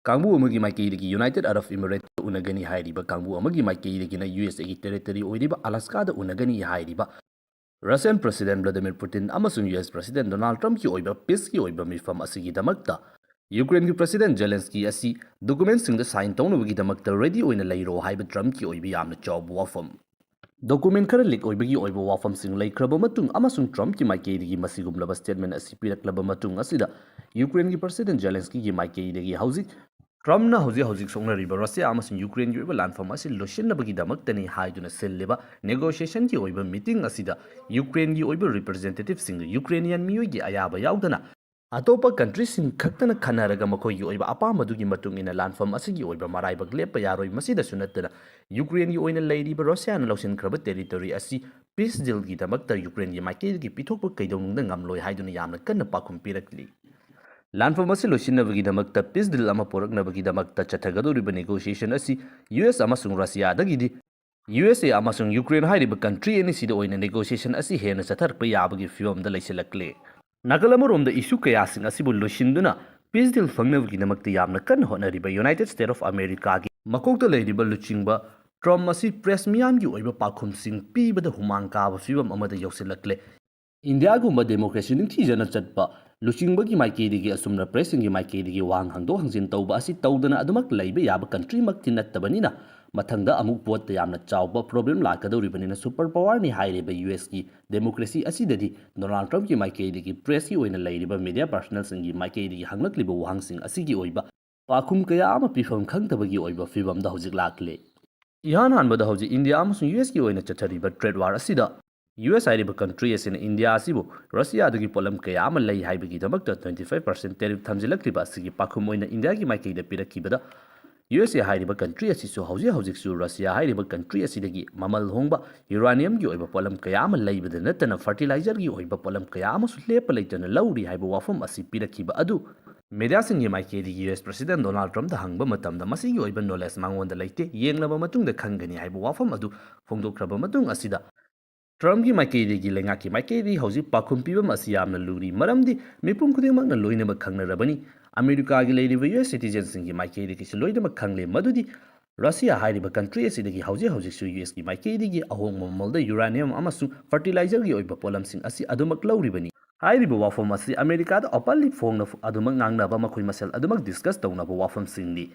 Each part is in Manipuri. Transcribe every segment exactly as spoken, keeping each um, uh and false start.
ꯀꯥꯡꯕꯨ ꯑꯃꯒꯤ ꯃꯥꯏꯀꯩꯗꯒꯤ United Arab Emirates ꯎꯅꯒꯅꯤ ꯍꯥꯏꯔꯤꯕ ꯀꯥꯡꯕꯨ ꯑꯃꯒꯤ ꯃꯥꯏꯀꯩꯗꯒꯤꯅ ꯌꯨ ꯑꯦꯁ ꯑꯦꯒꯤ territory ꯑꯣꯏꯔꯤꯕ Alaska ꯗ ꯎꯅꯒꯅꯤ ꯍꯥꯏꯔꯤꯕ Russian President Vladimir Putin ꯑꯃꯁꯨꯡ U S President Donald Trump ꯀꯤ ꯑꯣꯏꯕ peace ꯀꯤ ꯑꯣꯏꯕ ꯃꯤꯐꯝ ꯑꯁꯤꯒꯤꯗꯃꯛꯇ Ukraine ꯒꯤ President Zelensky ꯑꯁꯤ document ꯁꯤꯡꯗ sign ꯇꯧꯅꯕꯒꯤꯗꯃꯛꯇ ready ꯑꯣꯏꯅ ꯂꯩꯔꯣ ꯍꯥꯏꯕ Trump ꯀꯤ ꯑꯣꯏꯕ ꯌꯥꯝꯅ ꯆꯥꯎꯕ ꯋꯥꯐꯝ꯫ Document ꯈꯔ leak ꯑꯣꯏꯕꯒꯤ ꯑꯣꯏꯕ ꯋꯥꯐꯝꯁꯤꯡ ꯂꯩꯈ꯭ꯔꯕ ꯃꯇꯨꯡ ꯑꯃꯁꯨꯡ Trump ꯀꯤ ꯃꯥꯏꯀꯩꯗꯒꯤ ꯃꯁꯤꯒꯨꯝꯂꯕ statement ꯑꯁꯤ ꯄꯤꯔꯛꯂꯕ ꯃꯇꯨꯡ ꯑꯁꯤꯗ Ukraine ꯒꯤ President Zelensky ꯒꯤ ꯃꯥꯏꯀꯩꯗꯒꯤ ꯍꯧꯖꯤꯛ Trump ꯅ ꯍꯧꯖꯤꯛ ꯍꯧꯖꯤꯛ ꯁꯣꯛꯅꯔꯤꯕ Russia ꯑꯃꯁꯨꯡ Ukraine ꯒꯤ ꯑꯣꯏꯕ ꯂꯥꯟꯐꯝ ꯑꯁꯤ ꯂꯣꯏꯁꯤꯟꯅꯕꯒꯤꯗꯃꯛꯇꯅꯤ ꯍꯥꯏꯗꯨꯅ ꯁꯤꯜꯂꯤꯕ negotiation ꯒꯤ ꯑꯣꯏꯕ meeting ꯑꯁꯤꯗ Ukraine ꯒꯤ ꯑꯣꯏꯕ representative ꯁꯤꯡ, Ukrainian ꯃꯤꯑꯣꯏꯒꯤ ꯑꯌꯥꯕ ꯌꯥꯎꯗꯅ ꯑꯇꯣꯞꯄ country ꯁꯤꯡ ꯈꯛꯇꯅ ꯈꯟꯅꯔꯒ ꯃꯈꯣꯏꯒꯤ ꯑꯣꯏꯕ ꯑꯄꯥꯝꯕꯗꯨꯒꯤ ꯃꯇꯨꯡ ꯏꯟꯅ ꯂꯥꯟꯐꯝ ꯑꯁꯤꯒꯤ ꯑꯣꯏꯕ ꯃꯔꯥꯏꯕꯛ ꯂꯦꯞꯄ ꯌꯥꯔꯣꯏ꯫ ꯃꯁꯤꯗꯁꯨ ꯅꯠꯇꯅ Ukraine ꯒꯤ ꯑꯣꯏꯅ ꯂꯩꯔꯤꯕ Russia ꯅ ꯂꯧꯁꯤꯟꯈ꯭ꯔꯕ territory ꯑꯁꯤ peace deal ꯒꯤꯗꯃꯛꯇ Ukraine ꯒꯤ ꯃꯥꯏꯀꯩꯗꯒꯤ ꯄꯤꯊꯣꯛꯄ ꯀꯩꯗꯧꯅꯨꯡꯗ ꯉꯝꯂꯣꯏ ꯍꯥꯏꯗꯨꯅ ꯌꯥꯝꯅ ꯀꯟꯅ ꯄꯥꯎꯈꯨꯝ ꯄꯤꯔꯛꯂꯤ꯫ ꯂꯥꯟꯐꯝ ꯑꯁꯤ ꯂꯣꯏꯁꯤꯟꯅꯕꯒꯤꯗꯃꯛꯇ peace deal ꯑꯃ ꯄꯨꯔꯛꯅꯕꯒꯤꯗꯃꯛꯇ ꯆꯠꯊꯒꯗꯧꯔꯤꯕ negotiation ꯑꯁꯤ ꯌꯨ ꯑꯦꯁ ꯑꯃꯁꯨꯡ Russia ꯗꯒꯤꯗꯤ ꯌꯨ ꯑꯦꯁ ꯑꯦ ꯑꯃꯁꯨꯡ Ukraine ꯍꯥꯏꯔꯤꯕ country ꯑꯅꯤꯁꯤꯗ ꯑꯣꯏꯅ negotiation ꯑꯁꯤ ꯍꯦꯟꯅ ꯆꯠꯊꯔꯛꯄ ꯌꯥꯕꯒꯤ ꯐꯤꯚꯝꯗ ꯂꯩꯁꯤꯜꯂꯛꯂꯦ꯫ ꯅꯥꯀꯜ ꯑꯃꯔꯣꯝꯗ issue ꯀꯌꯥꯁꯤꯡ ꯑꯁꯤꯕꯨ ꯂꯣꯏꯁꯤꯟꯗꯨꯅ peace deal ꯐꯪꯅꯕꯒꯤꯗꯃꯛꯇ ꯌꯥꯝꯅ ꯀꯟꯅ ꯍꯣꯠꯅꯔꯤꯕ United States of America ꯒꯤ ꯃꯀꯣꯛꯇ ꯂꯩꯔꯤꯕ ꯂꯨꯆꯤꯡꯕ Trump ꯑꯁꯤ press ꯃꯤꯌꯥꯝꯒꯤ ꯑꯣꯏꯕ ꯄꯥꯎꯈꯨꯝꯁꯤꯡ ꯄꯤꯕꯗ ꯍꯨꯃꯥꯡ ꯀꯥꯕ ꯐꯤꯚꯝ ꯑꯃꯗ ꯌꯧꯁꯤꯜꯂꯛꯂꯦ꯫ ꯏꯟꯗꯤꯌꯥꯒꯨꯝꯕ democracy ꯅꯤꯡꯊꯤꯖꯅ ꯆꯠꯄ ꯂꯨꯆꯤꯡꯕꯒꯤ ꯃꯥꯏꯀꯩꯗꯒꯤ ꯑꯁꯨꯝꯅ press ꯁꯤꯡꯒꯤ ꯃꯥꯏꯀꯩꯗꯒꯤ ꯋꯥꯍꯪ ꯍꯪꯗꯣꯛ ꯍꯪꯖꯤꯟ ꯇꯧꯕ ꯑꯁꯤ ꯇꯧꯗꯅ ꯑꯗꯨꯃꯛ ꯂꯩꯕ ꯌꯥꯕ country ꯃꯛꯇꯤ ꯅꯠꯇꯕꯅꯤꯅ, ꯃꯊꯪꯗ ꯑꯃꯨꯛ ꯄꯣꯠꯇ ꯌꯥꯝꯅ ꯆꯥꯎꯕ problem ꯂꯥꯛꯀꯗꯧꯔꯤꯕꯅꯤꯅ, super power ꯅꯤ ꯍꯥꯏꯔꯤꯕ ꯌꯨ ꯑꯦꯁ ꯀꯤ democracy ꯑꯁꯤꯗꯗꯤ Donald Trump ꯀꯤ ꯃꯥꯏꯀꯩꯗꯒꯤ press ꯀꯤ ꯑꯣꯏꯅ ꯂꯩꯔꯤꯕ media personnel ꯁꯤꯡꯒꯤ ꯃꯥꯏꯀꯩꯗꯒꯤ ꯍꯪꯂꯛꯂꯤꯕ ꯋꯥꯍꯪꯁꯤꯡ ꯑꯁꯤꯒꯤ ꯑꯣꯏꯕ ꯄꯥꯎꯈꯨꯝ ꯀꯌꯥ ꯑꯃ ꯄꯤꯐꯝ ꯈꯪꯗꯕꯒꯤ ꯑꯣꯏꯕ ꯐꯤꯚꯝꯗ ꯍꯧꯖꯤꯛ ꯂꯥꯛꯂꯦ꯫ ꯏꯍꯥꯟ ꯍꯥꯟꯕꯗ ꯍꯧꯖꯤꯛ ꯏꯟꯗꯤꯌꯥ ꯑꯃꯁꯨꯡ ꯌꯨ ꯑꯦꯁ ꯀꯤ ꯑꯣꯏꯅ ꯆꯠꯊꯔꯤꯕ trade war ꯑꯁꯤꯗ ꯌꯨ ꯑꯦꯁ ꯍꯥꯏꯔꯤꯕ country ꯑꯁꯤꯅ ꯏꯟꯗꯤꯌꯥ ꯑꯁꯤꯕꯨ ꯔꯁꯤꯌꯥꯗꯒꯤ ꯄꯣꯠꯂꯝ ꯀꯌꯥ ꯑꯃ ꯂꯩ ꯍꯥꯏꯕꯒꯤꯗꯃꯛꯇ twenty five percent tariff ꯊꯝꯖꯤꯜꯂꯛꯂꯤꯕ ꯑꯁꯤꯒꯤ ꯄꯥꯎꯈꯨꯝ ꯑꯣꯏꯅ ꯏꯟꯗꯤꯌꯥꯒꯤ ꯃꯥꯏꯀꯩꯗ ꯄꯤꯔꯛꯈꯤꯕꯗ, ꯌꯨ ꯑꯦꯁ ꯑꯦ ꯍꯥꯏꯔꯤꯕ country ꯑꯁꯤꯁꯨ ꯍꯧꯖꯤꯛ ꯍꯧꯖꯤꯛꯁꯨ ꯔꯁꯤꯌꯥ ꯍꯥꯏꯔꯤꯕ country ꯑꯁꯤꯗꯒꯤ ꯃꯃꯜ ꯍꯣꯡꯕ uranium ꯒꯤ ꯑꯣꯏꯕ ꯄꯣꯠꯂꯝ ꯀꯌꯥ ꯑꯃ ꯂꯩꯕꯗ ꯅꯠꯇꯅ fertilizer ꯒꯤ ꯑꯣꯏꯕ ꯄꯣꯠꯂꯝ ꯀꯌꯥ ꯑꯃꯁꯨ ꯂꯦꯞꯄ ꯂꯩꯇꯅ ꯂꯧꯔꯤ ꯍꯥꯏꯕ ꯋꯥꯐꯝ ꯑꯁꯤ ꯄꯤꯔꯛꯈꯤꯕ ꯑꯗꯨ media ꯁꯤꯡꯒꯤ ꯃꯥꯏꯀꯩꯗꯒꯤ U S President Donald Trump ꯗ ꯍꯪꯕ ꯃꯇꯝꯗ ꯃꯁꯤꯒꯤ ꯑꯣꯏꯕ knowledge ꯃꯉꯣꯟꯗ ꯂꯩꯇꯦ, ꯌꯦꯡꯂꯕ ꯃꯇꯨꯡꯗ ꯈꯪꯒꯅꯤ ꯍꯥꯏꯕ ꯋꯥꯐꯝ ꯑꯗꯨ ꯐꯣꯡꯗꯣꯛꯈ꯭ꯔꯕ ꯃꯇꯨꯡ ꯑꯁꯤꯗ, ꯇ꯭ꯔꯝꯞꯀꯤ ꯃꯥꯏꯀꯩꯗꯒꯤ, ꯂꯩꯉꯥꯛꯀꯤ ꯃꯥꯏꯀꯩꯗꯒꯤ ꯍꯧꯖꯤꯛ ꯄꯥꯎꯈꯨꯝ ꯄꯤꯐꯝ ꯑꯁꯤ ꯌꯥꯝꯅ ꯂꯨꯔꯤ, ꯃꯔꯝꯗꯤ ꯃꯤꯄꯨꯝ ꯈꯨꯗꯤꯡꯃꯛꯅ ꯂꯣꯏꯅꯃꯛ ꯈꯪꯅꯔꯕꯅꯤ꯫ ꯑꯃꯦꯔꯤꯀꯥꯒꯤ ꯂꯩꯔꯤꯕ ꯌꯨ ꯑꯦꯁ ꯁꯤꯇꯤꯖꯦꯟꯁꯤꯡꯒꯤ ꯃꯥꯏꯀꯩꯗꯒꯤꯁꯨ ꯂꯣꯏꯅꯃꯛ ꯈꯪꯂꯦ ꯃꯗꯨꯗꯤ ꯔꯁꯤꯌꯥ ꯍꯥꯏꯔꯤꯕ ꯀꯟꯇ꯭ꯔꯤ ꯑꯁꯤꯗꯒꯤ ꯍꯧꯖꯤꯛ ꯍꯧꯖꯤꯛꯁꯨ ꯌꯨ ꯑꯦꯁꯀꯤ ꯃꯥꯏꯀꯩꯗꯒꯤ ꯑꯍꯣꯡꯕ ꯃꯃꯜꯗ ꯌꯨꯔꯥꯅꯤꯌꯝ ꯑꯃꯁꯨꯡ ꯐꯔꯇꯤꯂꯥꯏꯖꯔꯒꯤ ꯑꯣꯏꯕ ꯄꯣꯠꯂꯝꯁꯤꯡ ꯑꯁꯤ ꯑꯗꯨꯃꯛ ꯂꯧꯔꯤꯕꯅꯤ꯫ ꯍꯥꯏꯔꯤꯕ ꯋꯥꯐꯝ ꯑꯁꯤ ꯑꯃꯦꯔꯤꯀꯥꯗ ꯑꯣꯄꯟꯂꯤ ꯐꯣꯡꯅ ꯑꯗꯨꯃꯛ ꯉꯥꯡꯅꯕ, ꯃꯈꯣꯏ ꯃꯁꯦꯜ ꯑꯗꯨꯃꯛ ꯗꯤꯁꯀꯁ ꯇꯧꯅꯕ ꯋꯥꯐꯝꯁꯤꯡꯅꯤ꯫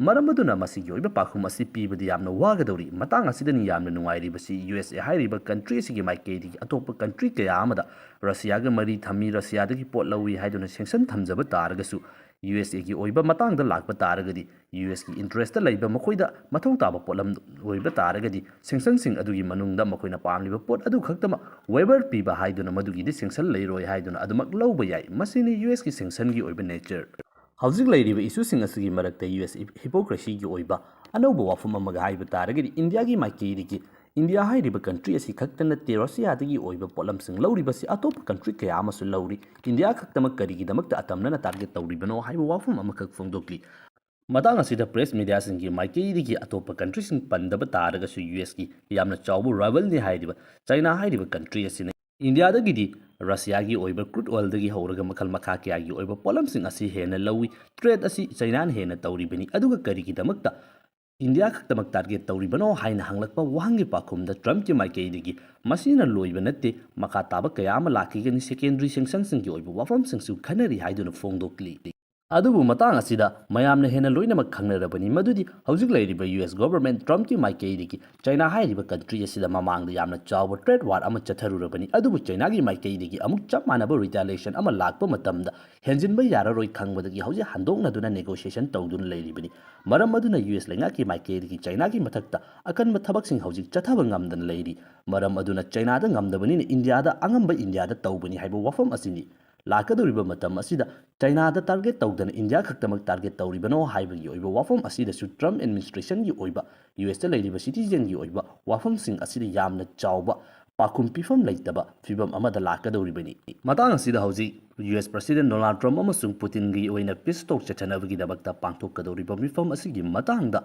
ꯃꯔꯝ ꯑꯗꯨꯅ ꯃꯁꯤꯒꯤ ꯑꯣꯏꯕ ꯄꯥꯎꯈꯨꯝ ꯑꯁꯤ ꯄꯤꯕꯗꯤ ꯌꯥꯝꯅ ꯋꯥꯒꯗꯧꯔꯤ꯫ ꯃꯇꯥꯡ ꯑꯁꯤꯗꯅꯤ ꯌꯥꯝꯅ ꯅꯨꯡꯉꯥꯏꯔꯤꯕꯁꯤ, ꯌꯨ ꯑꯦꯁ ꯑꯦ ꯍꯥꯏꯔꯤꯕ ꯀꯟꯇ꯭ꯔꯤ ꯑꯁꯤꯒꯤ ꯃꯥꯏꯀꯩꯗꯒꯤ ꯑꯇꯣꯞꯄ ꯀꯟꯇ꯭ꯔꯤ ꯀꯌꯥ ꯑꯃꯗ ꯔꯁꯤꯌꯥꯒ ꯃꯔꯤ ꯊꯝꯃꯤ, ꯔꯁꯤꯌꯥꯗꯒꯤ ꯄꯣꯠ ꯂꯧꯏ ꯍꯥꯏꯗꯨꯅ ꯁꯦꯡꯁꯟ ꯊꯝꯖꯕ ꯇꯥꯔꯒꯁꯨ, ꯌꯨ ꯑꯦꯁ ꯑꯦꯒꯤ ꯑꯣꯏꯕ ꯃꯇꯥꯡꯗ ꯂꯥꯛꯄ ꯇꯥꯔꯒꯗꯤ, ꯌꯨ ꯑꯦꯁꯀꯤ ꯏꯟꯇꯔꯦꯁꯇ ꯂꯩꯕ ꯃꯈꯣꯏꯗ ꯃꯊꯧ ꯇꯥꯕ ꯄꯣꯠꯂꯝ ꯑꯣꯏꯕ ꯇꯥꯔꯒꯗꯤ, ꯁꯦꯡꯁꯟꯁꯤꯡ ꯑꯗꯨꯒꯤ ꯃꯅꯨꯡꯗ ꯃꯈꯣꯏꯅ ꯄꯥꯝꯂꯤꯕ ꯄꯣꯠ ꯑꯗꯨ ꯈꯛꯇꯃꯛ ꯋꯦꯕꯔ ꯄꯤꯕ ꯍꯥꯏꯗꯨꯅ ꯃꯗꯨꯒꯤꯗꯤ ꯁꯦꯡꯁꯟ ꯂꯩꯔꯣꯏ ꯍꯥꯏꯗꯨꯅ ꯑꯗꯨꯃꯛ ꯂꯧꯕ ꯌꯥꯏ꯫ ꯃꯁꯤꯅꯤ ꯌꯨ ꯑꯦꯁꯀꯤ ꯁꯦꯡꯁꯟꯒꯤ ꯑꯣꯏꯕ ꯅꯦꯆꯔ꯫ ꯍꯧꯖꯤꯛ ꯂꯩꯔꯤꯕ ꯏꯁꯨꯁꯤꯡ ꯑꯁꯤꯒꯤ ꯃꯔꯛꯇ ꯌꯨ ꯑꯦꯁ ꯍꯤꯄꯣꯀ꯭ꯔꯦꯁꯤꯒꯤ ꯑꯣꯏꯕ ꯑꯅꯧꯕ ꯋꯥꯐꯝ ꯑꯃꯒ ꯍꯥꯏꯕ ꯇꯥꯔꯒꯗꯤ, ꯏꯟꯗꯤꯌꯥꯒꯤ ꯃꯥꯏꯀꯩꯗꯒꯤ, ꯏꯟꯗꯤꯌꯥ ꯍꯥꯏꯔꯤꯕ ꯀꯟꯇ꯭ꯔꯤ ꯑꯁꯤ ꯈꯛꯇ ꯅꯠꯇꯦ, ꯔꯁꯤꯌꯥꯗꯒꯤ ꯑꯣꯏꯕ ꯄꯣꯠꯂꯝꯁꯤꯡ ꯂꯧꯔꯤꯕꯁꯤ ꯑꯇꯣꯞꯄ ꯀꯟꯇ꯭ꯔꯤ ꯀꯌꯥ ꯑꯃꯁꯨ ꯂꯧꯔꯤ꯫ ꯏꯟꯗꯤꯌꯥ ꯈꯛꯇꯃꯛ ꯀꯔꯤꯒꯤꯗꯃꯛꯇ ꯑꯇꯝꯅꯅ ꯇꯥꯔꯒꯦꯠ ꯇꯧꯔꯤꯕꯅꯣ ꯍꯥꯏꯕ ꯋꯥꯐꯝ ꯑꯃꯈꯛ ꯐꯣꯡꯗꯣꯛꯂꯤ꯫ ꯃꯇꯥꯡ ꯑꯁꯤꯗ ꯄ꯭ꯔꯦꯁ ꯃꯤꯗꯤꯌꯥꯁꯤꯡꯒꯤ ꯃꯥꯏꯀꯩꯗꯒꯤ ꯑꯇꯣꯞꯄ ꯀꯟꯇ꯭ꯔꯤꯁꯤꯡ ꯄꯟꯗꯕ ꯇꯥꯔꯒꯁꯨ, ꯌꯨ ꯑꯦꯁꯀꯤ ꯌꯥꯝꯅ ꯆꯥꯎꯕ ꯔꯥꯏꯕꯜꯅꯤ ꯍꯥꯏꯔꯤꯕ ꯆꯥꯏꯅꯥ ꯍꯥꯏꯔꯤꯕ ꯀꯟꯇ꯭ꯔꯤ ꯑꯁꯤꯅ ꯏꯟꯗꯤꯌꯥꯗꯒꯤꯗꯤ ꯔꯁꯤꯌꯥꯒꯤ ꯑꯣꯏꯕ ꯀ꯭ꯔꯨꯗ ꯑꯣꯏꯜꯗꯒꯤ ꯍꯧꯔꯒ ꯃꯈꯜ ꯃꯈꯥ ꯀꯌꯥꯒꯤ ꯑꯣꯏꯕ ꯄꯣꯠꯂꯝꯁꯤꯡ ꯑꯁꯤ ꯍꯦꯟꯅ ꯂꯧꯏ꯫ ꯇ꯭ꯔꯦꯗ ꯑꯁꯤ ꯆꯥꯏꯅꯥꯅ ꯍꯦꯟꯅ ꯇꯧꯔꯤꯕꯅꯤ꯫ ꯑꯗꯨꯒ ꯀꯔꯤꯒꯤꯗꯃꯛꯇ ꯏꯟꯗꯤꯌꯥ ꯈꯛꯇꯃꯛ ꯇꯥꯔꯒꯦꯠ ꯇꯧꯔꯤꯕꯅꯣ ꯍꯥꯏꯅ ꯍꯪꯂꯛꯄ ꯋꯥꯍꯪꯒꯤ ꯄꯥꯎꯈꯨꯝꯗ ꯇ꯭ꯔꯝꯞꯀꯤ ꯃꯥꯏꯀꯩꯗꯒꯤ ꯃꯁꯤꯅ ꯂꯣꯏꯕ ꯅꯠꯇꯦ, ꯃꯈꯥ ꯇꯥꯕ ꯀꯌꯥ ꯑꯃ ꯂꯥꯛꯈꯤꯒꯅꯤ, ꯁꯦꯀꯦꯟꯗꯔꯤ ꯁꯦꯡꯁꯟꯁꯤꯡꯒꯤ ꯑꯣꯏꯕ ꯋꯥꯐꯝꯁꯤꯡꯁꯨ ꯈꯟꯅꯔꯤ ꯍꯥꯏꯗꯨꯅ ꯐꯣꯡꯗꯣꯛꯂꯤ꯫ ꯑꯗꯨꯕꯨ ꯃꯇꯥꯡ ꯑꯁꯤꯗ ꯃꯌꯥꯝꯅ ꯍꯦꯟꯅ ꯂꯣꯏꯅꯃꯛ ꯈꯪꯅꯔꯕꯅꯤ ꯃꯗꯨꯗꯤ ꯍꯧꯖꯤꯛ ꯂꯩꯔꯤꯕ ꯌꯨ ꯑꯦꯁ ꯒꯣꯚꯔꯟꯃꯦꯟꯠ ꯇ꯭ꯔꯝꯞꯀꯤ ꯃꯥꯏꯀꯩꯗꯒꯤ ꯆꯥꯏꯅꯥ ꯍꯥꯏꯔꯤꯕ ꯀꯟꯇ꯭ꯔꯤ ꯑꯁꯤꯗ ꯃꯃꯥꯡꯗ ꯌꯥꯝꯅ ꯆꯥꯎꯕ ꯇ꯭ꯔꯦꯗ ꯋꯥꯔ ꯑꯃ ꯆꯠꯊꯔꯨꯔꯕꯅꯤ꯫ ꯑꯗꯨꯕꯨ ꯆꯥꯏꯅꯥꯒꯤ ꯃꯥꯏꯀꯩꯗꯒꯤ ꯑꯃꯨꯛ ꯆꯞ ꯃꯥꯟꯅꯕ ꯔꯤꯇꯥꯂꯤꯌꯦꯁꯟ ꯑꯃ ꯂꯥꯛꯄ ꯃꯇꯝꯗ ꯍꯦꯟꯖꯤꯟꯕ ꯌꯥꯔꯔꯣꯏ ꯈꯪꯕꯗꯒꯤ ꯍꯧꯖꯤꯛ ꯍꯟꯗꯣꯛꯅꯗꯨꯅ ꯅꯦꯒꯣꯁꯤꯌꯦꯁꯟ ꯇꯧꯗꯨꯅ ꯂꯩꯔꯤꯕꯅꯤ꯫ ꯃꯔꯝ ꯑꯗꯨꯅ ꯌꯨ ꯑꯦꯁ ꯂꯩꯉꯥꯛꯀꯤ ꯃꯥꯏꯀꯩꯗꯒꯤ ꯆꯥꯏꯅꯥꯒꯤ ꯃꯊꯛꯇ ꯑꯀꯟꯕ ꯊꯕꯛꯁꯤꯡ ꯍꯧꯖꯤꯛ ꯆꯠꯊꯕ ꯉꯝꯗꯅ ꯂꯩꯔꯤ꯫ ꯃꯔꯝ ꯑꯗꯨꯅ ꯆꯥꯏꯅꯥꯗ ꯉꯝꯗꯕꯅꯤꯅ ꯏꯟꯗꯤꯌꯥꯗ, ꯑꯉꯝꯕ ꯏꯟꯗꯤꯌꯥꯗ ꯇꯧꯕꯅꯤ ꯍꯥꯏꯕ ꯋꯥꯐꯝ ꯑꯁꯤꯅꯤ꯫ ꯂꯥꯛꯀꯗꯧꯔꯤꯕ ꯃꯇꯝ ꯑꯁꯤꯗ ꯆꯥꯏꯅꯥꯗ ꯇꯥꯔꯒꯦꯠ ꯇꯧꯗꯅ ꯏꯟꯗꯤꯌꯥ ꯈꯛꯇꯃꯛ ꯇꯥꯔꯒꯦꯠ ꯇꯧꯔꯤꯕꯅꯣ ꯍꯥꯏꯕꯒꯤ ꯑꯣꯏꯕ ꯋꯥꯐꯝ ꯑꯁꯤꯗꯁꯨ ꯇ꯭ꯔꯝꯞ ꯑꯦꯗꯃꯤꯅꯤꯁꯇ꯭ꯔꯦꯁꯟꯒꯤ ꯑꯣꯏꯕ, ꯌꯨ ꯑꯦꯁꯇ ꯂꯩꯔꯤꯕ ꯁꯤꯇꯤꯖꯦꯟꯒꯤ ꯑꯣꯏꯕ ꯋꯥꯐꯝꯁꯤꯡ ꯑꯁꯤꯗ ꯌꯥꯝꯅ ꯆꯥꯎꯕ ꯄꯥꯎꯈꯨꯝ ꯄꯤꯐꯝ ꯂꯩꯇꯕ ꯐꯤꯕꯝ ꯑꯃꯗ ꯂꯥꯛꯀꯗꯧꯔꯤꯕꯅꯤ꯫ ꯃꯇꯥꯡ ꯑꯁꯤꯗ ꯍꯧꯖꯤꯛ ꯌꯨ ꯑꯦꯁ ꯄ꯭ꯔꯁꯤꯗꯦꯟꯠ ꯗꯣꯅꯥꯜꯗ ꯇ꯭ꯔꯝꯞ ꯑꯃꯁꯨꯡ ꯄꯨꯇꯤꯟꯒꯤ ꯑꯣꯏꯅ ꯄꯤꯁ ꯇꯣꯛ ꯆꯠꯊꯅꯕꯒꯤꯗꯃꯛꯇ ꯄꯥꯡꯊꯣꯛꯀꯗꯧꯔꯤꯕ ꯃꯤꯐꯝ ꯑꯁꯤꯒꯤ ꯃꯇꯥꯡꯗ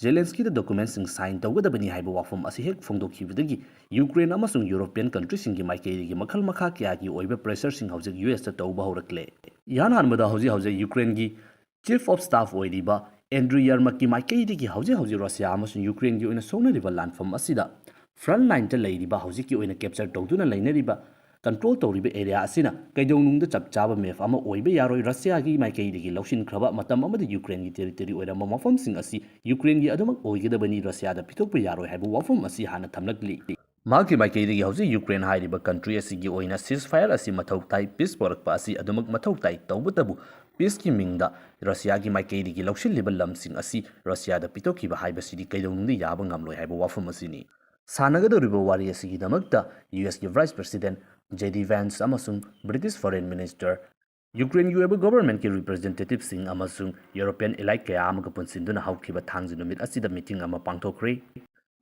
ꯖꯦꯂꯦꯟꯁꯀꯤꯗ ꯗꯣꯀꯨꯃꯦꯟꯁꯤꯡ ꯁꯥꯏꯟ ꯇꯧꯒꯗꯕꯅꯤ ꯍꯥꯏꯕ ꯋꯥꯐꯝ ꯑꯁꯤ ꯍꯦꯛ ꯐꯣꯡꯗꯣꯛꯈꯤꯕꯗꯒꯤ ꯌꯨꯀ꯭ꯔꯦꯟ ꯑꯃꯁꯨꯡ ꯌꯨꯔꯣꯄꯤꯌꯟ ꯀꯟꯇ꯭ꯔꯤꯁꯤꯡꯒꯤ ꯃꯥꯏꯀꯩꯗꯒꯤ ꯃꯈꯜ ꯃꯈꯥ ꯀꯌꯥꯒꯤ ꯑꯣꯏꯕ ꯄ꯭ꯔꯦꯁꯔꯁꯤꯡ ꯍꯧꯖꯤꯛ ꯌꯨ ꯑꯦꯁꯇ ꯇꯧꯕ ꯍꯧꯔꯛꯂꯦ꯫ ꯏꯍꯥꯟ ꯍꯥꯟꯕꯗ ꯍꯧꯖꯤꯛ ꯍꯧꯖꯤꯛ ꯌꯨꯀ꯭ꯔꯦꯟꯒꯤ ꯆꯤꯐ ꯑꯣꯐ ꯁ꯭ꯇꯥꯐ ꯑꯣꯏꯔꯤꯕ ꯑꯦꯟꯗ꯭ꯔꯤ ꯌꯔꯃꯛꯀꯤ ꯃꯥꯏꯀꯩꯗꯒꯤ ꯍꯧꯖꯤꯛ ꯍꯧꯖꯤꯛ ꯔꯁꯤꯌꯥ ꯑꯃꯁꯨꯡ ꯌꯨꯀ꯭ꯔꯦꯟꯒꯤ ꯑꯣꯏꯅ ꯁꯣꯛꯅꯔꯤꯕ ꯂꯥꯟꯐꯝ ꯑꯁꯤꯗ ꯐ꯭ꯔꯟꯠ ꯂꯥꯏꯟꯗ ꯂꯩꯔꯤꯕ ꯍꯧꯖꯤꯛꯀꯤ ꯑꯣꯏꯅ ꯀꯦꯞꯆꯔ ꯇꯧꯗꯨꯅ ꯂꯩꯅꯔꯤꯕ ꯀꯟꯇ꯭ꯔꯣꯜ ꯇꯧꯔꯤꯕ ꯑꯦꯔꯤꯌꯥ ꯑꯁꯤꯅ ꯀꯩꯗꯧꯅꯨꯡꯗ ꯆꯞ ꯆꯥꯕ ꯃꯦꯞ ꯑꯃ ꯑꯣꯏꯕ ꯌꯥꯔꯣꯏ꯫ ꯔꯁꯤꯌꯥꯒꯤ ꯃꯥꯏꯀꯩꯗꯒꯤ ꯂꯧꯁꯤꯟꯈ꯭ꯔꯕ ꯃꯇꯝ ꯑꯃꯗ ꯌꯨꯀ꯭ꯔꯦꯟꯒꯤ ꯇꯦꯔꯤꯇꯣꯔꯤ ꯑꯣꯏꯔꯝꯕ ꯃꯐꯝꯁꯤꯡ ꯑꯁꯤ ꯌꯨꯀ꯭ꯔꯦꯟꯒꯤ ꯑꯗꯨꯃꯛ ꯑꯣꯏꯒꯗꯕꯅꯤ, ꯔꯁꯤꯌꯥꯗ ꯄꯤꯊꯣꯛꯄ ꯌꯥꯔꯣꯏ ꯍꯥꯏꯕ ꯋꯥꯐꯝ ꯑꯁꯤ ꯍꯥꯟꯅ ꯊꯝꯂꯛꯂꯤ꯫ ꯃꯍꯥꯛꯀꯤ ꯃꯥꯏꯀꯩꯗꯒꯤ ꯍꯧꯖꯤꯛ ꯌꯨꯀ꯭ꯔꯦꯟ ꯍꯥꯏꯔꯤꯕ ꯀꯟꯇ꯭ꯔꯤ ꯑꯁꯤꯒꯤ ꯑꯣꯏꯅ ꯁꯤꯖ ꯐꯥꯌꯔ ꯑꯁꯤ ꯃꯊꯧ ꯇꯥꯏ, ꯄꯤꯁ ꯄꯨꯔꯛꯄ ꯑꯁꯤ ꯑꯗꯨꯃꯛ ꯃꯊꯧ ꯇꯥꯏ, ꯇꯧꯕꯇꯕꯨ ꯄꯤꯁꯀꯤ ꯃꯤꯡꯗ ꯔꯁꯤꯌꯥꯒꯤ ꯃꯥꯏꯀꯩꯗꯒꯤ ꯂꯧꯁꯤꯜꯂꯤꯕ ꯂꯝꯁꯤꯡ ꯑꯁꯤ ꯔꯁꯤꯌꯥꯗ ꯄꯤꯊꯣꯛꯈꯤꯕ ꯍꯥꯏꯕꯁꯤꯗꯤ ꯀꯩꯗꯧꯅꯨꯡꯗ ꯌꯥꯕ ꯉꯝꯂꯣꯏ ꯍꯥꯏꯕ ꯋꯥꯐꯝ ꯑꯁꯤꯅꯤ꯫ ꯁꯥꯟꯅꯒꯗꯧꯔꯤꯕ ꯋꯥꯔꯤ ꯑꯁꯤꯒꯤꯗꯃꯛꯇ ꯌꯨ ꯑꯦꯁꯀꯤ ꯚꯥꯏꯁ ꯄ꯭ꯔꯦꯁꯤꯗꯦꯟꯠ ꯖꯦ ꯗꯤ ꯚꯦꯟꯁ ꯑꯃꯁꯨꯡ ꯕ꯭ꯔꯤꯇꯤꯁ ꯐꯣꯔꯦꯟ ꯃꯤꯅꯤꯁꯇꯔ, ꯌꯨꯀ꯭ꯔꯦꯟꯒꯤ ꯑꯣꯏꯕ ꯒꯣꯚꯔꯟꯃꯦꯟꯠꯀꯤ ꯔꯤꯄ꯭ꯔꯖꯦꯟꯇꯦꯇꯤꯚꯁꯤꯡ ꯑꯃꯁꯨꯡ ꯌꯨꯔꯣꯄꯤꯌꯟ ꯑꯦꯂꯥꯏꯠ ꯀꯌꯥ ꯑꯃꯒ ꯄꯨꯟꯁꯤꯟꯗꯨꯅ ꯍꯧꯈꯤꯕ ꯊꯥꯡꯖ ꯅꯨꯃꯤꯠ ꯑꯁꯤꯗ ꯃꯤꯇꯤꯡ ꯑꯃ ꯄꯥꯡꯊꯣꯛꯈ꯭ꯔꯦ꯫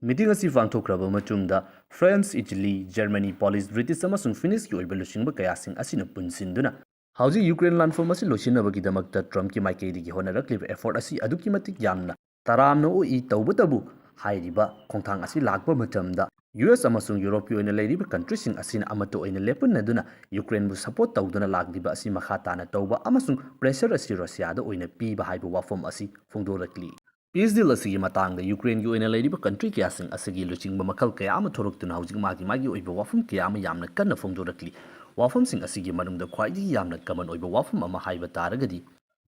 ꯃꯤꯇꯤꯡ ꯑꯁꯤ ꯄꯥꯡꯊꯣꯛꯈ꯭ꯔꯕ ꯃꯇꯨꯡꯗ France, Italy, Germany, Poland, British ꯑꯃꯁꯨꯡ ꯐꯤꯅꯤꯁꯀꯤ ꯑꯣꯏꯕ ꯂꯨꯆꯤꯡꯕ ꯀꯌꯥꯁꯤꯡ ꯑꯁꯤꯅ ꯄꯨꯟꯁꯤꯟꯗꯨꯅ ꯍꯧꯖꯤꯛ ꯌꯨꯀ꯭ꯔꯦꯟ ꯂꯥꯟꯐꯝ ꯑꯁꯤ ꯂꯣꯏꯁꯤꯟꯅꯕꯒꯤꯗꯃꯛꯇ ꯇ꯭ꯔꯝꯞꯀꯤ ꯃꯥꯏꯀꯩꯗꯒꯤ ꯍꯣꯠꯅꯔꯛꯂꯤꯕ ꯑꯦꯐꯣꯔꯠ ꯑꯁꯤ ꯑꯗꯨꯛꯀꯤ ꯃꯇꯤꯛ ꯌꯥꯝꯅ ꯇꯔꯥꯝꯅ ꯑꯣꯛꯏ꯫ ꯇꯧꯕꯇꯕꯨ ꯍꯥꯏꯔꯤꯕ ꯈꯣꯡꯊꯥꯡ ꯑꯁꯤ ꯂꯥꯛꯄ ꯃꯇꯝꯗ ꯌꯨ ꯑꯦꯁ ꯑꯃꯁꯨꯡ ꯌꯨꯔꯣꯞꯀꯤ ꯑꯣꯏꯅ ꯂꯩꯔꯤꯕ ꯀꯟꯇ꯭ꯔꯤꯁꯤꯡ ꯑꯁꯤꯅ ꯑꯃꯠꯇ ꯑꯣꯏꯅ ꯂꯦꯞꯄꯟꯅꯗꯨꯅ ꯌꯨꯀ꯭ꯔꯦꯟꯕꯨ ꯁꯄꯣꯔꯠ ꯇꯧꯗꯨꯅ ꯂꯥꯛꯂꯤꯕ ꯑꯁꯤ ꯃꯈꯥ ꯇꯥꯅ ꯇꯧꯕ ꯑꯃꯁꯨꯡ ꯄ꯭ꯔꯦꯁꯔ ꯑꯁꯤ ꯔꯁꯤꯌꯥꯗ ꯑꯣꯏꯅ ꯄꯤꯕ ꯍꯥꯏꯕ ꯋꯥꯐꯝ ꯑꯁꯤ ꯐꯣꯡꯗꯣꯔꯛꯂꯤ꯫ ꯄꯤꯁ ꯗꯤꯜ ꯑꯁꯤꯒꯤ ꯃꯇꯥꯡꯗ ꯌꯨꯀ꯭ꯔꯦꯟꯒꯤ ꯑꯣꯏꯅ ꯂꯩꯔꯤꯕ ꯀꯟꯇ꯭ꯔꯤ ꯀꯌꯥꯁꯤꯡ ꯑꯁꯤꯒꯤ ꯂꯨꯆꯤꯡꯕ ꯃꯈꯜ ꯀꯌꯥ ꯑꯃ ꯊꯣꯔꯛꯇꯨꯅ ꯍꯧꯖꯤꯛ ꯃꯥꯒꯤ ꯃꯥꯒꯤ ꯑꯣꯏꯕ ꯋꯥꯐꯝ ꯀꯌꯥ ꯑꯃ ꯌꯥꯝꯅ ꯀꯟꯅ ꯐꯣꯡꯗꯣꯔꯛꯂꯤ꯫ ꯋꯥꯐꯝꯁꯤꯡ ꯑꯁꯤꯒꯤ ꯃꯅꯨꯡꯗ ꯈ꯭ꯋꯥꯏꯗꯒꯤ ꯌꯥꯝꯅ ꯀꯃꯟ ꯑꯣꯏꯕ ꯋꯥꯐꯝ ꯑꯃ ꯍꯥꯏꯕ ꯇꯥꯔꯒꯗꯤ,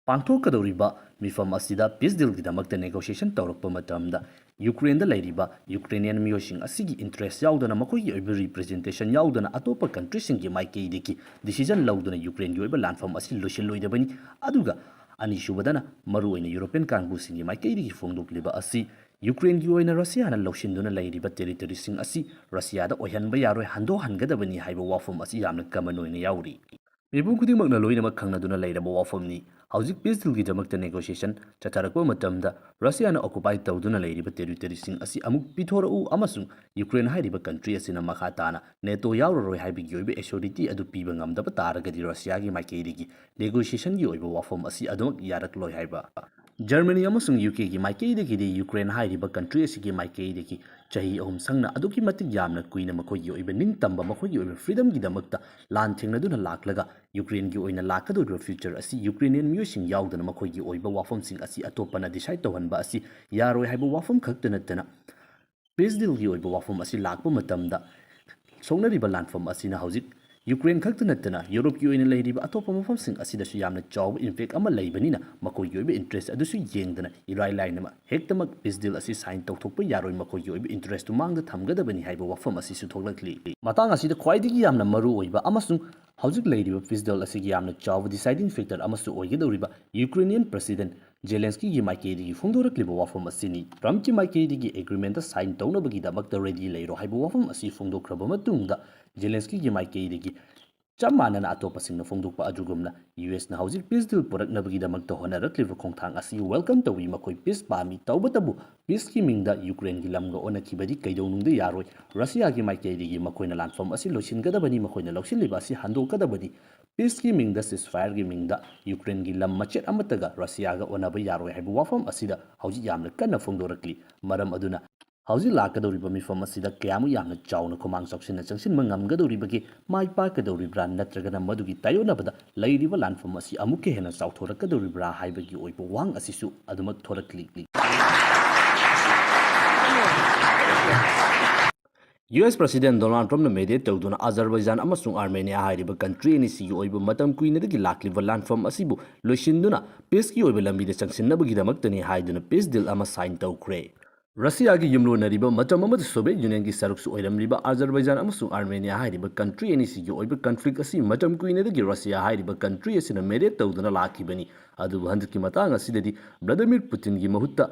ꯄꯥꯡꯊꯣꯛꯀꯗꯧꯔꯤꯕ ꯃꯤꯐꯝ ꯑꯁꯤꯗ ꯄꯤꯁ ꯗꯤꯜꯒꯤꯗꯃꯛꯇ ꯅꯦꯒꯣꯁꯤꯌꯦꯁꯟ ꯇꯧꯔꯛꯄ ꯃꯇꯝꯗ ꯌꯨꯀ꯭ꯔꯦꯟꯗ ꯂꯩꯔꯤꯕ ꯌꯨꯀ꯭ꯔꯦꯅꯤꯌꯟ ꯃꯤꯑꯣꯏꯁꯤꯡ ꯑꯁꯤꯒꯤ ꯏꯟꯇꯔꯦꯁ ꯌꯥꯎꯗꯅ, ꯃꯈꯣꯏꯒꯤ ꯑꯣꯏꯕ ꯔꯤꯄ꯭ꯔꯖꯦꯟꯇꯦꯁꯟ ꯌꯥꯎꯗꯅ, ꯑꯇꯣꯞꯄ ꯀꯟꯇ꯭ꯔꯤꯁꯤꯡꯒꯤ ꯃꯥꯏꯀꯩꯗꯒꯤ ꯗꯤꯁꯤꯖꯟ ꯂꯧꯗꯨꯅ ꯌꯨꯀ꯭ꯔꯦꯟꯒꯤ ꯑꯣꯏꯕ ꯂꯥꯟꯐꯝ ꯑꯁꯤ ꯂꯣꯏꯁꯤꯜꯂꯣꯏꯗꯕꯅꯤ꯫ ꯑꯗꯨꯒ ꯑꯅꯤꯁꯨꯕꯗꯅ ꯃꯔꯨꯑꯣꯏꯅ ꯌꯨꯔꯣꯄꯤꯌꯟ ꯀꯥꯡꯕꯨꯁꯤꯡꯒꯤ ꯃꯥꯏꯀꯩꯗꯒꯤ ꯐꯣꯡꯗꯣꯛꯂꯤꯕ ꯑꯁꯤ ꯌꯨꯀ꯭ꯔꯦꯟꯒꯤ ꯑꯣꯏꯅ ꯔꯁꯤꯌꯥꯅ ꯂꯧꯁꯤꯟꯗꯨꯅ ꯂꯩꯔꯤꯕ ꯇꯦꯔꯤꯇꯣꯔꯤꯁꯤꯡ ꯑꯁꯤ ꯔꯁꯤꯌꯥꯗ ꯑꯣꯏꯍꯟꯕ ꯌꯥꯔꯣꯏ, ꯍꯟꯗꯣꯛꯍꯟꯒꯗꯕꯅꯤ ꯍꯥꯏꯕ ꯋꯥꯐꯝ ꯑꯁꯤ ꯌꯥꯝꯅ ꯀꯃꯟ ꯑꯣꯏꯅ ꯌꯥꯎꯔꯤ꯫ ꯃꯤꯄꯨꯝ ꯈꯨꯗꯤꯡꯃꯛꯅ ꯂꯣꯏꯅꯃꯛ ꯈꯪꯅꯗꯨꯅ ꯂꯩꯔꯕ ꯋꯥꯐꯝꯅꯤ꯫ ꯍꯧꯖꯤꯛ ꯄꯤꯁ ꯗꯤꯜꯒꯤꯗꯃꯛꯇ ꯅꯦꯒꯣꯁꯤꯌꯦꯁꯟ ꯆꯠꯊꯔꯛꯄ ꯃꯇꯝꯗ ꯔꯁꯤꯌꯥꯅ ꯑꯣꯀꯨꯄꯥꯏ ꯇꯧꯗꯨꯅ ꯂꯩꯔꯤꯕ ꯇꯦꯔꯤꯇꯣꯔꯤꯁꯤꯡ ꯑꯁꯤ ꯑꯃꯨꯛ ꯄꯤꯊꯣꯔꯛꯎ ꯑꯃꯁꯨꯡ ꯌꯨꯀ꯭ꯔꯦꯟ ꯍꯥꯏꯔꯤꯕ ꯀꯟꯇ꯭ꯔꯤ ꯑꯁꯤꯅ ꯃꯈꯥ ꯇꯥꯅ ꯅꯦꯇꯣ ꯌꯥꯎꯔꯔꯣꯏ ꯍꯥꯏꯕꯒꯤ ꯑꯣꯏꯕ ꯑꯦꯁꯣꯔꯤꯇꯤ ꯑꯗꯨ ꯄꯤꯕ ꯉꯝꯗꯕ ꯇꯥꯔꯒꯗꯤ ꯔꯁꯤꯌꯥꯒꯤ ꯃꯥꯏꯀꯩꯗꯒꯤ ꯅꯦꯒꯣꯁꯤꯌꯦꯁꯟꯒꯤ ꯑꯣꯏꯕ ꯋꯥꯐꯝ ꯑꯁꯤ ꯑꯗꯨꯃꯛ ꯌꯥꯔꯛꯂꯣꯏ ꯍꯥꯏꯕ ꯖꯔꯃꯅꯤ ꯑꯃꯁꯨꯡ ꯌꯨ ꯀꯦꯒꯤ ꯃꯥꯏꯀꯩꯗꯒꯤꯗꯤ ꯌꯨꯀ꯭ꯔꯦꯟ ꯍꯥꯏꯔꯤꯕ ꯀꯟꯇ꯭ꯔꯤ ꯑꯁꯤꯒꯤ ꯃꯥꯏꯀꯩꯗꯒꯤ ꯆꯍꯤ ꯑꯍꯨꯝ ꯁꯪꯅ ꯑꯗꯨꯛꯀꯤ ꯃꯇꯤꯛ ꯌꯥꯝꯅ ꯀꯨꯏꯅ ꯃꯈꯣꯏꯒꯤ ꯑꯣꯏꯕ ꯅꯤꯡꯇꯝꯕ, ꯃꯈꯣꯏꯒꯤ ꯑꯣꯏꯕ ꯐ꯭ꯔꯤꯗꯝꯒꯤꯗꯃꯛꯇ ꯂꯥꯟ ꯊꯦꯡꯅꯗꯨꯅ ꯂꯥꯛꯂꯒ ꯌꯨꯀ꯭ꯔꯦꯟꯒꯤ ꯑꯣꯏꯅ ꯂꯥꯛꯀꯗꯧꯔꯤꯕ ꯐ꯭ꯌꯨꯆꯔ ꯑꯁꯤ ꯌꯨꯀ꯭ꯔꯦꯅꯤꯌꯟ ꯃꯤꯑꯣꯏꯁꯤꯡ ꯌꯥꯎꯗꯅ ꯃꯈꯣꯏꯒꯤ ꯑꯣꯏꯕ ꯋꯥꯐꯝꯁꯤꯡ ꯑꯁꯤ ꯑꯇꯣꯞꯄꯅ ꯗꯤꯁꯥꯏꯗ ꯇꯧꯍꯟꯕ ꯑꯁꯤ ꯌꯥꯔꯣꯏ ꯍꯥꯏꯕ ꯋꯥꯐꯝ ꯈꯛꯇ ꯅꯠꯇꯅ, ꯄꯤꯁ ꯗꯤꯜꯒꯤ ꯑꯣꯏꯕ ꯋꯥꯐꯝ ꯑꯁꯤ ꯂꯥꯛꯄ ꯃꯇꯝꯗ ꯁꯣꯛꯅꯔꯤꯕ ꯂꯥꯟꯐꯝ ꯑꯁꯤꯅ ꯍꯧꯖꯤꯛ ꯌꯨꯀ꯭ꯔꯦꯟ ꯈꯛꯇ ꯅꯠꯇꯅ ꯌꯨꯔꯣꯞꯀꯤ ꯑꯣꯏꯅ ꯂꯩꯔꯤꯕ ꯑꯇꯣꯞꯄ ꯃꯐꯝꯁꯤꯡ ꯑꯁꯤꯗꯁꯨ ꯌꯥꯝꯅ ꯆꯥꯎꯕ ꯏꯝꯄꯦꯛ ꯑꯃ ꯂꯩꯕꯅꯤꯅ ꯃꯈꯣꯏꯒꯤ ꯑꯣꯏꯕ ꯏꯟꯇꯔꯦꯁ ꯑꯗꯨꯁꯨ ꯌꯦꯡꯗꯅ ꯏꯔꯥꯏ ꯂꯥꯏꯅꯃꯛ ꯍꯦꯛꯇꯃꯛ ꯄꯤꯁ ꯗꯤꯜ ꯑꯁꯤ ꯁꯥꯏꯟ ꯇꯧꯊꯣꯛꯄ ꯌꯥꯔꯣꯏ, ꯃꯈꯣꯏꯒꯤ ꯑꯣꯏꯕ ꯏꯟꯇꯔꯦꯁꯇꯨ ꯃꯥꯡꯗ ꯊꯝꯒꯗꯕꯅꯤ ꯍꯥꯏꯕ ꯋꯥꯐꯝ ꯑꯁꯤꯁꯨ ꯊꯣꯛꯂꯛꯂꯤ꯫ ꯃꯇꯥꯡ ꯑꯁꯤꯗ ꯈ꯭ꯋꯥꯏꯗꯒꯤ ꯌꯥꯝꯅ ꯃꯔꯨ ꯑꯣꯏꯕ ꯑꯃꯁꯨꯡ ꯍꯧꯖꯤꯛ ꯂꯩꯔꯤꯕ ꯄꯤꯁ ꯗꯤꯜ ꯑꯁꯤꯒꯤ ꯌꯥꯝꯅ ꯆꯥꯎꯕ ꯗꯤꯁꯥꯏꯗꯤꯡ ꯐꯦꯛꯇꯔ ꯑꯃꯁꯨ ꯑꯣꯏꯒꯗꯧꯔꯤꯕ ꯌꯨꯀ꯭ꯔꯦꯅꯤꯌꯟ ꯄ꯭ꯔꯁꯤꯗꯦꯟꯠ ꯖꯦꯂꯦꯟꯁꯀꯤꯒꯤ ꯃꯥꯏꯀꯩꯗꯒꯤ ꯐꯣꯡꯗꯣꯔꯛꯂꯤꯕ ꯋꯥꯐꯝ ꯑꯁꯤꯅꯤ꯫ ꯇ꯭ꯔꯝꯞꯀꯤ ꯃꯥꯏꯀꯩꯗꯒꯤ ꯑꯦꯒ꯭ꯔꯤꯃꯦꯟꯠꯇ ꯁꯥꯏꯟ ꯇꯧꯅꯕꯒꯤꯗꯃꯛꯇ ꯔꯦꯗꯤ ꯂꯩꯔꯣ ꯍꯥꯏꯕ ꯋꯥꯐꯝ ꯑꯁꯤ ꯐꯣꯡꯗꯣꯛꯈ꯭ꯔꯕ ꯃꯇꯨꯡꯗ ꯖꯦꯂꯦꯟꯁꯀꯤꯒꯤ ꯃꯥꯏꯀꯩꯗꯒꯤ ꯆꯞ ꯃꯥꯟꯅꯅ ꯑꯇꯣꯞꯄꯁꯤꯡꯅ ꯐꯣꯡꯗꯣꯛꯄ ꯑꯗꯨꯒꯨꯝꯅ ꯌꯨ ꯑꯦꯁꯅ ꯍꯧꯖꯤꯛ ꯄꯤꯁ ꯗꯤꯜ ꯄꯨꯔꯛꯅꯕꯒꯤꯗꯃꯛꯇ ꯍꯣꯠꯅꯔꯛꯂꯤꯕ ꯈꯣꯡꯊꯥꯡ ꯑꯁꯤ ꯋꯦꯜꯀꯝ ꯇꯧꯏ꯫ ꯃꯈꯣꯏ ꯄꯤꯁ ꯄꯥꯝꯃꯤ, ꯇꯧꯕꯇꯕꯨ ꯄꯤꯁꯀꯤ ꯃꯤꯡꯗ ꯌꯨꯀ꯭ꯔꯦꯟꯒꯤ ꯂꯝꯒ ꯑꯣꯟꯅꯈꯤꯕꯗꯤ ꯀꯩꯗꯧꯅꯨꯡꯗ ꯌꯥꯔꯣꯏ꯫ ꯔꯁꯤꯌꯥꯒꯤ ꯃꯥꯏꯀꯩꯗꯒꯤ ꯃꯈꯣꯏꯅ ꯂꯥꯟꯐꯝ ꯑꯁꯤ ꯂꯣꯏꯁꯤꯟꯒꯗꯕꯅꯤ, ꯃꯈꯣꯏꯅ ꯂꯧꯁꯤꯜꯂꯤꯕ ꯑꯁꯤ ꯍꯟꯗꯣꯛꯀꯗꯕꯅꯤ꯫ ꯄꯤꯁꯀꯤ ꯃꯤꯡꯗ, ꯁꯤꯁꯐꯥꯌꯔꯒꯤ ꯃꯤꯡꯗ ꯌꯨꯀ꯭ꯔꯦꯟꯒꯤ ꯂꯝ ꯃꯆꯦꯠ ꯑꯃꯠꯇꯒ ꯔꯁꯤꯌꯥꯒ ꯑꯣꯟꯅꯕ ꯌꯥꯔꯣꯏ ꯍꯥꯏꯕ ꯋꯥꯐꯝ ꯑꯁꯤꯗ ꯍꯧꯖꯤꯛ ꯌꯥꯝꯅ ꯀꯟꯅ ꯐꯣꯡꯗꯣꯔꯛꯂꯤ꯫ ꯃꯔꯝ ꯑꯗꯨꯅ ꯍꯧꯖꯤꯛ ꯂꯥꯛꯀꯗꯧꯔꯤꯕ ꯃꯤꯐꯝ ꯑꯁꯤꯗ ꯀꯌꯥꯃꯨꯛ ꯌꯥꯝꯅ ꯆꯥꯎꯅ ꯈꯨꯃꯥꯡ ꯆꯥꯎꯁꯤꯟꯅ ꯆꯪꯁꯤꯟꯕ ꯉꯝꯒꯗꯧꯔꯤꯕꯒꯦ, ꯃꯥꯏ ꯄꯥꯛꯀꯗꯧꯔꯤꯕ꯭ꯔꯥ, ꯅꯠꯇ꯭ꯔꯒꯅ ꯃꯗꯨꯒꯤ ꯇꯥꯏꯌꯣꯟꯅꯕꯗ ꯂꯩꯔꯤꯕ ꯂꯥꯟꯐꯝ ꯑꯁꯤ ꯑꯃꯨꯛꯀ ꯍꯦꯟꯅ ꯆꯥꯎꯊꯣꯔꯛꯀꯗꯧꯔꯤꯕ꯭ꯔꯥ ꯍꯥꯏꯕꯒꯤ ꯑꯣꯏꯕ ꯋꯥꯍꯪ ꯑꯁꯤꯁꯨ ꯑꯗꯨꯃꯛ ꯊꯣꯔꯛꯂꯤ꯫ ꯌꯨ ꯑꯦꯁ ꯄ꯭ꯔꯁꯤꯗꯦꯟꯠ ꯗꯣꯅꯥꯜꯗ ꯇ꯭ꯔꯝꯞꯅ ꯃꯦꯗꯤꯌꯦꯠ ꯇꯧꯗꯨꯅ ꯑꯖꯔꯕꯥꯏꯖꯥꯟ ꯑꯃꯁꯨꯡ ꯑꯥꯔꯃꯦꯅꯤꯌꯥ ꯍꯥꯏꯔꯤꯕ ꯀꯟꯇ꯭ꯔꯤ ꯑꯅꯤꯁꯤꯒꯤ ꯑꯣꯏꯕ ꯃꯇꯝ ꯀꯨꯏꯅꯗꯒꯤ ꯂꯥꯛꯂꯤꯕ ꯂꯥꯟꯐꯝ ꯑꯁꯤꯕꯨ ꯂꯣꯏꯁꯤꯟꯗꯨꯅ ꯄꯤꯁꯀꯤ ꯑꯣꯏꯕ ꯂꯝꯕꯤꯗ ꯆꯪꯁꯤꯟꯅꯕꯒꯤꯗꯃꯛꯇꯅꯤ ꯍꯥꯏꯗꯨꯅ ꯄꯤꯁ ꯗꯤꯜ ꯑꯃ ꯁꯥꯏꯟ ꯇꯧꯈ꯭ꯔꯦ꯫ ꯔꯁꯤꯌꯥꯒꯤ ꯌꯨꯝꯂꯣꯟꯅꯔꯤꯕ ꯃꯇꯝ ꯑꯃꯗ ꯁꯣꯚꯤꯌꯦꯠ ꯌꯨꯅꯤꯌꯟꯒꯤ ꯁꯔꯨꯛꯁꯨ ꯑꯣꯏꯔꯝꯂꯤꯕ ꯑꯖꯔꯕꯥꯏꯖꯥꯟ ꯑꯃꯁꯨꯡ ꯑꯥꯔꯃꯦꯅꯤꯌꯥ ꯍꯥꯏꯔꯤꯕ ꯀꯟꯇ꯭ꯔꯤ ꯑꯅꯤꯁꯤꯒꯤ ꯑꯣꯏꯕ ꯀꯟꯐ꯭ꯂꯤꯛ ꯑꯁꯤ ꯃꯇꯝ ꯀꯨꯏꯅꯗꯒꯤ ꯔꯁꯤꯌꯥ ꯍꯥꯏꯔꯤꯕ ꯀꯟꯇ꯭ꯔꯤ ꯑꯁꯤꯅ ꯃꯦꯗꯤꯌꯦꯠ ꯇꯧꯗꯨꯅ ꯂꯥꯛꯈꯤꯕꯅꯤ꯫ ꯑꯗꯨꯕꯨ ꯍꯟꯗꯛꯀꯤ ꯃꯇꯥꯡ ꯑꯁꯤꯗꯗꯤ ꯚ꯭ꯂꯥꯗꯤꯃꯤꯔ ꯄꯨꯇꯤꯟꯒꯤ ꯃꯍꯨꯠꯇ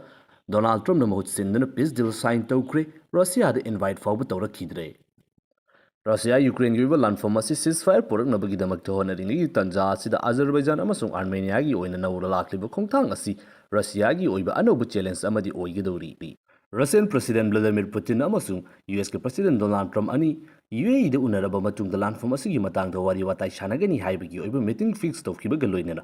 ꯗꯣꯅꯥꯜꯗ ꯇ꯭ꯔꯝꯞꯅ ꯃꯍꯨꯠ ꯁꯤꯟꯗꯨꯅ ꯄꯤꯁ ꯗꯤꯜ ꯁꯥꯏꯟ ꯇꯧꯈ꯭ꯔꯦ꯫ ꯔꯁꯤꯌꯥꯗ ꯏꯟꯚꯥꯏꯠ ꯐꯥꯎꯕ ꯇꯧꯔꯛꯈꯤꯗ꯭ꯔꯦ꯫ ꯔꯁꯤꯌꯥ ꯌꯨꯀ꯭ꯔꯦꯟꯒꯤ ꯑꯣꯏꯕ ꯂꯥꯟꯐꯝ ꯑꯁꯤ ꯁꯤꯁꯐꯥꯌꯔ ꯄꯨꯔꯛꯅꯕꯒꯤꯗꯃꯛꯇ ꯍꯣꯠꯅꯔꯤꯉꯩꯒꯤ ꯇꯥꯟꯖꯥ ꯑꯁꯤꯗ ꯑꯖꯔꯕꯥꯏꯖꯥꯟ ꯑꯃꯁꯨꯡ ꯑꯥꯔꯃꯦꯅꯤꯌꯥꯒꯤ ꯑꯣꯏꯅ ꯅꯧꯅ ꯂꯥꯛꯂꯤꯕ ꯈꯣꯡꯊꯥꯡ ꯑꯁꯤ ꯔꯁꯤꯌꯥꯒꯤ ꯑꯣꯏꯕ ꯑꯅꯧꯕ ꯆꯦꯂꯦꯟꯖ ꯑꯃꯗꯤ ꯑꯣꯏꯒꯗꯧꯔꯤ꯫ ꯔꯁꯤꯌꯟ ꯄ꯭ꯔꯁꯤꯗꯦꯟꯠ ꯚ꯭ꯂꯥꯗꯤꯃꯤꯔ ꯄꯨꯇꯤꯟ ꯑꯃꯁꯨꯡ ꯌꯨ ꯑꯦꯁꯀꯤ ꯄ꯭ꯔꯁꯤꯗꯦꯟꯠ ꯗꯣꯅꯥꯜꯗ ꯇ꯭ꯔꯝꯞ ꯑꯅꯤ ꯌꯨ ꯑꯦ ꯏꯗ ꯎꯅꯔꯕ ꯃꯇꯨꯡꯗ ꯂꯥꯟꯐꯝ ꯑꯁꯤꯒꯤ ꯃꯇꯥꯡꯗ ꯋꯥꯔꯤ ꯋꯥꯇꯥꯏ ꯁꯥꯟꯅꯒꯅꯤ ꯍꯥꯏꯕꯒꯤ ꯑꯣꯏꯕ ꯃꯤꯇꯤꯡ ꯐꯤꯛꯁ ꯇꯧꯈꯤꯕꯒ ꯂꯣꯏꯅꯅ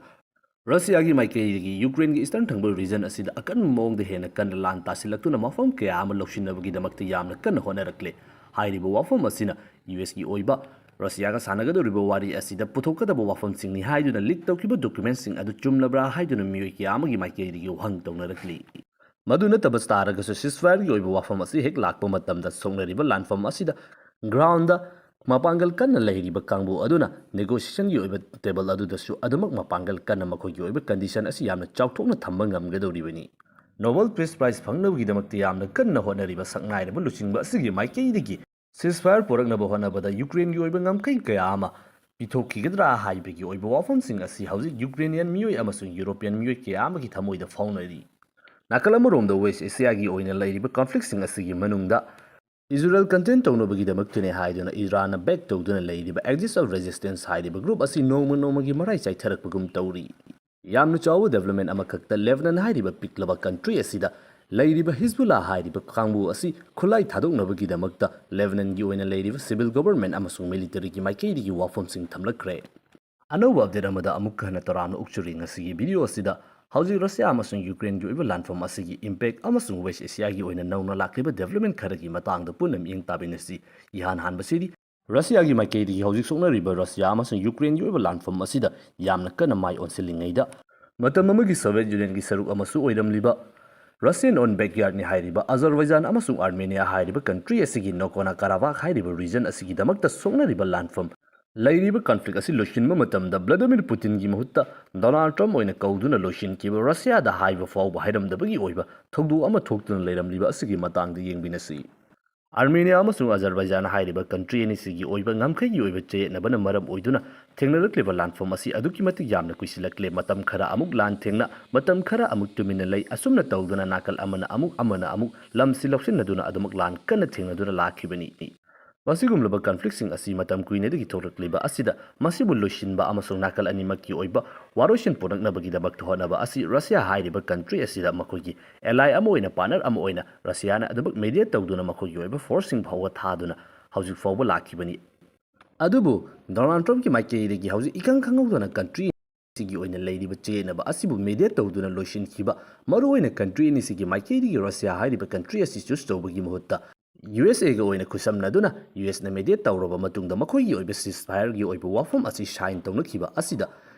ꯔꯁꯤꯌꯥꯒꯤ ꯃꯥꯏꯀꯩꯗꯒꯤ ꯌꯨꯀ꯭ꯔꯦꯟꯒꯤ ꯏꯁꯇꯔꯟ ꯊꯪꯕ ꯔꯤꯖꯟ ꯑꯁꯤꯗ ꯑꯀꯟꯕ ꯃꯑꯣꯡꯗ ꯍꯦꯟꯅ ꯀꯟꯅ ꯂꯥꯟ ꯇꯥꯁꯤꯜꯂꯛꯇꯨꯅ ꯃꯐꯝ ꯀꯌꯥ ꯑꯃ ꯂꯧꯁꯤꯟꯅꯕꯒꯤꯗꯃꯛꯇ ꯌꯥꯝꯅ ꯀꯟꯅ ꯍꯣꯠꯅꯔꯛꯂꯦ꯫ ꯍꯥꯏꯔꯤꯕ ꯋꯥꯐꯝ ꯑꯁꯤꯅ ꯌꯨ ꯑꯦꯁꯀꯤ ꯑꯣꯏꯕ ꯔꯁꯤꯌꯥꯒ ꯁꯥꯟꯅꯒꯗꯧꯔꯤꯕ ꯋꯥꯔꯤ ꯑꯁꯤꯗ ꯄꯨꯊꯣꯛꯀꯗꯕ ꯋꯥꯐꯝꯁꯤꯡꯅꯤ ꯍꯥꯏꯗꯨꯅ ꯂꯤꯛ ꯇꯧꯈꯤꯕ ꯗꯣꯀꯨꯃꯦꯟꯁꯤꯡ ꯑꯗꯨ ꯆꯨꯝꯂꯕ꯭ꯔꯥ ꯍꯥꯏꯗꯨꯅ ꯃꯤꯑꯣꯏ ꯀꯌꯥ ꯑꯃꯒꯤ ꯃꯥꯏꯀꯩꯗꯒꯤ ꯋꯥꯍꯪ ꯇꯧꯅꯔꯛꯂꯤ꯫ ꯃꯗꯨ ꯅꯠꯇꯕ ꯇꯥꯔꯒꯁꯨ ꯁꯤꯁꯐꯥꯌꯔꯒꯤ ꯑꯣꯏꯕ ꯋꯥꯐꯝ ꯑꯁꯤ ꯍꯦꯛ ꯂꯥꯛꯄ ꯃꯇꯝꯗ ꯁꯣꯛꯅꯔꯤꯕ ꯂꯥꯟꯐꯝ ꯑꯁꯤꯗ ꯒ꯭ꯔꯥꯎꯟꯗ ꯃꯄꯥꯡꯒꯜ ꯀꯟꯅ ꯂꯩꯔꯤꯕ ꯀꯥꯡꯕꯨ ꯑꯗꯨꯅ ꯅꯦꯒꯣꯁꯤꯌꯦꯁꯟꯒꯤ ꯑꯣꯏꯕ ꯇꯦꯕꯜ ꯑꯗꯨꯗꯁꯨ ꯑꯗꯨꯃꯛ ꯃꯄꯥꯡꯒꯜ ꯀꯟꯅ ꯃꯈꯣꯏꯒꯤ ꯑꯣꯏꯕ ꯀꯟꯗꯤꯁꯟ ꯑꯁꯤ ꯌꯥꯝꯅ ꯆꯥꯎꯊꯣꯛꯅ ꯊꯝꯕ ꯉꯝꯒꯗꯧꯔꯤꯕꯅꯤ꯫ ꯅꯣꯕꯦꯜ ꯄꯤꯁ ꯄ꯭ꯔꯥꯏꯖ ꯐꯪꯅꯕꯒꯤꯗꯃꯛꯇ ꯌꯥꯝꯅ ꯀꯟꯅ ꯍꯣꯠꯅꯔꯤꯕ ꯁꯛꯅꯥꯏꯔꯕ ꯂꯨꯆꯤꯡꯕ ꯑꯁꯤꯒꯤ ꯃꯥꯏꯀꯩꯗꯒꯤ ꯁꯤꯁꯐꯥꯌꯔ ꯄꯨꯔꯛꯅꯕ ꯍꯣꯠꯅꯕꯗ ꯌꯨꯀ꯭ꯔꯦꯟꯒꯤ ꯑꯣꯏꯕ ꯉꯝꯈꯩ ꯀꯌꯥ ꯑꯃ ꯄꯤꯊꯣꯛꯈꯤꯒꯗ꯭ꯔꯥ ꯍꯥꯏꯕꯒꯤ ꯑꯣꯏꯕ ꯋꯥꯐꯝꯁꯤꯡ ꯑꯁꯤ ꯍꯧꯖꯤꯛ ꯌꯨꯀ꯭ꯔꯦꯅꯤꯌꯟ ꯃꯤꯑꯣꯏ ꯑꯃꯁꯨꯡ ꯌꯨꯔꯣꯄꯤꯌꯟ ꯃꯤꯑꯣꯏ ꯀꯌꯥ ꯑꯃꯒꯤ ꯊꯃꯣꯏꯗ ꯐꯥꯎꯅꯔꯤ꯫ ꯅꯥꯀꯜ ꯑꯃꯔꯣꯝꯗ ꯋꯦꯁ ꯑꯦꯁꯤꯌꯥꯒꯤ ꯑꯣꯏꯅ ꯂꯩꯔꯤꯕ ꯀꯟꯐ꯭ꯂꯤꯛꯁꯤꯡ ꯑꯁꯤꯒꯤ ꯃꯅꯨꯡꯗ ꯏꯖꯔꯦꯜ ꯀꯟꯇꯦꯟ ꯇꯧꯅꯕꯒꯤꯗꯃꯛꯇꯅꯦ ꯍꯥꯏꯗꯨꯅ ꯏꯔꯥꯟꯅ ꯕꯦꯛ ꯇꯧꯗꯨꯅ ꯂꯩꯔꯤꯕ Axis of Resistance ꯍꯥꯏꯔꯤꯕ ꯒ꯭ꯔꯨꯞ ꯑꯁꯤ ꯅꯣꯡꯃ ꯅꯣꯡꯃꯒꯤ ꯃꯔꯥꯏ ꯆꯥꯏꯊꯔꯛꯄꯒꯨꯝ ꯇꯧꯔꯤ꯫ ꯌꯥꯝꯅ ꯆꯥꯎꯕ ꯗꯦꯕꯂꯞꯃꯦꯟ ꯑꯃꯈꯛꯇ ꯂꯦꯕꯅꯟ ꯍꯥꯏꯔꯤꯕ ꯄꯤꯛꯂꯕ ꯀꯟꯇ꯭ꯔꯤ ꯑꯁꯤꯗ ꯂꯩꯔꯤꯕ ꯍꯤꯖꯕꯨꯜꯂꯥ ꯍꯥꯏꯔꯤꯕ ꯀꯥꯡꯕꯨ ꯑꯁꯤ ꯈꯨꯠꯂꯥꯏ ꯊꯥꯗꯣꯛꯅꯕꯒꯤꯗꯃꯛꯇ ꯂꯦꯕꯅꯟꯒꯤ ꯑꯣꯏꯅ ꯂꯩꯔꯤꯕ ꯁꯤꯚꯤꯜ ꯒꯣꯚꯔꯟꯃꯦꯟ ꯑꯃꯁꯨꯡ ꯃꯤꯂꯤꯇꯔꯤꯒꯤ ꯃꯥꯏꯀꯩꯗꯒꯤ ꯋꯥꯐꯝꯁꯤꯡ ꯊꯝꯂꯛꯈ꯭ꯔꯦ꯫ ꯑꯅꯧꯕ ꯑꯞꯗꯦꯠ ꯑꯃꯗ ꯑꯃꯨꯛꯀ ꯍꯟꯅ ꯇꯔꯥꯝꯅ ꯑꯣꯛꯆꯔꯤ꯫ ꯉꯁꯤꯒꯤ ꯚꯤꯗꯤꯑꯣ ꯑꯁꯤꯗ ꯍꯧꯖꯤꯛ ꯔꯁꯤꯌꯥ ꯑꯃꯁꯨꯡ ꯌꯨꯀ꯭ꯔꯦꯟꯒꯤ ꯑꯣꯏꯕ ꯂꯥꯟꯐꯝ ꯑꯁꯤꯒꯤ ꯏꯝꯄꯦꯛ ꯑꯃꯁꯨꯡ ꯋꯦꯁ ꯑꯦꯁꯤꯌꯥꯒꯤ ꯑꯣꯏꯅ ꯅꯧꯅ ꯂꯥꯛꯂꯤꯕ ꯗꯦꯕꯂꯞꯃꯦꯟ ꯈꯔꯒꯤ ꯃꯇꯥꯡꯗ ꯄꯨꯟꯅ ꯃꯤꯠꯌꯦꯡ ꯇꯥꯃꯤꯟꯅꯁꯤ꯫ ꯏꯍꯥꯟ ꯍꯥꯟꯕꯁꯤꯗꯤ ꯔꯁꯤꯌꯥꯒꯤ ꯃꯥꯏꯀꯩꯗꯒꯤ ꯍꯧꯖꯤꯛ ꯁꯣꯛꯅꯔꯤꯕ ꯔꯁꯤꯌꯥ ꯑꯃꯁꯨꯡ ꯌꯨꯀ꯭ꯔꯦꯟꯒꯤ ꯑꯣꯏꯕ ꯂꯥꯟꯐꯝ ꯑꯁꯤꯗ ꯌꯥꯝꯅ ꯀꯟꯅ ꯃꯥꯏ ꯑꯣꯟꯁꯤꯜꯂꯤꯉꯩꯗ ꯃꯇꯝ ꯑꯃꯒꯤ ꯁꯣꯚꯤꯌꯦꯠ ꯌꯨꯅꯤꯌꯟꯒꯤ ꯁꯔꯨꯛ ꯑꯃꯁꯨ ꯑꯣꯏꯔꯝꯂꯤꯕ Russian own backyardꯅꯤ ꯍꯥꯏꯔꯤꯕ ꯑꯖꯔꯕꯥꯏꯖꯥꯟ ꯑꯃꯁꯨꯡ ꯑꯥꯔꯃꯦꯅꯤꯌꯥ ꯍꯥꯏꯔꯤꯕ ꯀꯟꯇ꯭ꯔꯤ ꯑꯁꯤꯒꯤ ꯅꯣꯒꯣꯅ ꯀꯥꯔꯥꯕꯥꯈ ꯍꯥꯏꯔꯤꯕ ꯔꯤꯖꯟ ꯑꯁꯤꯒꯤꯗꯃꯛꯇ ꯁꯣꯛꯅꯔꯤꯕ ꯂꯥꯟꯐꯝ ꯂꯩꯔꯤꯕ ꯀꯟꯐ꯭ꯂꯤꯛ ꯑꯁꯤ ꯂꯣꯏꯁꯤꯟꯕ ꯃꯇꯝꯗ ꯚ꯭ꯂꯥꯗꯤꯃꯤꯔ ꯄꯨꯇꯤꯟꯒꯤ ꯃꯍꯨꯠꯇ ꯗꯣꯅꯥꯜꯗ ꯇ꯭ꯔꯝꯞ ꯑꯣꯏꯅ ꯀꯧꯗꯨꯅ ꯂꯣꯏꯁꯤꯟꯈꯤꯕ ꯔꯁꯤꯌꯥꯗ ꯍꯥꯏꯕ ꯐꯥꯎꯕ ꯍꯥꯏꯔꯝꯗꯕꯒꯤ ꯑꯣꯏꯕ ꯊꯧꯗꯣꯛ ꯑꯃ ꯊꯣꯛꯇꯨꯅ ꯂꯩꯔꯝꯂꯤꯕ ꯑꯁꯤꯒꯤ ꯃꯇꯥꯡꯗ ꯌꯦꯡꯃꯤꯟꯅꯁꯤ꯫ ꯑꯥꯔꯃꯦꯅꯤꯌꯥ ꯑꯃꯁꯨꯡ ꯑꯖꯔꯕꯥꯏꯖꯥꯟ ꯍꯥꯏꯔꯤꯕ ꯀꯟꯇ꯭ꯔꯤ ꯑꯅꯤꯁꯤꯒꯤ ꯑꯣꯏꯕ ꯉꯝꯈꯩꯒꯤ ꯑꯣꯏꯕ ꯆꯌꯦꯠꯅꯕꯅ ꯃꯔꯝ ꯑꯣꯏꯗꯨꯅ ꯊꯦꯡꯅꯔꯛꯂꯤꯕ ꯂꯥꯟꯐꯝ ꯑꯁꯤ ꯑꯗꯨꯛꯀꯤ ꯃꯇꯤꯛ ꯌꯥꯝꯅ ꯀꯨꯏꯁꯤꯜꯂꯛꯂꯦ꯫ ꯃꯇꯝ ꯈꯔ ꯑꯃꯨꯛ ꯂꯥꯟ ꯊꯦꯡꯅ, ꯃꯇꯝ ꯈꯔ ꯑꯃꯨꯛ ꯇꯨꯃꯤꯟꯅ ꯂꯩ꯫ ꯑꯁꯨꯝꯅ ꯇꯧꯗꯨꯅ ꯅꯥꯀꯜ ꯑꯃꯅ ꯑꯃꯨꯛ, ꯑꯃꯅ ꯑꯃꯨꯛ ꯂꯝꯁꯤ ꯂꯧꯁꯤꯟꯅꯗꯨꯅ ꯑꯗꯨꯃꯛ ꯂꯥꯟ ꯀꯟꯅ ꯊꯦꯡꯅꯗꯨꯅ ꯂꯥꯛꯈꯤꯕꯅꯤ꯫ ꯃꯁꯤꯒꯨꯝꯂꯕ ꯀꯟꯐ꯭ꯂꯤꯛꯁꯤꯡ ꯑꯁꯤ ꯃꯇꯝ ꯀꯨꯏꯅꯗꯒꯤ ꯊꯣꯛꯂꯛꯂꯤꯕ ꯑꯁꯤꯗ ꯃꯁꯤꯕꯨ ꯂꯣꯏꯁꯤꯟꯕ ꯑꯃꯁꯨꯡ ꯅꯥꯀꯜ ꯑꯅꯤꯃꯛꯀꯤ ꯑꯣꯏꯕ ꯋꯥꯔꯣꯏꯁꯤꯟ ꯄꯨꯔꯛꯅꯕꯒꯤꯗꯃꯛꯇ ꯍꯣꯠꯅꯕ ꯑꯁꯤ ꯔꯁꯤꯌꯥ ꯍꯥꯏꯔꯤꯕ ꯀꯟꯇ꯭ꯔꯤ ꯑꯁꯤꯗ ꯃꯈꯣꯏꯒꯤ ꯑꯦꯂꯥꯏ ꯑꯃ ꯑꯣꯏꯅ, ꯄꯥꯔꯠꯅꯔ ꯑꯃ ꯑꯣꯏꯅ ꯔꯁꯤꯌꯥꯅ ꯑꯗꯨꯃꯛ ꯃꯦꯗꯤꯌꯦꯠ ꯇꯧꯗꯨꯅ ꯃꯈꯣꯏꯒꯤ ꯑꯣꯏꯕ ꯐꯣꯔꯁꯁꯤꯡ ꯐꯥꯎꯕ ꯊꯥꯗꯨꯅ ꯍꯧꯖꯤꯛ ꯐꯥꯎꯕ ꯂꯥꯛꯈꯤꯕꯅꯤ꯫ ꯑꯗꯨꯕꯨ ꯗꯣꯅꯥꯜꯗ ꯇ꯭ꯔꯝꯞꯀꯤ ꯃꯥꯏꯀꯩꯗꯒꯤ ꯍꯧꯖꯤꯛ ꯏꯈꯪ ꯈꯪꯍꯧꯗꯅ ꯀꯟꯇ꯭ꯔꯤ ꯁꯤꯒꯤ ꯑꯣꯏꯅ ꯂꯩꯔꯤꯕ ꯆꯌꯦꯠꯅꯕ ꯑꯁꯤꯕꯨ mediate ꯇꯧꯗꯨꯅ ꯂꯣꯏꯁꯤꯟꯈꯤꯕ, ꯃꯔꯨꯑꯣꯏꯅ country ꯑꯅꯤꯁꯤꯒꯤ ꯃꯥꯏꯀꯩꯗꯒꯤ ꯔꯁꯤꯌꯥ ꯍꯥꯏꯔꯤꯕ country ꯑꯁꯤ choose ꯇꯧꯕꯒꯤ ꯃꯍꯨꯠꯇ ꯌꯨ ꯑꯦꯁ ꯑꯦꯒ ꯑꯣꯏꯅ ꯈꯨꯠꯁꯝꯅꯗꯨꯅ ꯌꯨ ꯑꯦꯁꯅ mediate ꯇꯧꯔꯕ ꯃꯇꯨꯡꯗ ꯃꯈꯣꯏꯒꯤ ꯑꯣꯏꯕ ceasefire ꯒꯤ ꯑꯣꯏꯕ ꯋꯥꯐꯝ ꯑꯁꯤ sign ꯇꯧꯅꯈꯤꯕ ꯑꯁꯤꯗ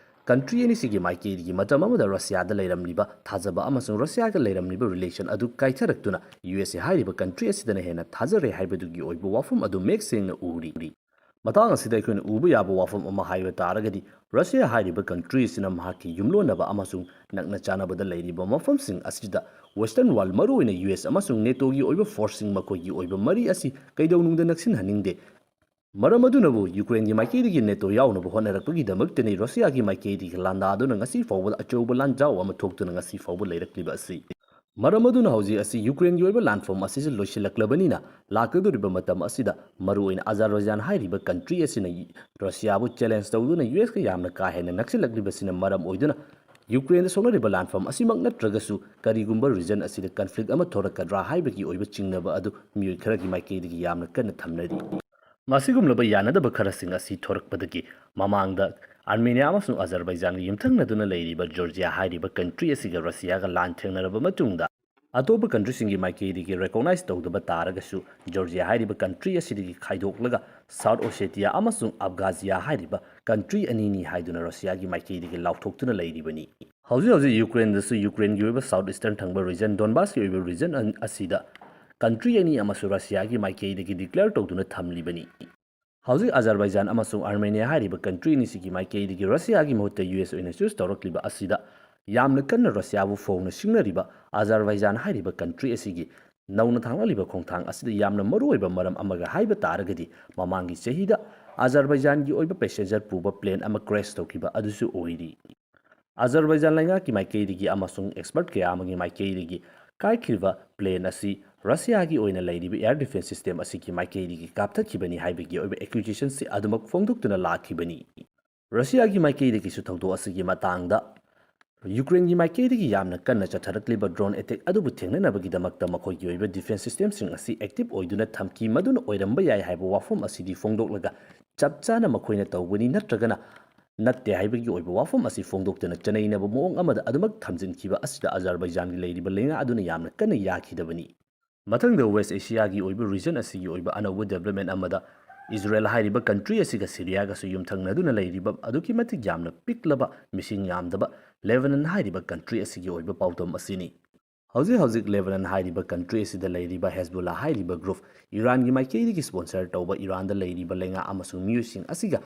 country ꯑꯅꯤꯁꯤꯒꯤ ꯃꯥꯏꯀꯩꯗꯒꯤ ꯃꯇꯝ ꯑꯃꯗ ꯔꯁꯤꯌꯥꯗ ꯂꯩꯔꯝꯂꯤꯕ ꯊꯥꯖꯕ ꯑꯃꯁꯨꯡ ꯔꯁꯤꯌꯥꯒ ꯂꯩꯔꯝꯂꯤꯕ relation ꯑꯗꯨ ꯀꯥꯏꯊꯔꯛꯇꯨꯅ ꯌꯨ ꯑꯦꯁ ꯑꯦ ꯍꯥꯏꯔꯤꯕ country ꯑꯁꯤꯗꯅ ꯍꯦꯟꯅ ꯊꯥꯖꯔꯦ ꯍꯥꯏꯕꯗꯨꯒꯤ ꯑꯣꯏꯕ ꯋꯥꯐꯝ ꯑꯗꯨ ꯃꯌꯦꯛ ꯁꯦꯡꯅ ꯎꯔꯤ꯫ ꯃꯇꯥꯡ ꯑꯁꯤꯗ ꯑꯩꯈꯣꯏꯅ ꯎꯕ ꯌꯥꯕ ꯋꯥꯐꯝ ꯑꯃ ꯍꯥꯏꯕ ꯇꯥꯔꯒꯗꯤ, ꯔꯁꯤꯌꯥ ꯍꯥꯏꯔꯤꯕ country ꯑꯁꯤꯅ ꯃꯍꯥꯛꯀꯤ ꯌꯨꯝꯂꯣꯟꯅꯕ ꯑꯃꯁꯨꯡ ꯅꯛꯅ ꯆꯥꯟꯅꯕꯗ ꯂꯩꯔꯤꯕ ꯃꯐꯝꯁꯤꯡ ꯑꯁꯤꯗ Western world, ꯃꯔꯨꯑꯣꯏꯅ ꯌꯨ ꯑꯦꯁ ꯑꯃꯁꯨꯡ ꯅꯦꯇꯣꯒꯤ ꯑꯣꯏꯕ force ꯁꯤꯡ ꯃꯈꯣꯏꯒꯤ ꯑꯣꯏꯕ ꯃꯔꯤ ꯑꯁꯤ ꯀꯩꯗꯧꯅꯨꯡꯗ ꯅꯛꯁꯤꯟꯍꯟꯅꯤꯡꯗꯦ꯫ ꯃꯔꯝ ꯑꯗꯨꯅꯕꯨ ꯌꯨꯀ꯭ꯔꯦꯟꯒꯤ ꯃꯥꯏꯀꯩꯗꯒꯤ ꯅꯦꯇꯣ ꯌꯥꯎꯅꯕ ꯍꯣꯠꯅꯔꯛꯄꯒꯤꯗꯃꯛꯇꯅꯤ ꯔꯁꯤꯌꯥꯒꯤ ꯃꯥꯏꯀꯩꯗꯒꯤ ꯂꯥꯟꯗꯥꯗꯨꯅ ꯉꯁꯤ ꯐꯥꯎꯕꯗ ꯑꯆꯧꯕ ꯂꯥꯟꯖꯥꯎ ꯑꯃ ꯊꯣꯛꯇꯨꯅ ꯉꯁꯤ ꯐꯥꯎꯕ ꯂꯩꯔꯛꯂꯤꯕ ꯑꯁꯤ꯫ ꯃꯔꯝ ꯑꯗꯨꯅ ꯍꯧꯖꯤꯛ ꯑꯁꯤ ꯌꯨꯀ꯭ꯔꯦꯟꯒꯤ ꯑꯣꯏꯕ ꯂꯥꯟꯐꯝ ꯑꯁꯤꯁꯨ ꯂꯣꯏꯁꯤꯜꯂꯛꯂꯕꯅꯤꯅ, ꯂꯥꯛꯀꯗꯧꯔꯤꯕ ꯃꯇꯝ ꯑꯁꯤꯗ ꯃꯔꯨꯑꯣꯏꯅ ꯑꯖꯔꯕꯥꯏꯖꯥꯟ ꯍꯥꯏꯔꯤꯕ country ꯑꯁꯤꯅ ꯔꯁꯤꯌꯥꯕꯨ challenge ꯇꯧꯗꯨꯅ ꯌꯨ ꯑꯦꯁꯀ ꯌꯥꯝꯅ ꯀꯥ ꯍꯦꯟꯅ ꯅꯛꯁꯤꯜꯂꯛꯂꯤꯕꯁꯤꯅ ꯃꯔꯝ ꯑꯣꯏꯗꯨꯅ ꯌꯨꯀ꯭ꯔꯦꯟꯗ ꯁꯣꯛꯅꯔꯤꯕ ꯂꯥꯟꯐꯝ ꯑꯁꯤꯃꯛ ꯅꯠꯇ꯭ꯔꯒꯁꯨ ꯀꯔꯤꯒꯨꯝꯕ region ꯑꯁꯤꯗ conflict ꯑꯃ ꯊꯣꯔꯛꯀꯗ꯭ꯔꯥ ꯍꯥꯏꯕꯒꯤ ꯑꯣꯏꯕ ꯆꯤꯡꯅꯕ ꯑꯗꯨ ꯃꯤꯑꯣꯏ ꯈꯔꯒꯤ ꯃꯥꯏꯀꯩꯗꯒꯤ ꯌꯥꯝꯅ ꯀꯟꯅ ꯊꯝꯅꯔꯤ꯫ ꯃꯁꯤꯒꯨꯝꯂꯕ ꯌꯥꯅꯗꯕ ꯈꯔꯁꯤꯡ ꯑꯁꯤ ꯊꯣꯔꯛꯄꯗꯒꯤ ꯃꯃꯥꯡꯗ ꯑꯥꯔꯃꯦꯅꯤꯌꯥ ꯑꯃꯁꯨꯡ ꯑꯖꯔꯕꯥꯏꯖꯥꯟꯒ ꯌꯨꯝꯊꯪꯅꯗꯨꯅ ꯂꯩꯔꯤꯕ ꯖꯣꯔꯖꯤꯌꯥ ꯍꯥꯏꯔꯤꯕ country ꯑꯁꯤꯒ ꯔꯁꯤꯌꯥꯒ ꯂꯥꯟ ꯊꯦꯡꯅꯔꯕ ꯃꯇꯨꯡꯗ, ꯑꯇꯣꯞꯄ country ꯁꯤꯡꯒꯤ ꯃꯥꯏꯀꯩꯗꯒꯤ recognize ꯇꯧꯗꯕ ꯇꯥꯔꯒꯁꯨ, ꯖꯣꯔꯖꯤꯌꯥ ꯍꯥꯏꯔꯤꯕ country ꯑꯁꯤꯗꯒꯤ ꯈꯥꯏꯗꯣꯛꯂꯒ South Ossetia ꯑꯃꯁꯨꯡ Abkhazia ꯍꯥꯏꯔꯤꯕ country ꯑꯅꯤꯅꯤ ꯍꯥꯏꯗꯨꯅ ꯔꯁꯤꯌꯥꯒꯤ ꯃꯥꯏꯀꯩꯗꯒꯤ ꯂꯥꯎꯊꯣꯛꯇꯨꯅ ꯂꯩꯔꯤꯕꯅꯤ꯫ ꯍꯧꯖꯤꯛ ꯍꯧꯖꯤꯛ ꯌꯨꯀ꯭ꯔꯦꯟꯗꯁꯨ ꯌꯨꯀ꯭ꯔꯦꯟꯒꯤ ꯑꯣꯏꯕ South Eastern ꯊꯪꯕ region, ꯗꯣꯟꯕꯥꯁꯀꯤ ꯑꯣꯏꯕ region ꯑꯟ-, ꯑꯁꯤꯗ country ꯑꯅꯤ ꯑꯃꯁꯨ ꯔꯁꯤꯌꯥꯒꯤ ꯃꯥꯏꯀꯩꯗꯒꯤ declare ꯇꯧꯗꯨꯅ ꯊꯝꯂꯤꯕꯅꯤ꯫ ꯍꯧꯖꯤꯛ ꯑꯖꯔꯕꯥꯏꯖꯥꯟ ꯑꯃꯁꯨꯡ ꯑꯥꯔꯃꯦꯅꯤꯌꯥ ꯍꯥꯏꯔꯤꯕ country ꯑꯅꯤꯁꯤꯒꯤ ꯃꯥꯏꯀꯩꯗꯒꯤ ꯔꯁꯤꯌꯥꯒꯤ ꯃꯍꯨꯠꯇ ꯌꯨ ꯑꯦꯁ ꯑꯣꯏꯅ choose ꯇꯧꯔꯛꯂꯤꯕ ꯑꯁꯤꯗ ꯌꯥꯝꯅ ꯀꯟꯅ ꯔꯁꯤꯌꯥꯕꯨ ꯐꯣꯡꯅ ꯁꯤꯡꯅꯔꯤꯕ ꯑꯖꯔꯕꯥꯏꯖꯥꯟ ꯍꯥꯏꯔꯤꯕ country ꯑꯁꯤꯒꯤ ꯅꯧꯅ ꯊꯥꯡꯂꯛꯂꯤꯕ ꯈꯣꯡꯊꯥꯡ ꯑꯁꯤꯗ ꯌꯥꯝꯅ ꯃꯔꯨꯑꯣꯏꯕ ꯃꯔꯝ ꯑꯃꯒ ꯍꯥꯏꯕ ꯇꯥꯔꯒꯗꯤ, ꯃꯃꯥꯡꯒꯤ ꯆꯍꯤꯗ ꯑꯖꯔꯕꯥꯏꯖꯥꯟꯒꯤ ꯑꯣꯏꯕ passenger ꯄꯨꯕ plane ꯑꯃ crash ꯇꯧꯈꯤꯕ ꯑꯗꯨꯁꯨ ꯑꯣꯏꯔꯤ꯫ ꯑꯖꯔꯕꯥꯏꯖꯥꯟ ꯂꯩꯉꯥꯛꯀꯤ ꯃꯥꯏꯀꯩꯗꯒꯤ ꯑꯃꯁꯨꯡ expert ꯀꯌꯥ ꯑꯃꯒꯤ ꯃꯥꯏꯀꯩꯗꯒꯤ ꯀꯥꯏꯈꯤꯕ plane ꯑꯁꯤ ꯔꯁꯤꯌꯥꯒꯤ ꯑꯣꯏꯅ ꯂꯩꯔꯤꯕ air defense system ꯑꯁꯤꯒꯤ ꯃꯥꯏꯀꯩꯗꯒꯤ ꯀꯥꯞꯊꯈꯤꯕꯅꯤ ꯍꯥꯏꯕꯒꯤ ꯑꯣꯏꯕ accusation ꯁꯤ ꯑꯗꯨꯃꯛ ꯐꯣꯡꯗꯣꯛꯇꯨꯅ ꯂꯥꯛꯈꯤꯕꯅꯤ꯫ ꯔꯁꯤꯌꯥꯒꯤ ꯃꯥꯏꯀꯩꯗꯒꯤꯁꯨ ꯊꯧꯗꯣꯛ ꯑꯁꯤꯒꯤ ꯃꯇꯥꯡꯗ ꯌꯨꯀ꯭ꯔꯦꯟꯒꯤ ꯃꯥꯏꯀꯩꯗꯒꯤ ꯌꯥꯝꯅ ꯀꯟꯅ ꯆꯠꯊꯔꯛꯂꯤꯕ drone attack ꯑꯗꯨꯕꯨ ꯊꯦꯡꯅꯅꯕꯒꯤꯗꯃꯛꯇ ꯃꯈꯣꯏꯒꯤ ꯑꯣꯏꯕ defense system ꯁꯤꯡ ꯑꯁꯤ active ꯑꯣꯏꯗꯨꯅ ꯊꯝꯈꯤ, ꯃꯗꯨꯅ ꯑꯣꯏꯔꯝꯕ ꯌꯥꯏ ꯍꯥꯏꯕ ꯋꯥꯐꯝ ꯑꯁꯤꯗꯤ ꯐꯣꯡꯗꯣꯛꯂꯒ ꯆꯞ ꯆꯥꯅ ꯃꯈꯣꯏꯅ ꯇꯧꯕꯅꯤ ꯅꯠꯇ꯭ꯔꯒꯅ ꯅꯠꯇꯦ ꯍꯥꯏꯕꯒꯤ ꯑꯣꯏꯕ ꯋꯥꯐꯝ ꯑꯁꯤ ꯐꯣꯡꯗꯣꯛꯇꯨꯅ ꯆꯅꯩꯅꯕ ꯃꯑꯣꯡ ꯑꯃꯗ ꯑꯗꯨꯃꯛ ꯊꯝꯖꯤꯟꯈꯤꯕ ꯑꯁꯤꯗ ꯑꯖꯔꯕꯥꯏꯖꯥꯟꯒꯤ ꯂꯩꯔꯤꯕ ꯂꯩꯉꯥꯛ ꯑꯗꯨꯅ ꯌꯥꯝꯅ ꯀꯟꯅ ꯌꯥꯈꯤꯗꯕꯅꯤ꯫ ꯃꯊꯪꯗ ꯋꯦꯁ ꯑꯦꯁꯤꯌꯥꯒꯤ ꯑꯣꯏꯕ ꯔꯤꯖꯟ ꯑꯁꯤꯒꯤ ꯑꯣꯏꯕ ꯑꯅꯧꯕ ꯗꯦꯕꯂꯞꯃꯦꯟ ꯑꯃꯗ ꯏꯖꯔꯦꯜ ꯍꯥꯏꯔꯤꯕ ꯀꯟꯇ꯭ꯔꯤ ꯑꯁꯤꯒ ꯁꯤꯔꯤꯌꯥꯒꯁꯨ ꯌꯨꯝꯊꯪꯅꯗꯨꯅ ꯂꯩꯔꯤꯕ ꯑꯗꯨꯛꯀꯤ ꯃꯇꯤꯛ ꯌꯥꯝꯅ ꯄꯤꯛꯂꯕ, ꯃꯤꯁꯤꯡ ꯌꯥꯝꯗꯕ ꯂꯦꯕꯅꯟ ꯍꯥꯏꯔꯤꯕ ꯀꯟꯇ꯭ꯔꯤ ꯑꯁꯤꯒꯤ ꯑꯣꯏꯕ ꯄꯥꯎꯗꯝ ꯑꯁꯤꯅꯤ꯫ ꯍꯧꯖꯤꯛ ꯍꯧꯖꯤꯛ ꯂꯦꯕꯅꯟ ꯍꯥꯏꯔꯤꯕ ꯀꯟꯇ꯭ꯔꯤ ꯑꯁꯤꯗ ꯂꯩꯔꯤꯕ ꯍꯦꯖꯕꯨꯜꯂꯥ ꯍꯥꯏꯔꯤꯕ ꯒ꯭ꯔꯨꯞ, ꯏꯔꯥꯟꯒꯤ ꯃꯥꯏꯀꯩꯗꯒꯤ ꯁ꯭ꯄꯣꯟꯁꯔ ꯇꯧꯕ ꯏꯔꯥꯟꯗ ꯂꯩꯔꯤꯕ ꯂꯩꯉꯥꯛ ꯑꯃꯁꯨꯡ ꯃꯤꯑꯣꯏꯁꯤꯡ ꯑꯁꯤꯒ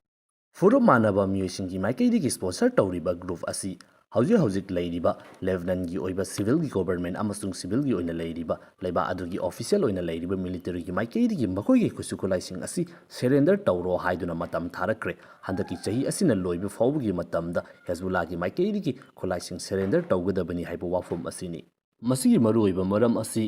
ꯐꯨꯔꯨꯞ ꯃꯥꯟꯅꯕ ꯃꯤꯑꯣꯏꯁꯤꯡꯒꯤ ꯃꯥꯏꯀꯩꯗꯒꯤ ꯁ꯭ꯄꯣꯟꯁꯔ ꯇꯧꯔꯤꯕ ꯒ꯭ꯔꯨꯞ ꯑꯁꯤ ꯍꯧꯖꯤꯛ ꯍꯧꯖꯤꯛ ꯂꯩꯔꯤꯕ ꯂꯦꯕꯅꯟꯒꯤ ꯑꯣꯏꯕ ꯁꯤꯚꯤꯜꯒꯤ ꯒꯣꯕꯔꯃꯦꯟ ꯑꯃꯁꯨꯡ ꯁꯤꯚꯤꯜꯒꯤ ꯑꯣꯏꯅ ꯂꯩꯔꯤꯕ ꯂꯩꯕꯥꯛ ꯑꯗꯨꯒꯤ ꯑꯣꯐꯤꯁꯤꯌꯦꯜ ꯑꯣꯏꯅ ꯂꯩꯔꯤꯕ ꯃꯤꯂꯤꯇꯔꯤꯒꯤ ꯃꯥꯏꯀꯩꯗꯒꯤ ꯃꯈꯣꯏꯒꯤ ꯈꯨꯠꯁꯨ ꯈꯨꯠꯂꯥꯏꯁꯤꯡ ꯑꯁꯤ ꯁꯦꯔꯦꯟꯗꯔ ꯇꯧꯔꯣ ꯍꯥꯏꯗꯨꯅ ꯃꯇꯝ ꯊꯥꯔꯛꯈ꯭ꯔꯦ꯫ ꯍꯟꯗꯛꯀꯤ ꯆꯍꯤ ꯑꯁꯤꯅ ꯂꯣꯏꯕ ꯐꯥꯎꯕꯒꯤ ꯃꯇꯝꯗ ꯍꯦꯖꯕꯨꯜꯂꯥꯒꯤ ꯃꯥꯏꯀꯩꯗꯒꯤ ꯈꯨꯠꯂꯥꯏꯁꯤꯡ ꯁꯦꯔꯦꯟꯗꯔ ꯇꯧꯒꯗꯕꯅꯤ ꯍꯥꯏꯕ ꯋꯥꯐꯝ ꯑꯁꯤꯅꯤ꯫ ꯃꯁꯤꯒꯤ ꯃꯔꯨꯑꯣꯏꯕ ꯃꯔꯝ ꯑꯁꯤ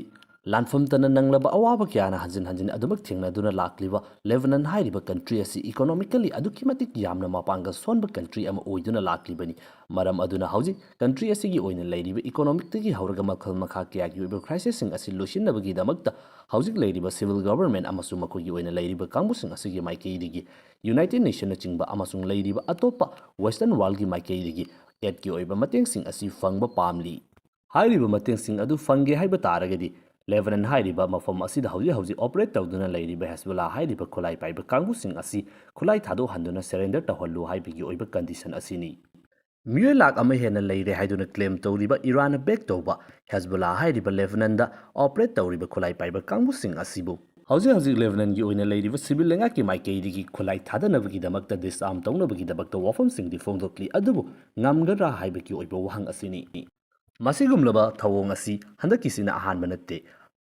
ꯂꯥꯟꯐꯝꯇꯅ ꯅꯪꯂꯕ ꯑꯋꯥꯕ ꯀꯌꯥꯅ ꯍꯟꯖꯤꯟ ꯍꯟꯖꯤꯟ ꯑꯗꯨꯃꯛ ꯊꯦꯡꯅꯗꯨꯅ ꯂꯥꯛꯂꯤꯕ ꯂꯦꯕꯅꯟ ꯍꯥꯏꯔꯤꯕ ꯀꯟꯇ꯭ꯔꯤ ꯑꯁꯤ ꯏꯀꯣꯅꯣꯃꯤꯀꯦꯜꯂꯤ ꯑꯗꯨꯛꯀꯤ ꯃꯇꯤꯛ ꯌꯥꯝꯅ ꯃꯄꯥꯡꯒꯜ ꯁꯣꯟꯕ ꯀꯟꯇ꯭ꯔꯤ ꯑꯃ ꯑꯣꯏꯗꯨꯅ ꯂꯥꯛꯂꯤꯕꯅꯤ꯫ ꯃꯔꯝ ꯑꯗꯨꯅ ꯍꯧꯖꯤꯛ ꯀꯟꯇ꯭ꯔꯤ ꯑꯁꯤꯒꯤ ꯑꯣꯏꯅ ꯂꯩꯔꯤꯕ ꯏꯀꯣꯅꯣꯃꯤꯛꯇꯒꯤ ꯍꯧꯔꯒ ꯃꯈꯜ ꯃꯈꯥ ꯀꯌꯥꯒꯤ ꯑꯣꯏꯕ ꯀ꯭ꯔꯥꯏꯁꯤꯁꯁꯤꯡ ꯑꯁꯤ ꯂꯣꯏꯁꯤꯟꯅꯕꯒꯤꯗꯃꯛꯇ ꯍꯧꯖꯤꯛ ꯂꯩꯔꯤꯕ ꯁꯤꯚꯤꯜ ꯒꯣꯕꯔꯃꯦꯟ ꯑꯃꯁꯨꯡ ꯃꯈꯣꯏꯒꯤ ꯑꯣꯏꯅ ꯂꯩꯔꯤꯕ ꯀꯥꯡꯕꯨꯁꯤꯡ ꯑꯁꯤꯒꯤ ꯃꯥꯏꯀꯩꯗꯒꯤ ꯌꯨꯅꯥꯏꯇꯦꯗ ꯅꯦꯁꯟꯅꯆꯤꯡꯕ ꯑꯃꯁꯨꯡ ꯂꯩꯔꯤꯕ ꯑꯇꯣꯞꯄ ꯋꯦꯁꯇꯔꯟ ꯋꯥꯔꯜꯒꯤ ꯃꯥꯏꯀꯩꯗꯒꯤ ꯑꯦꯗꯀꯤ ꯑꯣꯏꯕ ꯃꯇꯦꯡꯁꯤꯡ ꯑꯁꯤ ꯐꯪꯕ ꯄꯥꯝꯂꯤ꯫ ꯍꯥꯏꯔꯤꯕ ꯃꯇꯦꯡꯁꯤꯡ ꯑꯗꯨ ꯐꯪꯒꯦ ꯍꯥꯏꯕ ꯇꯥꯔꯒꯗꯤ ꯂꯦꯕꯅꯟ ꯍꯥꯏꯔꯤꯕ ꯃꯐꯝ ꯑꯁꯤꯗ ꯍꯧꯖꯤꯛ ꯍꯧꯖꯤꯛ ꯑꯣꯄꯔꯦꯠ ꯇꯧꯗꯨꯅ ꯂꯩꯔꯤꯕ ꯍꯦꯖꯕꯨꯜꯂꯥ ꯍꯥꯏꯔꯤꯕ ꯈꯨꯠꯂꯥꯏ ꯄꯥꯏꯕ ꯀꯥꯡꯕꯨꯁꯤꯡ ꯑꯁꯤ ꯈꯨꯠꯂꯥꯏ ꯊꯥꯗꯣꯛꯍꯟꯗꯨꯅ ꯁꯔꯦꯟꯗꯔ ꯇꯧꯍꯜꯂꯨ ꯍꯥꯏꯕꯒꯤ ꯑꯣꯏꯕ ꯀꯟꯗꯤꯁꯟ ꯑꯁꯤꯅꯤ꯫ ꯃꯤꯑꯣꯏ ꯂꯥꯈ ꯑꯃ ꯍꯦꯟꯅ ꯂꯩꯔꯦ ꯍꯥꯏꯗꯨꯅ ꯀ꯭ꯂꯦꯝ ꯇꯧꯔꯤꯕ ꯏꯔꯥꯟꯅ ꯕꯦꯛ ꯇꯧꯕ ꯍꯦꯖꯕꯨꯜꯂꯥ ꯍꯥꯏꯔꯤꯕ ꯂꯦꯕꯅꯟꯗ ꯑꯣꯄꯔꯦꯠ ꯇꯧꯔꯤꯕ ꯈꯨꯠꯂꯥꯏ ꯄꯥꯏꯕ ꯀꯥꯡꯕꯨꯁꯤꯡ ꯑꯁꯤꯕꯨ ꯍꯧꯖꯤꯛ ꯍꯧꯖꯤꯛ ꯂꯦꯕꯅꯟꯒꯤ ꯑꯣꯏꯅ ꯂꯩꯔꯤꯕ ꯁꯤꯚꯤꯜ ꯂꯩꯉꯥꯛꯀꯤ ꯃꯥꯏꯀꯩꯗꯒꯤ ꯈꯨꯠꯂꯥꯏ ꯊꯥꯗꯅꯕꯒꯤꯗꯃꯛꯇ ꯗꯤꯁꯑꯥꯔꯝ ꯇꯧꯅꯕꯒꯤꯗꯃꯛꯇ ꯋꯥꯐꯝꯁꯤꯡꯗꯤ ꯐꯣꯡꯗꯣꯛꯂꯤ, ꯑꯗꯨꯕꯨ ꯉꯝꯒꯗ꯭ꯔꯥ ꯍꯥꯏꯕꯒꯤ ꯑꯣꯏꯕ ꯋꯥꯍꯪ ꯑꯁꯤꯅꯤ꯫ ꯃꯁꯤꯒꯨꯝꯂꯕ ꯊꯧꯑꯣꯡ ꯑꯁꯤ ꯍꯟꯗꯛꯀꯤꯁꯤꯅ ꯑꯍꯥꯟꯕ ꯅꯠꯇꯦ꯫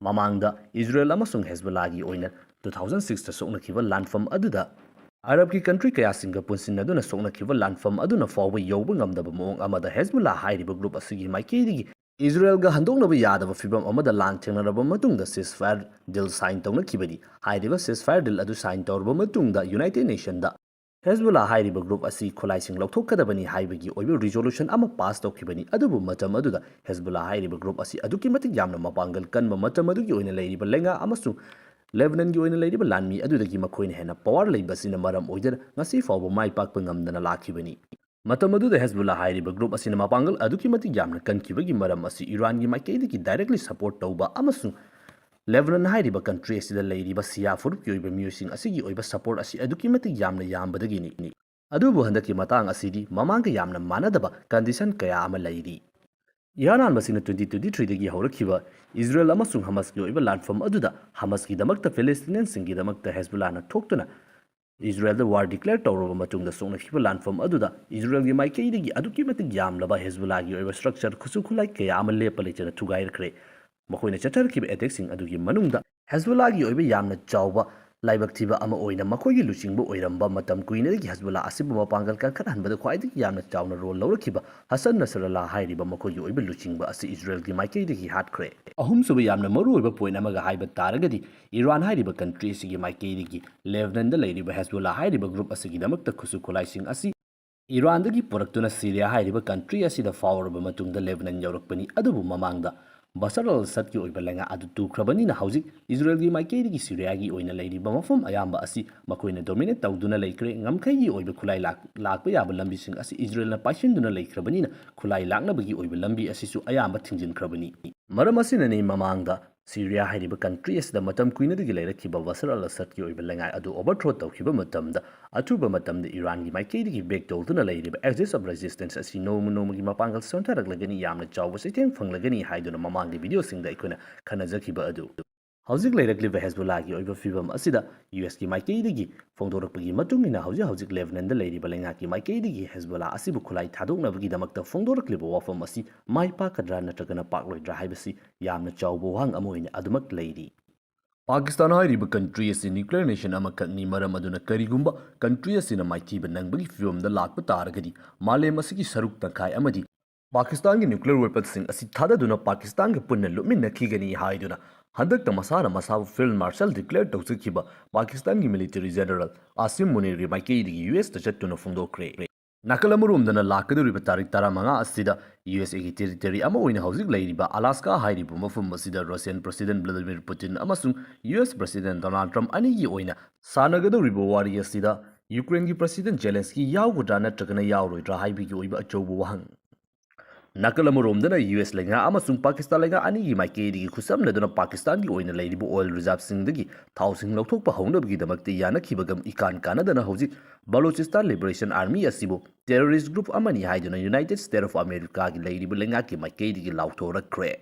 ꯃꯃꯥꯡꯗ ꯏꯖꯔꯦꯜ ꯑꯃꯁꯨꯡ ꯍꯦꯖꯕꯨꯜꯂꯥꯒꯤ ꯑꯣꯏꯅ ꯇꯨ ꯊꯥꯎꯖꯟ ꯁꯤꯛꯁꯇ ꯁꯣꯛꯅꯈꯤꯕ ꯂꯥꯟꯐꯝ ꯑꯗꯨꯗ ꯑꯔꯕꯀꯤ ꯀꯟꯇ꯭ꯔꯤ ꯀꯌꯥꯁꯤꯡꯒ ꯄꯨꯟꯁꯤꯟꯅꯗꯨꯅ ꯁꯣꯛꯅꯈꯤꯕ ꯂꯥꯟꯐꯝ ꯑꯗꯨꯅ ꯐꯥꯎꯕ ꯌꯧꯕ ꯉꯝꯗꯕ ꯃꯑꯣꯡ ꯑꯃꯗ ꯍꯦꯖꯕꯨꯜꯂꯥ ꯍꯥꯏꯔꯤꯕ ꯒ꯭ꯔꯨꯞ ꯑꯁꯤꯒꯤ ꯃꯥꯏꯀꯩꯗꯒꯤ ꯏꯖꯔꯦꯜꯒ ꯍꯟꯗꯣꯛꯅꯕ ꯌꯥꯗꯕ ꯐꯤꯕꯝ ꯑꯃꯗ ꯂꯥꯟ ꯊꯦꯡꯅꯔꯕ ꯃꯇꯨꯡꯗ ceasefire deal sign ꯇꯧꯅꯈꯤꯕꯅꯤ꯫ ꯍꯥꯏꯔꯤꯕ ceasefire deal ꯑꯗꯨ sign ꯇꯧꯔꯕ ꯃꯇꯨꯡꯗ ꯌꯨꯅꯥꯏꯇꯦꯗ ꯅꯦꯁꯟꯗ ꯍꯦꯖꯕꯨꯜꯂꯥ ꯍꯥꯏꯔꯤꯕ ꯒ꯭ꯔꯨꯞ ꯑꯁꯤ ꯈꯨꯠꯂꯥꯏꯁꯤꯡ ꯂꯧꯊꯣꯛꯀꯗꯕꯅꯤ ꯍꯥꯏꯕꯒꯤ ꯑꯣꯏꯕ ꯔꯤꯖꯣꯂꯨꯁꯟ ꯑꯃ ꯄꯥꯁ ꯇꯧꯈꯤꯕꯅꯤ꯫ ꯑꯗꯨꯕꯨ ꯃꯇꯝ ꯑꯗꯨꯗ ꯍꯦꯖꯕꯨꯜꯂꯥ ꯍꯥꯏꯔꯤꯕ ꯒ꯭ꯔꯨꯞ ꯑꯁꯤ ꯑꯗꯨꯛꯀꯤ ꯃꯇꯤꯛ ꯌꯥꯝꯅ ꯃꯄꯥꯡꯒꯜ ꯀꯟꯕ, ꯃꯇꯝ ꯑꯗꯨꯒꯤ ꯑꯣꯏꯅ ꯂꯩꯔꯤꯕ ꯂꯩꯉꯥꯛ ꯑꯃꯁꯨꯡ ꯂꯦꯕꯅꯟꯒꯤ ꯑꯣꯏꯅ ꯂꯩꯔꯤꯕ ꯂꯥꯟꯃꯤ ꯑꯗꯨꯗꯒꯤ ꯃꯈꯣꯏꯅ ꯍꯦꯟꯅ ꯄꯋꯥꯔ ꯂꯩꯕ ꯑꯁꯤꯅ ꯃꯔꯝ ꯑꯣꯏꯗꯨꯅ ꯉꯁꯤ ꯐꯥꯎꯕ ꯃꯥꯏ ꯄꯥꯛꯄ ꯉꯝꯗꯅ ꯂꯥꯛꯈꯤꯕꯅꯤ꯫ ꯃꯇꯝ ꯑꯗꯨꯗ ꯍꯦꯖꯕꯨꯜꯂꯥ ꯍꯥꯏꯔꯤꯕ ꯒ꯭ꯔꯨꯞ ꯑꯁꯤꯅ ꯃꯄꯥꯡꯒꯜ ꯑꯗꯨꯛꯀꯤ ꯃꯇꯤꯛ ꯌꯥꯝꯅ ꯀꯟꯈꯤꯕꯒꯤ ꯃꯔꯝ ꯑꯁꯤ ꯏꯔꯥꯟꯒꯤ ꯃꯥꯏꯀꯩꯗꯒꯤ ꯗꯥꯏꯔꯦꯛꯂꯤ ꯁꯄꯣꯔꯠ ꯇꯧꯕ ꯑꯃꯁꯨꯡ ꯂꯦꯕꯅꯟ ꯍꯥꯏꯔꯤꯕ ꯀꯟꯇ꯭ꯔꯤ ꯑꯁꯤꯗ ꯂꯩꯔꯤꯕ ꯁꯤꯌꯥ ꯐꯨꯔꯨꯞꯀꯤ ꯑꯣꯏꯕ ꯃꯤꯑꯣꯏꯁꯤꯡ ꯑꯁꯤꯒꯤ ꯑꯣꯏꯕ ꯁꯄꯣꯔꯠ ꯑꯁꯤ ꯑꯗꯨꯛꯀꯤ ꯃꯇꯤꯛ ꯌꯥꯝꯅ ꯌꯥꯝꯕꯗꯒꯤꯅꯤ꯫ ꯑꯗꯨꯕꯨ ꯍꯟꯗꯛꯀꯤ ꯃꯇꯥꯡ ꯑꯁꯤꯗꯤ ꯃꯃꯥꯡꯒ ꯌꯥꯝꯅ ꯃꯥꯟꯅꯗꯕ ꯀꯟꯗꯤꯁꯟ ꯀꯌꯥ ꯑꯃ ꯂꯩꯔꯤ꯫ ꯏꯍꯥꯟ ꯍꯥꯟꯕꯁꯤꯅ twenty twenty threeꯗꯒꯤ ꯍꯧꯔꯛꯈꯤꯕ ꯏꯖꯔꯦꯜ ꯑꯃꯁꯨꯡ ꯍꯃꯁꯀꯤ ꯑꯣꯏꯕ ꯂꯥꯟꯐꯝ ꯑꯗꯨꯗ ꯍꯃꯁꯀꯤꯗꯃꯛꯇ ꯐꯤꯂꯤꯁꯇꯤꯅꯤꯌꯟꯁꯤꯡꯒꯤꯗꯃꯛꯇ ꯍꯦꯖꯕꯨꯜꯂꯥꯅ ꯊꯣꯛꯇꯨꯅ ꯏꯖꯔꯦꯜꯗ ꯋꯥꯔ ꯗꯤꯀ꯭ꯂꯦꯌꯔ ꯇꯧꯔꯕ ꯃꯇꯨꯡꯗ ꯁꯣꯛꯅꯈꯤꯕ ꯂꯥꯟꯐꯝ ꯑꯗꯨꯗ ꯏꯖꯔꯦꯜꯒꯤ ꯃꯥꯏꯀꯩꯗꯒꯤ ꯑꯗꯨꯛꯀꯤ ꯃꯇꯤꯛ ꯌꯥꯝꯂꯕ ꯍꯦꯖꯕꯨꯜꯂꯥꯒꯤ ꯑꯣꯏꯕ ꯁ꯭ꯇ꯭ꯔꯛꯆꯔ, ꯈꯨꯠꯁꯨ ꯈꯨꯠꯂꯥꯏ ꯀꯌꯥ ꯑꯃ ꯂꯦꯞꯄ ꯂꯩꯇꯅ ꯊꯨꯒꯥꯏꯔꯛꯈ꯭ꯔꯦ꯫ ꯃꯈꯣꯏꯅ ꯆꯠꯊꯔꯛꯈꯤꯕ ꯑꯦꯇꯦꯛꯁꯤꯡ ꯑꯗꯨꯒꯤ ꯃꯅꯨꯡꯗ ꯍꯦꯖꯕꯨꯜꯂꯥꯒꯤ ꯑꯣꯏꯕ ꯌꯥꯝꯅ ꯆꯥꯎꯕ ꯂꯥꯏꯕꯛ ꯊꯤꯕ ꯑꯃ ꯑꯣꯏꯅ ꯃꯈꯣꯏꯒꯤ ꯂꯨꯆꯤꯡꯕ ꯑꯣꯏꯔꯝꯕ ꯃꯇꯝ ꯀꯨꯏꯅꯗꯒꯤ ꯍꯦꯖꯕꯨꯜꯂꯥ ꯑꯁꯤꯕꯨ ꯃꯄꯥꯡꯒꯜ ꯀꯟꯈꯠꯍꯟꯕꯗ ꯈ꯭ꯋꯥꯏꯗꯒꯤ ꯌꯥꯝꯅ ꯆꯥꯎꯅ ꯔꯣꯜ ꯂꯧꯔꯛꯈꯤꯕ ꯍꯁꯟ ꯅꯁꯔꯜꯂꯥ ꯍꯥꯏꯔꯤꯕ ꯃꯈꯣꯏꯒꯤ ꯑꯣꯏꯕ ꯂꯨꯆꯤꯡꯕ ꯑꯁꯤ ꯏꯖꯔꯦꯜꯒꯤ ꯃꯥꯏꯀꯩꯗꯒꯤ ꯍꯥꯠꯈ꯭ꯔꯦ꯫ ꯑꯍꯨꯝꯁꯨꯕ ꯌꯥꯝꯅ ꯃꯔꯨꯑꯣꯏꯕ ꯄꯣꯏꯟꯠ ꯑꯃꯒ ꯍꯥꯏꯕ ꯇꯥꯔꯒꯗꯤ ꯏꯔꯥꯟ ꯍꯥꯏꯔꯤꯕ ꯀꯟꯇ꯭ꯔꯤ ꯑꯁꯤꯒꯤ ꯃꯥꯏꯀꯩꯗꯒꯤ ꯂꯦꯕꯅꯟꯗ ꯂꯩꯔꯤꯕ ꯍꯦꯖꯕꯨꯜꯂꯥ ꯍꯥꯏꯔꯤꯕ ꯒ꯭ꯔꯨꯞ ꯑꯁꯤꯒꯤꯗꯃꯛꯇ ꯈꯨꯠꯁꯨ ꯈꯨꯠꯂꯥꯏꯁꯤꯡ ꯑꯁꯤ ꯏꯔꯥꯟꯗꯒꯤ ꯄꯨꯔꯛꯇꯨꯅ ꯁꯤꯔꯤꯌꯥ ꯍꯥꯏꯔꯤꯕ ꯀꯟꯇ꯭ꯔꯤ ꯑꯁꯤꯗ ꯐꯥꯎꯔꯕ ꯃꯇꯨꯡꯗ ꯂꯦꯕꯅꯟ ꯌꯧꯔꯛꯄꯅꯤ꯫ ꯑꯗꯨꯕꯨ ꯃꯃꯥꯡꯗ ꯕꯁꯔ ꯑꯜ ꯑꯁꯗꯀꯤ ꯑꯣꯏꯕ ꯂꯩꯉꯥꯛ ꯑꯗꯨ ꯇꯨꯈ꯭ꯔꯕꯅꯤꯅ ꯍꯧꯖꯤꯛ ꯏꯖꯔꯦꯜꯒꯤ ꯃꯥꯏꯀꯩꯗꯒꯤ ꯁꯤꯔꯤꯌꯥꯒꯤ ꯑꯣꯏꯅ ꯂꯩꯔꯤꯕ ꯃꯐꯝ ꯑꯌꯥꯝꯕ ꯑꯁꯤ ꯃꯈꯣꯏꯅ ꯗꯣꯃꯤꯅꯦꯠ ꯇꯧꯗꯨꯅ ꯂꯩꯈ꯭ꯔꯦ꯫ ꯉꯝꯈꯩꯒꯤ ꯑꯣꯏꯕ ꯈꯨꯠꯂꯥꯏ ꯂꯥꯛ-, ꯂꯥꯛꯄ ꯌꯥꯕ ꯂꯝꯕꯤꯁꯤꯡ ꯑꯁꯤ ꯏꯖꯔꯦꯜꯅ ꯄꯥꯏꯁꯤꯟꯗꯨꯅ ꯂꯩꯈ꯭ꯔꯕꯅꯤꯅ ꯈꯨꯠꯂꯥꯏ ꯂꯥꯛꯅꯕꯒꯤ ꯑꯣꯏꯕ ꯂꯝꯕꯤ ꯑꯁꯤꯁꯨ ꯑꯌꯥꯝꯕ ꯊꯤꯡꯖꯤꯟꯈ꯭ꯔꯕꯅꯤ꯫ ꯃꯔꯝ ꯑꯁꯤꯅꯅꯤ ꯃꯃꯥꯡꯗ ꯁꯤꯔꯤꯌꯥ ꯍꯥꯏꯔꯤꯕ ꯀꯟꯇ꯭ꯔꯤ ꯑꯁꯤꯗ ꯃꯇꯝ ꯀꯨꯏꯅꯗꯒꯤ ꯂꯩꯔꯛꯈꯤꯕ ꯕꯁꯔ ꯑꯜ ꯑꯁꯗꯀꯤ ꯑꯣꯏꯕ ꯂꯩꯉꯥꯛ ꯑꯗꯨ ꯑꯣꯚꯔꯊ꯭ꯔꯣ ꯇꯧꯈꯤꯕ ꯃꯇꯝꯗ ꯑꯊꯨꯕ ꯃꯇꯝꯗ ꯏꯔꯥꯟꯒꯤ ꯃꯥꯏꯀꯩꯗꯒꯤ ꯕꯦꯛ ꯇꯧꯗꯨꯅ ꯂꯩꯔꯤꯕ Axis of Resistance ꯑꯁꯤ ꯅꯣꯡꯃ ꯅꯣꯡꯃꯒꯤ ꯃꯄꯥꯡꯒꯜ ꯁꯣꯟꯊꯔꯛꯂꯒꯅꯤ, ꯌꯥꯝꯅ ꯆꯥꯎꯕ ꯆꯩꯊꯦꯡ ꯐꯪꯂꯒꯅꯤ ꯍꯥꯏꯗꯨꯅ ꯃꯃꯥꯡꯒꯤ ꯚꯤꯗꯤꯑꯣꯁꯤꯡꯗ ꯑꯩꯈꯣꯏꯅ ꯈꯟꯅꯖꯈꯤꯕ ꯑꯗꯨ꯫ ꯍꯧꯖꯤꯛ ꯂꯩꯔꯛꯂꯤꯕ ꯍꯦꯖꯕꯨꯜꯂꯥꯒꯤ ꯑꯣꯏꯕ ꯐꯤꯕꯝ ꯑꯁꯤꯗ ꯌꯨ ꯑꯦꯁꯀꯤ ꯃꯥꯏꯀꯩꯗꯒꯤ ꯐꯣꯡꯗꯣꯔꯛꯄꯒꯤ ꯃꯇꯨꯡ ꯏꯟꯅ ꯍꯧꯖꯤꯛ ꯍꯧꯖꯤꯛ ꯂꯦꯕꯅꯟꯗ ꯂꯩꯔꯤꯕ ꯂꯩꯉꯥꯛꯀꯤ ꯃꯥꯏꯀꯩꯗꯒꯤ ꯍꯦꯖꯕꯨꯜꯂꯥ ꯑꯁꯤꯕꯨ ꯈꯨꯠꯂꯥꯏ ꯊꯥꯗꯣꯛꯅꯕꯒꯤꯗꯃꯛꯇ ꯐꯣꯡꯗꯣꯔꯛꯂꯤꯕ ꯋꯥꯐꯝ ꯑꯁꯤ ꯃꯥꯏ ꯄꯥꯛꯀꯗ꯭ꯔꯥ ꯅꯠꯇ꯭ꯔꯒꯅ ꯄꯥꯛꯂꯣꯏꯗ꯭ꯔꯥ ꯍꯥꯏꯕꯁꯤ ꯌꯥꯝꯅ ꯆꯥꯎꯕ ꯋꯥꯍꯪ ꯑꯃ ꯑꯣꯏꯅ ꯑꯗꯨꯃꯛ ꯂꯩꯔꯤ꯫ ꯄꯥꯀꯤꯁꯇꯥꯟ ꯍꯥꯏꯔꯤꯕ ꯀꯟꯇ꯭ꯔꯤ ꯑꯁꯤ ꯅ꯭ꯌꯨꯀ꯭ꯂꯤꯌꯔ ꯅꯦꯁꯟ ꯑꯃꯈꯛꯅꯤ, ꯃꯔꯝ ꯑꯗꯨꯅ ꯀꯔꯤꯒꯨꯝꯕ ꯀꯟꯇ꯭ꯔꯤ ꯑꯁꯤꯅ ꯃꯥꯏꯊꯤꯕ ꯅꯪꯕꯒꯤ ꯐꯤꯕꯝꯗ ꯂꯥꯛꯄ ꯇꯥꯔꯒꯗꯤ ꯃꯥꯂꯦꯝ ꯑꯁꯤꯒꯤ ꯁꯔꯨꯛ ꯇꯪꯈꯥꯏ ꯑꯃꯗꯤ ꯄꯥꯀꯤꯁꯇꯥꯟꯒꯤ ꯅ꯭ꯌꯨꯀ꯭ꯂꯤꯌꯔ ꯋꯦꯄꯟꯁꯤꯡ ꯑꯁꯤ ꯊꯥꯗꯗꯨꯅ ꯄꯥꯀꯤꯁꯇꯥꯟꯒ ꯄꯨꯟꯅ ꯂꯨꯞꯃꯤꯟꯅꯈꯤꯒꯅꯤ ꯍꯥꯏꯗꯨꯅ ꯍꯟꯗꯛꯇ ꯃꯁꯥꯅ ꯃꯁꯥꯕꯨ ꯐꯤꯜꯗ ꯃꯥꯔꯁꯦꯜ ꯗꯤꯀ꯭ꯂꯦꯌꯔ ꯇꯧꯖꯈꯤꯕ ꯄꯥꯀꯤꯁꯇꯥꯟꯒꯤ ꯃꯤꯂꯤꯇꯔꯤ ꯖꯦꯅꯔꯦꯜ ꯑꯥꯁꯤꯝ ꯃꯨꯅꯤꯔꯒꯤ ꯃꯥꯏꯀꯩꯗꯒꯤ ꯌꯨ ꯑꯦꯁꯇ ꯆꯠꯇꯨꯅ ꯐꯣꯡꯗꯣꯛꯈ꯭ꯔꯦ꯫ ꯅꯥꯀꯜ ꯑꯃꯔꯣꯝꯗꯅ ꯂꯥꯛꯀꯗꯧꯔꯤꯕ ꯇꯥꯔꯤꯛ ꯇꯔꯥꯃꯉꯥ ꯑꯁꯤꯗ ꯌꯨ ꯑꯦꯁ ꯑꯦꯒꯤ ꯇꯦꯔꯤꯇꯣꯔꯤ ꯑꯃ ꯑꯣꯏꯅ ꯍꯧꯖꯤꯛ ꯂꯩꯔꯤꯕ ꯑꯂꯥꯁꯀꯥ ꯍꯥꯏꯔꯤꯕ ꯃꯐꯝ ꯑꯁꯤꯗ ꯔꯁꯤꯌꯥꯟ ꯄ꯭ꯔꯁꯤꯗꯦꯟ ꯚ꯭ꯂꯥꯗꯤꯃꯤꯔ ꯄꯨꯇꯤꯟ ꯑꯃꯁꯨꯡ ꯌꯨ ꯑꯦꯁ ꯄ꯭ꯔꯁꯤꯗꯦꯟ ꯗꯣꯅꯥꯜꯗ ꯇ꯭ꯔꯝꯞ ꯑꯅꯤꯒꯤ ꯑꯣꯏꯅ ꯁꯥꯟꯅꯒꯗꯧꯔꯤꯕ ꯋꯥꯔꯤ ꯑꯁꯤꯗ ꯌꯨꯀ꯭ꯔꯦꯟꯒꯤ ꯄ꯭ꯔꯁꯤꯗꯦꯟ ꯖꯦꯂꯦꯟꯁꯀꯤ ꯌꯥꯎꯒꯗ꯭ꯔꯥ ꯅꯠꯇ꯭ꯔꯒꯅ ꯌꯥꯎꯔꯣꯏꯗ꯭ꯔꯥ ꯍꯥꯏꯕꯒꯤ ꯑꯣꯏꯕ ꯑꯆꯧꯕ ꯋꯥꯍꯪ꯫ ꯅꯥꯀꯜ ꯑꯃꯔꯣꯝꯗꯅ ꯌꯨ ꯑꯦꯁ ꯂꯩꯉꯥꯛ ꯑꯃꯁꯨꯡ ꯄꯥꯀꯤꯁꯇꯥꯟ ꯂꯩꯉꯥꯛ ꯑꯅꯤꯒꯤ ꯃꯥꯏꯀꯩꯗꯒꯤ ꯈꯨꯠꯁꯝꯅꯗꯨꯅ ꯄꯥꯀꯤꯁꯇꯥꯟꯒꯤ ꯑꯣꯏꯅ ꯂꯩꯔꯤꯕ ꯑꯣꯏꯜ ꯔꯤꯖꯥꯔꯚꯁꯤꯡꯗꯒꯤ ꯊꯥꯎꯁꯤꯡ ꯂꯧꯊꯣꯛꯄ ꯍꯧꯅꯕꯒꯤꯗꯃꯛꯇ ꯌꯥꯅꯈꯤꯕꯒ ꯏꯀꯥꯟ ꯀꯥꯟꯅꯗꯅ ꯍꯧꯖꯤꯛ ꯕꯂꯣꯆꯤꯁꯇꯥꯟ ꯂꯤꯕꯔꯦꯁꯟ ꯑꯥꯔꯃꯤ ꯑꯁꯤꯕꯨ ꯇꯦꯔꯣꯔꯤꯁ ꯒ꯭ꯔꯨꯞ ꯑꯃꯅꯤ ꯍꯥꯏꯗꯨꯅ ꯌꯨꯅꯥꯏꯇꯦꯗ ꯁ꯭ꯇꯦꯠ ꯑꯣꯐ ꯑꯃꯦꯔꯤꯀꯥꯒꯤ ꯂꯩꯔꯤꯕ ꯂꯩꯉꯥꯛꯀꯤ ꯃꯥꯏꯀꯩꯗꯒꯤ ꯂꯥꯎꯊꯣꯔꯛꯈ꯭ꯔꯦ꯫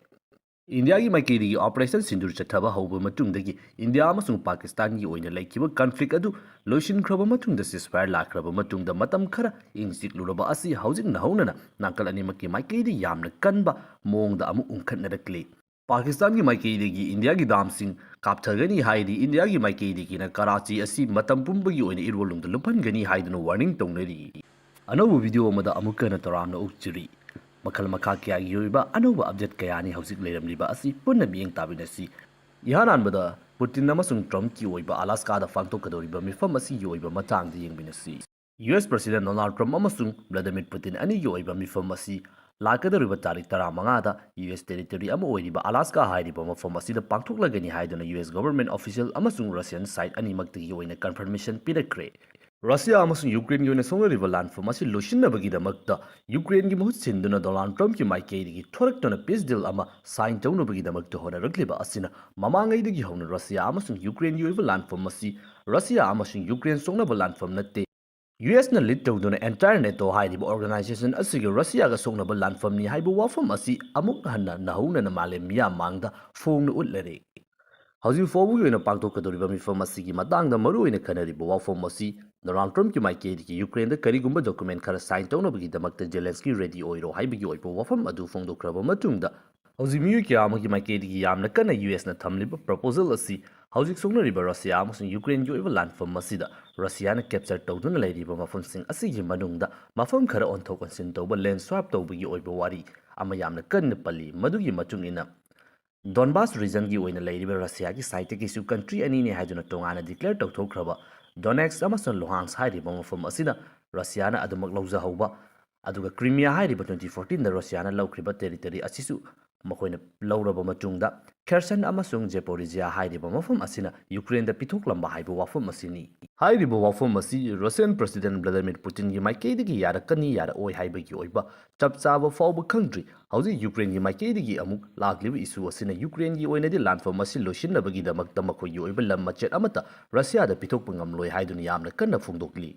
ꯏꯟꯗꯤꯌꯥꯒꯤ ꯃꯥꯏꯀꯩꯗꯒꯤ ꯑꯣꯄꯔꯦꯁꯟ ꯁꯤꯟꯗꯨꯔ ꯆꯠꯊꯕ ꯍꯧꯕ ꯃꯇꯨꯡꯗꯒꯤ ꯏꯟꯗꯤꯌꯥ ꯑꯃꯁꯨꯡ ꯄꯥꯀꯤꯁꯇꯥꯟꯒꯤ ꯑꯣꯏꯅ ꯂꯩꯈꯤꯕ ꯀꯟꯐ꯭ꯂꯤꯛ ꯑꯗꯨ ꯂꯣꯏꯁꯤꯟꯈ꯭ꯔꯕ ꯃꯇꯨꯡꯗ ceasefire ꯂꯥꯛꯈ꯭ꯔꯕ ꯃꯇꯨꯡꯗ ꯃꯇꯝ ꯈꯔ ꯏꯪ ꯆꯤꯛꯂꯨꯔꯕ ꯑꯁꯤ ꯍꯧꯖꯤꯛ ꯅꯧꯍꯧꯅꯅ ꯅꯥꯀꯜ ꯑꯅꯤꯃꯛꯀꯤ ꯃꯥꯏꯀꯩꯗ ꯌꯥꯝꯅ ꯀꯟꯕ ꯃꯑꯣꯡꯗ ꯑꯃꯨꯛ ꯎꯪꯈꯠꯅꯔꯛꯂꯤ꯫ ꯄꯥꯀꯤꯁꯇꯥꯟꯒꯤ ꯃꯥꯏꯀꯩꯗꯒꯤ ꯏꯟꯗꯤꯌꯥꯒꯤ ꯗꯥꯝꯁꯤꯡ ꯀꯥꯞꯊꯒꯅꯤ ꯍꯥꯏꯔꯤ, ꯏꯟꯗꯤꯌꯥꯒꯤ ꯃꯥꯏꯀꯩꯗꯒꯤꯅ ꯀꯔꯥꯆꯤ ꯑꯁꯤ ꯃꯇꯝ ꯄꯨꯝꯕꯒꯤ ꯑꯣꯏꯅ ꯏꯔꯣꯜꯂꯨꯝꯗ ꯂꯨꯞꯍꯟꯒꯅꯤ ꯍꯥꯏꯗꯨꯅ ꯋꯥꯔꯅꯤꯡ ꯇꯧꯅꯔꯤ꯫ ꯑꯅꯧꯕ ꯚꯤꯗꯤꯑꯣ ꯑꯃꯗ ꯑꯃꯨꯛꯀ ꯍꯟꯅ ꯇꯔꯥꯝꯅ ꯑꯣꯛꯆꯔꯤ꯫ ꯃꯈꯜ ꯃꯈꯥ ꯀꯌꯥꯒꯤ ꯑꯣꯏꯕ ꯑꯅꯧꯕ ꯑꯞꯗꯦꯠ ꯀꯌꯥꯅꯤ ꯍꯧꯖꯤꯛ ꯂꯩꯔꯝꯂꯤꯕ ꯑꯁꯤ ꯄꯨꯟꯅ ꯃꯤꯠꯌꯦꯡ ꯇꯥꯃꯤꯟꯅꯁꯤ꯫ ꯏꯍꯥꯟ ꯍꯥꯟꯕꯗ ꯄꯨꯇꯤꯟ ꯑꯃꯁꯨꯡ ꯇ꯭ꯔꯝꯞꯀꯤ ꯑꯣꯏꯕ ꯑꯂꯥꯁꯀꯥꯗ ꯄꯥꯡꯊꯣꯛꯀꯗꯧꯔꯤꯕ ꯃꯤꯐꯝ ꯑꯁꯤꯒꯤ ꯑꯣꯏꯕ ꯃꯇꯥꯡꯗ ꯌꯦꯡꯃꯤꯟꯅꯁꯤ꯫ ꯌꯨ ꯑꯦꯁ ꯄ꯭ꯔꯁꯤꯗꯦꯟ ꯗꯣꯅꯥꯜꯗ ꯇ꯭ꯔꯝꯞ ꯑꯃꯁꯨꯡ ꯚ꯭ꯂꯥꯗꯤꯃꯤꯔ ꯄꯨꯇꯤꯟ ꯑꯅꯤꯒꯤ ꯑꯣꯏꯕ ꯃꯤꯐꯝ ꯑꯁꯤ ꯂꯥꯛꯀꯗꯧꯔꯤꯕ ꯇꯥꯔꯤꯛ ꯇꯔꯥꯃꯉꯥꯗ ꯌꯨ ꯑꯦꯁ ꯇꯦꯔꯤꯇꯣꯔꯤ ꯑꯃ ꯑꯣꯏꯔꯤꯕ ꯑꯂꯥꯁꯀꯥ ꯍꯥꯏꯔꯤꯕ ꯃꯐꯝ ꯑꯁꯤꯗ ꯄꯥꯡꯊꯣꯛꯂꯒꯅꯤ ꯍꯥꯏꯗꯨꯅ ꯌꯨ ꯑꯦꯁ ꯒꯚꯔꯟꯃꯦꯟꯠ ꯑꯣꯐꯤꯁꯤꯌꯦꯜ ꯑꯃꯁꯨꯡ ꯔꯁꯤꯌꯥꯟ ꯁꯥꯏꯠ ꯑꯅꯤꯃꯛꯇꯒꯤ ꯑꯣꯏꯅ ꯀꯟꯐꯔꯃꯦꯁꯟ ꯄꯤꯔꯛꯈ꯭ꯔꯦ꯫ ꯔꯁꯤꯌꯥ ꯑꯃꯁꯨꯡ ꯌꯨꯀ꯭ꯔꯦꯟꯒꯤ ꯑꯣꯏꯅ ꯁꯣꯛꯅꯔꯤꯕ ꯂꯥꯟꯐꯝ ꯑꯁꯤ ꯂꯣꯏꯁꯤꯟꯅꯕꯒꯤꯗꯃꯛꯇ ꯌꯨꯀ꯭ꯔꯦꯟꯒꯤ ꯃꯍꯨꯠ ꯁꯤꯟꯗꯨꯅ ꯗꯣꯅꯥꯜꯗ ꯇ꯭ꯔꯝꯞꯀꯤ ꯃꯥꯏꯀꯩꯗꯒꯤ ꯊꯣꯔꯛꯇꯨꯅ ꯄꯤꯁ ꯗꯤꯜ ꯑꯃ ꯁꯥꯏꯟ ꯇꯧꯅꯕꯒꯤꯗꯃꯛꯇ ꯍꯣꯠꯅꯔꯛꯂꯤꯕ ꯑꯁꯤꯅ ꯃꯃꯥꯡꯉꯩꯗꯒꯤ ꯍꯧꯅ ꯔꯁꯤꯌꯥ ꯑꯃꯁꯨꯡ ꯌꯨꯀ꯭ꯔꯦꯟꯒꯤ ꯑꯣꯏꯕ ꯂꯥꯟꯐꯝ ꯑꯁꯤ ꯔꯁꯤꯌꯥ ꯑꯃꯁꯨꯡ ꯌꯨꯀ꯭ꯔꯦꯟ ꯁꯣꯛꯅꯕ ꯂꯥꯟꯐꯝ ꯅꯠꯇꯦ꯫ ꯌꯨ ꯑꯦꯁꯅ ꯂꯤꯗ ꯇꯧꯗꯨꯅ ꯑꯦꯟꯇꯥꯌꯔ ꯅꯦꯇꯣ ꯍꯥꯏꯔꯤꯕ ꯑꯣꯔꯒꯅꯥꯏꯖꯦꯁꯟ ꯑꯁꯤꯒ ꯔꯁꯤꯌꯥꯒ ꯁꯣꯛꯅꯕ ꯂꯥꯟꯐꯝꯅꯤ ꯍꯥꯏꯕ ꯋꯥꯐꯝ ꯑꯁꯤ ꯑꯃꯨꯛ ꯍꯟꯅ ꯅꯧꯍꯧꯅꯅ ꯃꯥꯂꯦꯝ ꯃꯤꯌꯥꯝ ꯃꯥꯡꯗ ꯐꯣꯡꯅ ꯎꯠꯂꯔꯦ꯫ ꯍꯧꯖꯤꯛ ꯐꯥꯎꯕꯒꯤ ꯑꯣꯏꯅ ꯄꯥꯡꯊꯣꯛꯀꯗꯧꯔꯤꯕ ꯃꯤꯐꯝ ꯑꯁꯤꯒꯤ ꯃꯇꯥꯡꯗ ꯃꯔꯨꯑꯣꯏꯅ ꯈꯟꯅꯔꯤꯕ ꯋꯥꯐꯝ ꯑꯁꯤ ꯗꯣꯅꯥꯜꯗ ꯇ꯭ꯔꯝꯞꯀꯤ ꯃꯥꯏꯀꯩꯗꯒꯤ ꯌꯨꯀ꯭ꯔꯦꯟꯗ ꯀꯔꯤꯒꯨꯝꯕ ꯗꯣꯀꯨꯃꯦꯟ ꯈꯔ ꯁꯥꯏꯟ ꯇꯧꯅꯕꯒꯤꯗꯃꯛꯇ ꯖꯦꯂꯦꯟꯁꯀꯤ ꯔꯦꯗꯤ ꯑꯣꯏꯔꯣ ꯍꯥꯏꯕꯒꯤ ꯑꯣꯏꯕ ꯋꯥꯐꯝ ꯑꯗꯨ ꯐꯣꯡꯗꯣꯛꯈ꯭ꯔꯕ ꯃꯇꯨꯡꯗ ꯍꯧꯖꯤꯛ ꯃꯤꯑꯣꯏ ꯀꯌꯥ ꯑꯃꯒꯤ ꯃꯥꯏꯀꯩꯗꯒꯤ ꯌꯥꯝꯅ ꯀꯟꯅ ꯌꯨ ꯑꯦꯁꯅ ꯊꯝꯂꯤꯕ ꯄ꯭ꯔꯄꯣꯖꯦꯜ ꯑꯁꯤ ꯍꯧꯖꯤꯛ ꯁꯣꯛꯅꯔꯤꯕ ꯔꯁꯤꯌꯥ ꯑꯃꯁꯨꯡ ꯌꯨꯀ꯭ꯔꯦꯟꯒꯤ ꯑꯣꯏꯕ ꯂꯥꯟꯐꯝ ꯑꯁꯤꯗ ꯔꯁꯤꯌꯥꯅ ꯀꯦꯞꯆꯔ ꯇꯧꯗꯨꯅ ꯂꯩꯔꯤꯕ ꯃꯐꯝꯁꯤꯡ ꯑꯁꯤꯒꯤ ꯃꯅꯨꯡꯗ ꯃꯐꯝ ꯈꯔ ꯑꯣꯟꯊꯣꯛ ꯑꯣꯟꯁꯤꯟ ꯇꯧꯕ, ꯂꯦꯟ ꯁ꯭ꯋꯥꯞ ꯇꯧꯕꯒꯤ ꯑꯣꯏꯕ ꯋꯥꯔꯤ ꯑꯃ ꯌꯥꯝꯅ ꯀꯟꯅ ꯄꯜꯂꯤ꯫ ꯃꯗꯨꯒꯤ ꯃꯇꯨꯡ ꯏꯟꯅ ꯗꯣꯟꯕꯥꯁ ꯔꯤꯖꯟꯒꯤ ꯑꯣꯏꯅ ꯂꯩꯔꯤꯕ ꯔꯁꯤꯌꯥꯒꯤ ꯁꯥꯏꯠꯇꯒꯤꯁꯨ ꯀꯟꯇ꯭ꯔꯤ ꯑꯅꯤꯅꯤ ꯍꯥꯏꯗꯨꯅ ꯇꯣꯉꯥꯟꯅ ꯗꯤꯀ꯭ꯂꯦꯌꯔ ꯇꯧꯊꯣꯛꯈ꯭ꯔꯕ ꯗꯣꯅꯦꯠꯁ ꯑꯃꯁꯨꯡ ꯂꯨꯍꯥꯟꯁ ꯍꯥꯏꯔꯤꯕ ꯃꯐꯝ ꯑꯁꯤꯅ ꯔꯁꯤꯌꯥꯅ ꯑꯗꯨꯃꯛ ꯂꯧꯖꯍꯧꯕ, ꯑꯗꯨꯒ ꯀ꯭ꯔꯤꯃꯤꯌꯥ ꯍꯥꯏꯔꯤꯕ twenty fourteenꯗ ꯔꯁꯤꯌꯥꯅ ꯂꯧꯈ꯭ꯔꯤꯕ territory ꯑꯁꯤꯁꯨ ꯃꯈꯣꯏꯅ ꯂꯧꯔꯕ ꯃꯇꯨꯡꯗ, ꯈꯦꯔꯁꯟ ꯑꯃꯁꯨꯡ ꯖꯦꯄꯣꯔꯤꯖꯤꯌꯥ ꯍꯥꯏꯔꯤꯕ ꯃꯐꯝ ꯑꯁꯤꯅ ꯌꯨꯀ꯭ꯔꯦꯟꯗ ꯄꯤꯊꯣꯛꯂꯝꯕ ꯍꯥꯏꯕ ꯋꯥꯐꯝ ꯑꯁꯤꯅꯤ꯫ ꯍꯥꯏꯔꯤꯕ ꯋꯥꯐꯝ ꯑꯁꯤ ꯔꯁꯤꯌꯥꯟ ꯄ꯭ꯔꯁꯤꯗꯦꯟ ꯚ꯭ꯂꯥꯗꯤꯃꯤꯔ ꯄꯨꯇꯤꯟꯒꯤ ꯃꯥꯏꯀꯩꯗꯒꯤ ꯌꯥꯔꯛꯀꯅꯤ ꯌꯥꯔꯛꯑꯣꯏ ꯍꯥꯏꯕꯒꯤ ꯑꯣꯏꯕ ꯆꯞ ꯆꯥꯕ ꯐꯥꯎꯕ ꯈꯪꯗ꯭ꯔꯤ꯫ ꯍꯧꯖꯤꯛ ꯌꯨꯀ꯭ꯔꯦꯟꯒꯤ ꯃꯥꯏꯀꯩꯗꯒꯤ ꯑꯃꯨꯛ ꯂꯥꯛꯂꯤꯕ issue ꯑꯁꯤꯅ ꯌꯨꯀ꯭ꯔꯦꯟꯒꯤ ꯑꯣꯏꯅꯗꯤ ꯂꯥꯟꯐꯝ ꯑꯁꯤ ꯂꯣꯏꯁꯤꯟꯅꯕꯒꯤꯗꯃꯛꯇ ꯃꯈꯣꯏꯒꯤ ꯑꯣꯏꯕ ꯂꯝ ꯃꯆꯦꯠ ꯑꯃꯠꯇ ꯔꯁꯤꯌꯥꯗ ꯄꯤꯊꯣꯛꯄ ꯉꯝꯂꯣꯏ ꯍꯥꯏꯗꯨꯅ ꯌꯥꯝꯅ ꯀꯟꯅ ꯐꯣꯡꯗꯣꯛꯂꯤ꯫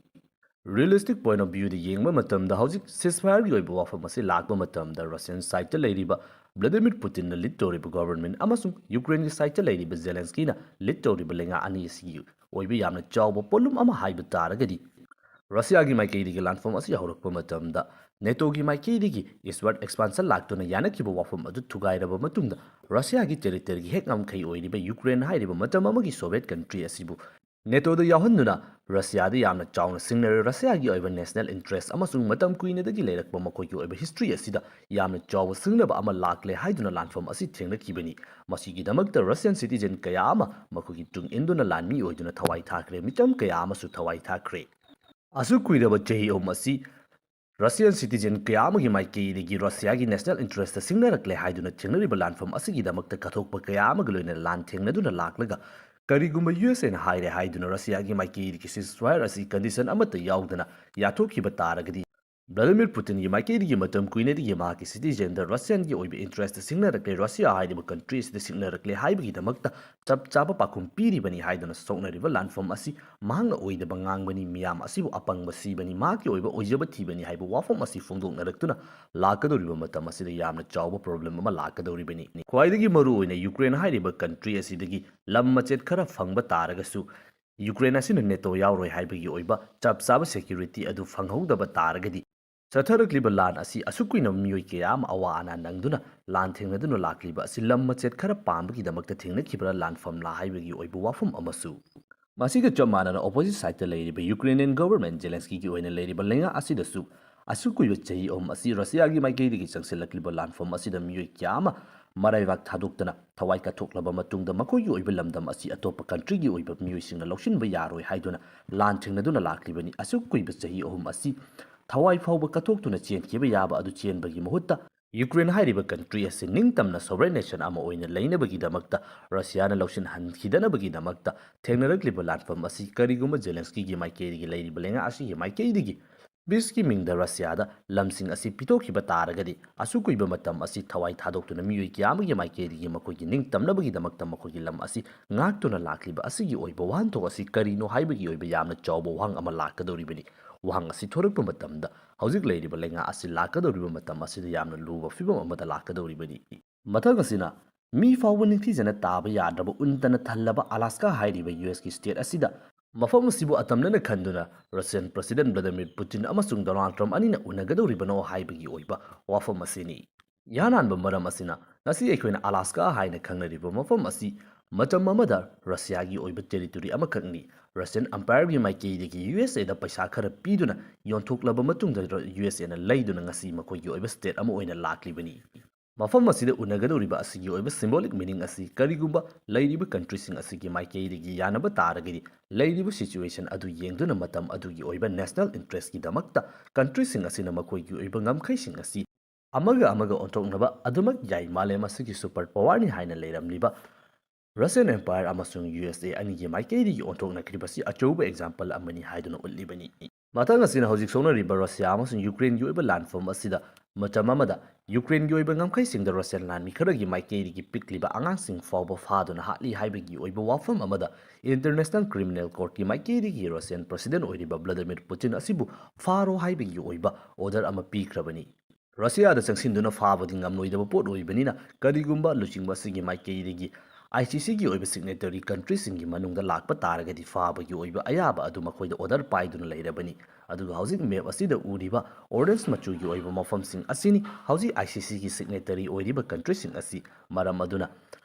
Realistic point of viewꯗ ꯌꯦꯡꯕ ꯃꯇꯝꯗ, ꯍꯧꯖꯤꯛ ceasefireꯒꯤ ꯑꯣꯏꯕ ꯋꯥꯐꯝ ꯑꯁꯤ ꯂꯥꯛꯄ ꯃꯇꯝꯗ, Russian sideꯇ ꯂꯩꯔꯤꯕ ꯚ꯭ꯂꯥꯗꯤꯃꯤꯔ ꯄꯨꯇꯤꯟꯅ lead ꯇꯧꯔꯤꯕ government ꯑꯃꯁꯨꯡ ꯌꯨꯀ꯭ꯔꯦꯟꯒꯤ sideꯇ ꯂꯩꯔꯤꯕ ꯖꯦꯂꯦꯟꯁꯀꯤꯅ lead ꯇꯧꯔꯤꯕ ꯂꯩꯉꯥꯛ ꯑꯅꯤ ꯑꯁꯤꯒꯤ ꯑꯣꯏꯕ ꯌꯥꯝꯅ ꯆꯥꯎꯕ ꯄꯣꯠꯂꯨꯝ ꯑꯃ ꯍꯥꯏꯕ ꯇꯥꯔꯒꯗꯤ, ꯔꯁꯤꯌꯥꯒꯤ ꯃꯥꯏꯀꯩꯗꯒꯤ ꯂꯥꯟꯐꯝ ꯑꯁꯤ ꯍꯧꯔꯛꯄ ꯃꯇꯝꯗ, NATOꯒꯤ ꯃꯥꯏꯀꯩꯗꯒꯤ eastward expansion ꯂꯥꯛꯇꯨꯅ ꯌꯥꯅꯈꯤꯕ ꯋꯥꯐꯝ ꯑꯗꯨ ꯊꯨꯒꯥꯏꯔꯕ ꯃꯇꯨꯡꯗ, ꯔꯁꯤꯌꯥꯒꯤ territoryꯒꯤ ꯍꯦꯛ ꯉꯝꯈꯩ ꯑꯣꯏꯔꯤꯕ ꯌꯨꯀ꯭ꯔꯦꯟ ꯍꯥꯏꯔꯤꯕ ꯃꯇꯝ ꯑꯃꯒꯤ Soviet country ꯑꯁꯤꯕꯨ NATOꯗ ꯌꯥꯎꯍꯟꯗꯨꯅ ꯔꯁꯤꯌꯥꯗ ꯌꯥꯝꯅ ꯆꯥꯎꯅ ꯁꯤꯡꯅꯔꯦ꯫ ꯔꯁꯤꯌꯥꯒꯤ ꯑꯣꯏꯕ national interest ꯑꯃꯁꯨꯡ ꯃꯇꯝ ꯀꯨꯏꯅꯗꯒꯤ ꯂꯩꯔꯛꯄ ꯃꯈꯣꯏꯒꯤ ꯑꯣꯏꯕ history ꯑꯁꯤꯗ ꯌꯥꯝꯅ ꯆꯥꯎꯕ ꯁꯤꯡꯅꯕ ꯑꯃ ꯂꯥꯛꯂꯦ ꯍꯥꯏꯗꯨꯅ ꯂꯥꯟꯐꯝ ꯑꯁꯤ ꯊꯦꯡꯅꯈꯤꯕꯅꯤ꯫ ꯃꯁꯤꯒꯤꯗꯃꯛꯇ Russian citizen ꯀꯌꯥ ꯑꯃ ꯃꯈꯣꯏꯒꯤ ꯇꯨꯡ ꯏꯟꯗꯨꯅ ꯂꯥꯟꯃꯤ ꯑꯣꯏꯗꯨꯅ ꯊꯋꯥꯏ ꯊꯥꯈ꯭ꯔꯦ, ꯃꯤꯆꯝ ꯀꯌꯥ ꯑꯃꯁꯨ ꯊꯋꯥꯏ ꯊꯥꯈ꯭ꯔꯦ꯫ ꯑꯁꯨꯛ ꯀꯨꯏꯔꯕ ꯆꯍꯤ ꯑꯍꯨꯝ ꯑꯁꯤ Russian citizen ꯀꯌꯥ ꯑꯃꯒꯤ ꯃꯥꯏꯀꯩꯗꯒꯤ ꯔꯁꯤꯌꯥꯒꯤ national interestꯇ ꯁꯤꯡꯅꯔꯛꯂꯦ ꯍꯥꯏꯗꯨꯅ ꯊꯦꯡꯅꯔꯤꯕ ꯂꯥꯟꯐꯝ ꯑꯁꯤꯒꯤꯗꯃꯛꯇ ꯀꯠꯊꯣꯛꯄ ꯀꯌꯥ ꯑꯃꯒ ꯂꯣꯏꯅꯅ ꯂꯥꯟ ꯊꯦꯡꯅꯗꯨꯅ ꯂꯥꯛꯂꯒ, ꯀꯔꯤꯒꯨꯝꯕ USAꯅ ꯍꯥꯏꯔꯦ ꯍꯥꯏꯗꯨꯅ ꯔꯁꯤꯌꯥꯒꯤ ꯃꯥꯏꯀꯩꯗꯒꯤ ceasefire ꯑꯁꯤ condition ꯑꯃꯠꯇ ꯌꯥꯎꯗꯅ ꯌꯥꯊꯣꯛꯈꯤꯕ ꯇꯥꯔꯒꯗꯤ, ꯚ꯭ꯂꯥꯗꯤꯃꯤꯔ ꯄꯨꯇꯤꯟꯒꯤ ꯃꯥꯏꯀꯩꯗꯒꯤ ꯃꯇꯝ ꯀꯨꯏꯅꯗꯒꯤ ꯃꯍꯥꯛꯀꯤ citizenꯗ Russianꯒꯤ ꯑꯣꯏꯕ interestꯇ ꯁꯤꯡꯅꯔꯛꯂꯦ, ꯔꯁꯤꯌꯥ ꯍꯥꯏꯔꯤꯕ country ꯑꯁꯤꯗ ꯁꯤꯡꯅꯔꯛꯂꯦ ꯍꯥꯏꯕꯒꯤꯗꯃꯛꯇ ꯆꯞ ꯆꯥꯕ ꯄꯥꯎꯈꯨꯝ ꯄꯤꯔꯤꯕꯅꯤ ꯍꯥꯏꯗꯨꯅ ꯁꯣꯛꯅꯔꯤꯕ ꯂꯥꯟꯐꯝ ꯑꯁꯤ ꯃꯍꯥꯛꯅ ꯑꯣꯏꯗꯕ ꯉꯥꯡꯕꯅꯤ, ꯃꯤꯌꯥꯝ ꯑꯁꯤꯕꯨ ꯑꯄꯪꯕ ꯁꯤꯕꯅꯤ, ꯃꯍꯥꯛꯀꯤ ꯑꯣꯏꯕ ꯑꯣꯏꯖꯕ ꯊꯤꯕꯅꯤ ꯍꯥꯏꯕ ꯋꯥꯐꯝ ꯑꯁꯤ ꯐꯣꯡꯗꯣꯛꯅꯔꯛꯇꯨꯅ ꯂꯥꯛꯀꯗꯧꯔꯤꯕ ꯃꯇꯝ ꯑꯁꯤꯗ ꯌꯥꯝꯅ ꯆꯥꯎꯕ problem ꯑꯃ ꯂꯥꯛꯀꯗꯧꯔꯤꯕꯅꯤ꯫ ꯈ꯭ꯋꯥꯏꯗꯒꯤ ꯃꯔꯨ ꯑꯣꯏꯅ ꯌꯨꯀ꯭ꯔꯦꯟ ꯍꯥꯏꯔꯤꯕ country ꯑꯁꯤꯗꯒꯤ ꯂꯝ ꯃꯆꯦꯠ ꯈꯔ ꯐꯪꯕ ꯇꯥꯔꯒꯁꯨ, ꯌꯨꯀ꯭ꯔꯦꯟ ꯑꯁꯤꯅ NATO ꯌꯥꯎꯔꯣꯏ ꯍꯥꯏꯕꯒꯤ ꯑꯣꯏꯕ ꯆꯞ ꯆꯥꯕ security ꯑꯗꯨ ꯐꯪꯍꯧꯗꯕ ꯇꯥꯔꯒꯗꯤ, ꯆꯠꯊꯔꯛꯂꯤꯕ ꯂꯥꯟ ꯑꯁꯤ ꯑꯁꯨꯛ ꯀꯨꯏꯅ ꯃꯤꯑꯣꯏ ꯀꯌꯥ ꯑꯃ ꯑꯋꯥ ꯑꯅꯥ ꯅꯪꯗꯨꯅ ꯂꯥꯟ ꯊꯦꯡꯅꯗꯨꯅ ꯂꯥꯛꯂꯤꯕ ꯑꯁꯤ ꯂꯝ ꯃꯆꯦꯠ ꯈꯔ ꯄꯥꯝꯕꯒꯤꯗꯃꯛꯇ ꯊꯦꯡꯅꯈꯤꯕ꯭ꯔꯥ ꯂꯥꯟꯐꯝꯂꯥ ꯍꯥꯏꯕꯒꯤ ꯑꯣꯏꯕ ꯋꯥꯐꯝ ꯑꯃꯁꯨ꯫ ꯃꯁꯤꯒ ꯆꯞ ꯃꯥꯟꯅꯅ opposite sideꯇ ꯂꯩꯔꯤꯕ Ukrainian government Zelenskyꯒꯤ ꯑꯣꯏꯅ ꯂꯩꯔꯤꯕ ꯂꯩꯉꯥꯛ ꯑꯁꯤꯗꯁꯨ ꯑꯁꯨꯛ ꯀꯨꯏꯕ ꯆꯍꯤ ꯑꯍꯨꯝ ꯑꯁꯤ ꯔꯁꯤꯌꯥꯒꯤ ꯃꯥꯏꯀꯩꯗꯒꯤ ꯆꯪꯁꯤꯜꯂꯛꯂꯤꯕ ꯂꯥꯟꯐꯝ ꯑꯁꯤꯗ ꯃꯤꯑꯣꯏ ꯀꯌꯥ ꯑꯃ ꯃꯔꯥꯏꯕꯥꯛ ꯊꯥꯗꯣꯛꯇꯅ ꯊꯋꯥꯏ ꯀꯠꯊꯣꯛꯂꯕ ꯃꯇꯨꯡꯗ, ꯃꯈꯣꯏꯒꯤ ꯑꯣꯏꯕ ꯂꯝꯗꯝ ꯑꯁꯤ ꯑꯇꯣꯞꯄ ꯀꯟꯇ꯭ꯔꯤꯒꯤ ꯑꯣꯏꯕ ꯃꯤꯑꯣꯏꯁꯤꯡꯅ ꯂꯧꯁꯤꯟꯕ ꯌꯥꯔꯣꯏ ꯍꯥꯏꯗꯨꯅ ꯂꯥꯟ ꯊꯦꯡꯅꯗꯨꯅ ꯂꯥꯛꯂꯤꯕꯅꯤ꯫ ꯑꯁꯨꯛ ꯀꯨꯏꯕ ꯆꯍꯤ ꯑꯍꯨꯝ ꯑꯁꯤ ꯊꯋꯥꯏ ꯐꯥꯎꯕ ꯀꯠꯊꯣꯛꯇꯨꯅ ꯆꯦꯟꯈꯤꯕ ꯌꯥꯕ ꯑꯗꯨ ꯆꯦꯟꯕꯒꯤ ꯃꯍꯨꯠꯇ, ꯌꯨꯀ꯭ꯔꯦꯟ ꯍꯥꯏꯔꯤꯕ ꯀꯟꯇ꯭ꯔꯤ ꯑꯁꯤ ꯅꯤꯡꯇꯝꯅ sovereign nation ꯑꯃ ꯑꯣꯏꯅ ꯂꯩꯅꯕꯒꯤꯗꯃꯛꯇ, ꯔꯁꯤꯌꯥꯅ ꯂꯧꯁꯤꯟꯍꯟꯈꯤꯗꯅꯕꯒꯤꯗꯃꯛꯇ ꯊꯦꯡꯅꯔꯛꯂꯤꯕ ꯂꯥꯟꯐꯝ ꯑꯁꯤ ꯀꯔꯤꯒꯨꯝꯕ ꯖꯦꯂꯦꯟꯁꯀꯤꯒꯤ ꯃꯥꯏꯀꯩꯗꯒꯤ ꯂꯩꯔꯤꯕ ꯂꯩꯉꯥꯛ ꯑꯁꯤꯒꯤ ꯃꯥꯏꯀꯩꯗꯒꯤ peaceꯀꯤ ꯃꯤꯡꯗ ꯔꯁꯤꯌꯥꯗ ꯂꯝꯁꯤꯡ ꯑꯁꯤ ꯄꯤꯊꯣꯛꯈꯤꯕ ꯇꯥꯔꯒꯗꯤ, ꯑꯁꯨꯛ ꯀꯨꯏꯕ ꯃꯇꯝ ꯑꯁꯤ ꯊꯋꯥꯏ ꯊꯥꯗꯣꯛꯇꯨꯅ ꯃꯤꯑꯣꯏ ꯀꯌꯥ ꯑꯃꯒꯤ ꯃꯥꯏꯀꯩꯗꯒꯤ ꯃꯈꯣꯏꯒꯤ ꯅꯤꯡꯇꯝꯅꯕꯒꯤꯗꯃꯛꯇ ꯃꯈꯣꯏꯒꯤ ꯂꯝ ꯑꯁꯤ ꯉꯥꯛꯇꯨꯅ ꯂꯥꯛꯂꯤꯕ ꯑꯁꯤꯒꯤ ꯑꯣꯏꯕ ꯋꯥꯍꯟꯊꯣꯛ ꯑꯁꯤ ꯀꯔꯤꯅꯣ ꯍꯥꯏꯕꯒꯤ ꯑꯣꯏꯕ ꯌꯥꯝꯅ ꯆꯥꯎꯕ ꯋꯥꯍꯪ ꯑꯃ ꯂꯥꯛꯀꯗꯧꯔꯤꯕꯅꯤ꯫ ꯋꯥꯍꯪ ꯑꯁꯤ ꯊꯣꯔꯛꯄ ꯃꯇꯝꯗ, ꯍꯧꯖꯤꯛ ꯂꯩꯔꯤꯕ ꯂꯩꯉꯥꯛ ꯑꯁꯤ ꯂꯥꯛꯀꯗꯧꯔꯤꯕ ꯃꯇꯝ ꯑꯁꯤꯗ ꯌꯥꯝꯅ ꯂꯨꯕ ꯐꯤꯕꯝ ꯑꯃꯗ ꯂꯥꯛꯀꯗꯧꯔꯤꯕꯅꯤ꯫ ꯃꯊꯪ ꯑꯁꯤꯅ, ꯃꯤ ꯐꯥꯎꯕ ꯅꯤꯡꯊꯤꯖꯅ ꯇꯥꯕ ꯌꯥꯗ꯭ꯔꯕ ꯎꯟꯇꯅ ꯊꯜꯂꯕ ꯑꯂꯥꯁꯀꯥ ꯍꯥꯏꯔꯤꯕ ꯌꯨ ꯑꯦꯁꯀꯤ state ꯑꯁꯤꯗ, ꯃꯐꯝ ꯑꯁꯤꯕꯨ ꯑꯇꯝꯅꯅ ꯈꯟꯗꯨꯅ Russian President Vladimir Putin ꯑꯃꯁꯨꯡ Donald Trump ꯑꯅꯤꯅ ꯎꯅꯒꯗꯧꯔꯤꯕꯅꯣ ꯍꯥꯏꯕꯒꯤ ꯑꯣꯏꯕ ꯋꯥꯐꯝ ꯑꯁꯤꯅꯤ꯫ ꯌꯥꯅꯥꯟꯕ ꯃꯔꯝ ꯑꯁꯤꯅ, ꯉꯁꯤ ꯑꯩꯈꯣꯏꯅ ꯑꯂꯥꯁꯀꯥ ꯍꯥꯏꯅ ꯈꯪꯅꯔꯤꯕ ꯃꯐꯝ ꯑꯁꯤ ꯃꯇꯝ ꯑꯃꯗ ꯔꯁꯤꯌꯥꯒꯤ ꯑꯣꯏꯕ territory ꯑꯃꯈꯛꯅꯤ꯫ Russian Empireꯒꯤ ꯃꯥꯏꯀꯩꯗꯒꯤ ꯌꯨ ꯑꯦꯁ ꯑꯦꯗ ꯄꯩꯁꯥ ꯈꯔ ꯄꯤꯗꯨꯅ ꯌꯣꯟꯊꯣꯛꯂꯕ ꯃꯇꯨꯡꯗ, ꯌꯨ ꯑꯦꯁ ꯑꯦꯅ ꯂꯩꯗꯨꯅ ꯉꯁꯤ ꯃꯈꯣꯏꯒꯤ ꯑꯣꯏꯕ state ꯑꯃ ꯑꯣꯏꯅ ꯂꯥꯛꯂꯤꯕꯅꯤ꯫ ꯃꯐꯝ ꯑꯁꯤꯗ ꯎꯅꯒꯗꯧꯔꯤꯕ ꯑꯁꯤꯒꯤ ꯑꯣꯏꯕ symbolic meaning ꯑꯁꯤ ꯀꯔꯤꯒꯨꯝꯕ ꯂꯩꯔꯤꯕ countryꯁꯤꯡ ꯑꯁꯤꯒꯤ ꯃꯥꯏꯀꯩꯗꯒꯤ ꯌꯥꯅꯕ ꯇꯥꯔꯒꯗꯤ, ꯂꯩꯔꯤꯕ situation ꯑꯗꯨ ꯌꯦꯡꯗꯨꯅ ꯃꯇꯝ ꯑꯗꯨꯒꯤ ꯑꯣꯏꯕ national interestꯀꯤꯗꯃꯛꯇ countryꯁꯤꯡ ꯑꯁꯤꯅ ꯃꯈꯣꯏꯒꯤ ꯑꯣꯏꯕ ꯉꯝꯈꯩꯁꯤꯡ ꯑꯁꯤ ꯑꯃꯒ ꯑꯃꯒ ꯑꯣꯟꯊꯣꯛꯅꯕ ꯑꯗꯨꯃꯛ ꯌꯥꯏ꯫ ꯃꯥꯂꯦꯝ ꯑꯁꯤꯒꯤ super powerꯅꯤ ꯍꯥꯏꯅ ꯂꯩꯔꯝꯂꯤꯕ Russian Empire ꯑꯃꯁꯨꯡ ꯌꯨ ꯑꯦꯁ ꯑꯦ ꯑꯅꯤꯒꯤ ꯃꯥꯏꯀꯩꯗꯒꯤ ꯑꯣꯟꯊꯣꯛꯅꯈ꯭ꯔꯤꯕꯁꯤ ꯑꯆꯧꯕ example ꯑꯃꯅꯤ ꯍꯥꯏꯗꯨꯅ ꯎꯠꯂꯤꯕꯅꯤ꯫ ꯃꯊꯪ ꯑꯁꯤꯅ ꯍꯧꯖꯤꯛ ꯁꯣꯛꯅꯔꯤꯕ ꯔꯁꯤꯌꯥ ꯑꯃꯁꯨꯡ ꯌꯨꯀ꯭ꯔꯦꯟꯒꯤ ꯑꯣꯏꯕ ꯂꯥꯟꯐꯝ ꯑꯁꯤꯗ, ꯃꯇꯝ ꯑꯃꯗ ꯌꯨꯀ꯭ꯔꯦꯟꯒꯤ ꯑꯣꯏꯕ ꯉꯝꯈꯩꯁꯤꯡꯗ ꯔꯁꯤꯌꯥꯟ ꯂꯥꯟꯃꯤ ꯈꯔꯒꯤ ꯃꯥꯏꯀꯩꯗꯒꯤ ꯄꯤꯛꯂꯤꯕ ꯑꯉꯥꯡꯁꯤꯡ ꯐꯥꯎꯕ ꯐꯥꯗꯨꯅ ꯍꯥꯠꯂꯤ ꯍꯥꯏꯕꯒꯤ ꯑꯣꯏꯕ ꯋꯥꯐꯝ ꯑꯃꯗ, International Criminal Courtꯀꯤ ꯃꯥꯏꯀꯩꯗꯒꯤ Russian President ꯑꯣꯏꯔꯤꯕ Vladimir Putin ꯑꯁꯤꯕꯨ ꯐꯥꯔꯣ ꯍꯥꯏꯕꯒꯤ ꯑꯣꯏꯕ order ꯑꯃ ꯄꯤꯈ꯭ꯔꯕꯅꯤ꯫ ꯔꯁꯤꯌꯥꯗ ꯆꯪꯁꯤꯟꯗꯨꯅ ꯐꯥꯕꯗꯤ ꯉꯝꯂꯣꯏꯗꯕ ꯄꯣꯠ ꯑꯣꯏꯕꯅꯤꯅ, ꯀꯔꯤꯒꯨꯝꯕ ꯂꯨꯆꯤꯡꯕ ꯑꯁꯤꯒꯤ ꯃꯥꯏꯀꯩꯗꯒꯤ ꯑꯥꯏ ꯁꯤ ꯁꯤꯒꯤ ꯑꯣꯏꯕ signatory countryꯁꯤꯡꯒꯤ ꯃꯅꯨꯡꯗ ꯂꯥꯛꯄ ꯇꯥꯔꯒꯗꯤ, ꯐꯥꯕꯒꯤ ꯑꯣꯏꯕ ꯑꯌꯥꯕ ꯑꯗꯨ ꯃꯈꯣꯏꯗ order ꯄꯥꯏꯗꯨꯅ ꯂꯩꯔꯕꯅꯤ꯫ ꯑꯗꯨꯒ ꯍꯧꯖꯤꯛ map ꯑꯁꯤꯗ ꯎꯔꯤꯕ orange ꯃꯆꯨꯒꯤ ꯑꯣꯏꯕ ꯃꯐꯝꯁꯤꯡ ꯑꯁꯤꯅꯤ ꯍꯧꯖꯤꯛ ꯑꯥꯏ ꯁꯤ ꯁꯤꯒꯤ signatory ꯑꯣꯏꯔꯤꯕ countryꯁꯤꯡ ꯑꯁꯤ꯫ ꯃꯔꯝ ꯑꯗꯨꯅ,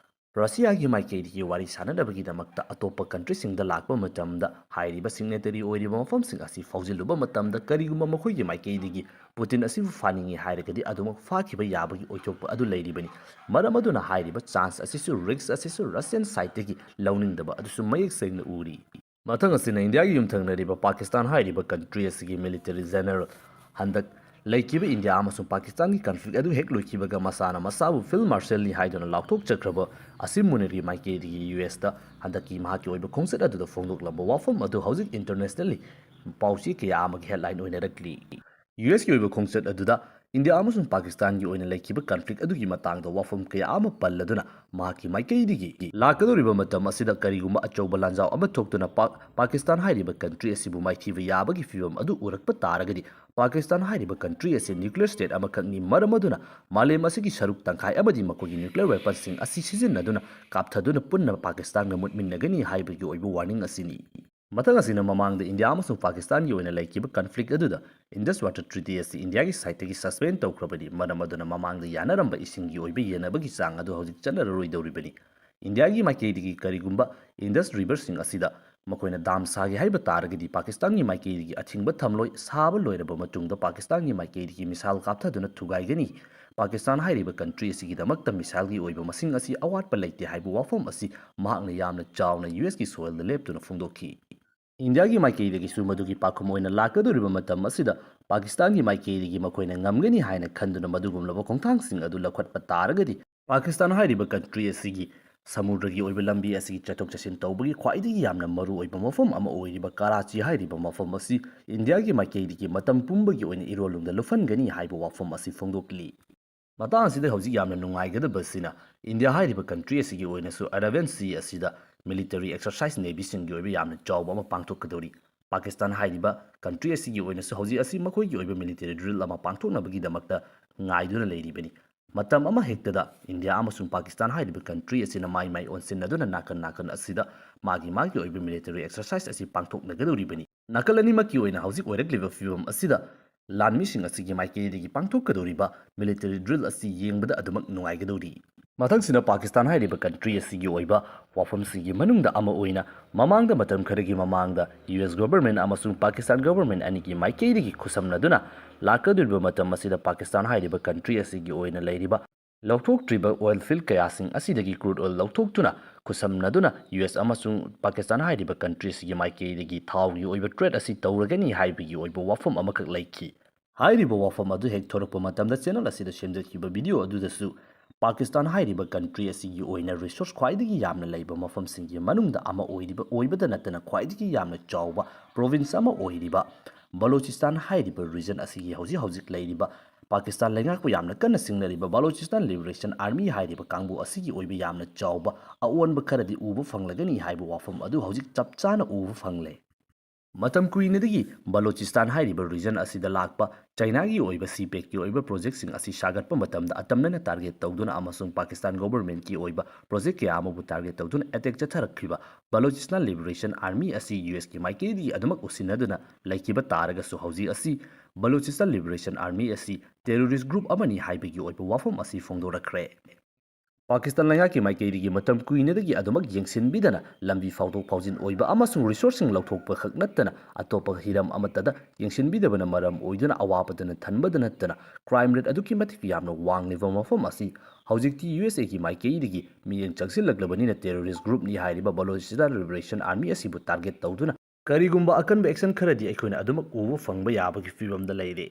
ꯔꯁꯤꯌꯥꯒꯤ ꯃꯥꯏꯀꯩꯗꯒꯤ ꯋꯥꯔꯤ ꯁꯥꯅꯅꯕꯒꯤꯗꯃꯛꯇ ꯑꯇꯣꯞꯄ ꯀꯟꯇ꯭ꯔꯤꯁꯤꯡꯗ ꯂꯥꯛꯄ ꯃꯇꯝꯗ, ꯍꯥꯏꯔꯤꯕ ꯁꯤꯒꯅꯦꯇꯔꯤ ꯑꯣꯏꯔꯤꯕ ꯃꯐꯝꯁꯤꯡ ꯑꯁꯤ ꯐꯥꯎꯖꯤꯜꯂꯨꯕ ꯃꯇꯝꯗ, ꯀꯔꯤꯒꯨꯝꯕ ꯃꯈꯣꯏꯒꯤ ꯃꯥꯏꯀꯩꯗꯒꯤ ꯄꯨꯇꯤꯟ ꯑꯁꯤꯕꯨ ꯐꯥꯅꯤꯡꯏ ꯍꯥꯏꯔꯒꯗꯤ, ꯑꯗꯨꯃꯛ ꯐꯥꯈꯤꯕ ꯌꯥꯕꯒꯤ ꯑꯣꯏꯊꯣꯛꯄ ꯑꯗꯨ ꯂꯩꯔꯤꯕꯅꯤ꯫ ꯃꯔꯝ ꯑꯗꯨꯅ ꯍꯥꯏꯔꯤꯕ ꯆꯥꯟꯁ ꯑꯁꯤꯁꯨ, ꯔꯤꯁꯛ ꯑꯁꯤꯁꯨ ꯔꯁꯤꯌꯟ ꯁꯥꯏꯠꯇꯒꯤ ꯂꯧꯅꯤꯡꯗꯕ ꯑꯗꯨꯁꯨ ꯃꯌꯦꯛ ꯁꯦꯡꯅ ꯎꯔꯤ꯫ ꯃꯊꯪ ꯑꯁꯤꯅ ꯏꯟꯗꯤꯌꯥꯒꯤ ꯌꯨꯝꯊꯪꯅꯔꯤꯕ ꯄꯥꯀꯤꯁꯇꯥꯟ ꯍꯥꯏꯔꯤꯕ ꯀꯟꯇ꯭ꯔꯤ ꯑꯁꯤꯒꯤ ꯃꯤꯂꯤꯇꯔꯤ ꯖꯦꯅꯔꯦꯜ, ꯍꯟꯗꯛ ꯂꯩꯈꯤꯕ ꯏꯟꯗꯤꯌꯥ ꯑꯃꯁꯨꯡ ꯄꯥꯀꯤꯁꯇꯥꯟꯒꯤ ꯀꯟꯐ꯭ꯂꯤꯛ ꯑꯗꯨ ꯍꯦꯛ ꯂꯣꯏꯈꯤꯕꯒ ꯃꯁꯥꯅ ꯃꯁꯥꯕꯨ ꯐꯤꯜꯗ ꯃꯥꯔꯁꯦꯜꯅꯤ ꯍꯥꯏꯗꯨꯅ ꯂꯥꯎꯊꯣꯛꯆꯈ꯭ꯔꯕ ꯑꯁꯤꯝ ꯃꯨꯅꯤꯔꯒꯤ ꯃꯥꯏꯀꯩꯗꯒꯤ ꯌꯨ ꯑꯦꯁꯇ ꯍꯟꯗꯛꯀꯤ ꯃꯍꯥꯛꯀꯤ ꯑꯣꯏꯕ ꯈꯣꯡꯆꯠ ꯑꯗꯨꯗ ꯐꯣꯡꯗꯣꯛꯂꯝꯕ ꯋꯥꯐꯝ ꯑꯗꯨ ꯍꯧꯖꯤꯛ ꯏꯟꯇꯔꯅꯦꯁꯅꯦꯜꯂꯤ ꯄꯥꯎꯆꯦ ꯀꯌꯥ ꯑꯃꯒꯤ ꯍꯦꯗꯂꯥꯏꯟ ꯑꯣꯏꯅꯔꯛꯂꯤ꯫ ꯌꯨ ꯑꯦꯁꯀꯤ ꯑꯣꯏꯕ ꯈꯣꯡꯆꯠ ꯑꯗꯨꯗ ꯏꯟꯗꯤꯌꯥ ꯑꯃꯁꯨꯡ ꯄꯥꯀꯤꯁꯇꯥꯟꯒꯤ ꯑꯣꯏꯅ ꯂꯩꯈꯤꯕ ꯀꯟꯐ꯭ꯂꯤꯛ ꯑꯗꯨꯒꯤ ꯃꯇꯥꯡꯗ ꯋꯥꯐꯝ ꯀꯌꯥ ꯑꯃ ꯄꯜꯂꯗꯨꯅ, ꯃꯍꯥꯛꯀꯤ ꯃꯥꯏꯀꯩꯗꯒꯤ ꯂꯥꯛꯀꯗꯧꯔꯤꯕ ꯃꯇꯝ ꯑꯁꯤꯗ ꯀꯔꯤꯒꯨꯝꯕ ꯑꯆꯧꯕ ꯂꯥꯟꯖꯥꯎ ꯑꯃ ꯊꯣꯛꯇꯨꯅ ꯄꯥꯛ-, ꯄꯥꯀꯤꯁꯇꯥꯟ ꯍꯥꯏꯔꯤꯕ ꯀꯟꯇ꯭ꯔꯤ ꯑꯁꯤꯕꯨ ꯃꯥꯏꯊꯤꯕ ꯌꯥꯕꯒꯤ ꯐꯤꯕꯝ ꯑꯗꯨ ꯎꯔꯛꯄ ꯇꯥꯔꯒꯗꯤ, ꯄꯥꯀꯤꯁꯇꯥꯟ ꯍꯥꯏꯔꯤꯕ ꯀꯟꯇ꯭ꯔꯤ ꯑꯁꯤ ꯅ꯭ꯌꯨꯀ꯭ꯂꯤꯌꯔ ꯁ꯭ꯇꯦꯠ ꯑꯃꯈꯛꯅꯤ, ꯃꯔꯝ ꯑꯗꯨꯅ ꯃꯥꯂꯦꯝ ꯑꯁꯤꯒꯤ ꯁꯔꯨꯛ ꯇꯪꯈꯥꯏ ꯑꯃꯗꯤ ꯃꯈꯣꯏꯒꯤ ꯅ꯭ꯌꯨꯀ꯭ꯂꯤꯌꯔ ꯋꯦꯄꯟꯁꯤꯡ ꯑꯁꯤ ꯁꯤꯖꯤꯟꯅꯗꯨꯅ ꯀꯥꯞꯊꯗꯨꯅ ꯄꯨꯟꯅ ꯄꯥꯀꯤꯁꯇꯥꯟꯒ ꯃꯨꯠꯃꯤꯟꯅꯒꯅꯤ ꯍꯥꯏꯕꯒꯤ ꯑꯣꯏꯕ ꯋꯥꯔꯅꯤꯡ ꯑꯁꯤꯅꯤ꯫ ꯃꯊꯪ ꯑꯁꯤꯅ ꯃꯃꯥꯡꯗ ꯏꯟꯗꯤꯌꯥ ꯑꯃꯁꯨꯡ ꯄꯥꯀꯤꯁꯇꯥꯟꯒꯤ ꯑꯣꯏꯅ ꯂꯩꯈꯤꯕ ꯀꯟꯐ꯭ꯂꯤꯛ ꯑꯗꯨꯗ ꯏꯟꯗꯁ ꯋꯥꯇꯔ ꯇ꯭ꯔꯤꯇꯤ ꯑꯁꯤ ꯏꯟꯗꯤꯌꯥꯒꯤ ꯁꯥꯏꯠꯇꯒꯤ ꯁꯁꯄꯦꯟ ꯇꯧꯈ꯭ꯔꯕꯅꯤ, ꯃꯔꯝ ꯑꯗꯨꯅ ꯃꯃꯥꯡꯗ ꯌꯥꯅꯔꯝꯕ ꯏꯁꯤꯡꯒꯤ ꯑꯣꯏꯕ ꯌꯦꯟꯅꯕꯒꯤ ꯆꯥꯡ ꯑꯗꯨ ꯍꯧꯖꯤꯛ ꯆꯠꯅꯔꯔꯣꯏꯗꯧꯔꯤꯕꯅꯤ꯫ ꯏꯟꯗꯤꯌꯥꯒꯤ ꯃꯥꯏꯀꯩꯗꯒꯤ ꯀꯔꯤꯒꯨꯝꯕ ꯏꯟꯗꯁ ꯔꯤꯚꯔꯁꯤꯡ ꯑꯁꯤꯗ ꯃꯈꯣꯏꯅ ꯗꯥꯝ ꯁꯥꯒꯦ ꯍꯥꯏꯕ ꯇꯥꯔꯒꯗꯤ, ꯄꯥꯀꯤꯁꯇꯥꯟꯒꯤ ꯃꯥꯏꯀꯩꯗꯒꯤ ꯑꯊꯤꯡꯕ ꯊꯝꯂꯣꯏ, ꯁꯥꯕ ꯂꯣꯏꯔꯕ ꯃꯇꯨꯡꯗ ꯄꯥꯀꯤꯁꯇꯥꯟꯒꯤ ꯃꯥꯏꯀꯩꯗꯒꯤ ꯃꯤꯁꯥꯏꯜ ꯀꯥꯞꯊꯗꯨꯅ ꯊꯨꯒꯥꯏꯒꯅꯤ꯫ ꯄꯥꯀꯤꯁꯇꯥꯟ ꯍꯥꯏꯔꯤꯕ ꯀꯟꯇ꯭ꯔꯤ ꯑꯁꯤꯒꯤꯗꯃꯛꯇ ꯃꯤꯁꯥꯏꯜꯒꯤ ꯑꯣꯏꯕ ꯃꯁꯤꯡ ꯑꯁꯤ ꯑꯋꯥꯠꯄ ꯂꯩꯇꯦ ꯍꯥꯏꯕ ꯋꯥꯐꯝ ꯑꯁꯤ ꯃꯍꯥꯛꯅ ꯌꯥꯝꯅ ꯆꯥꯎꯅ ꯌꯨ ꯑꯦꯁꯀꯤ ꯁꯣꯏꯜꯗ ꯂꯦꯞꯇꯨꯅ ꯐꯣꯡꯗꯣꯛꯈꯤ꯫ ꯏꯟꯗꯤꯌꯥꯒꯤ ꯃꯥꯏꯀꯩꯗꯒꯤꯁꯨ ꯃꯗꯨꯒꯤ ꯄꯥꯎꯈꯨꯝ ꯑꯣꯏꯅ ꯂꯥꯛꯀꯗꯧꯔꯤꯕ ꯃꯇꯝ ꯑꯁꯤꯗ ꯄꯥꯀꯤꯁꯇꯥꯟꯒꯤ ꯃꯥꯏꯀꯩꯗꯒꯤ ꯃꯈꯣꯏꯅ ꯉꯝꯒꯅꯤ ꯍꯥꯏꯅ ꯈꯟꯗꯨꯅ ꯃꯗꯨꯒꯨꯝꯂꯕ ꯈꯣꯡꯊꯥꯡꯁꯤꯡ ꯑꯗꯨ ꯂꯧꯈꯠꯄ ꯇꯥꯔꯒꯗꯤ, ꯄꯥꯀꯤꯁꯇꯥꯟ ꯍꯥꯏꯔꯤꯕ ꯀꯟꯇ꯭ꯔꯤ ꯑꯁꯤꯒꯤ ꯁꯃꯨꯗ꯭ꯔꯒꯤ ꯑꯣꯏꯕ ꯂꯝꯕꯤ ꯑꯁꯤꯒꯤ ꯆꯠꯊꯣꯛ ꯆꯠꯁꯤꯟ ꯇꯧꯕꯒꯤ ꯈ꯭ꯋꯥꯏꯗꯒꯤ ꯌꯥꯝꯅ ꯃꯔꯨ ꯑꯣꯏꯕ ꯃꯐꯝ ꯑꯃ ꯑꯣꯏꯔꯤꯕ ꯀꯔꯥꯆꯤ ꯍꯥꯏꯔꯤꯕ ꯃꯐꯝ ꯑꯁꯤ ꯏꯟꯗꯤꯌꯥꯒꯤ ꯃꯥꯏꯀꯩꯗꯒꯤ ꯃꯇꯝ ꯄꯨꯝꯕꯒꯤ ꯑꯣꯏꯅ ꯏꯔꯣꯜꯂꯨꯝꯗ ꯂꯨꯞꯍꯟꯒꯅꯤ ꯍꯥꯏꯕ ꯋꯥꯐꯝ ꯑꯁꯤ ꯐꯣꯡꯗꯣꯛꯂꯤ꯫ ꯃꯇꯥꯡ ꯑꯁꯤꯗ ꯍꯧꯖꯤꯛ ꯌꯥꯝꯅ ꯅꯨꯡꯉꯥꯏꯒꯗꯕ ꯑꯁꯤꯅ, ꯏꯟꯗꯤꯌꯥ ꯍꯥꯏꯔꯤꯕ ꯀꯟꯇ꯭ꯔꯤ ꯑꯁꯤꯒꯤ ꯑꯣꯏꯅꯁꯨ ꯑꯔꯥꯕꯤꯌꯟ ꯁꯤ ꯑꯁꯤꯗ ꯃꯤꯂꯤꯇꯔꯤ ꯑꯦꯛꯁꯔꯁꯥꯏꯁ ꯅꯦꯚꯤꯁꯤꯡꯒꯤ ꯑꯣꯏꯕ ꯌꯥꯝꯅ ꯆꯥꯎꯕ ꯑꯃ ꯄꯥꯡꯊꯣꯛꯀꯗꯧꯔꯤ꯫ ꯄꯥꯀꯤꯁꯇꯥꯟ ꯍꯥꯏꯔꯤꯕ ꯀꯟꯇ꯭ꯔꯤ ꯑꯁꯤꯒꯤ ꯑꯣꯏꯅꯁꯨ ꯍꯧꯖꯤꯛ ꯑꯁꯤ ꯃꯈꯣꯏꯒꯤ ꯑꯣꯏꯕ ꯃꯤꯂꯤꯇꯔꯤ ꯗ꯭ꯔꯤꯜ ꯑꯃ ꯄꯥꯡꯊꯣꯛꯅꯕꯒꯤꯗꯃꯛꯇ ꯉꯥꯏꯗꯨꯅ ꯂꯩꯔꯤꯕꯅꯤ꯫ ꯃꯇꯝ ꯑꯃ ꯍꯦꯛꯇꯗ ꯏꯟꯗꯤꯌꯥ ꯑꯃꯁꯨꯡ ꯄꯥꯀꯤꯁꯇꯥꯟ ꯍꯥꯏꯔꯤꯕ ꯀꯟꯇ꯭ꯔꯤ ꯑꯁꯤꯅ ꯃꯥꯏ ꯃꯥꯏ ꯑꯣꯟꯁꯤꯟꯅꯗꯨꯅ ꯅꯥꯀꯟ ꯅꯥꯀꯟ ꯑꯁꯤꯗ ꯃꯥꯒꯤ ꯃꯥꯒꯤ ꯑꯣꯏꯕ ꯃꯤꯂꯤꯇꯔꯤ ꯑꯦꯛꯁꯔꯁꯥꯏꯁ ꯑꯁꯤ ꯄꯥꯡꯊꯣꯛꯅꯒꯗꯧꯔꯤꯕꯅꯤ꯫ ꯅꯥꯀꯜ ꯑꯅꯤꯃꯛꯀꯤ ꯑꯣꯏꯅ ꯍꯧꯖꯤꯛ ꯑꯣꯏꯔꯛꯂꯤꯕ ꯐꯤꯕꯝ ꯑꯁꯤꯗ ꯂꯥꯟꯃꯤꯁꯤꯡ ꯑꯁꯤꯒꯤ ꯃꯥꯏꯀꯩꯗꯒꯤ ꯄꯥꯡꯊꯣꯛꯀꯗꯧꯔꯤꯕ ꯃꯤꯂꯤꯇꯔꯤ ꯗ꯭ꯔꯤꯜ ꯑꯁꯤ ꯌꯦꯡꯕꯗ ꯑꯗꯨꯃꯛ ꯅꯨꯡꯉꯥꯏꯒꯗꯧꯔꯤ꯫ ꯃꯊꯪꯁꯤꯅ ꯄꯥꯀꯤꯁꯇꯥꯟ ꯍꯥꯏꯔꯤꯕ ꯀꯟꯇ꯭ꯔꯤ ꯑꯁꯤꯒꯤ ꯑꯣꯏꯕ ꯋꯥꯐꯝꯁꯤꯡꯒꯤ ꯃꯅꯨꯡꯗ ꯑꯃ ꯑꯣꯏꯅ, ꯃꯃꯥꯡꯗ, ꯃꯇꯝ ꯈꯔꯒꯤ ꯃꯃꯥꯡꯗ, ꯌꯨ ꯑꯦꯁ ꯒꯣꯚꯔꯟꯃꯦꯟꯠ ꯑꯃꯁꯨꯡ ꯄꯥꯀꯤꯁꯇꯥꯟ ꯒꯣꯚꯔꯟꯃꯦꯟꯠ ꯑꯅꯤꯒꯤ ꯃꯥꯏꯀꯩꯗꯒꯤ ꯈꯨꯠꯁꯝꯅꯗꯨꯅ ꯂꯥꯛꯀꯗꯧꯔꯤꯕ ꯃꯇꯝ ꯑꯁꯤꯗ ꯄꯥꯀꯤꯁꯇꯥꯟ ꯍꯥꯏꯔꯤꯕ ꯀꯟꯇ꯭ꯔꯤ ꯑꯁꯤꯒꯤ ꯑꯣꯏꯅ ꯂꯩꯔꯤꯕ ꯂꯧꯊꯣꯛꯇ꯭ꯔꯤꯕ ꯑꯣꯏꯜ ꯐꯤꯜꯗ ꯀꯌꯥꯁꯤꯡ ꯑꯁꯤꯗꯒꯤ ꯀ꯭ꯔꯨꯗ ꯑꯣꯏꯜ ꯂꯧꯊꯣꯛꯇꯨꯅ ꯈꯨꯠꯁꯝꯅꯗꯨꯅ ꯌꯨ ꯑꯦꯁ ꯑꯃꯁꯨꯡ ꯄꯥꯀꯤꯁꯇꯥꯟ ꯍꯥꯏꯔꯤꯕ ꯀꯟꯇ꯭ꯔꯤ ꯑꯁꯤꯒꯤ ꯃꯥꯏꯀꯩꯗꯒꯤ ꯊꯥꯎꯒꯤ ꯑꯣꯏꯕ ꯇ꯭ꯔꯦꯗ ꯑꯁꯤ ꯇꯧꯔꯒꯅꯤ ꯍꯥꯏꯕꯒꯤ ꯑꯣꯏꯕ ꯋꯥꯐꯝ ꯑꯃꯈꯛ ꯂꯩꯈꯤ꯫ ꯍꯥꯏꯔꯤꯕ ꯋꯥꯐꯝ ꯑꯗꯨ ꯍꯦꯛ ꯊꯣꯔꯛꯄ ꯃꯇꯝꯗ ꯆꯦꯅꯦꯜ ꯑꯁꯤꯗ ꯁꯦꯝꯖꯈꯤꯕ ꯚꯤꯗꯤꯑꯣ ꯑꯗꯨꯗꯁꯨ ꯄꯥꯀꯤꯁꯇꯥꯟ ꯍꯥꯏꯔꯤꯕ ꯀꯟꯇ꯭ꯔꯤ ꯑꯁꯤꯒꯤ ꯑꯣꯏꯅ ꯔꯤꯁꯣꯔꯁ ꯈ꯭ꯋꯥꯏꯗꯒꯤ ꯌꯥꯝꯅ ꯂꯩꯕ ꯃꯐꯝꯁꯤꯡꯒꯤ ꯃꯅꯨꯡꯗ ꯑꯃ ꯑꯣꯏꯔꯤꯕ, ꯑꯣꯏꯕꯗ ꯅꯠꯇꯅ ꯈ꯭ꯋꯥꯏꯗꯒꯤ ꯌꯥꯝꯅ ꯆꯥꯎꯕ ꯄ꯭ꯔꯣꯚꯤꯟꯁ ꯑꯃ ꯑꯣꯏꯔꯤꯕ ꯕꯂꯣꯆꯤꯁꯇꯥꯟ ꯍꯥꯏꯔꯤꯕ ꯔꯤꯖꯟ ꯑꯁꯤꯒꯤ ꯍꯧꯖꯤꯛ ꯍꯧꯖꯤꯛ ꯂꯩꯔꯤꯕ, ꯄꯥꯀꯤꯁꯇꯥꯟ ꯂꯩꯉꯥꯛꯄꯨ ꯌꯥꯝꯅ ꯀꯟꯅ ꯆꯤꯡꯅꯔꯤꯕ ꯕꯂꯣꯆꯤꯁꯇꯥꯟ ꯂꯤꯕꯔꯦꯁꯟ ꯑꯥꯔꯃꯤ ꯍꯥꯏꯔꯤꯕ ꯀꯥꯡꯕꯨ ꯑꯁꯤꯒꯤ ꯑꯣꯏꯕ ꯌꯥꯝꯅ ꯆꯥꯎꯕ ꯑꯑꯣꯟꯕ ꯈꯔꯗꯤ ꯎꯕ ꯐꯪꯂꯒꯅꯤ ꯍꯥꯏꯕ ꯋꯥꯐꯝ ꯑꯗꯨ ꯍꯧꯖꯤꯛ ꯆꯞ ꯆꯥꯅ ꯎꯕ ꯐꯪꯂꯦ꯫ ꯃꯇꯝ ꯀꯨꯏꯅꯗꯒꯤ ꯕꯂꯣꯆꯤꯁꯇꯥꯟ ꯍꯥꯏꯔꯤꯕ ꯔꯤꯖꯟ ꯑꯁꯤꯗ ꯂꯥꯛꯄ ꯆꯥꯏꯅꯥꯒꯤ ꯑꯣꯏꯕ ꯁꯤ ꯄꯦꯛꯀꯤ ꯑꯣꯏꯕ ꯄ꯭ꯔꯣꯖꯦꯛꯁꯤꯡ ꯑꯁꯤ ꯁꯥꯒꯠꯄ ꯃꯇꯝꯗ ꯑꯇꯝꯅꯅ ꯇꯥꯔꯒꯦꯠ ꯇꯧꯗꯨꯅ ꯑꯃꯁꯨꯡ ꯄꯥꯀꯤꯁꯇꯥꯟ ꯒꯣꯚꯔꯟꯃꯦꯟꯠꯀꯤ ꯑꯣꯏꯕ ꯄ꯭ꯔꯣꯖꯦꯛ ꯀꯌꯥ ꯑꯃꯕꯨ ꯇꯥꯔꯒꯦꯠ ꯇꯧꯗꯨꯅ ꯑꯦꯇꯦꯛ ꯆꯠꯊꯔꯛꯈꯤꯕ ꯕꯂꯣꯆꯤꯁꯇꯥꯟ ꯂꯤꯕꯔꯦꯁꯟ ꯑꯥꯔꯃꯤ ꯑꯁꯤ ꯌꯨ ꯑꯦꯁꯀꯤ ꯃꯥꯏꯀꯩꯗꯒꯤ ꯑꯗꯨꯃꯛ ꯎꯁꯤꯟꯅꯗꯨꯅ ꯂꯩꯈꯤꯕ ꯇꯥꯔꯒꯁꯨ, ꯍꯧꯖꯤꯛ ꯑꯁꯤ ꯕꯂꯣꯆꯤꯁꯇꯥꯟ ꯂꯤꯕꯔꯦꯁꯟ ꯑꯥꯔꯃꯤ ꯑꯁꯤ ꯇꯦꯔꯣꯔꯤꯁ ꯒ꯭ꯔꯨꯞ ꯑꯃꯅꯤ ꯍꯥꯏꯕꯒꯤ ꯑꯣꯏꯕ ꯋꯥꯐꯝ ꯑꯁꯤ ꯐꯣꯡꯗꯣꯔꯛꯈ꯭ꯔꯦ꯫ ꯄꯥꯀꯤꯁꯇꯥꯟ ꯂꯩꯉꯥꯛꯀꯤ ꯃꯥꯏꯀꯩꯗꯒꯤ ꯃꯇꯝ ꯀꯨꯏꯅꯗꯒꯤ ꯑꯗꯨꯃꯛ ꯌꯦꯡꯁꯤꯟꯕꯤꯗꯅ ꯂꯝꯕꯤ ꯐꯥꯎꯗꯣꯛ ꯐꯥꯎꯖꯤꯟ ꯑꯣꯏꯕ ꯑꯃꯁꯨꯡ ꯔꯤꯁꯣꯔꯁꯁꯤꯡ ꯂꯧꯊꯣꯛꯄ ꯈꯛ ꯅꯠꯇꯅ ꯑꯇꯣꯞꯄ ꯍꯤꯔꯝ ꯑꯃꯠꯇꯗ ꯌꯦꯡꯁꯤꯟꯕꯤꯗꯕꯅ ꯃꯔꯝ ꯑꯣꯏꯗꯨꯅ ꯑꯋꯥꯕꯗꯅ ꯊꯟꯕꯗ ꯅꯠꯇꯅ ꯀ꯭ꯔꯥꯏꯝ ꯔꯦꯠ ꯑꯗꯨꯛꯀꯤ ꯃꯇꯤꯛ ꯌꯥꯝꯅ ꯋꯥꯡꯂꯤꯕ ꯃꯐꯝ ꯑꯁꯤ ꯍꯧꯖꯤꯛꯇꯤ ꯌꯨ ꯑꯦꯁ ꯑꯦꯒꯤ ꯃꯥꯏꯀꯩꯗꯒꯤ ꯃꯤꯠꯌꯦꯡ ꯆꯪꯁꯤꯜꯂꯛꯂꯕꯅꯤꯅ ꯇꯦꯔꯣꯔꯤꯁ ꯒ꯭ꯔꯨꯞꯅꯤ ꯍꯥꯏꯔꯤꯕ ꯕꯂꯣꯆꯤꯁꯇꯥꯟ ꯂꯤꯕꯔꯦꯁꯟ ꯑꯥꯔꯃꯤ ꯑꯁꯤꯕꯨ ꯇꯥꯔꯒꯦꯠ ꯇꯧꯗꯨꯅ ꯀꯔꯤꯒꯨꯝꯕ ꯑꯀꯟꯕ ꯑꯦꯛꯁꯟ ꯈꯔꯗꯤ ꯑꯩꯈꯣꯏꯅ ꯑꯗꯨꯃꯛ ꯎꯕ ꯐꯪꯕ ꯌꯥꯕꯒꯤ ꯐꯤꯕꯝꯗ ꯂꯩꯔꯦ꯫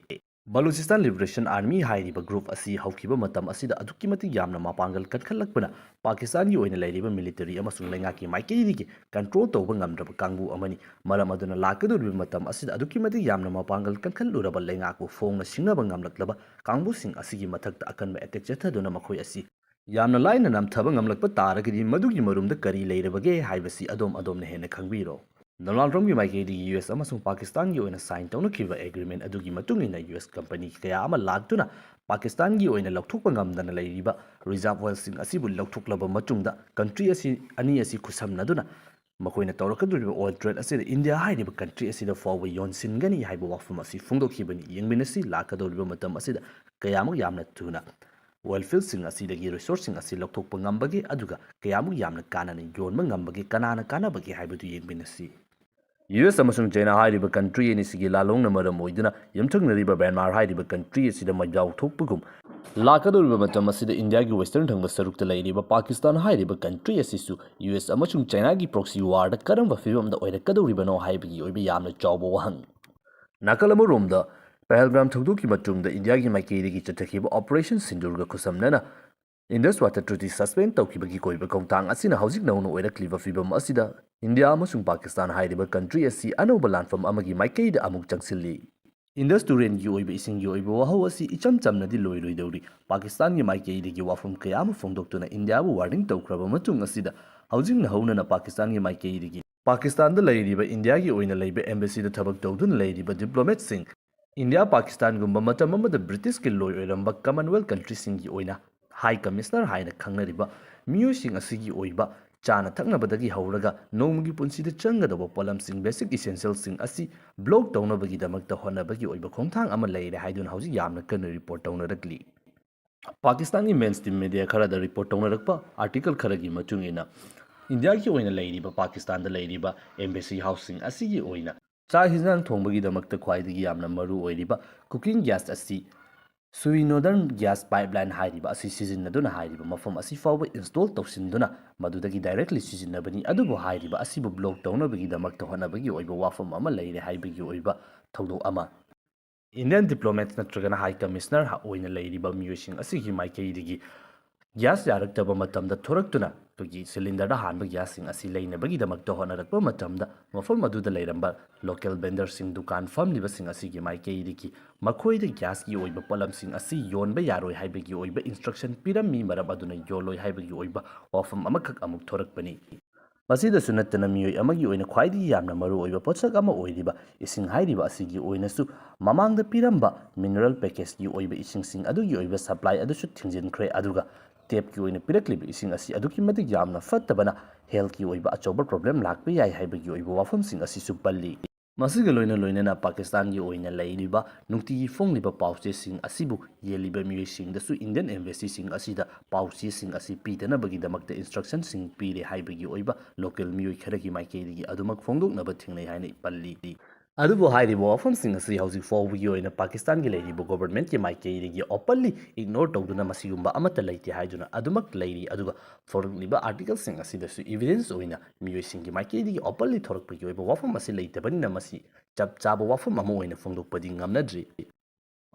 ꯕꯂꯨꯆꯤꯁꯇꯥꯟ ꯂꯤꯕꯔꯦꯁꯟ ꯑꯥꯔꯃꯤ ꯍꯥꯏꯔꯤꯕ ꯒ꯭ꯔꯨꯞ ꯑꯁꯤ ꯍꯧꯈꯤꯕ ꯃꯇꯝ ꯑꯁꯤꯗ ꯑꯗꯨꯛꯀꯤ ꯃꯇꯤꯛ ꯌꯥꯝꯅ ꯃꯄꯥꯡꯒꯜ ꯀꯟꯈꯠꯂꯛꯄꯅ ꯄꯥꯀꯤꯁꯇꯥꯟꯒꯤ ꯑꯣꯏꯅ ꯂꯩꯔꯤꯕ ꯃꯤꯂꯤꯇꯔꯤ ꯑꯃꯁꯨꯡ ꯂꯩꯉꯥꯛꯀꯤ ꯃꯥꯏꯀꯩꯗꯒꯤ ꯀꯟꯇ꯭ꯔꯣꯜ ꯇꯧꯕ ꯉꯝꯗ꯭ꯔꯕ ꯀꯥꯡꯕꯨ ꯑꯃꯅꯤ꯫ ꯃꯔꯝ ꯑꯗꯨꯅ ꯂꯥꯛꯀꯗꯧꯔꯤꯕ ꯃꯇꯝ ꯑꯁꯤꯗ ꯑꯗꯨꯛꯀꯤ ꯃꯇꯤꯛ ꯌꯥꯝꯅ ꯃꯄꯥꯡꯒꯜ ꯀꯟꯈꯠꯂꯨꯔꯕ ꯂꯩꯉꯥꯛꯄꯨ ꯐꯣꯡꯅ ꯁꯤꯡꯅꯕ ꯉꯝꯂꯛꯂꯕ ꯀꯥꯡꯕꯨꯁꯤꯡ ꯑꯁꯤꯒꯤ ꯃꯊꯛꯇ ꯑꯀꯟꯕ ꯑꯦꯇꯦꯛ ꯆꯠꯊꯗꯨꯅ ꯃꯈꯣꯏ ꯑꯁꯤ ꯌꯥꯝꯅ ꯂꯥꯏꯅ ꯅꯝꯊꯕ ꯉꯝꯂꯛꯄ ꯇꯥꯔꯒꯗꯤ ꯃꯗꯨꯒꯤ ꯃꯔꯨꯝꯗ ꯀꯔꯤ ꯂꯩꯔꯕꯒꯦ ꯍꯥꯏꯕꯁꯤ ꯑꯗꯣꯝ ꯑꯗꯣꯝꯅ ꯍꯦꯟꯅ ꯈꯪꯕꯤꯔꯣ꯫ ꯗꯣꯅꯥꯜꯗ ꯇ꯭ꯔꯝꯞꯀꯤ ꯃꯥꯏꯀꯩꯗꯒꯤ ꯌꯨ ꯑꯦꯁ ꯑꯃꯁꯨꯡ ꯄꯥꯀꯤꯁꯇꯥꯟꯒꯤ ꯑꯣꯏꯅ ꯁꯥꯏꯟ ꯇꯧꯅꯈꯤꯕ ꯑꯦꯒ꯭ꯔꯤꯃꯦꯟꯠ ꯑꯗꯨꯒꯤ ꯃꯇꯨꯡ ꯏꯟꯅ ꯌꯨ ꯑꯦꯁ ꯀꯝꯄꯅꯤ ꯀꯌꯥ ꯑꯃ ꯂꯥꯛꯇꯨꯅ ꯄꯥꯀꯤꯁꯇꯥꯟꯒꯤ ꯑꯣꯏꯅ ꯂꯧꯊꯣꯛꯄ ꯉꯝꯗꯅ ꯂꯩꯔꯤꯕ ꯔꯤꯖꯥꯔꯚ ꯑꯣꯏꯜꯁꯤꯡ ꯑꯁꯤꯕꯨ ꯂꯧꯊꯣꯛꯂꯕ ꯃꯇꯨꯡꯗ ꯀꯟꯇ꯭ꯔꯤ ꯑꯁꯤ, ꯑꯅꯤ ꯑꯁꯤ ꯈꯨꯠꯁꯝꯅꯗꯨꯅ ꯃꯈꯣꯏꯅ ꯇꯧꯔꯛꯀꯗꯧꯔꯤꯕ ꯑꯣꯏꯜ ꯇ꯭ꯔꯦꯗ ꯑꯁꯤꯗ ꯏꯟꯗꯤꯌꯥ ꯍꯥꯏꯔꯤꯕ ꯀꯟꯇ꯭ꯔꯤ ꯑꯁꯤꯗ ꯐꯥꯎꯕ ꯌꯣꯟꯁꯤꯟꯒꯅꯤ ꯍꯥꯏꯕ ꯋꯥꯐꯝ ꯑꯁꯤ ꯐꯣꯡꯗꯣꯛꯈꯤꯕꯅꯤ꯫ ꯌꯦꯡꯃꯤꯟꯅꯁꯤ ꯂꯥꯛꯀꯗꯧꯔꯤꯕ ꯃꯇꯝ ꯑꯁꯤꯗ ꯀꯌꯥꯃꯨꯛ ꯌꯥꯝꯅ ꯊꯨꯅ oil fieldꯁꯤꯡ ꯑꯁꯤꯗꯒꯤ resourceꯁꯤꯡ ꯑꯁꯤ ꯂꯧꯊꯣꯛꯄ ꯉꯝꯕꯒꯦ, ꯑꯗꯨꯒ ꯀꯌꯥꯃꯨꯛ ꯌꯥꯝꯅ ꯀꯥꯟꯅꯅ ꯌꯣꯟꯕ ꯉꯝꯕꯒꯦ, ꯀꯅꯥꯅ ꯀꯥꯟꯅꯕꯒꯦ ꯍꯥꯏꯕꯗꯨ ꯌꯦꯡꯃꯤꯟꯅꯁꯤ꯫ ꯌꯨ ꯑꯦꯁ ꯑꯃꯁꯨꯡ ꯆꯥꯏꯅꯥ ꯍꯥꯏꯔꯤꯕ country ꯑꯅꯤꯁꯤꯒꯤ ꯂꯥꯜꯂꯣꯡꯅ ꯃꯔꯝ ꯑꯣꯏꯗꯨꯅ ꯌꯨꯝꯊꯪꯅꯔꯤꯕ ꯃ꯭ꯌꯥꯟꯃꯥꯔ ꯍꯥꯏꯔꯤꯕ country ꯑꯁꯤꯗ ꯃꯩꯖꯥꯎ ꯊꯣꯛꯄꯒꯨꯝ, ꯂꯥꯛꯀꯗꯧꯔꯤꯕ ꯃꯇꯝ ꯑꯁꯤꯗ ꯏꯟꯗꯤꯌꯥꯒꯤ western ꯊꯪꯕ ꯁꯔꯨꯛꯇ ꯂꯩꯔꯤꯕ ꯄꯥꯀꯤꯁꯇꯥꯟ ꯍꯥꯏꯔꯤꯕ country ꯑꯁꯤꯁꯨ ꯌꯨ ꯑꯦꯁ ꯑꯃꯁꯨꯡ ꯆꯥꯏꯅꯥꯒꯤ proxy warꯗ ꯀꯔꯝꯕ ꯐꯤꯕꯝꯗ ꯑꯣꯏꯔꯛꯀꯗꯧꯔꯤꯕꯅꯣ ꯍꯥꯏꯕꯒꯤ ꯑꯣꯏꯕ ꯌꯥꯝꯅ ꯆꯥꯎꯕ ꯋꯥꯍꯪ꯫ ꯅꯥꯀꯜ ꯑꯃꯔꯣꯝꯗ, ꯄꯍꯜꯒꯥꯝ ꯊꯧꯗꯣꯛꯀꯤ ꯃꯇꯨꯡꯗ ꯏꯟꯗꯤꯌꯥꯒꯤ ꯃꯥꯏꯀꯩꯗꯒꯤ ꯆꯠꯊꯈꯤꯕ Operation Sindoorꯒ ꯈꯨꯠꯁꯝꯅꯅ Indus Water Treaty suspend ꯇꯧꯈꯤꯕꯒꯤ ꯀꯣꯏꯕ ꯈꯣꯡꯊꯥꯡ ꯑꯁꯤꯅ ꯍꯧꯖꯤꯛ ꯅꯧꯅ ꯑꯣꯏꯔꯛꯂꯤꯕ ꯐꯤꯕꯝ ꯑꯁꯤꯗ ꯏꯟꯗꯤꯌꯥ ꯑꯃꯁꯨꯡ ꯄꯥꯀꯤꯁꯇꯥꯟ ꯍꯥꯏꯔꯤꯕ country ꯑꯁꯤ ꯑꯅꯧꯕ ꯂꯥꯟꯐꯝ ꯑꯃꯒꯤ ꯃꯥꯏꯀꯩꯗ ꯑꯃꯨꯛ ꯆꯪꯁꯤꯜꯂꯤ꯫ ꯏꯟꯗꯁ ꯇꯨꯔꯦꯜꯒꯤ ꯑꯣꯏꯕ ꯏꯁꯤꯡꯒꯤ ꯑꯣꯏꯕ ꯋꯥꯍꯧ ꯑꯁꯤ ꯏꯆꯝ ꯆꯝꯅꯗꯤ ꯂꯣꯏꯔꯣꯏꯗꯧꯔꯤ꯫ ꯄꯥꯀꯤꯁꯇꯥꯟꯒꯤ ꯃꯥꯏꯀꯩꯗꯒꯤ ꯋꯥꯐꯝ ꯀꯌꯥ ꯑꯃ ꯐꯣꯡꯗꯣꯛꯇꯨꯅ ꯏꯟꯗꯤꯌꯥꯕꯨ warning ꯇꯧꯈ꯭ꯔꯕ ꯃꯇꯨꯡ ꯑꯁꯤꯗ, ꯍꯧꯖꯤꯛꯅ ꯍꯧꯅꯅ ꯄꯥꯀꯤꯁꯇꯥꯟꯒꯤ ꯃꯥꯏꯀꯩꯗꯒꯤ ꯄꯥꯀꯤꯁꯇꯥꯟꯗ ꯂꯩꯔꯤꯕ ꯏꯟꯗꯤꯌꯥꯒꯤ ꯑꯣꯏꯅ ꯂꯩꯕ embassyꯗ ꯊꯕꯛ ꯇꯧꯗꯨꯅ ꯂꯩꯔꯤꯕ diplomatꯁꯤꯡ, ꯏꯟꯗꯤꯌꯥ ꯄꯥꯀꯤꯁꯇꯥꯟꯒꯨꯝꯕ ꯃꯇꯝ ꯑꯃꯗ Britishꯀꯤ ꯂꯣꯏ ꯑꯣꯏꯔꯝꯕ Commonwealth countryꯁꯤꯡꯒꯤ ꯑꯣꯏꯅ High Commissioner ꯍꯥꯏꯅ ꯈꯪꯅꯔꯤꯕ ꯃꯤꯑꯣꯏꯁꯤꯡ ꯑꯁꯤꯒꯤ ꯑꯣꯏꯕ ꯆꯥꯅ ꯊꯛꯅꯕꯗꯒꯤ ꯍꯧꯔꯒ ꯅꯣꯡꯃꯒꯤ ꯄꯨꯟꯁꯤꯗ ꯆꯪꯒꯗꯧꯕ ꯄꯣꯠꯂꯝꯁꯤꯡ, basic essentialꯁꯤꯡ ꯑꯁꯤ block ꯇꯧꯅꯕꯒꯤꯗꯃꯛꯇ ꯍꯣꯠꯅꯕꯒꯤ ꯑꯣꯏꯕ ꯈꯣꯡꯊꯥꯡ ꯑꯃ ꯂꯩꯔꯦ ꯍꯥꯏꯗꯨꯅ ꯍꯧꯖꯤꯛ ꯌꯥꯝꯅ ꯀꯟꯅ report ꯇꯧꯅꯔꯛꯂꯤ꯫ ꯄꯥꯀꯤꯁꯇꯥꯟꯒꯤ mainstream media ꯈꯔꯗ report ꯇꯧꯅꯔꯛꯄ article ꯈꯔꯒꯤ ꯃꯇꯨꯡ ꯏꯟꯅ, ꯏꯟꯗꯤꯌꯥꯒꯤ ꯑꯣꯏꯅ ꯂꯩꯔꯤꯕ ꯄꯥꯀꯤꯁꯇꯥꯟꯗ ꯂꯩꯔꯤꯕ embassy houseꯁꯤꯡ ꯑꯁꯤꯒꯤ ꯑꯣꯏꯅ ꯆꯥꯛ ꯍꯤꯟꯖꯥꯡ ꯊꯣꯡꯕꯒꯤꯗꯃꯛꯇ ꯈ꯭ꯋꯥꯏꯗꯒꯤ ꯌꯥꯝꯅ ꯃꯔꯨ ꯑꯣꯏꯔꯤꯕ cooking gas ꯑꯁꯤ Suri Northern Gas Pipeline ꯍꯥꯏꯔꯤꯕ ꯑꯁꯤ ꯁꯤꯖꯤꯟꯅꯗꯨꯅ ꯍꯥꯏꯔꯤꯕ ꯃꯐꯝ ꯑꯁꯤ ꯐꯥꯎꯕ install ꯇꯧꯁꯤꯟꯗꯨꯅ ꯃꯗꯨꯗꯒꯤ directly ꯁꯤꯖꯤꯟꯅꯕꯅꯤ꯫ ꯑꯗꯨꯕꯨ ꯍꯥꯏꯔꯤꯕ ꯑꯁꯤꯕꯨ block ꯇꯧꯅꯕꯒꯤꯗꯃꯛꯇ ꯍꯣꯠꯅꯕꯒꯤ ꯑꯣꯏꯕ ꯋꯥꯐꯝ ꯑꯃ ꯂꯩꯔꯦ ꯍꯥꯏꯕꯒꯤ ꯑꯣꯏꯕ ꯊꯧꯗꯣꯛ ꯑꯃ꯫ Indian diplomat ꯅꯠꯇ꯭ꯔꯒꯅ High Commissioner ꯑꯣꯏꯅ ꯂꯩꯔꯤꯕ ꯃꯤꯑꯣꯏꯁꯤꯡ ꯑꯁꯤꯒꯤ ꯃꯥꯏꯀꯩꯗꯒꯤ gas ꯌꯥꯔꯛꯇꯕ ꯃꯇꯝꯗ ꯊꯣꯔꯛꯇꯨꯅ ꯑꯩꯈꯣꯏꯒꯤ cylinderꯗ ꯍꯥꯟꯕ gasꯁꯤꯡ ꯑꯁꯤ ꯂꯩꯅꯕꯒꯤꯗꯃꯛꯇ ꯍꯣꯠꯅꯔꯛꯄ ꯃꯇꯝꯗ, ꯃꯐꯝ ꯑꯗꯨꯗ ꯂꯩꯔꯝꯕ local vendorꯁꯤꯡ, ꯗꯨꯀꯥꯟ ꯐꯝꯂꯤꯕꯁꯤꯡ ꯑꯁꯤꯒꯤ ꯃꯥꯏꯀꯩꯗꯒꯤ ꯃꯈꯣꯏꯗ gasꯀꯤ ꯑꯣꯏꯕ ꯄꯣꯠꯂꯝꯁꯤꯡ ꯑꯁꯤ ꯌꯣꯟꯕ ꯌꯥꯔꯣꯏ ꯍꯥꯏꯕꯒꯤ ꯑꯣꯏꯕ instruction ꯄꯤꯔꯝꯃꯤ꯫ ꯃꯔꯝ ꯑꯗꯨꯅ ꯌꯣꯜꯂꯣꯏ ꯍꯥꯏꯕꯒꯤ ꯑꯣꯏꯕ ꯋꯥꯐꯝ ꯑꯃꯈꯛ ꯑꯃꯨꯛ ꯊꯣꯔꯛꯄꯅꯤ꯫ ꯃꯁꯤꯗꯁꯨ ꯅꯠꯇꯅ, ꯃꯤꯑꯣꯏ ꯑꯃꯒꯤ ꯑꯣꯏꯅ ꯈ꯭ꯋꯥꯏꯗꯒꯤ ꯌꯥꯝꯅ ꯃꯔꯨ ꯑꯣꯏꯕ ꯄꯣꯠꯁꯛ ꯑꯃ ꯑꯣꯏꯔꯤꯕ ꯏꯁꯤꯡ ꯍꯥꯏꯔꯤꯕ ꯑꯁꯤꯒꯤ ꯑꯣꯏꯅꯁꯨ ꯃꯃꯥꯡꯗ ꯄꯤꯔꯝꯕ mineral packageꯀꯤ ꯑꯣꯏꯕ ꯏꯁꯤꯡꯁꯤꯡ ꯑꯗꯨꯒꯤ ꯑꯣꯏꯕ supply ꯑꯗꯨꯁꯨ ꯊꯤꯡꯖꯤꯟꯈ꯭ꯔꯦ꯫ ꯑꯗꯨꯒ tapꯀꯤ ꯑꯣꯏꯅ ꯄꯤꯔꯛꯂꯤꯕ ꯏꯁꯤꯡ ꯑꯁꯤ ꯑꯗꯨꯛꯀꯤ ꯃꯇꯤꯛ ꯌꯥꯝꯅ ꯐꯠꯇꯕꯅ healthꯀꯤ ꯑꯣꯏꯕ ꯑꯆꯧꯕ problem ꯂꯥꯛꯄ ꯌꯥꯏ ꯍꯥꯏꯕꯒꯤ ꯑꯣꯏꯕ ꯋꯥꯐꯝꯁꯤꯡ ꯑꯁꯤꯁꯨ ꯄꯜꯂꯤ꯫ ꯃꯁꯤꯒ ꯂꯣꯏꯅ ꯂꯣꯏꯅꯅ ꯄꯥꯀꯤꯁꯇꯥꯟꯒꯤ ꯑꯣꯏꯅ ꯂꯩꯔꯤꯕ ꯅꯨꯡꯇꯤꯒꯤ ꯐꯣꯡꯂꯤꯕ ꯄꯥꯎꯆꯦꯁꯤꯡ ꯑꯁꯤꯕꯨ ꯌꯦꯜꯂꯤꯕ ꯃꯤꯑꯣꯏꯁꯤꯡꯗꯁꯨ Indian Embassyꯁꯤꯡ ꯑꯁꯤꯗ ꯄꯥꯎꯆꯦꯁꯤꯡ ꯑꯁꯤ ꯄꯤꯗꯅꯕꯒꯤꯗꯃꯛꯇ instructionꯁꯤꯡ ꯄꯤꯔꯦ ꯍꯥꯏꯕꯒꯤ ꯑꯣꯏꯕ local ꯃꯤꯑꯣꯏ ꯈꯔꯒꯤ ꯃꯥꯏꯀꯩꯗꯒꯤ ꯑꯗꯨꯃꯛ ꯐꯣꯡꯗꯣꯛꯅꯕ ꯊꯦꯡꯅꯩ ꯍꯥꯏꯅ ꯄꯜꯂꯤ꯫ ꯑꯗꯨꯕꯨ ꯍꯥꯏꯔꯤꯕ ꯋꯥꯐꯝꯁꯤꯡ ꯑꯁꯤ ꯍꯧꯖꯤꯛ ꯐꯥꯎꯕꯒꯤ ꯑꯣꯏꯅ ꯄꯥꯀꯤꯁꯇꯥꯟꯒꯤ ꯂꯩꯔꯤꯕ governmentꯀꯤ ꯃꯥꯏꯀꯩꯗꯒꯤ openly ignore ꯇꯧꯗꯨꯅ ꯃꯁꯤꯒꯨꯝꯕ ꯑꯃꯠꯇ ꯂꯩꯇꯦ ꯍꯥꯏꯗꯨꯅ ꯑꯗꯨꯃꯛ ꯂꯩꯔꯤ꯫ ꯑꯗꯨꯒ ꯐꯣꯡꯂꯛꯂꯤꯕ articleꯁꯤꯡ ꯑꯁꯤꯗꯁꯨ evidence ꯑꯣꯏꯅ ꯃꯤꯑꯣꯏꯁꯤꯡꯒꯤ ꯃꯥꯏꯀꯩꯗꯒꯤ openly ꯊꯣꯔꯛꯄꯒꯤ ꯑꯣꯏꯕ ꯋꯥꯐꯝ ꯑꯁꯤ ꯂꯩꯇꯕꯅꯤꯅ ꯃꯁꯤ ꯆꯞ ꯆꯥꯕ ꯋꯥꯐꯝ ꯑꯃ ꯑꯣꯏꯅ ꯐꯣꯡꯗꯣꯛꯄꯗꯤ ꯉꯝꯅꯗ꯭ꯔꯤ꯫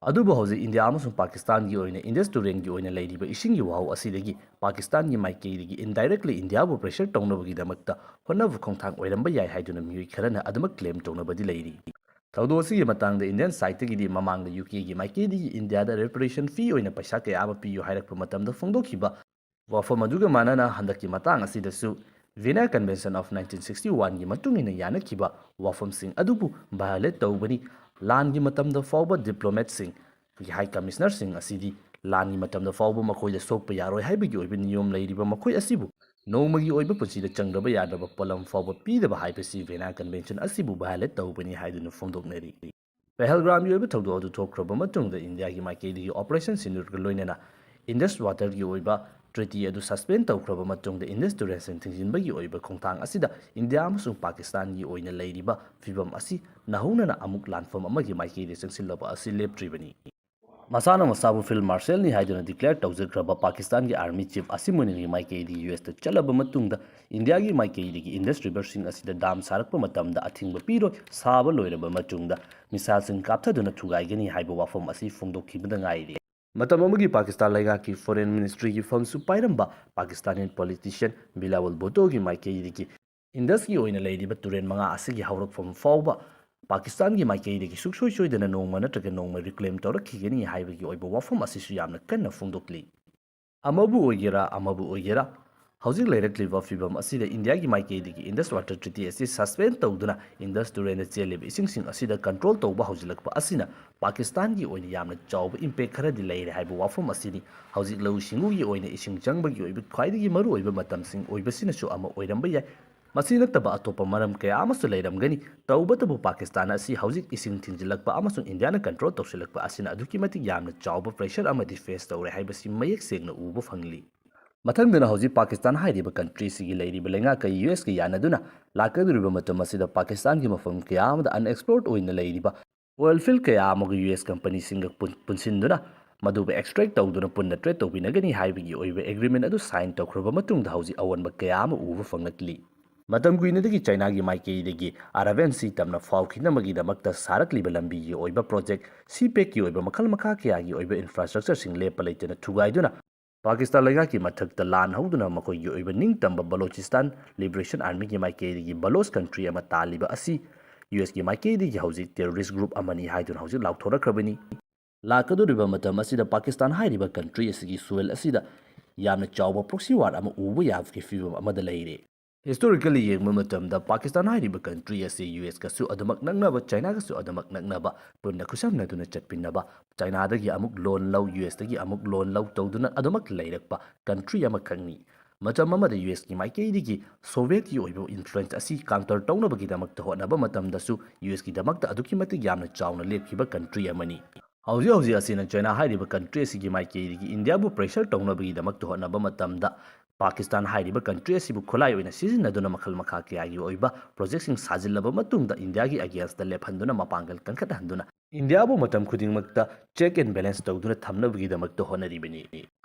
ꯑꯗꯨꯕꯨ ꯍꯧꯖꯤꯛ ꯏꯟꯗꯤꯌꯥ ꯑꯃꯁꯨꯡ ꯄꯥꯀꯤꯁꯇꯥꯟꯒꯤ ꯑꯣꯏꯅ Indus Turnꯒꯤ ꯑꯣꯏꯅ ꯂꯩꯔꯤꯕ ꯏꯁꯤꯡꯒꯤ ꯋꯥꯍꯧ ꯑꯁꯤꯗꯒꯤ ꯄꯥꯀꯤꯁꯇꯥꯟꯒꯤ ꯃꯥꯏꯀꯩꯗꯒꯤ indirectly ꯏꯟꯗꯤꯌꯥꯕꯨ pressure ꯇꯧꯅꯕꯒꯤꯗꯃꯛꯇ ꯍꯣꯠꯅꯕ ꯈꯣꯡꯊꯥꯡ ꯑꯣꯏꯔꯝꯕ ꯌꯥꯏ ꯍꯥꯏꯗꯨꯅ ꯃꯤꯑꯣꯏ ꯈꯔꯅ ꯑꯗꯨꯃꯛ claim ꯇꯧꯅꯕꯗꯤ ꯂꯩꯔꯤ꯫ ꯊꯧꯗꯣꯛ ꯑꯁꯤꯒꯤ ꯃꯇꯥꯡꯗ Indian sideꯇꯒꯤꯗꯤ ꯃꯃꯥꯡꯗ UKꯒꯤ ꯃꯥꯏꯀꯩꯗꯒꯤ ꯏꯟꯗꯤꯌꯥꯗ reparation fee ꯑꯣꯏꯅ ꯄꯩꯁꯥ ꯀꯌꯥ ꯑꯃ ꯄꯤꯌꯨ ꯍꯥꯏꯔꯛꯄ ꯃꯇꯝꯗ ꯐꯣꯡꯗꯣꯛꯈꯤꯕ ꯋꯥꯐꯝ ꯑꯗꯨꯒ ꯃꯥꯟꯅꯅ ꯍꯟꯗꯛꯀꯤ ꯃꯇꯥꯡ ꯑꯁꯤꯗꯁꯨ Vienna Convention of nineteen sixty oneꯒꯤ ꯃꯇꯨꯡ ꯏꯟꯅ ꯌꯥꯅꯈꯤꯕ ꯋꯥꯐꯝꯁꯤꯡ ꯑꯗꯨꯕꯨ violate ꯇꯧꯕꯅꯤ꯫ ꯂꯥꯟꯒꯤ ꯃꯇꯝꯗ ꯐꯥꯎꯕ diplomatꯁꯤꯡ, high commissionerꯁꯤꯡ ꯑꯁꯤꯗꯤ ꯂꯥꯟꯒꯤ ꯃꯇꯝꯗ ꯐꯥꯎꯕ ꯃꯈꯣꯏꯗ ꯁꯣꯛꯄ ꯌꯥꯔꯣꯏ ꯍꯥꯏꯕꯒꯤ ꯑꯣꯏꯕ ꯅꯤꯌꯣꯝ ꯂꯩꯔꯤꯕ ꯃꯈꯣꯏ ꯑꯁꯤꯕꯨ ꯅꯣꯡꯃꯒꯤ ꯑꯣꯏꯕ ꯄꯨꯟꯁꯤꯗ ꯆꯪꯗ꯭ꯔꯕ ꯌꯥꯗ꯭ꯔꯕ ꯄꯣꯠꯂꯝ ꯐꯥꯎꯕ ꯄꯤꯗꯕ ꯍꯥꯏꯕꯁꯤ Vienna Convention ꯑꯁꯤꯕꯨ violate ꯇꯧꯕꯅꯤ ꯍꯥꯏꯗꯨꯅ ꯐꯣꯡꯗꯣꯛꯅꯔꯤ꯫ ꯄꯍꯜꯒ꯭ꯔꯥꯝꯒꯤ ꯑꯣꯏꯕ ꯊꯧꯗꯣꯛ ꯑꯗꯨ ꯊꯣꯛꯈ꯭ꯔꯕ ꯃꯇꯨꯡꯗ ꯏꯟꯗꯤꯌꯥꯒꯤ ꯃꯥꯏꯀꯩꯗꯒꯤ Operation Sindoorꯒ ꯂꯣꯏꯅꯅ Indus Waterꯒꯤ ꯑꯣꯏꯕ treaty ꯑꯗꯨ suspend ꯇꯧꯈ꯭ꯔꯕ ꯃꯇꯨꯡꯗ Indus Turnꯁꯤꯡ ꯊꯤꯡꯖꯤꯟꯕꯒꯤ ꯑꯣꯏꯕ ꯈꯣꯡꯊꯥꯡ ꯑꯁꯤꯗ ꯏꯟꯗꯤꯌꯥ ꯑꯃꯁꯨꯡ ꯄꯥꯀꯤꯁꯇꯥꯟꯒꯤ ꯑꯣꯏꯅ ꯂꯩꯔꯤꯕ ꯐꯤꯚꯝ ꯑꯁꯤ ꯅꯧꯍꯧꯅꯅ ꯑꯃꯨꯛ ꯂꯥꯟꯐꯝ ꯑꯃꯒꯤ ꯃꯥꯏꯀꯩꯗ ꯆꯪꯁꯤꯜꯂꯕ ꯑꯁꯤ ꯂꯦꯞꯇ꯭ꯔꯤꯕꯅꯤ꯫ ꯃꯁꯥꯅ ꯃꯁꯥꯕꯨ field marshalꯅꯤ ꯍꯥꯏꯗꯨꯅ declare ꯇꯧꯖꯈ꯭ꯔꯕ ꯄꯥꯀꯤꯁꯇꯥꯟꯒꯤ army chief ꯑꯁꯤꯝ ꯃꯨꯅꯤꯔꯒꯤ ꯃꯥꯏꯀꯩꯗꯒꯤ USꯇ ꯆꯠꯂꯕ ꯃꯇꯨꯡꯗ ꯏꯟꯗꯤꯌꯥꯒꯤ ꯃꯥꯏꯀꯩꯗꯒꯤ Indus Riverꯁꯤꯡ ꯑꯁꯤꯗ dam ꯁꯥꯔꯛꯄ ꯃꯇꯝꯗ ꯑꯊꯤꯡꯕ ꯄꯤꯔꯣꯏ, ꯁꯥꯕ ꯂꯣꯏꯔꯕ ꯃꯇꯨꯡꯗ missileꯁꯤꯡ ꯀꯥꯞꯊꯗꯨꯅ ꯊꯨꯒꯥꯏꯒꯅꯤ ꯍꯥꯏꯕ ꯋꯥꯐꯝ ꯑꯁꯤ ꯐꯣꯡꯗꯣꯛꯈꯤꯕꯗ ꯉꯥꯏꯔꯤ꯫ ꯃꯇꯝ ꯑꯃꯒꯤ ꯄꯥꯀꯤꯁꯇꯥꯟ ꯂꯩꯉꯥꯛꯀꯤ foreign ministryꯒꯤ ꯐꯝꯁꯨ ꯄꯥꯏꯔꯝꯕ ꯄꯥꯀꯤꯁꯇꯥꯅꯤ politician ꯕꯤꯂꯥꯋꯜ ꯚꯨꯠꯇꯣꯒꯤ ꯃꯥꯏꯀꯩꯗꯒꯤ Indusꯀꯤ ꯑꯣꯏꯅ ꯂꯩꯔꯤꯕ ꯇꯨꯔꯦꯜ ꯃꯉꯥ ꯑꯁꯤꯒꯤ ꯍꯧꯔꯛꯐꯝ ꯐꯥꯎꯕ ꯄꯥꯀꯤꯁꯇꯥꯟꯒꯤ ꯃꯥꯏꯀꯩꯗꯒꯤ ꯁꯨꯡꯁꯣꯏ ꯁꯣꯏꯗꯅ ꯅꯣꯡꯃ ꯅꯠꯇ꯭ꯔꯒ ꯅꯣꯡꯃ reclaim ꯇꯧꯔꯛꯈꯤꯒꯅꯤ ꯍꯥꯏꯕꯒꯤ ꯑꯣꯏꯕ ꯋꯥꯐꯝ ꯑꯁꯤꯁꯨ ꯌꯥꯝꯅ ꯀꯟꯅ ꯐꯣꯡꯗꯣꯛꯂꯤ꯫ ꯑꯃꯕꯨ ꯑꯣꯏꯒꯦꯔꯥ, ꯑꯃꯕꯨ ꯑꯣꯏꯒꯦꯔꯥ, ꯍꯧꯖꯤꯛ ꯂꯩꯔꯛꯂꯤꯕ ꯐꯤꯚꯝ ꯑꯁꯤꯗ ꯏꯟꯗꯤꯌꯥꯒꯤ ꯃꯥꯏꯀꯩꯗꯒꯤ Indus Water Treaty ꯑꯁꯤ suspend ꯇꯧꯗꯨꯅ Indus ꯇꯨꯔꯦꯜꯗ ꯆꯦꯜꯂꯤꯕ ꯏꯁꯤꯡꯁꯤꯡ ꯑꯁꯤꯗ control ꯇꯧꯕ ꯍꯧꯖꯤꯜꯂꯛꯄ ꯑꯁꯤꯅ ꯄꯥꯀꯤꯁꯇꯥꯟꯒꯤ ꯑꯣꯏꯅ ꯌꯥꯝꯅ ꯆꯥꯎꯕ impact ꯈꯔꯗꯤ ꯂꯩꯔꯦ ꯍꯥꯏꯕ ꯋꯥꯐꯝ ꯑꯁꯤꯅꯤ꯫ ꯍꯧꯖꯤꯛ ꯂꯧꯎ ꯁꯤꯡꯎꯒꯤ ꯑꯣꯏꯅ ꯏꯁꯤꯡ ꯆꯪꯕꯒꯤ ꯑꯣꯏꯕ ꯈ꯭ꯋꯥꯏꯗꯒꯤ ꯃꯔꯨꯑꯣꯏꯕ ꯃꯇꯝꯁꯤꯡ ꯑꯣꯏꯕꯁꯤꯅꯁꯨ ꯑꯃ ꯑꯣꯏꯔꯝꯕ ꯌꯥꯏ꯫ ꯃꯁꯤ ꯅꯠꯇꯕ ꯑꯇꯣꯞꯄ ꯃꯔꯝ ꯀꯌꯥ ꯑꯃꯁꯨ ꯂꯩꯔꯝꯒꯅꯤ꯫ ꯇꯧꯕꯇꯕꯨ ꯄꯥꯀꯤꯁꯇꯥꯟ ꯑꯁꯤ ꯍꯧꯖꯤꯛ ꯏꯁꯤꯡ ꯊꯤꯡꯖꯤꯜꯂꯛꯄ ꯑꯃꯁꯨꯡ ꯏꯟꯗꯤꯌꯥꯅ ꯀꯟꯇ꯭ꯔꯣꯜ ꯇꯧꯁꯤꯜꯂꯛꯄ ꯑꯁꯤꯅ ꯑꯗꯨꯛꯀꯤ ꯃꯇꯤꯛ ꯌꯥꯝꯅ ꯆꯥꯎꯕ ꯄ꯭ꯔꯦꯁꯔ ꯑꯃꯗꯤ ꯐꯦꯁ ꯇꯧꯔꯦ ꯍꯥꯏꯕꯁꯤ ꯃꯌꯦꯛ ꯁꯦꯡꯅ ꯎꯕ ꯐꯪꯂꯤ꯫ ꯃꯊꯪꯗꯅ ꯍꯧꯖꯤꯛ ꯄꯥꯀꯤꯁꯇꯥꯟ ꯍꯥꯏꯔꯤꯕ ꯀꯟꯇ꯭ꯔꯤ ꯑꯁꯤꯒꯤ ꯂꯩꯔꯤꯕ ꯂꯩꯉꯥꯛꯀ ꯌꯨ ꯑꯦꯁꯀ ꯌꯥꯅꯗꯨꯅ ꯂꯥꯛꯀꯗꯧꯔꯤꯕ ꯃꯇꯝ ꯑꯁꯤꯗ ꯄꯥꯀꯤꯁꯇꯥꯟꯒꯤ ꯃꯐꯝ ꯀꯌꯥ ꯑꯃꯗ ꯑꯟꯑꯦꯛꯁꯄ꯭ꯂꯣꯔꯗ ꯑꯣꯏꯅ ꯂꯩꯔꯤꯕ ꯑꯣꯏꯜ ꯐꯤꯜ ꯀꯌꯥ ꯑꯃꯒ ꯌꯨ ꯑꯦꯁ ꯀꯝꯄꯅꯤꯁꯤꯡꯒ ꯄꯨꯟ- ꯄꯨꯟꯁꯤꯟꯗꯨꯅ ꯃꯗꯨꯕꯨ ꯑꯦꯛꯁꯇ꯭ꯔꯦꯛ ꯇꯧꯗꯨꯅ ꯄꯨꯟꯅ ꯇ꯭ꯔꯦꯗ ꯇꯧꯕꯤꯅꯒꯅꯤ ꯍꯥꯏꯕꯒꯤ ꯑꯣꯏꯕ ꯑꯦꯒ꯭ꯔꯤꯃꯦꯟ ꯑꯗꯨ ꯁꯥꯏꯟ ꯇꯧꯈ꯭ꯔꯕ ꯃꯇꯨꯡꯗ ꯍꯧꯖꯤꯛ ꯑꯑꯣꯟꯕ ꯀꯌꯥ ꯑꯃ ꯎꯕ ꯐꯪꯂꯛꯂꯤ꯫ ꯃꯇꯝ ꯀꯨꯏꯅꯗꯒꯤ ꯆꯥꯏꯅꯥꯒꯤ ꯃꯥꯏꯀꯩꯗꯒꯤ ꯑꯥꯔ ꯑꯦꯐ ꯑꯦꯟ ꯁꯤ ꯇꯝꯅ ꯐꯥꯎꯈꯤꯅꯕꯒꯤꯗꯃꯛꯇ ꯁꯥꯔꯛꯂꯤꯕ ꯂꯝꯕꯤꯒꯤ ꯑꯣꯏꯕ ꯄ꯭ꯔꯣꯖꯦꯛ, ꯁꯤ ꯄꯦꯛꯀꯤ ꯑꯣꯏꯕ ꯃꯈꯜ ꯃꯈꯥ ꯀꯌꯥꯒꯤ ꯑꯣꯏꯕ ꯏꯟꯐ꯭ꯔꯥꯁ꯭ꯇ꯭ꯔꯛꯆꯔꯁꯤꯡ ꯂꯦꯞꯄ ꯂꯩꯇꯅ ꯊꯨꯒꯥꯏꯗꯨꯅ ꯄꯥꯀꯤꯁꯇꯥꯟ ꯂꯩꯉꯥꯛꯀꯤ ꯃꯊꯛꯇ ꯂꯥꯟ ꯍꯧꯗꯨꯅ ꯃꯈꯣꯏꯒꯤ ꯑꯣꯏꯕ ꯅꯤꯡꯇꯝꯕ ꯕꯂꯣꯆꯤꯁꯇꯥꯟ ꯂꯤꯕꯔꯦꯁꯟ ꯑꯥꯔꯃꯤꯒꯤ ꯃꯥꯏꯀꯩꯗꯒꯤ ꯕꯂꯣꯆ ꯀꯟꯇ꯭ꯔꯤ ꯑꯃ ꯇꯥꯜꯂꯤꯕ ꯑꯁꯤ ꯌꯨ ꯑꯦꯁꯀꯤ ꯃꯥꯏꯀꯩꯗꯒꯤ ꯍꯧꯖꯤꯛ ꯇꯦꯔꯣꯔꯤꯁ ꯒ꯭ꯔꯨꯞ ꯑꯃꯅꯤ ꯍꯥꯏꯗꯨꯅ ꯍꯧꯖꯤꯛ ꯂꯥꯎꯊꯣꯔꯛꯈ꯭ꯔꯕꯅꯤ꯫ ꯂꯥꯛꯀꯗꯧꯔꯤꯕ ꯃꯇꯝ ꯑꯁꯤꯗ ꯄꯥꯀꯤꯁꯇꯥꯟ ꯍꯥꯏꯔꯤꯕ ꯀꯟꯇ꯭ꯔꯤ ꯑꯁꯤꯒꯤ ꯁꯣꯏꯜ ꯑꯁꯤꯗ ꯌꯥꯝꯅ ꯆꯥꯎꯕ ꯄ꯭ꯔꯣꯛꯁꯤ ꯋꯥꯔ ꯑꯃ ꯎꯕ ꯌꯥꯕꯒꯤ ꯐꯤꯕꯝ ꯑꯃꯗ ꯂꯩꯔꯦ꯫ ꯍꯤꯁꯇꯣꯔꯤꯀꯦꯜꯂꯤ ꯌꯦꯡꯕ ꯃꯇꯝꯗ ꯄꯥꯀꯤꯁꯇꯥꯟ ꯍꯥꯏꯔꯤꯕ ꯀꯟꯇ꯭ꯔꯤ ꯑꯁꯤ ꯌꯨ ꯑꯦꯁꯀꯁꯨ ꯑꯗꯨꯃꯛ ꯅꯛꯅꯕ, ꯆꯥꯏꯅꯥꯒꯁꯨ ꯑꯗꯨꯃꯛ ꯅꯛꯅꯕ, ꯄꯨꯟꯅ ꯈꯨꯠꯁꯝꯅꯗꯨꯅ ꯆꯠꯃꯤꯟꯅꯕ, ꯆꯥꯏꯅꯥꯗꯒꯤ ꯑꯃꯨꯛ ꯂꯣꯟ ꯂꯧ, ꯌꯨ ꯑꯦꯁꯇꯒꯤ ꯑꯃꯨꯛ ꯂꯣꯟ ꯂꯧ ꯇꯧꯗꯨꯅ ꯑꯗꯨꯃꯛ ꯂꯩꯔꯛꯄ ꯀꯟꯇ꯭ꯔꯤ ꯑꯃꯈꯛꯅꯤ꯫ ꯃꯇꯝ ꯑꯃꯗ ꯌꯨ ꯑꯦꯁꯀꯤ ꯃꯥꯏꯀꯩꯗꯒꯤ ꯁꯣꯚꯤꯌꯦꯠꯀꯤ ꯑꯣꯏꯕ ꯏꯟꯐ꯭ꯂꯨꯌꯦꯟꯁ ꯑꯁꯤ ꯀꯥꯎꯟꯇꯔ ꯇꯧꯅꯕꯒꯤꯗꯃꯛꯇ ꯍꯣꯠꯅꯕ ꯃꯇꯝꯗꯁꯨ ꯌꯨ ꯑꯦꯁꯀꯤꯗꯃꯛꯇ ꯑꯗꯨꯛꯀꯤ ꯃꯇꯤꯛ ꯌꯥꯝꯅ ꯆꯥꯎꯅ ꯂꯦꯞꯈꯤꯕ ꯀꯟꯇ꯭ꯔꯤ ꯑꯃꯅꯤ꯫ ꯍꯧꯖꯤꯛ ꯍꯧꯖꯤꯛ ꯑꯁꯤꯅ ꯆꯥꯏꯅꯥ ꯍꯥꯏꯔꯤꯕ ꯀꯟꯇ꯭ꯔꯤ ꯑꯁꯤꯒꯤ ꯃꯥꯏꯀꯩꯗꯒꯤ ꯏꯟꯗꯤꯌꯥꯕꯨ ꯄ꯭ꯔꯦꯁꯔ ꯇꯧꯅꯕꯒꯤꯗꯃꯛꯇ ꯍꯣꯠꯅꯕ ꯃꯇꯝꯗ ꯄꯥꯀꯤꯁꯇꯥꯟ ꯍꯥꯏꯔꯤꯕ ꯀꯟꯇ꯭ꯔꯤ ꯑꯁꯤꯕꯨ ꯈꯨꯠꯂꯥꯏ ꯑꯣꯏꯅ ꯁꯤꯖꯤꯟꯅꯗꯨꯅ ꯃꯈꯜ ꯃꯈꯥ ꯀꯌꯥꯒꯤ ꯑꯣꯏꯕ ꯄ꯭ꯔꯣꯖꯦꯛꯁꯤꯡ ꯁꯥꯖꯤꯜꯂꯕ ꯃꯇꯨꯡꯗ ꯏꯟꯗꯤꯌꯥꯒꯤ ꯑꯒꯦꯟꯁꯇ ꯂꯦꯞꯍꯟꯗꯨꯅ ꯃꯄꯥꯡꯒꯜ ꯀꯟꯈꯠꯍꯟꯗꯨꯅ ꯏꯟꯗꯤꯌꯥꯕꯨ ꯃꯇꯝ ꯈꯨꯗꯤꯡꯃꯛꯇ ꯆꯦꯛ ꯑꯦꯟ ꯕꯦꯂꯦꯟꯁ ꯇꯧꯗꯨꯅ ꯊꯝꯅꯕꯒꯤꯗꯃꯛꯇ ꯍꯣꯠꯅꯔꯤꯕꯅꯤ꯫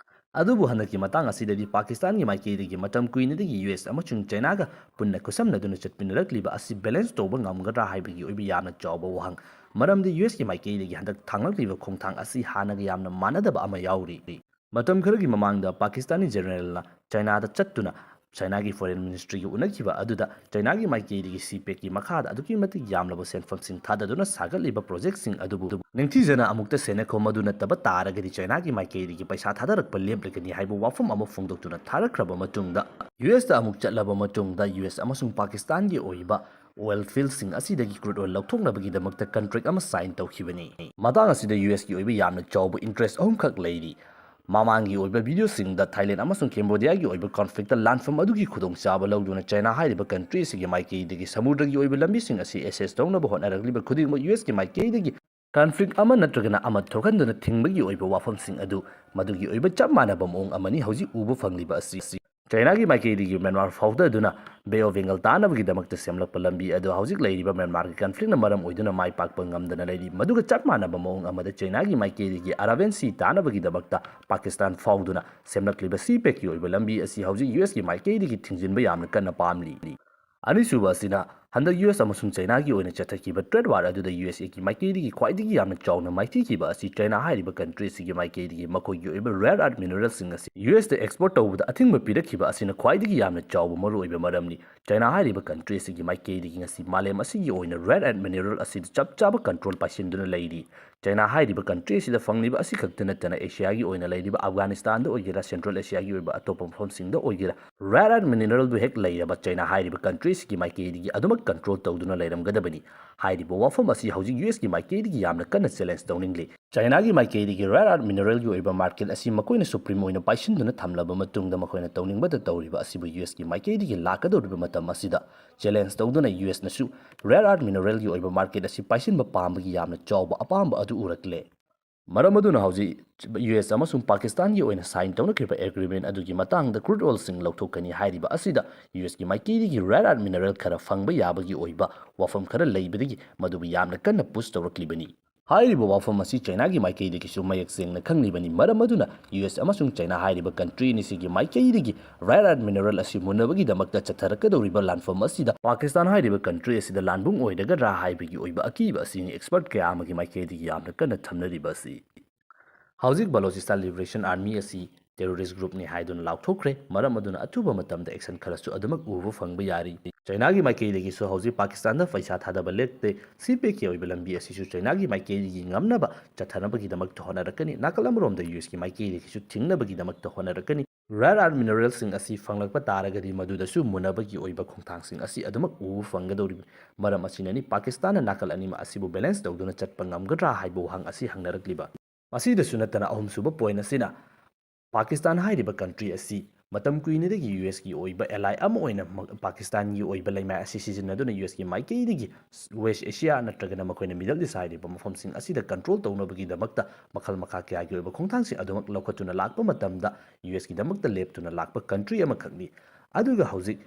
ꯑꯗꯨꯕꯨ ꯍꯟꯗꯛꯀꯤ ꯃꯇꯥꯡ ꯑꯁꯤꯗꯗꯤ ꯄꯥꯀꯤꯁꯇꯥꯟꯒꯤ ꯃꯥꯏꯀꯩꯗꯒꯤ ꯃꯇꯝ ꯀꯨꯏꯅꯗꯒꯤ ꯌꯨ ꯑꯦꯁ ꯑꯃꯁꯨꯡ ꯆꯥꯏꯅꯥꯒ ꯄꯨꯟꯅ ꯈꯨꯠꯁꯝꯅꯗꯨꯅ ꯆꯠꯃꯤꯟꯅꯔꯛꯂꯤꯕ ꯑꯁꯤ ꯕꯦꯂꯦꯟꯁ ꯇꯧꯕ ꯉꯝꯒꯗ꯭ꯔꯥ ꯍꯥꯏꯕꯒꯤ ꯑꯣꯏꯕ ꯌꯥꯝꯅ ꯆꯥꯎꯕ ꯋꯥꯍꯪ꯫ ꯃꯔꯝꯗꯤ ꯌꯨ ꯑꯦꯁꯀꯤ ꯃꯥꯏꯀꯩꯗꯒꯤ ꯍꯟꯗꯛ ꯊꯥꯡꯂꯛꯂꯤꯕ ꯈꯣꯡꯊꯥꯡ ꯑꯁꯤ ꯍꯥꯟꯅꯒ ꯌꯥꯝꯅ ꯃꯥꯟꯅꯗꯕ ꯑꯃ ꯌꯥꯎꯔꯤ꯫ ꯃꯇꯝ ꯈꯔꯒꯤ ꯃꯃꯥꯡꯗ ꯄꯥꯀꯤꯁꯇꯥꯅꯤ ꯖꯦꯅꯔꯦꯜꯅ ꯆꯥꯏꯅꯥꯗ ꯆꯠꯇꯨꯅ ꯆꯥꯏꯅꯥꯒꯤ ꯐꯣꯔꯦꯟ ꯃꯤꯅꯤꯁꯇ꯭ꯔꯤꯒ ꯎꯅꯈꯤꯕ ꯑꯗꯨꯗ ꯆꯥꯏꯅꯥꯒꯤ ꯃꯥꯏꯀꯩꯗꯒꯤ ꯁꯤ ꯄꯦꯛꯀꯤ ꯃꯈꯥꯗ ꯑꯗꯨꯛꯀꯤ ꯃꯇꯤꯛ ꯌꯥꯝꯂꯕ ꯁꯦꯟꯐꯝꯁꯤꯡ ꯊꯥꯗꯗꯨꯅ ꯁꯥꯒꯠꯂꯤꯕ ꯄ꯭ꯔꯣꯖꯦꯛꯁꯤꯡ ꯑꯗꯨꯕꯨ ꯅꯤꯡꯊꯤꯖꯅ ꯑꯃꯨꯛꯇ ꯁꯦꯟꯅꯈꯣ, ꯃꯗꯨ ꯅꯠꯇꯕ ꯇꯥꯔꯒꯗꯤ ꯆꯥꯏꯅꯥꯒꯤ ꯃꯥꯏꯀꯩꯗꯒꯤ ꯄꯩꯁꯥ ꯊꯥꯗꯔꯛꯄ ꯂꯦꯞꯂꯒꯅꯤ ꯍꯥꯏꯕ ꯋꯥꯐꯝ ꯑꯃ ꯐꯣꯡꯗꯣꯛꯇꯨꯅ ꯊꯥꯔꯛꯈ꯭ꯔꯕ ꯃꯇꯨꯡꯗ, ꯌꯨ ꯑꯦꯁꯇ ꯑꯃꯨꯛ ꯆꯠꯂꯕ ꯃꯇꯨꯡꯗ ꯌꯨ ꯑꯦꯁ ꯑꯃꯁꯨꯡ ꯄꯥꯀꯤꯁꯇꯥꯟꯒꯤ ꯑꯣꯏꯕ ꯑꯣꯏꯜ ꯐꯤꯜꯁꯤꯡ ꯑꯁꯤꯗꯒꯤ ꯀ꯭ꯔꯨꯗ ꯑꯣꯏꯜ ꯂꯧꯊꯣꯛꯅꯕꯒꯤꯗꯃꯛꯇ ꯀꯟꯇ꯭ꯔꯦꯛ ꯑꯃ ꯁꯥꯏꯟ ꯇꯧꯈꯤꯕꯅꯤ꯫ ꯃꯇꯥꯡ ꯑꯁꯤꯗ ꯌꯨ ꯑꯦꯁꯀꯤ ꯑꯣꯏꯕ ꯌꯥꯝꯅ ꯆꯥꯎꯕ ꯏꯟꯇꯔꯦꯁ ꯑꯍꯨꯝꯈꯛ ꯂꯩꯔꯤ꯫ ꯃꯃꯥꯡꯒꯤ ꯑꯣꯏꯕ ꯚꯤꯗꯤꯑꯣꯁꯤꯡꯗ ꯊꯥꯏꯂꯦꯟ ꯑꯃꯁꯨꯡ ꯀꯦꯝꯕꯣꯗꯤꯌꯥꯒꯤ ꯑꯣꯏꯕ ꯀꯟꯐ꯭ꯂꯤꯛꯇ ꯂꯥꯟꯐꯝ ꯑꯗꯨꯒꯤ ꯈꯨꯗꯣꯡꯆꯥꯕ ꯂꯧꯗꯨꯅ ꯆꯥꯏꯅꯥ ꯍꯥꯏꯔꯤꯕ ꯀꯟꯇ꯭ꯔꯤ ꯑꯁꯤꯒꯤ ꯃꯥꯏꯀꯩꯗꯒꯤ ꯁꯃꯨꯗ꯭ꯔꯒꯤ ꯑꯣꯏꯕ ꯂꯝꯕꯤꯁꯤꯡ ꯑꯁꯤ ꯑꯦꯁꯦꯁ ꯇꯧꯅꯕ ꯍꯣꯠꯅꯔꯛꯂꯤꯕ ꯈꯨꯗꯤꯡꯃꯛ ꯌꯨ ꯑꯦꯁꯀꯤ ꯃꯥꯏꯀꯩꯗꯒꯤ ꯀꯟꯐ꯭ꯂꯤꯛ ꯑꯃ ꯅꯠꯇ꯭ꯔꯒꯅ ꯑꯃ ꯊꯣꯛꯍꯟꯗꯨꯅ ꯊꯤꯡꯕꯒꯤ ꯑꯣꯏꯕ ꯋꯥꯐꯝꯁꯤꯡ ꯑꯗꯨ ꯃꯗꯨꯒꯤ ꯑꯣꯏꯕ ꯆꯞ ꯃꯥꯟꯅꯕ ꯃꯑꯣꯡ ꯑꯃꯅꯤ ꯍꯧꯖꯤꯛ ꯎꯕ ꯐꯪꯂꯤꯕ ꯑꯁꯤ꯫ ꯆꯥꯏꯅꯥꯒꯤ ꯃꯥꯏꯀꯩꯗꯒꯤ ꯃ꯭ꯌꯥꯟꯃꯥꯔ ꯐꯥꯎꯗꯗꯨꯅ ꯕꯦ ꯑꯣꯐ ꯕꯦꯡꯒꯜ ꯇꯥꯅꯕꯒꯤꯗꯃꯛꯇ ꯁꯦꯝꯂꯛꯄ ꯂꯝꯕꯤ ꯑꯗꯨ ꯍꯧꯖꯤꯛ ꯂꯩꯔꯤꯕ ꯃ꯭ꯌꯥꯟꯃꯥꯔꯒꯤ ꯀꯟꯐ꯭ꯂꯤꯛꯅ ꯃꯔꯝ ꯑꯣꯏꯗꯨꯅ ꯃꯥꯏ ꯄꯥꯛꯄ ꯉꯝꯗꯅ ꯂꯩꯔꯤ꯫ ꯃꯗꯨꯒ ꯆꯞ ꯃꯥꯟꯅꯕ ꯃꯑꯣꯡ ꯑꯃꯗ ꯆꯥꯏꯅꯥꯒꯤ ꯃꯥꯏꯀꯩꯗꯒꯤ ꯑꯔꯥꯕꯤꯌꯟ ꯁꯤ ꯇꯥꯅꯕꯒꯤꯗꯃꯛꯇ ꯄꯥꯀꯤꯁꯇꯥꯟ ꯐꯥꯎꯗꯨꯅ ꯁꯦꯝꯂꯛꯂꯤꯕ ꯁꯤ ꯄꯦꯛꯀꯤ ꯑꯣꯏꯕ ꯂꯝꯕꯤ ꯑꯁꯤ ꯍꯧꯖꯤꯛ ꯌꯨ ꯑꯦꯁꯀꯤ ꯃꯥꯏꯀꯩꯗꯒꯤ ꯊꯤꯡꯖꯤꯟꯕ ꯌꯥꯝꯅ ꯀꯟꯅ ꯄꯥꯝꯂꯤ꯫ ꯑꯅꯤꯁꯨꯕ ꯑꯁꯤꯅ ꯍꯟꯗꯛ ꯌꯨ ꯑꯦꯁ ꯑꯃꯁꯨꯡ ꯆꯥꯏꯅꯥꯒꯤ ꯑꯣꯏꯅ ꯆꯠꯊꯈꯤꯕ ꯇ꯭ꯔꯦꯗ ꯋꯥꯔ ꯑꯗꯨꯗ ꯌꯨ ꯑꯦꯁ ꯑꯦꯒꯤ ꯃꯥꯏꯀꯩꯗꯒꯤ ꯈ꯭ꯋꯥꯏꯗꯒꯤ ꯌꯥꯝꯅ ꯆꯥꯎꯅ ꯃꯥꯏꯊꯤꯈꯤꯕ ꯑꯁꯤ ꯆꯥꯏꯅꯥ ꯍꯥꯏꯔꯤꯕ ꯀꯟꯇ꯭ꯔꯤ ꯑꯁꯤꯒꯤ ꯃꯥꯏꯀꯩꯗꯒꯤ ꯃꯈꯣꯏꯒꯤ ꯑꯣꯏꯕ ꯔꯦꯌꯔ ꯑꯔꯊ ꯃꯤꯅꯔꯦꯜꯁꯤꯡ ꯑꯁꯤ ꯌꯨ ꯑꯦꯁꯇ ꯑꯦꯛꯁꯄꯣꯔꯠ ꯇꯧꯕꯗ ꯑꯊꯤꯡꯕ ꯄꯤꯔꯛꯈꯤꯕ ꯑꯁꯤꯅ ꯈ꯭ꯋꯥꯏꯗꯒꯤ ꯌꯥꯝꯅ ꯆꯥꯎꯕ ꯃꯔꯨꯑꯣꯏꯕ ꯃꯔꯝꯅꯤ꯫ ꯆꯥꯏꯅꯥ ꯍꯥꯏꯔꯤꯕ ꯀꯟꯇ꯭ꯔꯤ ꯑꯁꯤꯒꯤ ꯃꯥꯏꯀꯩꯗꯒꯤ ꯉꯁꯤ ꯃꯥꯂꯦꯝ ꯑꯁꯤꯒꯤ ꯑꯣꯏꯅ ꯔꯦꯌꯔ ꯑꯔꯊ ꯃꯤꯅꯔꯦꯜ ꯑꯁꯤꯗ ꯆꯞ ꯆꯥꯕ ꯀꯟꯇ꯭ꯔꯣꯜ ꯄꯥꯏꯁꯤꯟꯗꯨꯅ ꯂꯩꯔꯤ꯫ ꯆꯥꯏꯅꯥ ꯍꯥꯏꯔꯤꯕ ꯀꯟꯇ꯭ꯔꯤ ꯑꯁꯤꯗ ꯐꯪꯂꯤꯕ ꯑꯁꯤ ꯈꯛꯇ ꯅꯠꯇꯅ ꯑꯦꯁꯤꯌꯥꯒꯤ ꯑꯣꯏꯅ ꯂꯩꯔꯤꯕ ꯑꯐꯒꯥꯅꯤꯁꯇꯥꯟꯗ ꯑꯣꯏꯒꯦꯔꯥ, ꯁꯦꯟꯇ꯭ꯔꯦꯜ ꯑꯦꯁꯤꯌꯥꯒꯤ ꯑꯣꯏꯕ ꯑꯇꯣꯞꯄ ꯃꯐꯝꯁꯤꯡꯗ ꯑꯣꯏꯒꯦꯔꯥ, ꯔꯦꯌꯔ ꯑꯔꯊ ꯃꯤꯅꯔꯦꯜꯗꯨ ꯍꯦꯛ ꯂꯩꯔꯕ ꯆꯥꯏꯅꯥ ꯍꯥꯏꯔꯤꯕ ꯀꯟꯇ꯭ꯔꯤ ꯑꯁꯤꯒꯤ ꯃꯥꯏꯀꯩꯗꯒꯤ ꯑꯗꯨꯃꯛ ꯀꯟꯇ꯭ꯔꯣꯜ ꯇꯧꯗꯨꯅ ꯂꯩꯔꯝꯒꯗꯕꯅꯤ꯫ ꯍꯥꯏꯔꯤꯕ ꯋꯥꯐꯝ ꯑꯁꯤ ꯍꯧꯖꯤꯛ ꯌꯨ ꯑꯦꯁꯀꯤ ꯃꯥꯏꯀꯩꯗꯒꯤ ꯌꯥꯝꯅ ꯀꯟꯅ ꯆꯦꯂꯦꯟꯖ ꯇꯧꯅꯤꯡꯂꯤ꯫ ꯆꯥꯏꯅꯥꯒꯤ ꯃꯥꯏꯀꯩꯗꯒꯤ ꯔꯦꯌꯔ ꯑꯔꯊ ꯃꯤꯅꯔꯦꯜꯒꯤ ꯑꯣꯏꯕ ꯃꯥꯔꯀꯦꯠ ꯑꯁꯤ ꯃꯈꯣꯏꯅ ꯁꯨꯄ꯭ꯔꯤꯝ ꯑꯣꯏꯅ ꯄꯥꯏꯁꯤꯟꯗꯨꯅ ꯊꯝꯂꯕ ꯃꯇꯨꯡꯗ ꯃꯈꯣꯏꯅ ꯇꯧꯅꯤꯡꯕꯇ ꯇꯧꯔꯤꯕ ꯑꯁꯤꯕꯨ ꯌꯨ ꯑꯦꯁꯀꯤ ꯃꯥꯏꯀꯩꯗꯒꯤ ꯂꯥꯛꯀꯗꯧꯔꯤꯕ ꯃꯇꯝ ꯑꯁꯤꯗ ꯆꯦꯂꯦꯟꯖ ꯇꯧꯗꯨꯅ ꯌꯨ ꯑꯦꯁꯅꯁꯨ ꯔꯦꯌꯔ ꯑꯔꯊ ꯃꯤꯅꯔꯦꯜꯒꯤ ꯑꯣꯏꯕ ꯃꯥꯔꯀꯦꯠ ꯑꯁꯤ ꯄꯥꯏꯁꯤꯟꯕ ꯄꯥꯝꯕꯒꯤ ꯌꯥꯝꯅ ꯆꯥꯎꯕ ꯑꯄꯥꯝꯕ ꯑꯗꯨ ꯎꯔꯛꯂꯦ꯫ ꯃꯔꯝ ꯑꯗꯨꯅ ꯍꯧꯖꯤꯛ ꯌꯨ ꯑꯦꯁ ꯑꯃꯁꯨꯡ ꯄꯥꯀꯤꯁꯇꯥꯟꯒꯤ ꯑꯣꯏꯅ ꯁꯥꯏꯟ ꯇꯧꯅꯈꯤꯕ ꯑꯦꯒ꯭ꯔꯤꯃꯦꯟ ꯑꯗꯨꯒꯤ ꯃꯇꯥꯡꯗ ꯀ꯭ꯔꯨꯗ ꯑꯣꯏꯜꯁꯤꯡ ꯂꯧꯊꯣꯛꯀꯅꯤ ꯍꯥꯏꯔꯤꯕ ꯑꯁꯤꯗ ꯌꯨ ꯑꯦꯁꯀꯤ ꯃꯥꯏꯀꯩꯗꯒꯤ ꯔꯦꯌꯔ ꯑꯔꯊ ꯃꯤꯅꯔꯦꯜ ꯈꯔ ꯐꯪꯕ ꯌꯥꯕꯒꯤ ꯑꯣꯏꯕ ꯋꯥꯐꯝ ꯈꯔ ꯂꯩꯕꯗꯒꯤ ꯃꯗꯨꯕꯨ ꯌꯥꯝꯅ ꯀꯟꯅ ꯄꯨꯁ ꯇꯧꯔꯛꯂꯤꯕꯅꯤ꯫ ꯍꯥꯏꯔꯤꯕ ꯋꯥꯐꯝ ꯑꯁꯤ ꯆꯥꯏꯅꯥꯒꯤ ꯃꯥꯏꯀꯩꯗꯒꯤꯁꯨ ꯃꯌꯦꯛ ꯁꯦꯡꯅ ꯈꯪꯂꯤꯕꯅꯤ꯫ ꯃꯔꯝ ꯑꯗꯨꯅ ꯌꯨ ꯑꯦꯁ ꯑꯃꯁꯨꯡ ꯆꯥꯏꯅꯥ ꯍꯥꯏꯔꯤꯕ ꯀꯟꯇ꯭ꯔꯤ ꯑꯅꯤꯁꯤꯒꯤ ꯃꯥꯏꯀꯩꯗꯒꯤ ꯔꯦꯌꯔ ꯑꯔꯊ ꯃꯤꯅꯔꯦꯜ ꯑꯁꯤ ꯃꯨꯟꯅꯕꯒꯤꯗꯃꯛꯇ ꯆꯠꯊꯔꯛꯀꯗꯧꯔꯤꯕ ꯂꯥꯟꯐꯝ ꯑꯁꯤꯗ ꯄꯥꯀꯤꯁꯇꯥꯟ ꯍꯥꯏꯔꯤꯕ ꯀꯟꯇ꯭ꯔꯤ ꯑꯁꯤꯗ ꯂꯥꯟꯕꯨꯡ ꯑꯣꯏꯔꯒꯗ꯭ꯔꯥ ꯍꯥꯏꯕꯒꯤ ꯑꯣꯏꯕ ꯑꯀꯤꯕ ꯑꯁꯤꯅꯤ ꯑꯦꯛꯁꯄꯔꯠ ꯀꯌꯥ ꯑꯃꯒꯤ ꯃꯥꯏꯀꯩꯗꯒꯤ ꯌꯥꯝꯅ ꯀꯟꯅ ꯊꯝꯅꯔꯤꯕ ꯑꯁꯤ꯫ ꯍꯧꯖꯤꯛ ꯕꯂꯣꯆꯤꯁꯇꯥꯟ ꯂꯤꯕꯔꯦꯁꯟ ꯑꯥꯔꯃꯤ ꯑꯁꯤ ꯇꯦꯔꯣꯔꯤꯁ ꯒ꯭ꯔꯨꯞꯅꯤ ꯍꯥꯏꯗꯨꯅ ꯂꯥꯎꯊꯣꯛꯈ꯭ꯔꯦ꯫ ꯃꯔꯝ ꯑꯗꯨꯅ ꯑꯊꯨꯕ ꯃꯇꯝꯗ ꯑꯦꯛꯁꯟ ꯈꯔꯁꯨ ꯑꯗꯨꯃꯛ ꯎꯕ ꯐꯪꯕ ꯌꯥꯔꯤ꯫ ꯆꯥꯏꯅꯥꯒꯤ ꯃꯥꯏꯀꯩꯗꯒꯤꯁꯨ ꯍꯧꯖꯤꯛ ꯄꯥꯀꯤꯁꯇꯥꯟꯗ ꯄꯩꯁꯥ ꯊꯥꯗꯕ ꯂꯦꯞꯇꯦ꯫ ꯁꯤ ꯄꯦꯛꯀꯤ ꯑꯣꯏꯕ ꯂꯝꯕꯤ ꯑꯁꯤꯁꯨ ꯆꯥꯏꯅꯥꯒꯤ ꯃꯥꯏꯀꯩꯗꯒꯤ ꯉꯝꯅꯕ ꯆꯠꯊꯅꯕꯒꯤꯗꯃꯛꯇ ꯍꯣꯠꯅꯔꯛꯀꯅꯤ꯫ ꯅꯥꯀꯜ ꯑꯃꯔꯣꯝꯗ ꯌꯨ ꯑꯦꯁꯀꯤ ꯃꯥꯏꯀꯩꯗꯒꯤꯁꯨ ꯊꯤꯡꯅꯕꯒꯤꯗꯃꯛꯇ ꯍꯣꯠꯅꯔꯛꯀꯅꯤ꯫ ꯔꯦꯌꯔ ꯑꯔꯊ ꯃꯤꯅꯔꯦꯜꯁꯤꯡ ꯑꯁꯤ ꯐꯪꯂꯛꯄ ꯇꯥꯔꯒꯗꯤ ꯃꯗꯨꯗꯁꯨ ꯃꯨꯟꯅꯕꯒꯤ ꯑꯣꯏꯕ ꯈꯣꯡꯊꯥꯡꯁꯤꯡ ꯑꯁꯤ ꯑꯗꯨꯃꯛ ꯎꯕ ꯐꯪꯒꯗꯧꯔꯤꯕꯅꯤ꯫ ꯃꯔꯝ ꯑꯁꯤꯅꯅꯤ ꯄꯥꯀꯤꯁꯇꯥꯟꯅ ꯅꯥꯀꯜ ꯑꯅꯤꯃꯛ ꯑꯁꯤꯕꯨ ꯕꯦꯂꯦꯟꯁ ꯇꯧꯗꯨꯅ ꯆꯠꯄ ꯉꯝꯒꯗ꯭ꯔꯥ ꯍꯥꯏꯕ ꯋꯥꯍꯪ ꯑꯁꯤ ꯍꯪꯅꯔꯛꯂꯤꯕ꯫ ꯃꯁꯤꯗꯁꯨ ꯅꯠꯇꯅ ꯑꯍꯨꯝꯁꯨꯕ ꯄꯣꯏꯟ ꯑꯁꯤꯅ ꯄꯥꯀꯤꯁꯇꯥꯟ ꯍꯥꯏꯔꯤꯕ ꯀꯟꯇ꯭ꯔꯤ ꯑꯁꯤ ꯃꯇꯝ ꯀꯨꯏꯅꯗꯒꯤ ꯌꯨ ꯑꯦꯁꯀꯤ ꯑꯣꯏꯕ ꯑꯦꯂꯥꯏ ꯑꯃ ꯑꯣꯏꯅ ꯃ-, ꯄꯥꯀꯤꯁꯇꯥꯟꯒꯤ ꯑꯣꯏꯕ ꯂꯩꯃꯥꯏ ꯑꯁꯤ ꯁꯤꯖꯤꯟꯅꯗꯨꯅ ꯌꯨ ꯑꯦꯁꯀꯤ ꯃꯥꯏꯀꯩꯗꯒꯤ ꯋꯦꯁ ꯑꯦꯁꯤꯌꯥ ꯅꯠꯇ꯭ꯔꯒꯅ ꯃꯈꯣꯏꯅ ꯃꯤꯗꯜ ꯏꯁ ꯍꯥꯏꯔꯤꯕ ꯃꯐꯝꯁꯤꯡ ꯑꯁꯤꯗ ꯀꯟꯇ꯭ꯔꯣꯜ ꯇꯧꯅꯕꯒꯤꯗꯃꯛꯇ ꯃꯈꯜ ꯃꯈꯥ ꯀꯌꯥꯒꯤ ꯑꯣꯏꯕ ꯈꯣꯡꯊꯥꯡꯁꯤꯡ ꯑꯗꯨꯃꯛ ꯂꯧꯈꯠꯇꯨꯅ ꯂꯥꯛꯄ ꯃꯇꯝꯗ ꯌꯨ ꯑꯦꯁꯀꯤꯗꯃꯛꯇ ꯂꯦꯞꯇꯨꯅ ꯂꯥꯛꯄ ꯀꯟꯇ꯭ꯔꯤ ꯑꯃꯈꯛꯅꯤ꯫ ꯑꯗꯨꯒ ꯍꯧꯖꯤꯛ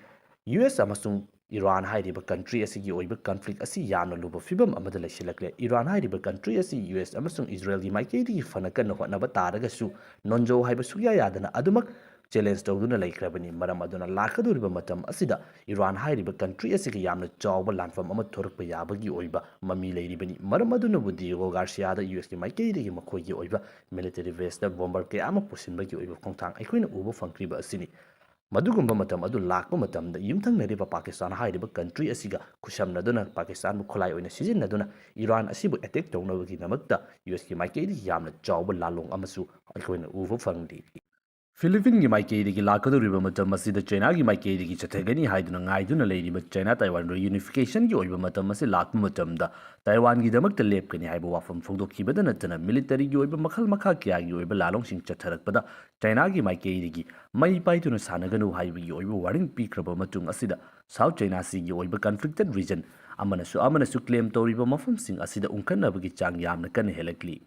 ꯌꯨ ꯑꯦꯁ ꯑꯃꯁꯨꯡ ꯏꯔꯥꯟ ꯍꯥꯏꯔꯤꯕ ꯀꯟꯇ꯭ꯔꯤ ꯑꯁꯤꯒꯤ ꯑꯣꯏꯕ ꯀꯟꯐ꯭ꯂꯤꯛ ꯑꯁꯤ ꯌꯥꯝꯅ ꯂꯨꯕ ꯐꯤꯕꯝ ꯑꯃꯗ ꯂꯩꯁꯤꯜꯂꯛꯂꯦ꯫ ꯏꯔꯥꯟ ꯍꯥꯏꯔꯤꯕ ꯀꯟꯇ꯭ꯔꯤ ꯑꯁꯤ ꯌꯨ ꯑꯦꯁ ꯑꯃꯁꯨꯡ ꯏꯖꯔꯦꯜꯒꯤ ꯃꯥꯏꯀꯩꯗꯒꯤ ꯐꯅ ꯀꯟꯅ ꯍꯣꯠꯅꯕ ꯇꯥꯔꯒꯁꯨ ꯅꯣꯟꯖꯧ ꯍꯥꯏꯕ ꯁꯨꯛꯌꯥ ꯌꯥꯗꯅ ꯑꯗꯨꯃꯛ ꯆꯦꯂꯦꯟꯖ ꯇꯧꯗꯨꯅ ꯂꯩꯈ꯭ꯔꯕꯅꯤ꯫ ꯃꯔꯝ ꯑꯗꯨꯅ ꯂꯥꯛꯀꯗꯧꯔꯤꯕ ꯃꯇꯝ ꯑꯁꯤꯗ ꯏꯔꯥꯟ ꯍꯥꯏꯔꯤꯕ ꯀꯟꯇ꯭ꯔꯤ ꯑꯁꯤꯒ ꯌꯥꯝꯅ ꯆꯥꯎꯕ ꯂꯥꯟꯐꯝ ꯑꯃ ꯊꯣꯔꯛꯄ ꯌꯥꯕꯒꯤ ꯑꯣꯏꯕ ꯃꯃꯤ ꯂꯩꯔꯤꯕꯅꯤ꯫ ꯃꯔꯝ ꯑꯗꯨꯅꯕꯨ ꯗꯤꯌꯦꯒꯣ ꯒꯥꯔꯁꯤꯌꯥꯗ ꯌꯨ ꯑꯦꯁꯀꯤ ꯃꯥꯏꯀꯩꯗꯒꯤ ꯃꯈꯣꯏꯒꯤ ꯑꯣꯏꯕ ꯃꯤꯂꯤꯇꯔꯤ ꯕꯦꯁꯇ ꯕꯣꯝꯕꯔ ꯀꯌꯥ ꯑꯃ ꯄꯨꯁꯤꯟꯕꯒꯤ ꯑꯣꯏꯕ ꯈꯣꯡꯊꯥꯡ ꯑꯩꯈꯣꯏꯅ ꯎꯕ ꯐꯪꯈ꯭ꯔꯤꯕ ꯑꯁꯤꯅꯤ꯫ ꯃꯗꯨꯒꯨꯝꯕ ꯃꯇꯝ ꯑꯗꯨ ꯂꯥꯛꯄ ꯃꯇꯝꯗ ꯌꯨꯝꯊꯪꯅꯔꯤꯕ ꯄꯥꯀꯤꯁꯇꯥꯟ ꯍꯥꯏꯔꯤꯕ ꯀꯟꯇ꯭ꯔꯤ ꯑꯁꯤꯒ ꯈꯨꯠꯁꯝꯅꯗꯨꯅ ꯄꯥꯀꯤꯁꯇꯥꯟꯕꯨ ꯈꯨꯠꯂꯥꯏ ꯑꯣꯏꯅ ꯁꯤꯖꯤꯟꯅꯗꯨꯅ ꯏꯔꯥꯟ ꯑꯁꯤꯕꯨ ꯑꯦꯇꯦꯛ ꯇꯧꯅꯕꯒꯤꯗꯃꯛꯇ ꯌꯨ ꯑꯦꯁꯀꯤ ꯃꯥꯏꯀꯩꯗꯒꯤ ꯌꯥꯝꯅ ꯆꯥꯎꯕ ꯂꯥꯂꯣꯡ ꯑꯃꯁꯨ ꯑꯩꯈꯣꯏꯅ ꯎꯕ ꯐꯪꯂꯤ꯫ ꯐꯤꯂꯤꯄꯤꯟꯒꯤ ꯃꯥꯏꯀꯩꯗꯒꯤ ꯂꯥꯛꯀꯗꯧꯔꯤꯕ ꯃꯇꯝ ꯑꯁꯤꯗ ꯆꯥꯏꯅꯥꯒꯤ ꯃꯥꯏꯀꯩꯗꯒꯤ ꯆꯠꯊꯒꯅꯤ ꯍꯥꯏꯗꯨꯅ ꯉꯥꯏꯗꯨꯅ ꯂꯩꯔꯤꯕ ꯆꯥꯏꯅꯥ ꯇꯥꯏꯋꯥꯟ ꯔꯤꯌꯨꯅꯤꯐꯤꯀꯦꯁꯟꯒꯤ ꯑꯣꯏꯕ ꯃꯇꯝ ꯑꯁꯤ ꯂꯥꯛꯄ ꯃꯇꯝꯗ ꯇꯥꯏꯋꯥꯟꯒꯤꯗꯃꯛꯇ ꯂꯦꯞꯀꯅꯤ ꯍꯥꯏꯕ ꯋꯥꯐꯝ ꯐꯣꯡꯗꯣꯛꯈꯤꯕꯗꯅ ꯅꯠꯇꯅ ꯃꯤꯂꯤꯇꯔꯤꯒꯤ ꯑꯣꯏꯕ ꯃꯈꯜ ꯃꯈꯥ ꯀꯌꯥꯒꯤ ꯑꯣꯏꯕ ꯂꯥꯂꯣꯡꯁꯤꯡ ꯆꯠꯊꯔꯛꯄꯗ ꯆꯥꯏꯅꯥꯒꯤ ꯃꯥꯏꯀꯩꯗꯒꯤ ꯃꯩ ꯄꯥꯏꯗꯨꯅ ꯁꯥꯟꯅꯒꯅꯨ ꯍꯥꯏꯕꯒꯤ ꯑꯣꯏꯕ ꯋꯥꯔꯅꯤꯡ ꯄꯤꯈ꯭ꯔꯕ ꯃꯇꯨꯡ ꯑꯁꯤꯗ ꯁꯥꯎꯠ ꯆꯥꯏꯅꯥ ꯁꯤꯒꯤ ꯑꯣꯏꯕ ꯀꯟꯐ꯭ꯂꯤꯛꯇꯦꯠ ꯔꯤꯖꯟ ꯑꯃꯅꯁꯨ ꯑꯃꯅꯁꯨ ꯀ꯭ꯂꯦꯝ ꯇꯧꯔꯤꯕ ꯃꯐꯝꯁꯤꯡ ꯑꯁꯤꯗ ꯎꯪꯈꯠꯅꯕꯒꯤ ꯆꯥꯡ ꯌꯥꯝꯅ ꯀꯟꯅ ꯍꯦꯜꯂꯛꯂꯤ꯫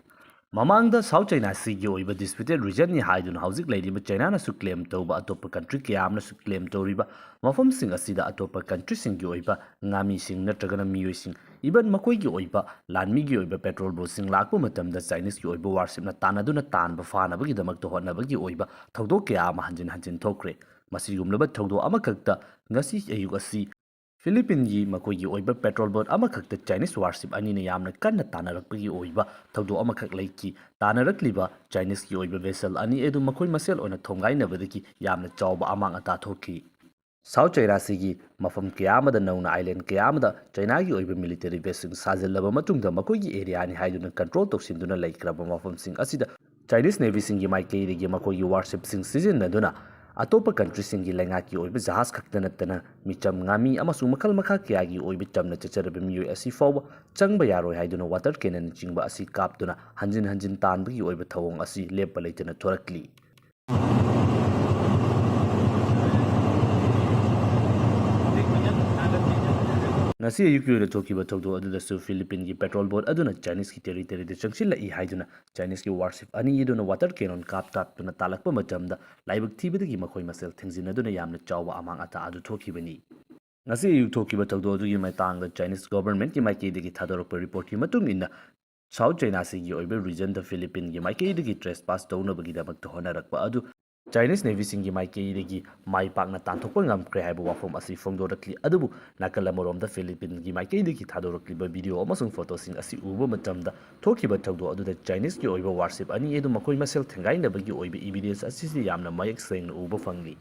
ꯃꯃꯥꯡꯗ ꯁꯥꯎꯠ ꯆꯥꯏꯅꯥ ꯁꯤꯒꯤ ꯑꯣꯏꯕ ꯗꯤꯁꯄ꯭ꯌꯨꯇꯦꯠ ꯔꯤꯖꯟꯅꯤ ꯍꯥꯏꯗꯨꯅ ꯍꯧꯖꯤꯛ ꯂꯩꯔꯤꯕ ꯆꯥꯏꯅꯥꯅꯁꯨ ꯀ꯭ꯂꯦꯝ ꯇꯧꯕ, ꯑꯇꯣꯞꯄ ꯀꯟꯇ꯭ꯔꯤ ꯀꯌꯥ ꯑꯃꯅꯁꯨ ꯀ꯭ꯂꯦꯝ ꯇꯧꯔꯤꯕ ꯃꯐꯝꯁꯤꯡ ꯑꯁꯤꯗ ꯑꯇꯣꯞꯄ ꯀꯟꯇ꯭ꯔꯤꯁꯤꯡꯒꯤ ꯑꯣꯏꯕ ꯉꯥꯃꯤꯁꯤꯡ ꯅꯠꯇ꯭ꯔꯒꯅ ꯃꯤꯑꯣꯏꯁꯤꯡ, ꯏꯚꯟ ꯃꯈꯣꯏꯒꯤ ꯑꯣꯏꯕ ꯂꯥꯟꯃꯤꯒꯤ ꯑꯣꯏꯕ ꯄꯦꯇ꯭ꯔꯣꯜ ꯕꯣꯠꯁꯤꯡ ꯂꯥꯛꯄ ꯃꯇꯝꯗ ꯆꯥꯏꯅꯤꯁꯀꯤ ꯑꯣꯏꯕ ꯋꯥꯔꯁꯤꯞꯅ ꯇꯥꯟꯅꯗꯨꯅ ꯇꯥꯟꯕ ꯐꯥꯅꯕꯒꯤꯗꯃꯛꯇ ꯍꯣꯠꯅꯕꯒꯤ ꯑꯣꯏꯕ ꯊꯧꯗꯣꯛ ꯀꯌꯥ ꯑꯃ ꯍꯟꯖꯤꯟ ꯍꯟꯖꯤꯟ ꯊꯣꯛꯈ꯭ꯔꯦ꯫ ꯃꯁꯤꯒꯨꯝꯂꯕ ꯊꯧꯗꯣꯛ ꯑꯃꯈꯛꯇ ꯉꯁꯤ ꯑꯌꯨꯛ ꯑꯁꯤ ꯐꯤꯂꯤꯄꯤꯟꯒꯤ ꯃꯈꯣꯏꯒꯤ ꯑꯣꯏꯕ ꯄꯦꯇ꯭ꯔꯣꯜ ꯕꯣꯠ ꯑꯃꯈꯛꯇ ꯆꯥꯏꯅꯤꯁ ꯋꯥꯔꯁꯤꯞ ꯑꯅꯤꯅ ꯌꯥꯝꯅ ꯀꯟꯅ ꯇꯥꯟꯅꯔꯛꯄꯒꯤ ꯑꯣꯏꯕ ꯊꯧꯗꯣꯛ ꯑꯃꯈꯛ ꯂꯩꯈꯤ꯫ ꯇꯥꯟꯅꯔꯛꯂꯤꯕ ꯆꯥꯏꯅꯤꯁꯀꯤ ꯑꯣꯏꯕ ꯚꯦꯁꯦꯜ ꯑꯅꯤ ꯑꯗꯨ ꯃꯈꯣꯏ ꯃꯁꯦꯜ ꯑꯣꯏꯅ ꯊꯣꯝꯒꯥꯏꯅꯕꯗꯒꯤ ꯌꯥꯝꯅ ꯆꯥꯎꯕ ꯑꯃꯥꯡ ꯑꯇꯥ ꯊꯣꯛꯈꯤ꯫ ꯁꯥꯎꯠ ꯆꯥꯏꯅꯥ ꯁꯤꯒꯤ ꯃꯐꯝ ꯀꯌꯥ ꯑꯃꯗ ꯅꯧꯅ ꯑꯥꯏꯂꯦꯟ ꯀꯌꯥ ꯑꯃꯗ ꯆꯥꯏꯅꯥꯒꯤ ꯑꯣꯏꯕ ꯃꯤꯂꯤꯇꯔꯤ ꯕꯦꯁꯁꯤꯡ ꯁꯥꯖꯤꯜꯂꯕ ꯃꯇꯨꯡꯗ ꯃꯈꯣꯏꯒꯤ ꯑꯦꯔꯤꯌꯥꯅꯤ ꯍꯥꯏꯗꯨꯅ ꯀꯟꯇ꯭ꯔꯣꯜ ꯇꯧꯁꯤꯟꯗꯨꯅ ꯂꯩꯈ꯭ꯔꯕ ꯃꯐꯝꯁꯤꯡ ꯑꯁꯤꯗ ꯆꯥꯏꯅꯤꯁ ꯅꯦꯚꯤꯁꯤꯡꯒꯤ ꯃꯥꯏꯀꯩꯗꯒꯤ ꯃꯈꯣꯏꯒꯤ ꯋꯥꯔꯁꯤꯞꯁꯤꯡ ꯁꯤꯖꯤꯟꯅꯗꯨꯅ ꯑꯇꯣꯞꯄ ꯀꯟꯇ꯭ꯔꯤꯁꯤꯡꯒꯤ ꯂꯩꯉꯥꯛꯀꯤ ꯑꯣꯏꯕ ꯖꯍꯥꯖ ꯈꯛꯇ ꯅꯠꯇꯅ ꯃꯤꯆꯝ, ꯉꯥꯃꯤ ꯑꯃꯁꯨꯡ ꯃꯈꯜ ꯃꯈꯥ ꯀꯌꯥꯒꯤ ꯑꯣꯏꯕ ꯆꯝꯅ ꯆꯠꯆꯔꯕ ꯃꯤꯑꯣꯏ ꯑꯁꯤ ꯐꯥꯎꯕ ꯆꯪꯕ ꯌꯥꯔꯣꯏ ꯍꯥꯏꯗꯨꯅ ꯋꯥꯇꯔ ꯀꯦꯅꯟꯆꯤꯡꯕ ꯑꯁꯤ ꯀꯥꯞꯇꯨꯅ ꯍꯟꯖꯤꯟ ꯍꯟꯖꯤꯟ ꯇꯥꯟꯕꯒꯤ ꯑꯣꯏꯕ ꯊꯧꯑꯣꯡ ꯑꯁꯤ ꯂꯦꯞꯄ ꯂꯩꯇꯅ ꯊꯣꯔꯛꯂꯤ꯫ ꯉꯁꯤ ꯑꯌꯨꯛꯀꯤ ꯑꯣꯏꯅ ꯊꯣꯛꯈꯤꯕ ꯊꯧꯗꯣꯛ ꯑꯗꯨꯗꯁꯨ ꯐꯤꯂꯤꯄꯤꯟꯒꯤ ꯄꯦꯇ꯭ꯔꯣꯜ ꯕꯣꯠ ꯑꯗꯨꯅ ꯆꯥꯏꯅꯤꯁꯀꯤ ꯇꯦꯔꯤꯇꯣꯔꯤꯗ ꯆꯪꯁꯤꯜꯂꯛꯏ ꯍꯥꯏꯗꯨꯅ ꯆꯥꯏꯅꯤꯁꯀꯤ ꯋꯥꯔꯁꯤꯞ ꯑꯅꯤ ꯑꯗꯨꯅ ꯋꯥꯇꯔ ꯀꯦꯅꯣꯟ ꯀꯥꯞ ꯀꯥꯞꯇꯨꯅ ꯇꯥꯜꯂꯛꯄ ꯃꯇꯝꯗ ꯂꯥꯏꯕꯛ ꯊꯤꯕꯗꯒꯤ ꯃꯈꯣꯏ ꯃꯁꯦꯜ ꯊꯦꯡꯖꯤꯟꯅꯗꯨꯅ ꯌꯥꯝꯅ ꯆꯥꯎꯕ ꯑꯃꯥꯡ ꯑꯇꯥ ꯑꯗꯨ ꯊꯣꯛꯈꯤꯕꯅꯤ꯫ ꯉꯁꯤ ꯑꯌꯨꯛ ꯊꯣꯛꯈꯤꯕ ꯊꯧꯗꯣꯛ ꯑꯗꯨꯒꯤ ꯃꯇꯥꯡꯗ ꯆꯥꯏꯅꯤꯁ ꯒꯣꯚꯔꯟꯃꯦꯟꯠꯀꯤ ꯃꯥꯏꯀꯩꯗꯒꯤ ꯊꯥꯗꯣꯔꯛꯄ ꯔꯤꯄꯣꯔꯠꯀꯤ ꯃꯇꯨꯡ ꯏꯟꯅ, ꯁꯥꯎꯠ ꯆꯥꯏꯅꯥ ꯁꯤꯒꯤ ꯑꯣꯏꯕ ꯔꯤꯖꯟꯗ ꯐꯤꯂꯤꯄꯤꯟꯒꯤ ꯃꯥꯏꯀꯩꯗꯒꯤ ꯇ꯭ꯔꯦꯁꯄꯥꯁ ꯇꯧꯅꯕꯒꯤꯗꯃꯛꯇ ꯍꯣꯠꯅꯔꯛꯄ ꯑꯗꯨ ꯆꯥꯏꯅꯤꯁ ꯅꯦꯚꯤꯁꯤꯡꯒꯤ ꯃꯥꯏꯀꯩꯗꯒꯤ ꯃꯥꯏ ꯄꯥꯛꯅ ꯇꯥꯟꯊꯣꯛꯄ ꯉꯝꯈ꯭ꯔꯦ ꯍꯥꯏꯕ ꯋꯥꯐꯝ ꯑꯁꯤ ꯐꯣꯡꯗꯣꯔꯛꯂꯤ꯫ ꯑꯗꯨꯕꯨ ꯅꯥꯀꯜ ꯑꯃꯔꯣꯝꯗ ꯐꯤꯂꯤꯄꯤꯟꯒꯤ ꯃꯥꯏꯀꯩꯗꯒꯤ ꯊꯥꯗꯣꯔꯛꯂꯤꯕ ꯚꯤꯗꯤꯑꯣ ꯑꯃꯁꯨꯡ ꯐꯣꯇꯣꯁꯤꯡ ꯑꯁꯤ ꯎꯕ ꯃꯇꯝꯗ ꯊꯣꯛꯈꯤꯕ ꯊꯧꯗꯣꯛ ꯑꯗꯨꯗ ꯆꯥꯏꯅꯤꯁꯀꯤ ꯑꯣꯏꯕ ꯋꯥꯔꯁꯤꯞ ꯑꯅꯤ ꯑꯗꯨ ꯃꯈꯣꯏ ꯃꯁꯦꯜ ꯊꯦꯡꯒꯥꯏꯅꯕꯒꯤ ꯑꯣꯏꯕ ꯏꯚꯤꯗꯦꯟꯁ ꯑꯁꯤꯁꯨ ꯌꯥꯝꯅ ꯃꯌꯦꯛ ꯁꯦꯡꯅ ꯎꯕ ꯐꯪꯂꯤ꯫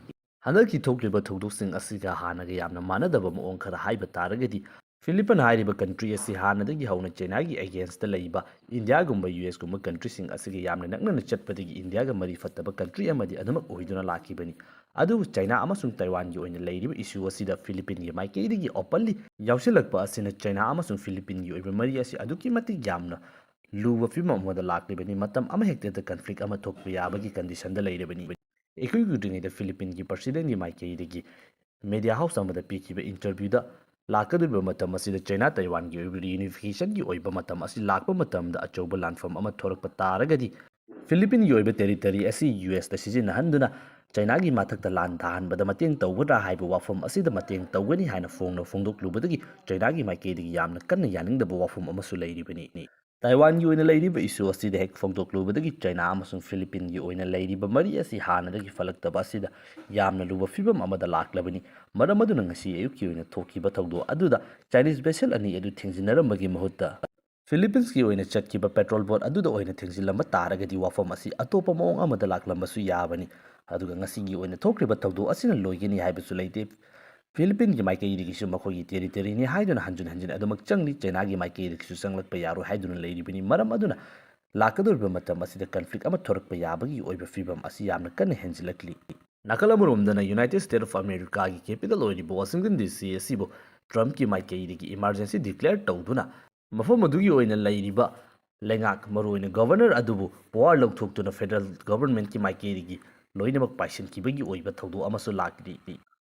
ꯍꯟꯗꯛꯀꯤ ꯊꯣꯛꯂꯤꯕ ꯊꯧꯗꯣꯛꯁꯤꯡ ꯑꯁꯤꯒ ꯍꯥꯟꯅꯒ ꯌꯥꯝꯅ ꯃꯥꯟꯅꯗꯕ ꯃꯑꯣꯡ ꯈꯔ ꯍꯥꯏꯕ ꯇꯥꯔꯒꯗꯤ, ꯐꯤꯂꯤꯄꯤꯟ ꯍꯥꯏꯔꯤꯕ ꯀꯟꯇ꯭ꯔꯤ ꯑꯁꯤ ꯍꯥꯟꯅꯗꯒꯤ ꯍꯧꯅ ꯆꯥꯏꯅꯥꯒꯤ ꯑꯦꯒꯦꯟꯁꯇ ꯂꯩꯕ ꯏꯟꯗꯤꯌꯥꯒꯨꯝꯕ ꯌꯨ ꯑꯦꯁꯀꯨꯝꯕ ꯀꯟꯇ꯭ꯔꯤꯁꯤꯡ ꯑꯁꯤꯒ ꯌꯥꯝꯅ ꯅꯛꯅꯅ ꯆꯠꯄꯗꯒꯤ ꯏꯟꯗꯤꯌꯥꯒ ꯃꯔꯤ ꯐꯠꯇꯕ ꯀꯟꯇ꯭ꯔꯤ ꯑꯃꯗꯤ ꯑꯗꯨꯃꯛ ꯑꯣꯏꯗꯨꯅ ꯂꯥꯛꯈꯤꯕꯅꯤ꯫ ꯑꯗꯨꯕꯨ ꯆꯥꯏꯅꯥ ꯑꯃꯁꯨꯡ ꯇꯥꯏꯋꯥꯟꯒꯤ ꯑꯣꯏꯅ ꯂꯩꯔꯤꯕ ꯏꯁꯨ ꯑꯁꯤꯗ ꯐꯤꯂꯤꯄꯤꯟꯒꯤ ꯃꯥꯏꯀꯩꯗꯒꯤ ꯑꯣꯄꯟꯂꯤ ꯌꯥꯎꯁꯤꯜꯂꯛꯄ ꯑꯁꯤꯅ ꯆꯥꯏꯅꯥ ꯑꯃꯁꯨꯡ ꯐꯤꯂꯤꯄꯤꯟꯒꯤ ꯑꯣꯏꯕ ꯃꯔꯤ ꯑꯁꯤ ꯑꯗꯨꯛꯀꯤ ꯃꯇꯤꯛ ꯌꯥꯝꯅ ꯂꯨꯕ ꯐꯤꯕꯝ ꯑꯃꯗ ꯂꯥꯛꯂꯤꯕꯅꯤ꯫ ꯃꯇꯝ ꯑꯃꯍꯦꯛꯇꯗ ꯀꯟꯐ꯭ꯂꯤꯛ ꯑꯃ ꯊꯣꯛꯄ ꯌꯥꯕꯒꯤ ꯀꯟꯗꯤꯁꯟꯗ ꯂꯩꯔꯕꯅꯤ꯫ ꯏꯀꯨꯏ ꯀꯨꯏꯗ꯭ꯔꯤꯉꯩꯗ ꯐꯤꯂꯤꯄꯤꯟꯒꯤ ꯄ꯭ꯔꯁꯤꯗꯦꯟꯒꯤ ꯃꯥꯏꯀꯩꯗꯒꯤ ꯃꯦꯗꯤꯌꯥ ꯍꯥꯎꯁ ꯑꯃꯗ ꯄꯤꯈꯤꯕ ꯏꯟꯇꯔꯚ꯭ꯌꯨꯗ, ꯂꯥꯛꯀꯗꯧꯔꯤꯕ ꯃꯇꯝ ꯑꯁꯤꯗ ꯆꯥꯏꯅꯥ ꯇꯥꯏꯋꯥꯟꯒꯤ ꯑꯣꯏꯕ ꯔꯤꯌꯨꯅꯤꯐꯤꯀꯦꯁꯟꯒꯤ ꯑꯣꯏꯕ ꯃꯇꯝ ꯑꯁꯤ ꯂꯥꯛꯄ ꯃꯇꯝꯗ ꯑꯆꯧꯕ ꯂꯥꯟꯐꯝ ꯑꯃ ꯊꯣꯔꯛꯄ ꯇꯥꯔꯒꯗꯤ, ꯐꯤꯂꯤꯄꯤꯟꯒꯤ ꯑꯣꯏꯕ ꯇꯦꯔꯤꯇꯣꯔꯤ ꯑꯁꯤ ꯌꯨ ꯑꯦꯁꯇ ꯁꯤꯖꯤꯟꯅꯍꯟꯗꯨꯅ ꯆꯥꯏꯅꯥꯒꯤ ꯃꯊꯛꯇ ꯂꯥꯟ ꯊꯥꯍꯟꯕꯗ ꯃꯇꯦꯡ ꯇꯧꯒꯗ꯭ꯔꯥ ꯍꯥꯏꯕ ꯋꯥꯐꯝ ꯑꯁꯤꯗ ꯃꯇꯦꯡ ꯇꯧꯒꯅꯤ ꯍꯥꯏꯅ ꯐꯣꯡꯅ ꯐꯣꯡꯗꯣꯛꯂꯨꯕꯗꯒꯤ ꯆꯥꯏꯅꯥꯒꯤ ꯃꯥꯏꯀꯩꯗꯒꯤ ꯌꯥꯝꯅ ꯀꯟꯅ ꯌꯥꯅꯤꯡꯗꯕ ꯋꯥꯐꯝ ꯑꯃꯁꯨ ꯂꯩꯔꯤꯕꯅꯤ꯫ ꯇꯥꯏꯋꯥꯟꯒꯤ ꯑꯣꯏꯅ ꯂꯩꯔꯤꯕ ꯏꯁꯨ ꯑꯁꯤꯗ ꯍꯦꯛ ꯐꯣꯡꯗꯣꯛꯂꯨꯕꯗꯒꯤ ꯆꯥꯏꯅꯥ ꯑꯃꯁꯨꯡ ꯐꯤꯂꯤꯄꯤꯟꯒꯤ ꯑꯣꯏꯅ ꯂꯩꯔꯤꯕ ꯃꯔꯤ ꯑꯁꯤ ꯍꯥꯟꯅꯗꯒꯤ ꯐꯠꯂꯛꯇꯕ ꯑꯁꯤꯗ ꯌꯥꯝꯅ ꯂꯨꯕ ꯐꯤꯕꯝ ꯑꯃꯗ ꯂꯥꯛꯂꯕꯅꯤ꯫ ꯃꯔꯝ ꯑꯗꯨꯅ ꯉꯁꯤ ꯑꯌꯨꯛꯀꯤ ꯑꯣꯏꯅ ꯊꯣꯛꯈꯤꯕ ꯊꯧꯗꯣꯛ ꯑꯗꯨꯗ ꯆꯥꯏꯅꯤꯁ ꯚꯦꯁꯦꯜ ꯑꯅꯤ ꯑꯗꯨ ꯊꯦꯡꯖꯤꯟꯅꯔꯝꯕꯒꯤ ꯃꯍꯨꯠꯇ ꯐꯤꯂꯤꯄꯤꯟꯁꯀꯤ ꯑꯣꯏꯅ ꯆꯠꯈꯤꯕ ꯄꯦꯇ꯭ꯔꯣꯜ ꯕꯣꯠ ꯑꯗꯨꯗ ꯑꯣꯏꯅ ꯊꯦꯡꯖꯤꯜꯂꯝꯕ ꯇꯥꯔꯒꯗꯤ ꯋꯥꯐꯝ ꯑꯁꯤ ꯑꯇꯣꯞꯄ ꯃꯑꯣꯡ ꯑꯃꯗ ꯂꯥꯛꯂꯝꯕꯁꯨ ꯌꯥꯕꯅꯤ꯫ ꯑꯗꯨꯒ ꯉꯁꯤꯒꯤ ꯑꯣꯏꯅ ꯊꯣꯛꯈ꯭ꯔꯤꯕ ꯊꯧꯗꯣꯛ ꯑꯁꯤꯅ ꯂꯣꯏꯒꯅꯤ ꯍꯥꯏꯕꯁꯨ ꯂꯩꯇꯦ꯫ ꯐꯤꯂꯤꯄꯤꯟꯒꯤ ꯃꯥꯏꯀꯩꯗꯒꯤꯁꯨ ꯃꯈꯣꯏꯒꯤ ꯇꯦꯔꯤꯇꯣꯔꯤꯅꯤ ꯍꯥꯏꯗꯨꯅ ꯍꯟꯖꯤꯟ ꯍꯟꯖꯤꯟ ꯑꯗꯨꯃꯛ ꯆꯪꯂꯤ꯫ ꯆꯥꯏꯅꯥꯒꯤ ꯃꯥꯏꯀꯩꯗꯒꯤꯁꯨ ꯆꯪꯂꯛꯄ ꯌꯥꯔꯣꯏ ꯍꯥꯏꯗꯨꯅ ꯂꯩꯔꯤꯕꯅꯤ꯫ ꯃꯔꯝ ꯑꯗꯨꯅ ꯂꯥꯛꯀꯗꯧꯔꯤꯕ ꯃꯇꯝ ꯑꯁꯤꯗ ꯀꯟꯐ꯭ꯂꯤꯛ ꯑꯃ ꯊꯣꯔꯛꯄ ꯌꯥꯕꯒꯤ ꯑꯣꯏꯕ ꯐꯤꯕꯝ ꯑꯁꯤ ꯌꯥꯝꯅ ꯀꯟꯅ ꯍꯦꯟꯖꯤꯜꯂꯛꯂꯤ꯫ ꯅꯥꯀꯜ ꯑꯃꯔꯣꯝꯗꯅ ꯌꯨꯅꯥꯏꯇꯦꯗ ꯁ꯭ꯇꯦꯠ ꯑꯣꯐ ꯑꯃꯦꯔꯤꯀꯥꯒꯤ ꯀꯦꯄꯤꯇꯜ ꯑꯣꯏꯔꯤꯕ ꯋꯥꯁꯤꯡꯇꯟ ꯗꯤ ꯁꯤ ꯑꯁꯤꯕꯨ ꯇ꯭ꯔꯝꯞꯀꯤ ꯃꯥꯏꯀꯩꯗꯒꯤ ꯏꯃꯥꯔꯖꯦꯟꯁꯤ ꯗꯤꯀ꯭ꯂꯦꯌꯔ ꯇꯧꯗꯨꯅ ꯃꯐꯝ ꯑꯗꯨꯒꯤ ꯑꯣꯏꯅ ꯂꯩꯔꯤꯕ ꯂꯩꯉꯥꯛ, ꯃꯔꯨꯑꯣꯏꯅ ꯒꯚꯔꯅꯔ ꯑꯗꯨꯕꯨ ꯄꯋꯥꯔ ꯂꯧꯊꯣꯛꯇꯨꯅ ꯐꯦꯗꯔꯦꯜ ꯒꯚꯔꯟꯃꯦꯟꯠꯀꯤ ꯃꯥꯏꯀꯩꯗꯒꯤ ꯂꯣꯏꯅꯃꯛ ꯄꯥꯏꯁꯤꯟꯈꯤꯕꯒꯤ ꯑꯣꯏꯕ ꯊꯧꯗꯣꯛ ꯑꯃꯁꯨ ꯂꯥꯛꯂꯤ꯫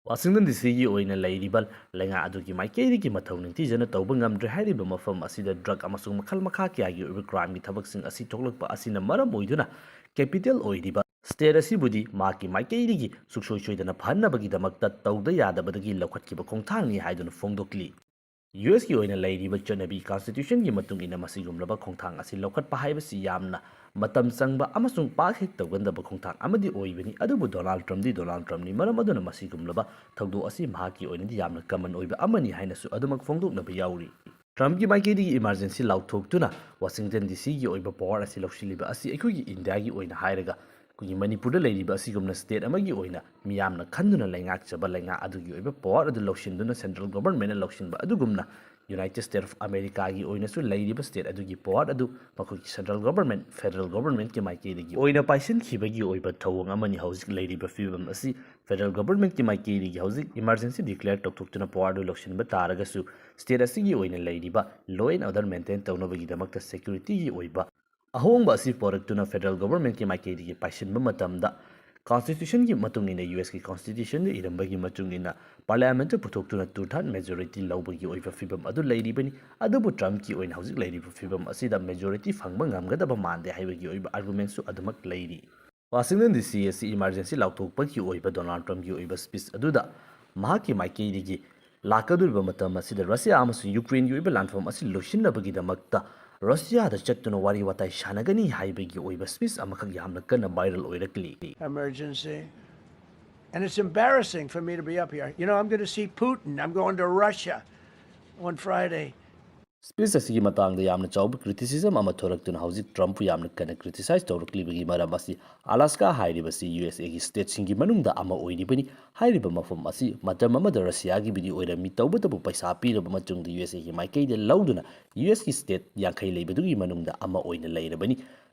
ꯋꯥꯁꯤꯡꯇꯟ ꯗꯤ ꯁꯤꯒꯤ ꯑꯣꯏꯅ ꯂꯩꯔꯤꯕ ꯂꯩꯉꯥꯛ ꯑꯗꯨꯒꯤ ꯃꯥꯏꯀꯩꯗꯒꯤ ꯃꯊꯧ ꯅꯤꯡꯊꯤꯖꯅ ꯇꯧꯕ ꯉꯝꯗ꯭ꯔꯦ꯫ ꯍꯥꯏꯔꯤꯕ ꯃꯐꯝ ꯑꯁꯤꯗ ꯗ꯭ꯔꯒ ꯑꯃꯁꯨꯡ ꯃꯈꯜ ꯃꯈꯥ ꯀꯌꯥꯒꯤ ꯑꯣꯏꯕ ꯀ꯭ꯔꯥꯏꯝꯒꯤ ꯊꯕꯛꯁꯤꯡ ꯑꯁꯤ ꯊꯣꯛꯂꯛꯄ ꯑꯁꯤꯅ ꯃꯔꯝ ꯑꯣꯏꯗꯨꯅ ꯀꯦꯄꯤꯇꯦꯜ ꯑꯣꯏꯔꯤꯕ ꯁ꯭ꯇꯦꯠ ꯑꯁꯤꯕꯨꯗꯤ ꯃꯍꯥꯛꯀꯤ ꯃꯥꯏꯀꯩꯗꯒꯤ ꯁꯨꯡꯁꯣꯏ ꯁꯣꯏꯗꯅ ꯐꯍꯟꯅꯕꯒꯤꯗꯃꯛꯇ ꯇꯧꯗ ꯌꯥꯗꯕꯗꯒꯤ ꯂꯧꯈꯠꯈꯤꯕ ꯈꯣꯡꯊꯥꯡꯅꯤ ꯍꯥꯏꯗꯨꯅ ꯐꯣꯡꯗꯣꯛꯂꯤ꯫ ꯌꯨ ꯑꯦꯁꯀꯤ ꯑꯣꯏꯅ ꯂꯩꯔꯤꯕ ꯆꯠꯅꯕꯤ ꯀꯟꯁꯇꯤꯇ꯭ꯌꯨꯁꯟꯒꯤ ꯃꯇꯨꯡ ꯏꯟꯅ ꯃꯁꯤꯒꯨꯝꯂꯕ ꯈꯣꯡꯊꯥꯡ ꯑꯁꯤ ꯂꯧꯈꯠꯄ ꯍꯥꯏꯕꯁꯤ ꯌꯥꯝꯅ ꯃꯇꯝ ꯆꯪꯕ ꯑꯃꯁꯨꯡ ꯄꯥꯛ ꯍꯦꯛ ꯇꯧꯒꯟꯗꯕ ꯈꯣꯡꯊꯥꯡ ꯑꯃꯗꯤ ꯑꯣꯏꯕꯅꯤ꯫ ꯑꯗꯨꯕꯨ ꯗꯣꯅꯥꯜꯗ ꯇ꯭ꯔꯝꯞꯗꯤ ꯗꯣꯅꯥꯜꯗ ꯇ꯭ꯔꯝꯞꯅꯤ, ꯃꯔꯝ ꯑꯗꯨꯅ ꯃꯁꯤꯒꯨꯝꯂꯕ ꯊꯧꯗꯣꯛ ꯑꯁꯤ ꯃꯍꯥꯛꯀꯤ ꯑꯣꯏꯅꯗꯤ ꯌꯥꯝꯅ ꯀꯃꯟ ꯑꯣꯏꯕ ꯑꯃꯅꯤ ꯍꯥꯏꯅꯁꯨ ꯑꯗꯨꯃꯛ ꯐꯣꯡꯗꯣꯛꯅꯕ ꯌꯥꯎꯔꯤ꯫ ꯇ꯭ꯔꯝꯞꯀꯤ ꯃꯥꯏꯀꯩꯗꯒꯤ ꯏꯃꯥꯔꯖꯦꯟꯁꯤ ꯂꯥꯎꯊꯣꯛꯇꯨꯅ ꯋꯥꯁꯤꯡꯇꯟ ꯗꯤ ꯁꯤꯒꯤ ꯑꯣꯏꯕ ꯄꯋꯥꯔ ꯑꯁꯤ ꯂꯧꯁꯤꯜꯂꯤꯕ ꯑꯁꯤ ꯑꯩꯈꯣꯏꯒꯤ ꯏꯟꯗꯤꯌꯥꯒꯤ ꯑꯣꯏꯅ ꯍꯥꯏꯔꯒ ꯑꯩꯈꯣꯏꯒꯤ ꯃꯅꯤꯄꯨꯔꯗ ꯂꯩꯔꯤꯕ ꯑꯁꯤꯒꯨꯝꯅ ꯁ꯭ꯇꯦꯠ ꯑꯃꯒꯤ ꯑꯣꯏꯅ ꯃꯤꯌꯥꯝꯅ ꯈꯟꯗꯨꯅ ꯂꯩꯉꯥꯛꯆꯕ ꯂꯩꯉꯥꯛ ꯑꯗꯨꯒꯤ ꯑꯣꯏꯕ ꯄꯋꯥꯔ ꯑꯗꯨ ꯂꯧꯁꯤꯟꯗꯨꯅ ꯁꯦꯟꯇ꯭ꯔꯦꯜ ꯒꯣꯚꯔꯟꯃꯦꯟꯠꯅ ꯂꯧꯁꯤꯟꯕ ꯑꯗꯨꯒꯨꯝꯅ ꯌꯨꯅꯥꯏꯇꯦꯗ ꯁ꯭ꯇꯦꯠ ꯑꯣꯐ ꯑꯃꯦꯔꯤꯀꯥꯒꯤ ꯑꯣꯏꯅꯁꯨ ꯂꯩꯔꯤꯕ ꯁ꯭ꯇꯦꯠ ꯑꯗꯨꯒꯤ ꯄꯋꯥꯔ ꯑꯗꯨ ꯃꯈꯣꯏꯒꯤ ꯁꯦꯟꯇ꯭ꯔꯦꯜ ꯒꯣꯚꯔꯟꯃꯦꯟꯠ, ꯐꯦꯗꯔꯦꯜ ꯒꯣꯚꯔꯟꯃꯦꯟꯠꯀꯤ ꯃꯥꯏꯀꯩꯗꯒꯤ ꯑꯣꯏꯅ ꯄꯥꯏꯁꯤꯟꯈꯤꯕꯒꯤ ꯑꯣꯏꯕ ꯊꯧꯑꯣꯡ ꯑꯃꯅꯤ꯫ ꯍꯧꯖꯤꯛ ꯂꯩꯔꯤꯕ ꯐꯤꯕꯝ ꯑꯁꯤ ꯐꯦꯗꯔꯦꯜ ꯒꯣꯚꯔꯟꯃꯦꯟꯠꯀꯤ ꯃꯥꯏꯀꯩꯗꯒꯤ ꯍꯧꯖꯤꯛ ꯏꯃꯥꯔꯖꯦꯟꯁꯤ ꯗꯤꯀ꯭ꯂꯦꯌꯔ ꯇꯧꯊꯣꯛꯇꯨꯅ ꯄꯋꯥꯔ ꯑꯗꯨ ꯂꯧꯁꯤꯟꯕ ꯇꯥꯔꯒꯁꯨ ꯁ꯭ꯇꯦꯠ ꯑꯁꯤꯒꯤ ꯑꯣꯏꯅ ꯂꯩꯔꯤꯕ ꯂꯣ ꯑꯦꯟ ꯑꯣꯔꯗꯔ ꯃꯦꯟꯇꯦꯟ ꯇꯧꯅꯕꯒꯤꯗꯃꯛꯇ ꯁꯦꯀ꯭ꯌꯨꯔꯤꯇꯤꯒꯤ ꯑꯣꯏꯕ ꯑꯍꯣꯡꯕ ꯑꯁꯤ ꯄꯨꯔꯛꯇꯨꯅ ꯐꯦꯗꯔꯦꯜ ꯒꯣꯚꯔꯟꯃꯦꯟꯠꯀꯤ ꯃꯥꯏꯀꯩꯗꯒꯤ ꯄꯥꯏꯁꯤꯟꯕ ꯃꯇꯝꯗ ꯀꯟꯁꯇꯤꯇ꯭ꯌꯨꯁꯟꯒꯤ ꯃꯇꯨꯡ ꯏꯟꯅ, ꯌꯨ ꯑꯦꯁꯀꯤ ꯀꯟꯁꯇꯤꯇ꯭ꯌꯨꯁꯟꯗ ꯏꯔꯝꯕꯒꯤ ꯃꯇꯨꯡ ꯏꯟꯅ ꯄꯥꯔꯂꯤꯌꯥꯃꯦꯟꯠꯇ ꯄꯨꯊꯣꯛꯇꯨꯅ ꯇꯨ ꯊꯥꯔꯠ ꯃꯦꯖꯣꯔꯤꯇꯤ ꯂꯧꯕꯒꯤ ꯑꯣꯏꯕ ꯐꯤꯕꯝ ꯑꯗꯨ ꯂꯩꯔꯤꯕꯅꯤ꯫ ꯑꯗꯨꯕꯨ ꯇ꯭ꯔꯝꯞꯀꯤ ꯑꯣꯏꯅ ꯍꯧꯖꯤꯛ ꯂꯩꯔꯤꯕ ꯐꯤꯕꯝ ꯑꯁꯤꯗ ꯃꯦꯖꯣꯔꯤꯇꯤ ꯐꯪꯕ ꯉꯝꯒꯗꯕ ꯃꯥꯟꯗꯦ ꯍꯥꯏꯕꯒꯤ ꯑꯣꯏꯕ ꯑꯥꯔꯒꯨꯃꯦꯟꯠꯁꯨ ꯑꯗꯨꯃꯛ ꯂꯩꯔꯤ꯫ ꯋꯥꯁꯤꯡꯇꯟ ꯗꯤ ꯁꯤ ꯑꯁꯤ ꯏꯃꯥꯔꯖꯦꯟꯁꯤ ꯂꯥꯎꯊꯣꯛꯄꯒꯤ ꯑꯣꯏꯕ ꯗꯣꯅꯥꯜꯗ ꯇ꯭ꯔꯝꯞꯀꯤ ꯑꯣꯏꯕ ꯁ꯭ꯄꯤꯆ ꯑꯗꯨꯗ ꯃꯍꯥꯛꯀꯤ ꯃꯥꯏꯀꯩꯗꯒꯤ ꯂꯥꯛꯀꯗꯧꯔꯤꯕ ꯃꯇꯝ ꯑꯁꯤꯗ ꯔꯁꯤꯌꯥ ꯑꯃꯁꯨꯡ ꯌꯨꯀ꯭ꯔꯦꯟꯒꯤ ꯑꯣꯏꯕ ꯂꯥꯟꯐꯝ ꯑꯁꯤ ꯂꯣꯏꯁꯤꯟꯅꯕꯒꯤꯗꯃꯛꯇ ꯔꯁꯤꯌꯥꯗ ꯆꯠꯇꯨꯅ ꯋꯥꯔꯤ ꯋꯥꯇꯥꯏ ꯁꯥꯟꯅꯒꯅꯤ ꯍꯥꯏꯕꯒꯤ ꯑꯣꯏꯕ ꯁ꯭ꯄꯤꯆ ꯑꯃꯈꯛ ꯌꯥꯝꯅ ꯀꯟꯅ ꯚꯥꯏꯔꯦꯜ ꯑꯣꯏꯔꯛꯂꯤ꯫ Emergency. And it's embarrassing for me to be up here. You know, I'm going to see Putin. I'm going to Russia on Friday. Speech ꯑꯁꯤꯒꯤ ꯃꯇꯥꯡꯗ ꯌꯥꯝꯅ ꯆꯥꯎꯕ ꯀ꯭ꯔꯤꯇꯤꯁꯤꯖꯝ ꯑꯃ ꯊꯣꯔꯛꯇꯨꯅ ꯍꯧꯖꯤꯛ ꯇ꯭ꯔꯝꯞꯄꯨ ꯌꯥꯝꯅ ꯀꯟꯅ ꯀ꯭ꯔꯤꯇꯤꯁꯥꯏꯖ ꯇꯧꯔꯛꯂꯤꯕꯒꯤ ꯃꯔꯝ ꯑꯁꯤ ꯑꯂꯥꯁꯀꯥ ꯍꯥꯏꯔꯤꯕꯁꯤ ꯌꯨ ꯑꯦꯁ ꯑꯦꯒꯤ ꯁ꯭ꯇꯦꯠꯁꯤꯡꯒꯤ ꯃꯅꯨꯡꯗ ꯑꯃ ꯑꯣꯏꯔꯤꯕꯅꯤ꯫ ꯍꯥꯏꯔꯤꯕ ꯃꯐꯝ ꯑꯁꯤ ꯃꯇꯝ ꯑꯃꯗ ꯔꯁꯤꯌꯥꯒꯤꯕꯨꯗꯤ ꯑꯣꯏꯔꯝꯃꯤ, ꯇꯧꯕꯇꯕꯨ ꯄꯩꯁꯥ ꯄꯤꯔꯕ ꯃꯇꯨꯡꯗ ꯌꯨ ꯑꯦꯁ ꯑꯦꯒꯤ ꯃꯥꯏꯀꯩꯗ ꯂꯧꯗꯨꯅ ꯌꯨ ꯑꯦꯁꯀꯤ ꯁ꯭ꯇꯦꯠ ꯌꯥꯡꯈꯩ ꯂꯩꯕꯗꯨꯒꯤ ꯃꯅꯨꯡꯗ ꯑꯃ ꯑꯣꯏꯅ ꯂꯩꯔꯕꯅꯤ꯫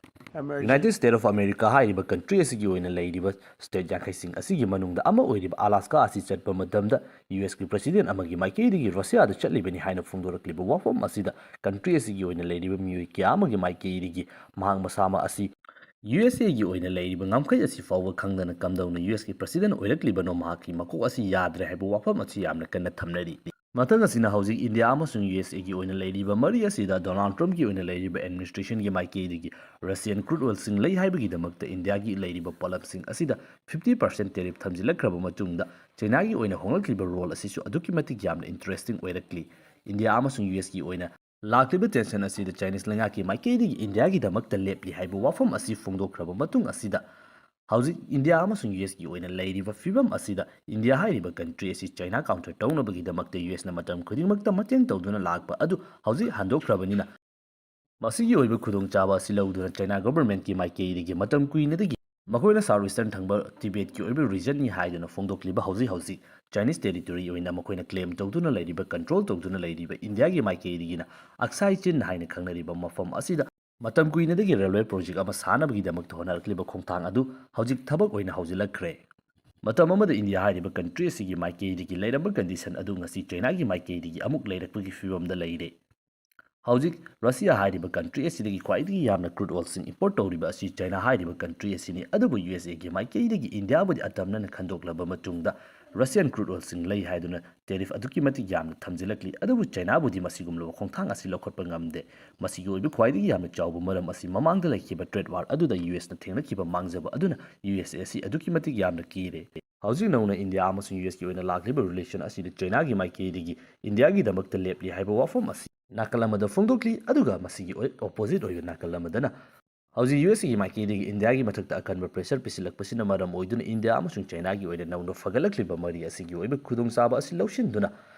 ꯌꯨꯅꯥꯏꯇꯦꯗ ꯁ꯭ꯇꯦꯠ ꯑꯣꯐ ꯑꯃꯦꯔꯤꯀꯥ ꯍꯥꯏꯔꯤꯕ ꯀꯟꯇ꯭ꯔꯤ ꯑꯁꯤꯒꯤ ꯑꯣꯏꯅ ꯂꯩꯔꯤꯕ ꯁ꯭ꯇꯦꯠ ꯌꯥꯡꯈꯩꯁꯤꯡ ꯑꯁꯤꯒꯤ ꯃꯅꯨꯡꯗ ꯑꯃ ꯑꯣꯏꯔꯤꯕ ꯑꯂꯥꯁꯀꯥ ꯑꯁꯤ ꯆꯠꯄ ꯃꯇꯝꯗ ꯌꯨ ꯑꯦꯁꯀꯤ ꯄ꯭ꯔꯁꯤꯗꯦꯟꯠ ꯑꯃꯒꯤ ꯃꯥꯏꯀꯩꯗꯒꯤ ꯔꯁꯤꯌꯥꯗ ꯆꯠꯂꯤꯕꯅꯤ ꯍꯥꯏꯅ ꯐꯣꯡꯗꯣꯔꯛꯂꯤꯕ ꯋꯥꯐꯝ ꯑꯁꯤꯗ ꯀꯟꯇ꯭ꯔꯤ ꯑꯁꯤꯒꯤ ꯑꯣꯏꯅ ꯂꯩꯔꯤꯕ ꯃꯤꯑꯣꯏ ꯀꯌꯥ ꯑꯃꯒꯤ ꯃꯥꯏꯀꯩꯗꯒꯤ ꯃꯍꯥꯛ ꯃꯁꯥꯃꯛ ꯑꯁꯤ ꯌꯨ ꯑꯦꯁ ꯑꯦꯒꯤ ꯑꯣꯏꯅ ꯂꯩꯔꯤꯕ ꯉꯝꯈꯩ ꯑꯁꯤ ꯐꯥꯎꯕ ꯈꯪꯗꯅ ꯀꯝꯗꯧꯅ ꯌꯨ ꯑꯦꯁꯀꯤ ꯄ꯭ꯔꯁꯤꯗꯦꯟ ꯑꯣꯏꯔꯛꯂꯤꯕꯅꯣ, ꯃꯍꯥꯛꯀꯤ ꯃꯀꯣꯛ ꯑꯁꯤ ꯌꯥꯗ꯭ꯔꯦ ꯍꯥꯏꯕ ꯋꯥꯐꯝ ꯑꯁꯤ ꯌꯥꯝꯅ ꯀꯟꯅ ꯊꯝꯅꯔꯤ꯫ ꯃꯊꯪ ꯑꯁꯤꯅ ꯍꯧꯖꯤꯛ ꯏꯟꯗꯤꯌꯥ ꯑꯃꯁꯨꯡ ꯌꯨ ꯑꯦꯁ ꯑꯦꯒꯤ ꯑꯣꯏꯅ ꯂꯩꯔꯤꯕ ꯃꯔꯤ ꯑꯁꯤꯗ ꯗꯣꯅꯥꯜꯗ ꯇ꯭ꯔꯝꯞꯀꯤ ꯑꯣꯏꯅ ꯂꯩꯔꯤꯕ ꯑꯦꯗꯃꯤꯅꯤꯁꯇ꯭ꯔꯦꯁꯟꯒꯤ ꯃꯥꯏꯀꯩꯗꯒꯤ ꯔꯁꯤꯌꯥꯟ ꯀ꯭ꯔꯨꯗ ꯑꯣꯏꯜꯁꯤꯡ ꯂꯩ ꯍꯥꯏꯕꯒꯤꯗꯃꯛꯇ ꯏꯟꯗꯤꯌꯥꯒꯤ ꯂꯩꯔꯤꯕ ꯄꯣꯠꯂꯝꯁꯤꯡ ꯑꯁꯤꯗ ꯐꯤꯐꯇꯤ ꯄꯥꯔꯁꯦꯟ ꯇꯦꯔꯤꯐ ꯊꯝꯖꯤꯜꯂꯛꯈ꯭ꯔꯕ ꯃꯇꯨꯡꯗ ꯆꯩꯅꯥꯒꯤ ꯑꯣꯏꯅ ꯍꯣꯡꯂꯛꯂꯤꯕ ꯔꯣꯜ ꯑꯁꯤꯁꯨ ꯑꯗꯨꯛꯀꯤ ꯃꯇꯤꯛ ꯌꯥꯝꯅ ꯏꯟꯇꯔꯦꯁꯇꯤꯡ ꯑꯣꯏꯔꯛꯂꯤ꯫ ꯏꯟꯗꯤꯌꯥ ꯑꯃꯁꯨꯡ ꯌꯨ ꯑꯦꯁꯀꯤ ꯑꯣꯏꯅ ꯂꯥꯛꯂꯤꯕ ꯇꯦꯟꯁꯟ ꯑꯁꯤꯗ ꯆꯥꯏꯅꯤꯁ ꯂꯩꯉꯥꯛꯀꯤ ꯃꯥꯏꯀꯩꯗꯒꯤ ꯏꯟꯗꯤꯌꯥꯒꯤꯗꯃꯛꯇ ꯂꯦꯞꯂꯤ ꯍꯥꯏꯕ ꯋꯥꯐꯝ ꯑꯁꯤ ꯐꯣꯡꯗꯣꯛꯈ꯭ꯔꯕ ꯃꯇꯨꯡ ꯑꯁꯤꯗ ꯍꯧꯖꯤꯛ ꯏꯟꯗꯤꯌꯥ ꯑꯃꯁꯨꯡ ꯌꯨ ꯑꯦꯁꯀꯤ ꯑꯣꯏꯅ ꯂꯩꯔꯤꯕ ꯐꯤꯕꯝ ꯑꯁꯤꯗ ꯏꯟꯗꯤꯌꯥ ꯍꯥꯏꯔꯤꯕ ꯀꯟꯇ꯭ꯔꯤ ꯑꯁꯤ ꯆꯥꯏꯅꯥ ꯀꯥꯎꯟꯇꯔ ꯇꯧꯅꯕꯒꯤꯗꯃꯛꯇ ꯌꯨ ꯑꯦꯁꯅ ꯃꯇꯝ ꯈꯨꯗꯤꯡꯃꯛꯇ ꯃꯇꯦꯡ ꯇꯧꯗꯨꯅ ꯂꯥꯛꯄ ꯑꯗꯨ ꯍꯧꯖꯤꯛ ꯍꯟꯗꯣꯛꯈ꯭ꯔꯕꯅꯤꯅ ꯃꯁꯤꯒꯤ ꯑꯣꯏꯕ ꯈꯨꯗꯣꯡꯆꯥꯕ ꯑꯁꯤ ꯂꯧꯗꯨꯅ ꯆꯥꯏꯅꯥ ꯒꯣꯚꯔꯟꯃꯦꯟꯠꯀꯤ ꯃꯥꯏꯀꯩꯗꯒꯤ ꯃꯇꯝ ꯀꯨꯏꯅꯗꯒꯤ ꯃꯈꯣꯏꯅ ꯁꯥꯎꯠ ꯏꯁꯇꯔꯟ ꯊꯪꯕ ꯇꯤꯕꯦꯠꯀꯤ ꯑꯣꯏꯕ ꯔꯤꯖꯟꯅꯤ ꯍꯥꯏꯗꯨꯅ ꯐꯣꯡꯗꯣꯛꯂꯤꯕ ꯍꯧꯖꯤꯛ ꯍꯧꯖꯤꯛ ꯆꯥꯏꯅꯤꯁ ꯇꯦꯔꯤꯇꯣꯔꯤ ꯑꯣꯏꯅ ꯃꯈꯣꯏꯅ ꯀ꯭ꯂꯦꯝ ꯇꯧꯗꯨꯅ ꯂꯩꯔꯤꯕ, ꯀꯟꯇ꯭ꯔꯣꯜ ꯇꯧꯗꯨꯅ ꯂꯩꯔꯤꯕ ꯏꯟꯗꯤꯌꯥꯒꯤ ꯃꯥꯏꯀꯩꯗꯒꯤꯅ ꯑꯛꯁꯥꯏ ꯆꯤꯟ ꯍꯥꯏꯅ ꯈꯪꯅꯔꯤꯕ ꯃꯐꯝ ꯑꯁꯤꯗ ꯃꯇꯝ ꯀꯨꯏꯅꯗꯒꯤ ꯔꯦꯜꯋꯦ ꯄ꯭ꯔꯣꯖꯦꯛ ꯑꯃ ꯁꯥꯅꯕꯒꯤꯗꯃꯛꯇ ꯍꯣꯠꯅꯔꯛꯂꯤꯕ ꯈꯣꯡꯊꯥꯡ ꯑꯗꯨ ꯍꯧꯖꯤꯛ ꯊꯕꯛ ꯑꯣꯏꯅ ꯍꯧꯖꯤꯜꯂꯛꯈ꯭ꯔꯦ꯫ ꯃꯇꯝ ꯑꯃꯗ ꯏꯟꯗꯤꯌꯥ ꯍꯥꯏꯔꯤꯕ ꯀꯟꯇ꯭ꯔꯤ ꯑꯁꯤꯒꯤ ꯃꯥꯏꯀꯩꯗꯒꯤ ꯂꯩꯔꯝꯕ ꯀꯟꯗꯤꯁꯟ ꯑꯗꯨ ꯉꯁꯤ ꯆꯥꯏꯅꯥꯒꯤ ꯃꯥꯏꯀꯩꯗꯒꯤ ꯑꯃꯨꯛ ꯂꯩꯔꯛꯄꯒꯤ ꯐꯤꯕꯝꯗ ꯂꯩꯔꯦ꯫ ꯍꯧꯖꯤꯛ ꯔꯁꯤꯌꯥ ꯍꯥꯏꯔꯤꯕ ꯀꯟꯇ꯭ꯔꯤ ꯑꯁꯤꯗꯒꯤ ꯈ꯭ꯋꯥꯏꯗꯒꯤ ꯌꯥꯝꯅ ꯀ꯭ꯔꯨꯗ ꯑꯣꯏꯜꯁꯤꯡ ꯏꯝꯄꯣꯔꯠ ꯇꯧꯔꯤꯕ ꯑꯁꯤ ꯆꯥꯏꯅꯥ ꯍꯥꯏꯔꯤꯕ ꯀꯟꯇ꯭ꯔꯤ ꯑꯁꯤꯅꯤ꯫ ꯑꯗꯨꯕꯨ ꯌꯨ ꯑꯦꯁ ꯑꯦꯒꯤ ꯃꯥꯏꯀꯩꯗꯒꯤ ꯏꯟꯗꯤꯌꯥꯕꯨꯗꯤ ꯑꯇꯝꯅꯅ ꯈꯟꯗꯣꯛꯂꯕ ꯃꯇꯨꯡꯗ ꯔꯁꯤꯌꯥꯟ ꯀ꯭ꯔꯨꯗ ꯑꯣꯏꯜꯁꯤꯡ ꯂꯩ ꯍꯥꯏꯗꯨꯅ ꯇꯦꯔꯤꯐ ꯑꯗꯨꯛꯀꯤ ꯃꯇꯤꯛ ꯌꯥꯝꯅ ꯊꯝꯖꯤꯜꯂꯛꯂꯤ꯫ ꯑꯗꯨꯕꯨ ꯆꯥꯏꯅꯥꯕꯨꯗꯤ ꯃꯁꯤꯒꯨꯝꯂꯕ ꯈꯣꯡꯊꯥꯡ ꯑꯁꯤ ꯂꯧꯈꯠꯄ ꯉꯝꯗꯦ꯫ ꯃꯁꯤꯒꯤ ꯑꯣꯏꯕ ꯈ꯭ꯋꯥꯏꯗꯒꯤ ꯌꯥꯝꯅ ꯆꯥꯎꯕ ꯃꯔꯝ ꯑꯁꯤ ꯃꯃꯥꯡꯗ ꯂꯩꯈꯤꯕ ꯇ꯭ꯔꯦꯗ ꯋꯥꯔ ꯑꯗꯨꯗ ꯌꯨ ꯑꯦꯁꯅ ꯊꯦꯡꯅꯈꯤꯕ ꯃꯥꯡꯖꯕ ꯑꯗꯨꯅ ꯌꯨ ꯑꯦꯁ ꯑꯦ ꯑꯁꯤ ꯑꯗꯨꯛꯀꯤ ꯃꯇꯤꯛ ꯌꯥꯝꯅ ꯀꯤꯔꯦ꯫ ꯍꯧꯖꯤꯛ ꯅꯧꯅ ꯏꯟꯗꯤꯌꯥ ꯑꯃꯁꯨꯡ ꯌꯨ ꯑꯦꯁꯀꯤ ꯑꯣꯏꯅ ꯂꯥꯛꯂꯤꯕ ꯔꯤꯂꯦꯁꯟ ꯑꯁꯤꯗ ꯆꯥꯏꯅꯥꯒꯤ ꯃꯥꯏꯀꯩꯗꯒꯤ ꯏꯟꯗꯤꯌꯥꯒꯤꯗꯃꯛꯇ ꯂꯦꯞꯂꯤ ꯍꯥꯏꯕ ꯋꯥꯐꯝ ꯑꯁꯤ ꯅꯥꯀꯜ ꯑꯃꯗ ꯐꯣꯡꯗꯣꯛꯂꯤ, ꯑꯗꯨꯒ ꯃꯁꯤꯒꯤ ꯑꯣꯄꯣꯖꯤꯠ ꯑꯣꯏꯕ ꯅꯥꯀꯜ ꯑꯃꯗꯅ ꯍꯧꯖꯤꯛ ꯌꯨ ꯑꯦꯁ ꯑꯦꯒꯤ ꯃꯥꯏꯀꯩꯗꯒꯤ ꯏꯟꯗꯤꯌꯥꯒꯤ ꯃꯊꯛꯇ ꯑꯀꯟꯕ ꯄ꯭ꯔꯦꯁꯔ ꯄꯤꯁꯤꯜꯂꯛꯄꯁꯤꯅ ꯃꯔꯝ ꯑꯣꯏꯗꯨꯅ ꯏꯟꯗꯤꯌꯥ ꯑꯃꯁꯨꯡ ꯆꯥꯏꯅꯥꯒꯤ ꯑꯣꯏꯅ ꯅꯧꯅ ꯐꯒꯠꯂꯛꯂꯤꯕ ꯃꯔꯤ ꯑꯁꯤꯒꯤ ꯑꯣꯏꯕ ꯈꯨꯗꯣꯡꯆꯥꯕ ꯑꯁꯤ ꯂꯧꯁꯤꯟꯗꯨꯅ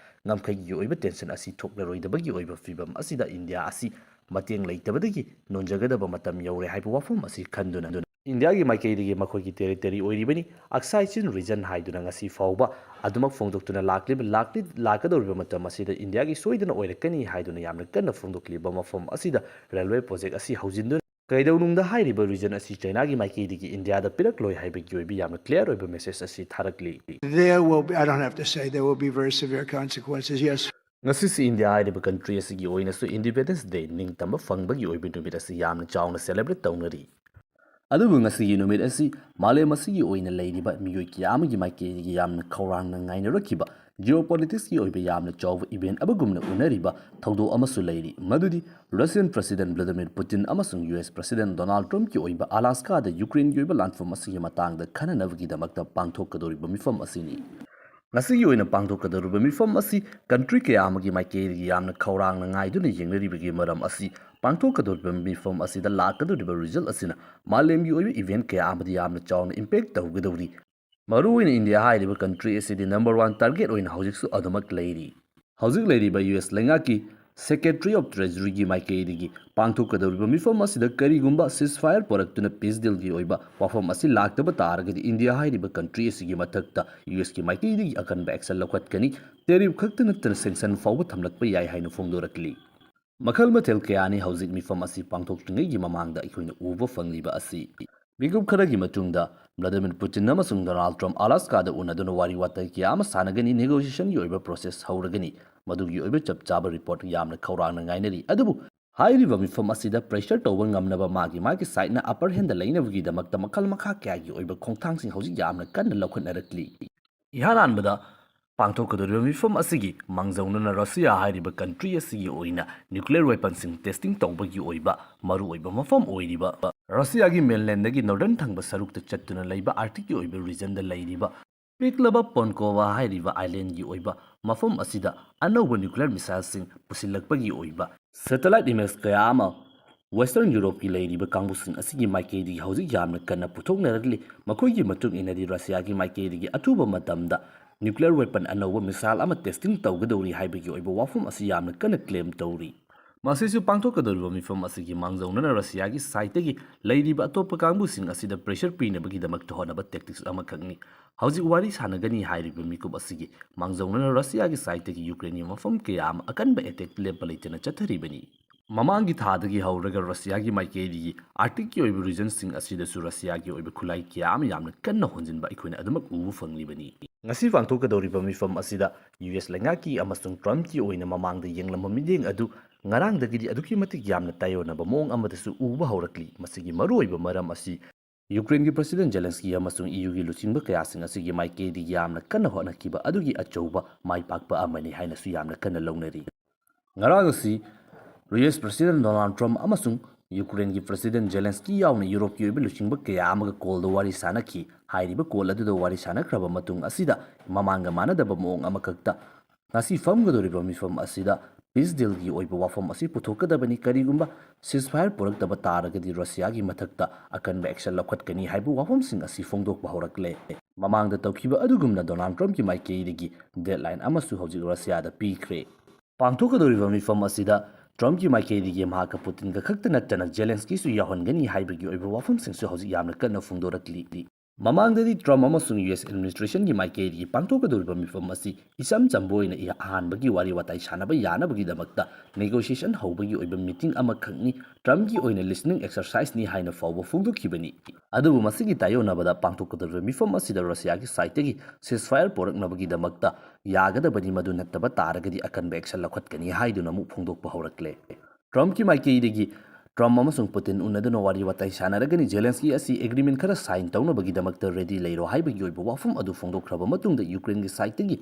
ꯉꯝꯈꯩꯒꯤ ꯑꯣꯏꯕ ꯇꯦꯟꯁꯟ ꯑꯁꯤ ꯊꯣꯛꯂꯔꯣꯏꯗꯕꯒꯤ ꯑꯣꯏꯕ ꯐꯤꯕꯝ ꯑꯁꯤꯗ ꯏꯟꯗꯤꯌꯥ ꯑꯁꯤ ꯃꯇꯦꯡ ꯂꯩꯇꯕꯗꯒꯤ ꯅꯣꯟꯖꯒꯗꯕ ꯃꯇꯝ ꯌꯧꯔꯦ ꯍꯥꯏꯕ ꯋꯥꯐꯝ ꯑꯁꯤ ꯈꯟꯗꯨꯅ ꯏꯟꯗꯤꯌꯥꯒꯤ ꯃꯥꯏꯀꯩꯗꯒꯤ ꯃꯈꯣꯏꯒꯤ ꯇꯦꯔꯤꯇꯣꯔꯤ ꯑꯣꯏꯔꯤꯕꯅꯤ ꯑꯛꯁꯥꯏ ꯆꯤꯟ ꯔꯤꯖꯟ ꯍꯥꯏꯗꯨꯅ ꯉꯁꯤ ꯐꯥꯎꯕ ꯑꯗꯨꯃꯛ ꯐꯣꯡꯗꯣꯛꯇꯨꯅ ꯂꯥꯛꯂꯤꯕ, ꯂꯥꯛꯂꯤ-, ꯂꯥꯛꯀꯗꯧꯔꯤꯕ ꯃꯇꯝ ꯑꯁꯤꯗ ꯏꯟꯗꯤꯌꯥꯒꯤ ꯁꯣꯏꯗꯅ ꯑꯣꯏꯔꯛꯀꯅꯤ ꯍꯥꯏꯗꯨꯅ ꯌꯥꯝꯅ ꯀꯟꯅ ꯐꯣꯡꯗꯣꯛꯂꯤꯕ ꯃꯐꯝ ꯑꯁꯤꯗ ꯔꯦꯜꯋꯦ ꯄ꯭ꯔꯣꯖꯦꯛ ꯑꯁꯤ ꯍꯧꯖꯤꯟꯗꯨꯅ ꯀꯩꯗꯧꯅꯨꯡꯗ ꯍꯥꯏꯔꯤꯕ ꯔꯤꯖꯟ ꯑꯁꯤ ꯆꯥꯏꯅꯥꯒꯤ ꯃꯥꯏꯀꯩꯗꯒꯤ ꯏꯟꯗꯤꯌꯥꯗ ꯄꯤꯔꯛꯂꯣꯏ ꯍꯥꯏꯕꯒꯤ ꯑꯣꯏꯕ ꯌꯥꯝꯅ ꯀ꯭ꯂꯤꯌꯥꯔ ꯑꯣꯏꯕ ꯃꯦꯁꯦꯖ ꯑꯁꯤ ꯊꯥꯔꯛꯂꯤ꯫ There will be, I don't have to say, there will be very severe consequences, yes. ꯉꯁꯤꯁꯤ ꯏꯟꯗꯤꯌꯥ ꯍꯥꯏꯔꯤꯕ ꯀꯟꯇ꯭ꯔꯤ ꯑꯁꯤꯒꯤ ꯑꯣꯏꯅꯁꯨ ꯏꯟꯗꯤꯄꯦꯟꯗꯦꯟꯁ ꯗꯦ, ꯅꯤꯡꯇꯝꯕ ꯐꯪꯕꯒꯤ ꯑꯣꯏꯕ ꯅꯨꯃꯤꯠ ꯑꯁꯤ ꯌꯥꯝꯅ ꯆꯥꯎꯅ ꯁꯦꯂꯦꯕ꯭ꯔꯦꯠ ꯇꯧꯅꯔꯤ꯫ ꯑꯗꯨꯕꯨ ꯉꯁꯤꯒꯤ ꯅꯨꯃꯤꯠ ꯑꯁꯤ ꯃꯥꯂꯦꯝ ꯑꯁꯤꯒꯤ ꯑꯣꯏꯅ ꯂꯩꯔꯤꯕ ꯃꯤꯑꯣꯏ ꯀꯌꯥ ꯑꯃꯒꯤ ꯃꯥꯏꯀꯩꯗꯒꯤ ꯌꯥꯝꯅ ꯈꯧꯔꯥꯡꯅ ꯉꯥꯏꯅꯔꯛꯈꯤꯕ geopoliticsꯀꯤ ꯑꯣꯏꯕ ꯌꯥꯝꯅ ꯆꯥꯎꯕ event ꯑꯃꯒꯨꯝꯅ ꯎꯅꯔꯤꯕ ꯊꯧꯗꯣꯛ ꯑꯃꯁꯨ ꯂꯩꯔꯤ, ꯃꯗꯨꯗꯤ Russian President Vladimir Putin ꯑꯃꯁꯨꯡ US President Donald Trumpꯀꯤ ꯑꯣꯏꯕ Alaskaꯗ Ukraineꯒꯤ ꯑꯣꯏꯕ ꯂꯥꯟꯐꯝ ꯑꯁꯤꯒꯤ ꯃꯇꯥꯡꯗ ꯈꯟꯅꯅꯕꯒꯤꯗꯃꯛꯇ ꯄꯥꯡꯊꯣꯛꯀꯗꯧꯔꯤꯕ ꯃꯤꯐꯝ ꯑꯁꯤꯅꯤ꯫ ꯉꯁꯤꯒꯤ ꯑꯣꯏꯅ ꯄꯥꯡꯊꯣꯛꯀꯗꯧꯔꯤꯕ ꯃꯤꯐꯝ ꯑꯁꯤ country ꯀꯌꯥ ꯑꯃꯒꯤ ꯃꯥꯏꯀꯩꯗꯒꯤ ꯌꯥꯝꯅ ꯈꯧꯔꯥꯡꯅ ꯉꯥꯏꯗꯨꯅ ꯌꯦꯡꯅꯔꯤꯕꯒꯤ ꯃꯔꯝ ꯑꯁꯤ, ꯄꯥꯡꯊꯣꯛꯀꯗꯧꯔꯤꯕ ꯃꯤꯐꯝ ꯑꯁꯤꯗ ꯂꯥꯛꯀꯗꯧꯔꯤꯕ result ꯑꯁꯤꯅ ꯃꯥꯂꯦꯝꯒꯤ ꯑꯣꯏꯕ event ꯀꯌꯥ ꯑꯃꯗ ꯌꯥꯝꯅ ꯆꯥꯎꯅ impact ꯇꯧꯒꯗꯧꯔꯤ꯫ ꯃꯔꯨꯑꯣꯏꯅ ꯏꯟꯗꯤꯌꯥ ꯍꯥꯏꯔꯤꯕ country ꯑꯁꯤꯗꯤ number one target ꯑꯣꯏꯅ ꯍꯧꯖꯤꯛꯁꯨ ꯑꯗꯨꯃꯛ ꯂꯩꯔꯤ꯫ ꯍꯧꯖꯤꯛ ꯂꯩꯔꯤꯕ US ꯂꯩꯉꯥꯛꯀꯤ Secretary of Treasuryꯒꯤ ꯃꯥꯏꯀꯩꯗꯒꯤ ꯄꯥꯡꯊꯣꯛꯀꯗꯧꯔꯤꯕ ꯃꯤꯐꯝ ꯑꯁꯤꯗ ꯀꯔꯤꯒꯨꯝꯕ ceasefire ꯄꯨꯔꯛꯇꯨꯅ peace dealꯒꯤ ꯑꯣꯏꯕ ꯋꯥꯐꯝ ꯑꯁꯤ ꯂꯥꯛꯇꯕ ꯇꯥꯔꯒꯗꯤ, ꯏꯟꯗꯤꯌꯥ ꯍꯥꯏꯔꯤꯕ country ꯑꯁꯤꯒꯤ ꯃꯊꯛꯇ USꯀꯤ ꯃꯥꯏꯀꯩꯗꯒꯤ ꯑꯀꯟꯕ action ꯂꯧꯈꯠꯀꯅꯤ, tariff ꯈꯛꯇ ꯅꯠꯇꯅ sanction ꯐꯥꯎꯕ ꯊꯝꯂꯛꯄ ꯌꯥꯏ ꯍꯥꯏꯅ ꯐꯣꯡꯗꯣꯔꯛꯂꯤ꯫ ꯃꯈꯜ ꯃꯊꯦꯜ ꯀꯌꯥꯅꯤ ꯍꯧꯖꯤꯛ ꯃꯤꯐꯝ ꯑꯁꯤ ꯄꯥꯡꯊꯣꯛꯇ꯭ꯔꯤꯉꯩꯒꯤ ꯃꯃꯥꯡꯗ ꯑꯩꯈꯣꯏꯅ ꯎꯕ ꯐꯪꯂꯤꯕ ꯑꯁꯤ꯫ ꯃꯤꯀꯨꯞ ꯈꯔꯒꯤ ꯃꯇꯨꯡꯗ Vladimir Putin ꯑꯃꯁꯨꯡ Donald Trump Alaskaꯗ ꯎꯅꯗꯨꯅ ꯋꯥꯔꯤ ꯋꯥꯇꯥꯏ ꯀꯌꯥ ꯑꯃ ꯁꯥꯟꯅꯒꯅꯤ, negotiationꯒꯤ ꯑꯣꯏꯕ process ꯍꯧꯔꯒꯅꯤ꯫ ꯃꯗꯨꯒꯤ ꯑꯣꯏꯕ ꯆꯞ ꯆꯥꯕ report ꯌꯥꯝꯅ ꯈꯧꯔꯥꯡꯅ ꯉꯥꯏꯅꯔꯤ꯫ ꯑꯗꯨꯕꯨ ꯍꯥꯏꯔꯤꯕ ꯃꯤꯐꯝ ꯑꯁꯤꯗ pressure ꯇꯧꯕ ꯉꯝꯅꯕ ꯃꯥꯒꯤ ꯃꯥꯒꯤ sideꯅ upper handꯗ ꯂꯩꯅꯕꯒꯤꯗꯃꯛꯇ ꯃꯈꯜ ꯃꯈꯥ ꯀꯌꯥꯒꯤ ꯑꯣꯏꯕ ꯈꯣꯡꯊꯥꯡꯁꯤꯡ ꯍꯧꯖꯤꯛ ꯌꯥꯝꯅ ꯀꯟꯅ ꯂꯧꯈꯠꯅꯔꯛꯂꯤ꯫ ꯏꯍꯥꯟ ꯍꯥꯟꯕꯗ ꯄꯥꯡꯊꯣꯛꯀꯗꯧꯔꯤꯕ ꯃꯤꯐꯝ ꯑꯁꯤꯒꯤ ꯃꯥꯡꯖꯧꯅꯅ Russia ꯍꯥꯏꯔꯤꯕ country ꯑꯁꯤꯒꯤ ꯑꯣꯏꯅ nuclear weaponꯁꯤꯡ testing ꯇꯧꯕꯒꯤ ꯑꯣꯏꯕ ꯃꯔꯨꯑꯣꯏꯕ ꯃꯐꯝ ꯑꯣꯏꯔꯤꯕ Russiaꯒꯤ mainlandꯗꯒꯤ northern ꯊꯪꯕ ꯁꯔꯨꯛꯇ ꯆꯠꯇꯨꯅ ꯂꯩꯕ Arcticꯀꯤ ꯑꯣꯏꯕ regionꯗ ꯂꯩꯔꯤꯕ ꯄꯤꯛꯂꯕ Ponkova ꯍꯥꯏꯔꯤꯕ islandꯒꯤ ꯑꯣꯏꯕ ꯃꯐꯝ ꯑꯁꯤꯗ ꯑꯅꯧꯕ nuclear missileꯁꯤꯡ ꯄꯨꯁꯤꯜꯂꯛꯄꯒꯤ ꯑꯣꯏꯕ satellite image ꯀꯌꯥ ꯑꯃ Western Europeꯀꯤ ꯂꯩꯔꯤꯕ ꯀꯥꯡꯕꯨꯁꯤꯡ ꯑꯁꯤꯒꯤ ꯃꯥꯏꯀꯩꯗꯒꯤ ꯍꯧꯖꯤꯛ ꯌꯥꯝꯅ ꯀꯟꯅ ꯄꯨꯊꯣꯛꯅꯔꯛꯂꯤ꯫ ꯃꯈꯣꯏꯒꯤ ꯃꯇꯨꯡ ꯏꯟꯅꯗꯤ Russiaꯒꯤ ꯃꯥꯏꯀꯩꯗꯒꯤ ꯑꯊꯨꯕ ꯃꯇꯝꯗ nuclear weapon ꯑꯅꯧꯕ missile ꯑꯃ testing ꯇꯧꯒꯗꯧꯔꯤ ꯍꯥꯏꯕꯒꯤ ꯑꯣꯏꯕ ꯋꯥꯐꯝ ꯑꯁꯤ ꯌꯥꯝꯅ ꯀꯟꯅ claim ꯇꯧꯔꯤ꯫ ꯃꯁꯤꯁꯨ ꯄꯥꯡꯊꯣꯛꯀꯗꯧꯔꯤꯕ ꯃꯤꯐꯝ ꯑꯁꯤꯒꯤ ꯃꯥꯡꯖꯧꯅꯅ Russiaꯒꯤ sideꯇꯒꯤ ꯂꯩꯔꯤꯕ ꯑꯇꯣꯞꯄ ꯀꯥꯡꯕꯨꯁꯤꯡ ꯑꯁꯤꯗ pressure ꯄꯤꯅꯕꯒꯤꯗꯃꯛꯇ ꯍꯣꯠꯅꯕ tactics ꯑꯃꯈꯛꯅꯤ꯫ ꯍꯧꯖꯤꯛ ꯋꯥꯔꯤ ꯁꯥꯟꯅꯒꯅꯤ ꯍꯥꯏꯔꯤꯕ ꯃꯤꯀꯨꯞ ꯑꯁꯤꯒꯤ ꯃꯥꯡꯖꯧꯅꯅ Russiaꯒꯤ sideꯇꯒꯤ Ukraineꯒꯤ ꯃꯐꯝ ꯀꯌꯥ ꯑꯃ ꯑꯀꯟꯕ attack ꯂꯦꯞꯄ ꯂꯩꯇꯅ ꯆꯠꯊꯔꯤꯕꯅꯤ꯫ ꯃꯃꯥꯡꯒꯤ ꯊꯥꯗꯒꯤ ꯍꯧꯔꯒ Russiaꯒꯤ ꯃꯥꯏꯀꯩꯗꯒꯤ Arcticꯀꯤ ꯑꯣꯏꯕ regionꯁꯤꯡ ꯑꯁꯤꯗꯁꯨ Russiaꯒꯤ ꯑꯣꯏꯕ ꯈꯨꯠꯂꯥꯏ ꯀꯌꯥ ꯑꯃ ꯌꯥꯝꯅ ꯀꯟꯅ ꯍꯣꯟꯖꯤꯟꯕ ꯑꯩꯈꯣꯏꯅ ꯑꯗꯨꯃꯛ ꯎꯕ ꯐꯪꯂꯤꯕꯅꯤ꯫ ꯉꯁꯤ ꯄꯥꯡꯊꯣꯛꯀꯗꯧꯔꯤꯕ ꯃꯤꯐꯝ ꯑꯁꯤꯗ ꯌꯨ ꯑꯦꯁ ꯂꯩꯉꯥꯛꯀꯤ ꯑꯃꯁꯨꯡ ꯇ꯭ꯔꯝꯞꯀꯤ ꯑꯣꯏꯅ ꯃꯃꯥꯡꯗ ꯌꯦꯡꯂꯝꯕ ꯃꯤꯠꯌꯦꯡ ꯑꯗꯨ ꯉꯔꯥꯡꯗꯒꯤꯗꯤ ꯑꯗꯨꯛꯀꯤ ꯃꯇꯤꯛ ꯌꯥꯝꯅ ꯇꯥꯏꯑꯣꯟꯅꯕ ꯃꯑꯣꯡ ꯑꯃꯗꯁꯨ ꯎꯕ ꯍꯧꯔꯛꯂꯤ꯫ ꯃꯁꯤꯒꯤ ꯃꯔꯨꯑꯣꯏꯕ ꯃꯔꯝ ꯑꯁꯤ ꯌꯨꯀ꯭ꯔꯦꯟꯒꯤ ꯄ꯭ꯔꯁꯤꯗꯦꯟ ꯖꯦꯂꯦꯟꯁꯀꯤ ꯑꯃꯁꯨꯡ ꯏ ꯌꯨꯒꯤ ꯂꯨꯆꯤꯡꯕ ꯀꯌꯥꯁꯤꯡ ꯑꯁꯤꯒꯤ ꯃꯥꯏꯀꯩꯗꯒꯤ ꯌꯥꯝꯅ ꯀꯟꯅ ꯍꯣꯠꯅꯈꯤꯕ ꯑꯗꯨꯒꯤ ꯑꯆꯧꯕ ꯃꯥꯏ ꯄꯥꯛꯄ ꯑꯃꯅꯤ ꯍꯥꯏꯅꯁꯨ ꯌꯥꯝꯅ ꯀꯟꯅ ꯂꯧꯅꯔꯤ꯫ ꯉꯔꯥꯡ ꯑꯁꯤ ꯌꯨ ꯑꯦꯁ ꯄ꯭ꯔꯁꯤꯗꯦꯟ ꯗꯣꯅꯥꯜꯗ ꯇ꯭ꯔꯝꯞ ꯑꯃꯁꯨꯡ ꯌꯨꯀ꯭ꯔꯦꯟꯒꯤ ꯄ꯭ꯔꯁꯤꯗꯦꯟ ꯖꯦꯂꯦꯟꯁꯀꯤ ꯌꯥꯎꯅ ꯌꯨꯔꯣꯞꯀꯤ ꯑꯣꯏꯕ ꯂꯨꯆꯤꯡꯕ ꯀꯌꯥ ꯑꯃꯒ ꯀꯣꯜꯗ ꯋꯥꯔꯤ ꯁꯥꯅꯈꯤ꯫ ꯍꯥꯏꯔꯤꯕ ꯀꯣꯜ ꯑꯗꯨꯗ ꯋꯥꯔꯤ ꯁꯥꯅꯈ꯭ꯔꯕ ꯃꯇꯨꯡ ꯑꯁꯤꯗ ꯃꯃꯥꯡꯒ ꯃꯥꯟꯅꯗꯕ ꯃꯑꯣꯡ ꯑꯃꯈꯛꯇ ꯉꯁꯤ ꯐꯝꯒꯗꯧꯔꯤꯕ ꯃꯤꯐꯝ ꯑꯁꯤꯗ ꯄꯤꯁ ꯗꯤꯜꯒꯤ ꯑꯣꯏꯕ ꯋꯥꯐꯝ ꯑꯁꯤ ꯄꯨꯊꯣꯛꯀꯗꯕꯅꯤ꯫ ꯀꯔꯤꯒꯨꯝꯕ ꯁꯤꯁꯐꯥꯌꯔ ꯄꯨꯔꯛꯇꯕ ꯇꯥꯔꯒꯗꯤ ꯔꯁꯤꯌꯥꯒꯤ ꯃꯊꯛꯇ ꯑꯀꯟꯕ ꯑꯦꯛꯁꯟ ꯂꯧꯈꯠꯀꯅꯤ ꯍꯥꯏꯕ ꯋꯥꯐꯝꯁꯤꯡ ꯑꯁꯤ ꯐꯣꯡꯗꯣꯛꯄ ꯍꯧꯔꯛꯂꯦ꯫ ꯃꯃꯥꯡꯗ ꯇꯧꯈꯤꯕ ꯑꯗꯨꯒꯨꯝꯅ ꯗꯣꯅꯥꯜꯗ ꯇ꯭ꯔꯝꯞꯀꯤ ꯃꯥꯏꯀꯩꯗꯒꯤ ꯗꯦꯗꯂꯥꯏꯟ ꯑꯃꯁꯨ ꯍꯧꯖꯤꯛ ꯔꯁꯤꯌꯥꯗ ꯄꯤꯈ꯭ꯔꯦ꯫ ꯄꯥꯡꯊꯣꯛꯀꯗꯧꯔꯤꯕ ꯃꯤꯐꯝ ꯑꯁꯤꯗ ꯇ꯭ꯔꯝꯞꯀꯤ ꯃꯥꯏꯀꯩꯗꯒꯤ ꯃꯍꯥꯛꯀ ꯄꯨꯇꯤꯟꯒ ꯈꯛꯇ ꯅꯠꯇꯅ ꯖꯦꯂꯦꯟꯁꯀꯤꯁꯨ ꯌꯥꯎꯍꯟꯒꯅꯤ ꯍꯥꯏꯕꯒꯤ ꯑꯣꯏꯕ ꯋꯥꯐꯝꯁꯤꯡꯁꯨ ꯍꯧꯖꯤꯛ ꯌꯥꯝꯅ ꯀꯟꯅ ꯐꯣꯡꯗꯣꯔꯛꯂꯤ꯫ ꯃꯃꯥꯡꯗꯗꯤ ꯇ꯭ꯔꯝꯞ ꯑꯃꯁꯨꯡ ꯌꯨ ꯑꯦꯁ ꯑꯦꯗꯃꯤꯅꯤꯁꯇ꯭ꯔꯦꯁꯟꯒꯤ ꯃꯥꯏꯀꯩꯗꯒꯤ ꯄꯥꯡꯊꯣꯛꯀꯗꯧꯔꯤꯕ ꯃꯤꯐꯝ ꯑꯁꯤ ꯏꯆꯝ ꯆꯝꯕ ꯑꯣꯏꯅ ꯏꯍ-, ꯑꯍꯥꯟꯕꯒꯤ ꯋꯥꯔꯤ ꯋꯥꯇꯥꯏ ꯁꯥꯟꯅꯕ ꯌꯥꯅꯕꯒꯤꯗꯃꯛꯇ ꯅꯦꯒꯣꯁꯤꯌꯦꯁꯟ ꯍꯧꯕꯒꯤ ꯑꯣꯏꯕ ꯃꯤꯇꯤꯡ ꯑꯃꯈꯛꯅꯤ, ꯇ꯭ꯔꯝꯞꯀꯤ ꯑꯣꯏꯅ ꯂꯤꯁꯅꯤꯡ ꯑꯦꯛꯁꯔꯁꯥꯏꯁꯅꯤ ꯍꯥꯏꯅ ꯐꯥꯎꯕ ꯐꯣꯡꯗꯣꯛꯈꯤꯕꯅꯤ꯫ ꯑꯗꯨꯕꯨ ꯃꯁꯤꯒꯤ ꯇꯥꯏꯑꯣꯟꯅꯕꯗ ꯄꯥꯡꯊꯣꯛꯀꯗꯧꯔꯤꯕ ꯃꯤꯐꯝ ꯑꯁꯤꯗ ꯔꯁꯤꯌꯥꯒꯤ ꯁꯥꯏꯠꯇꯒꯤ ꯁꯤꯁꯐꯥꯌꯔ ꯄꯨꯔꯛꯅꯕꯒꯤꯗꯃꯛꯇ ꯌꯥꯒꯗꯕꯅꯤ, ꯃꯗꯨ ꯅꯠꯇꯕ ꯇꯥꯔꯒꯗꯤ ꯑꯀꯟꯕ ꯑꯦꯛꯁꯟ ꯂꯧꯈꯠꯀꯅꯤ ꯍꯥꯏꯗꯨꯅ ꯑꯃꯨꯛ ꯐꯣꯡꯗꯣꯛꯄ ꯍꯧꯔꯛꯂꯦ꯫ ꯇ꯭ꯔꯝꯞꯀꯤ ꯃꯥꯏꯀꯩꯗꯒꯤ ꯇ꯭ꯔꯝꯞ ꯑꯃꯁꯨꯡ ꯄꯨꯇꯤꯟ ꯎꯅꯗꯨꯅ ꯋꯥꯔꯤ ꯋꯥꯇꯥꯏ ꯁꯥꯟꯅꯔꯒꯅꯤ, ꯖꯦꯂꯦꯟꯁꯀꯤ ꯑꯁꯤ ꯑꯦꯒ꯭ꯔꯤꯃꯦꯟ ꯈꯔ ꯁꯥꯏꯟ ꯇꯧꯅꯕꯒꯤꯗꯃꯛꯇ ꯔꯦꯗꯤ ꯂꯩꯔꯣ ꯍꯥꯏꯕꯒꯤ ꯑꯣꯏꯕ ꯋꯥꯐꯝ ꯑꯗꯨ ꯐꯣꯡꯗꯣꯛꯈ꯭ꯔꯕ ꯃꯇꯨꯡꯗ ꯌꯨꯀ꯭ꯔꯦꯟꯒꯤ ꯁꯥꯏꯠꯇꯒꯤ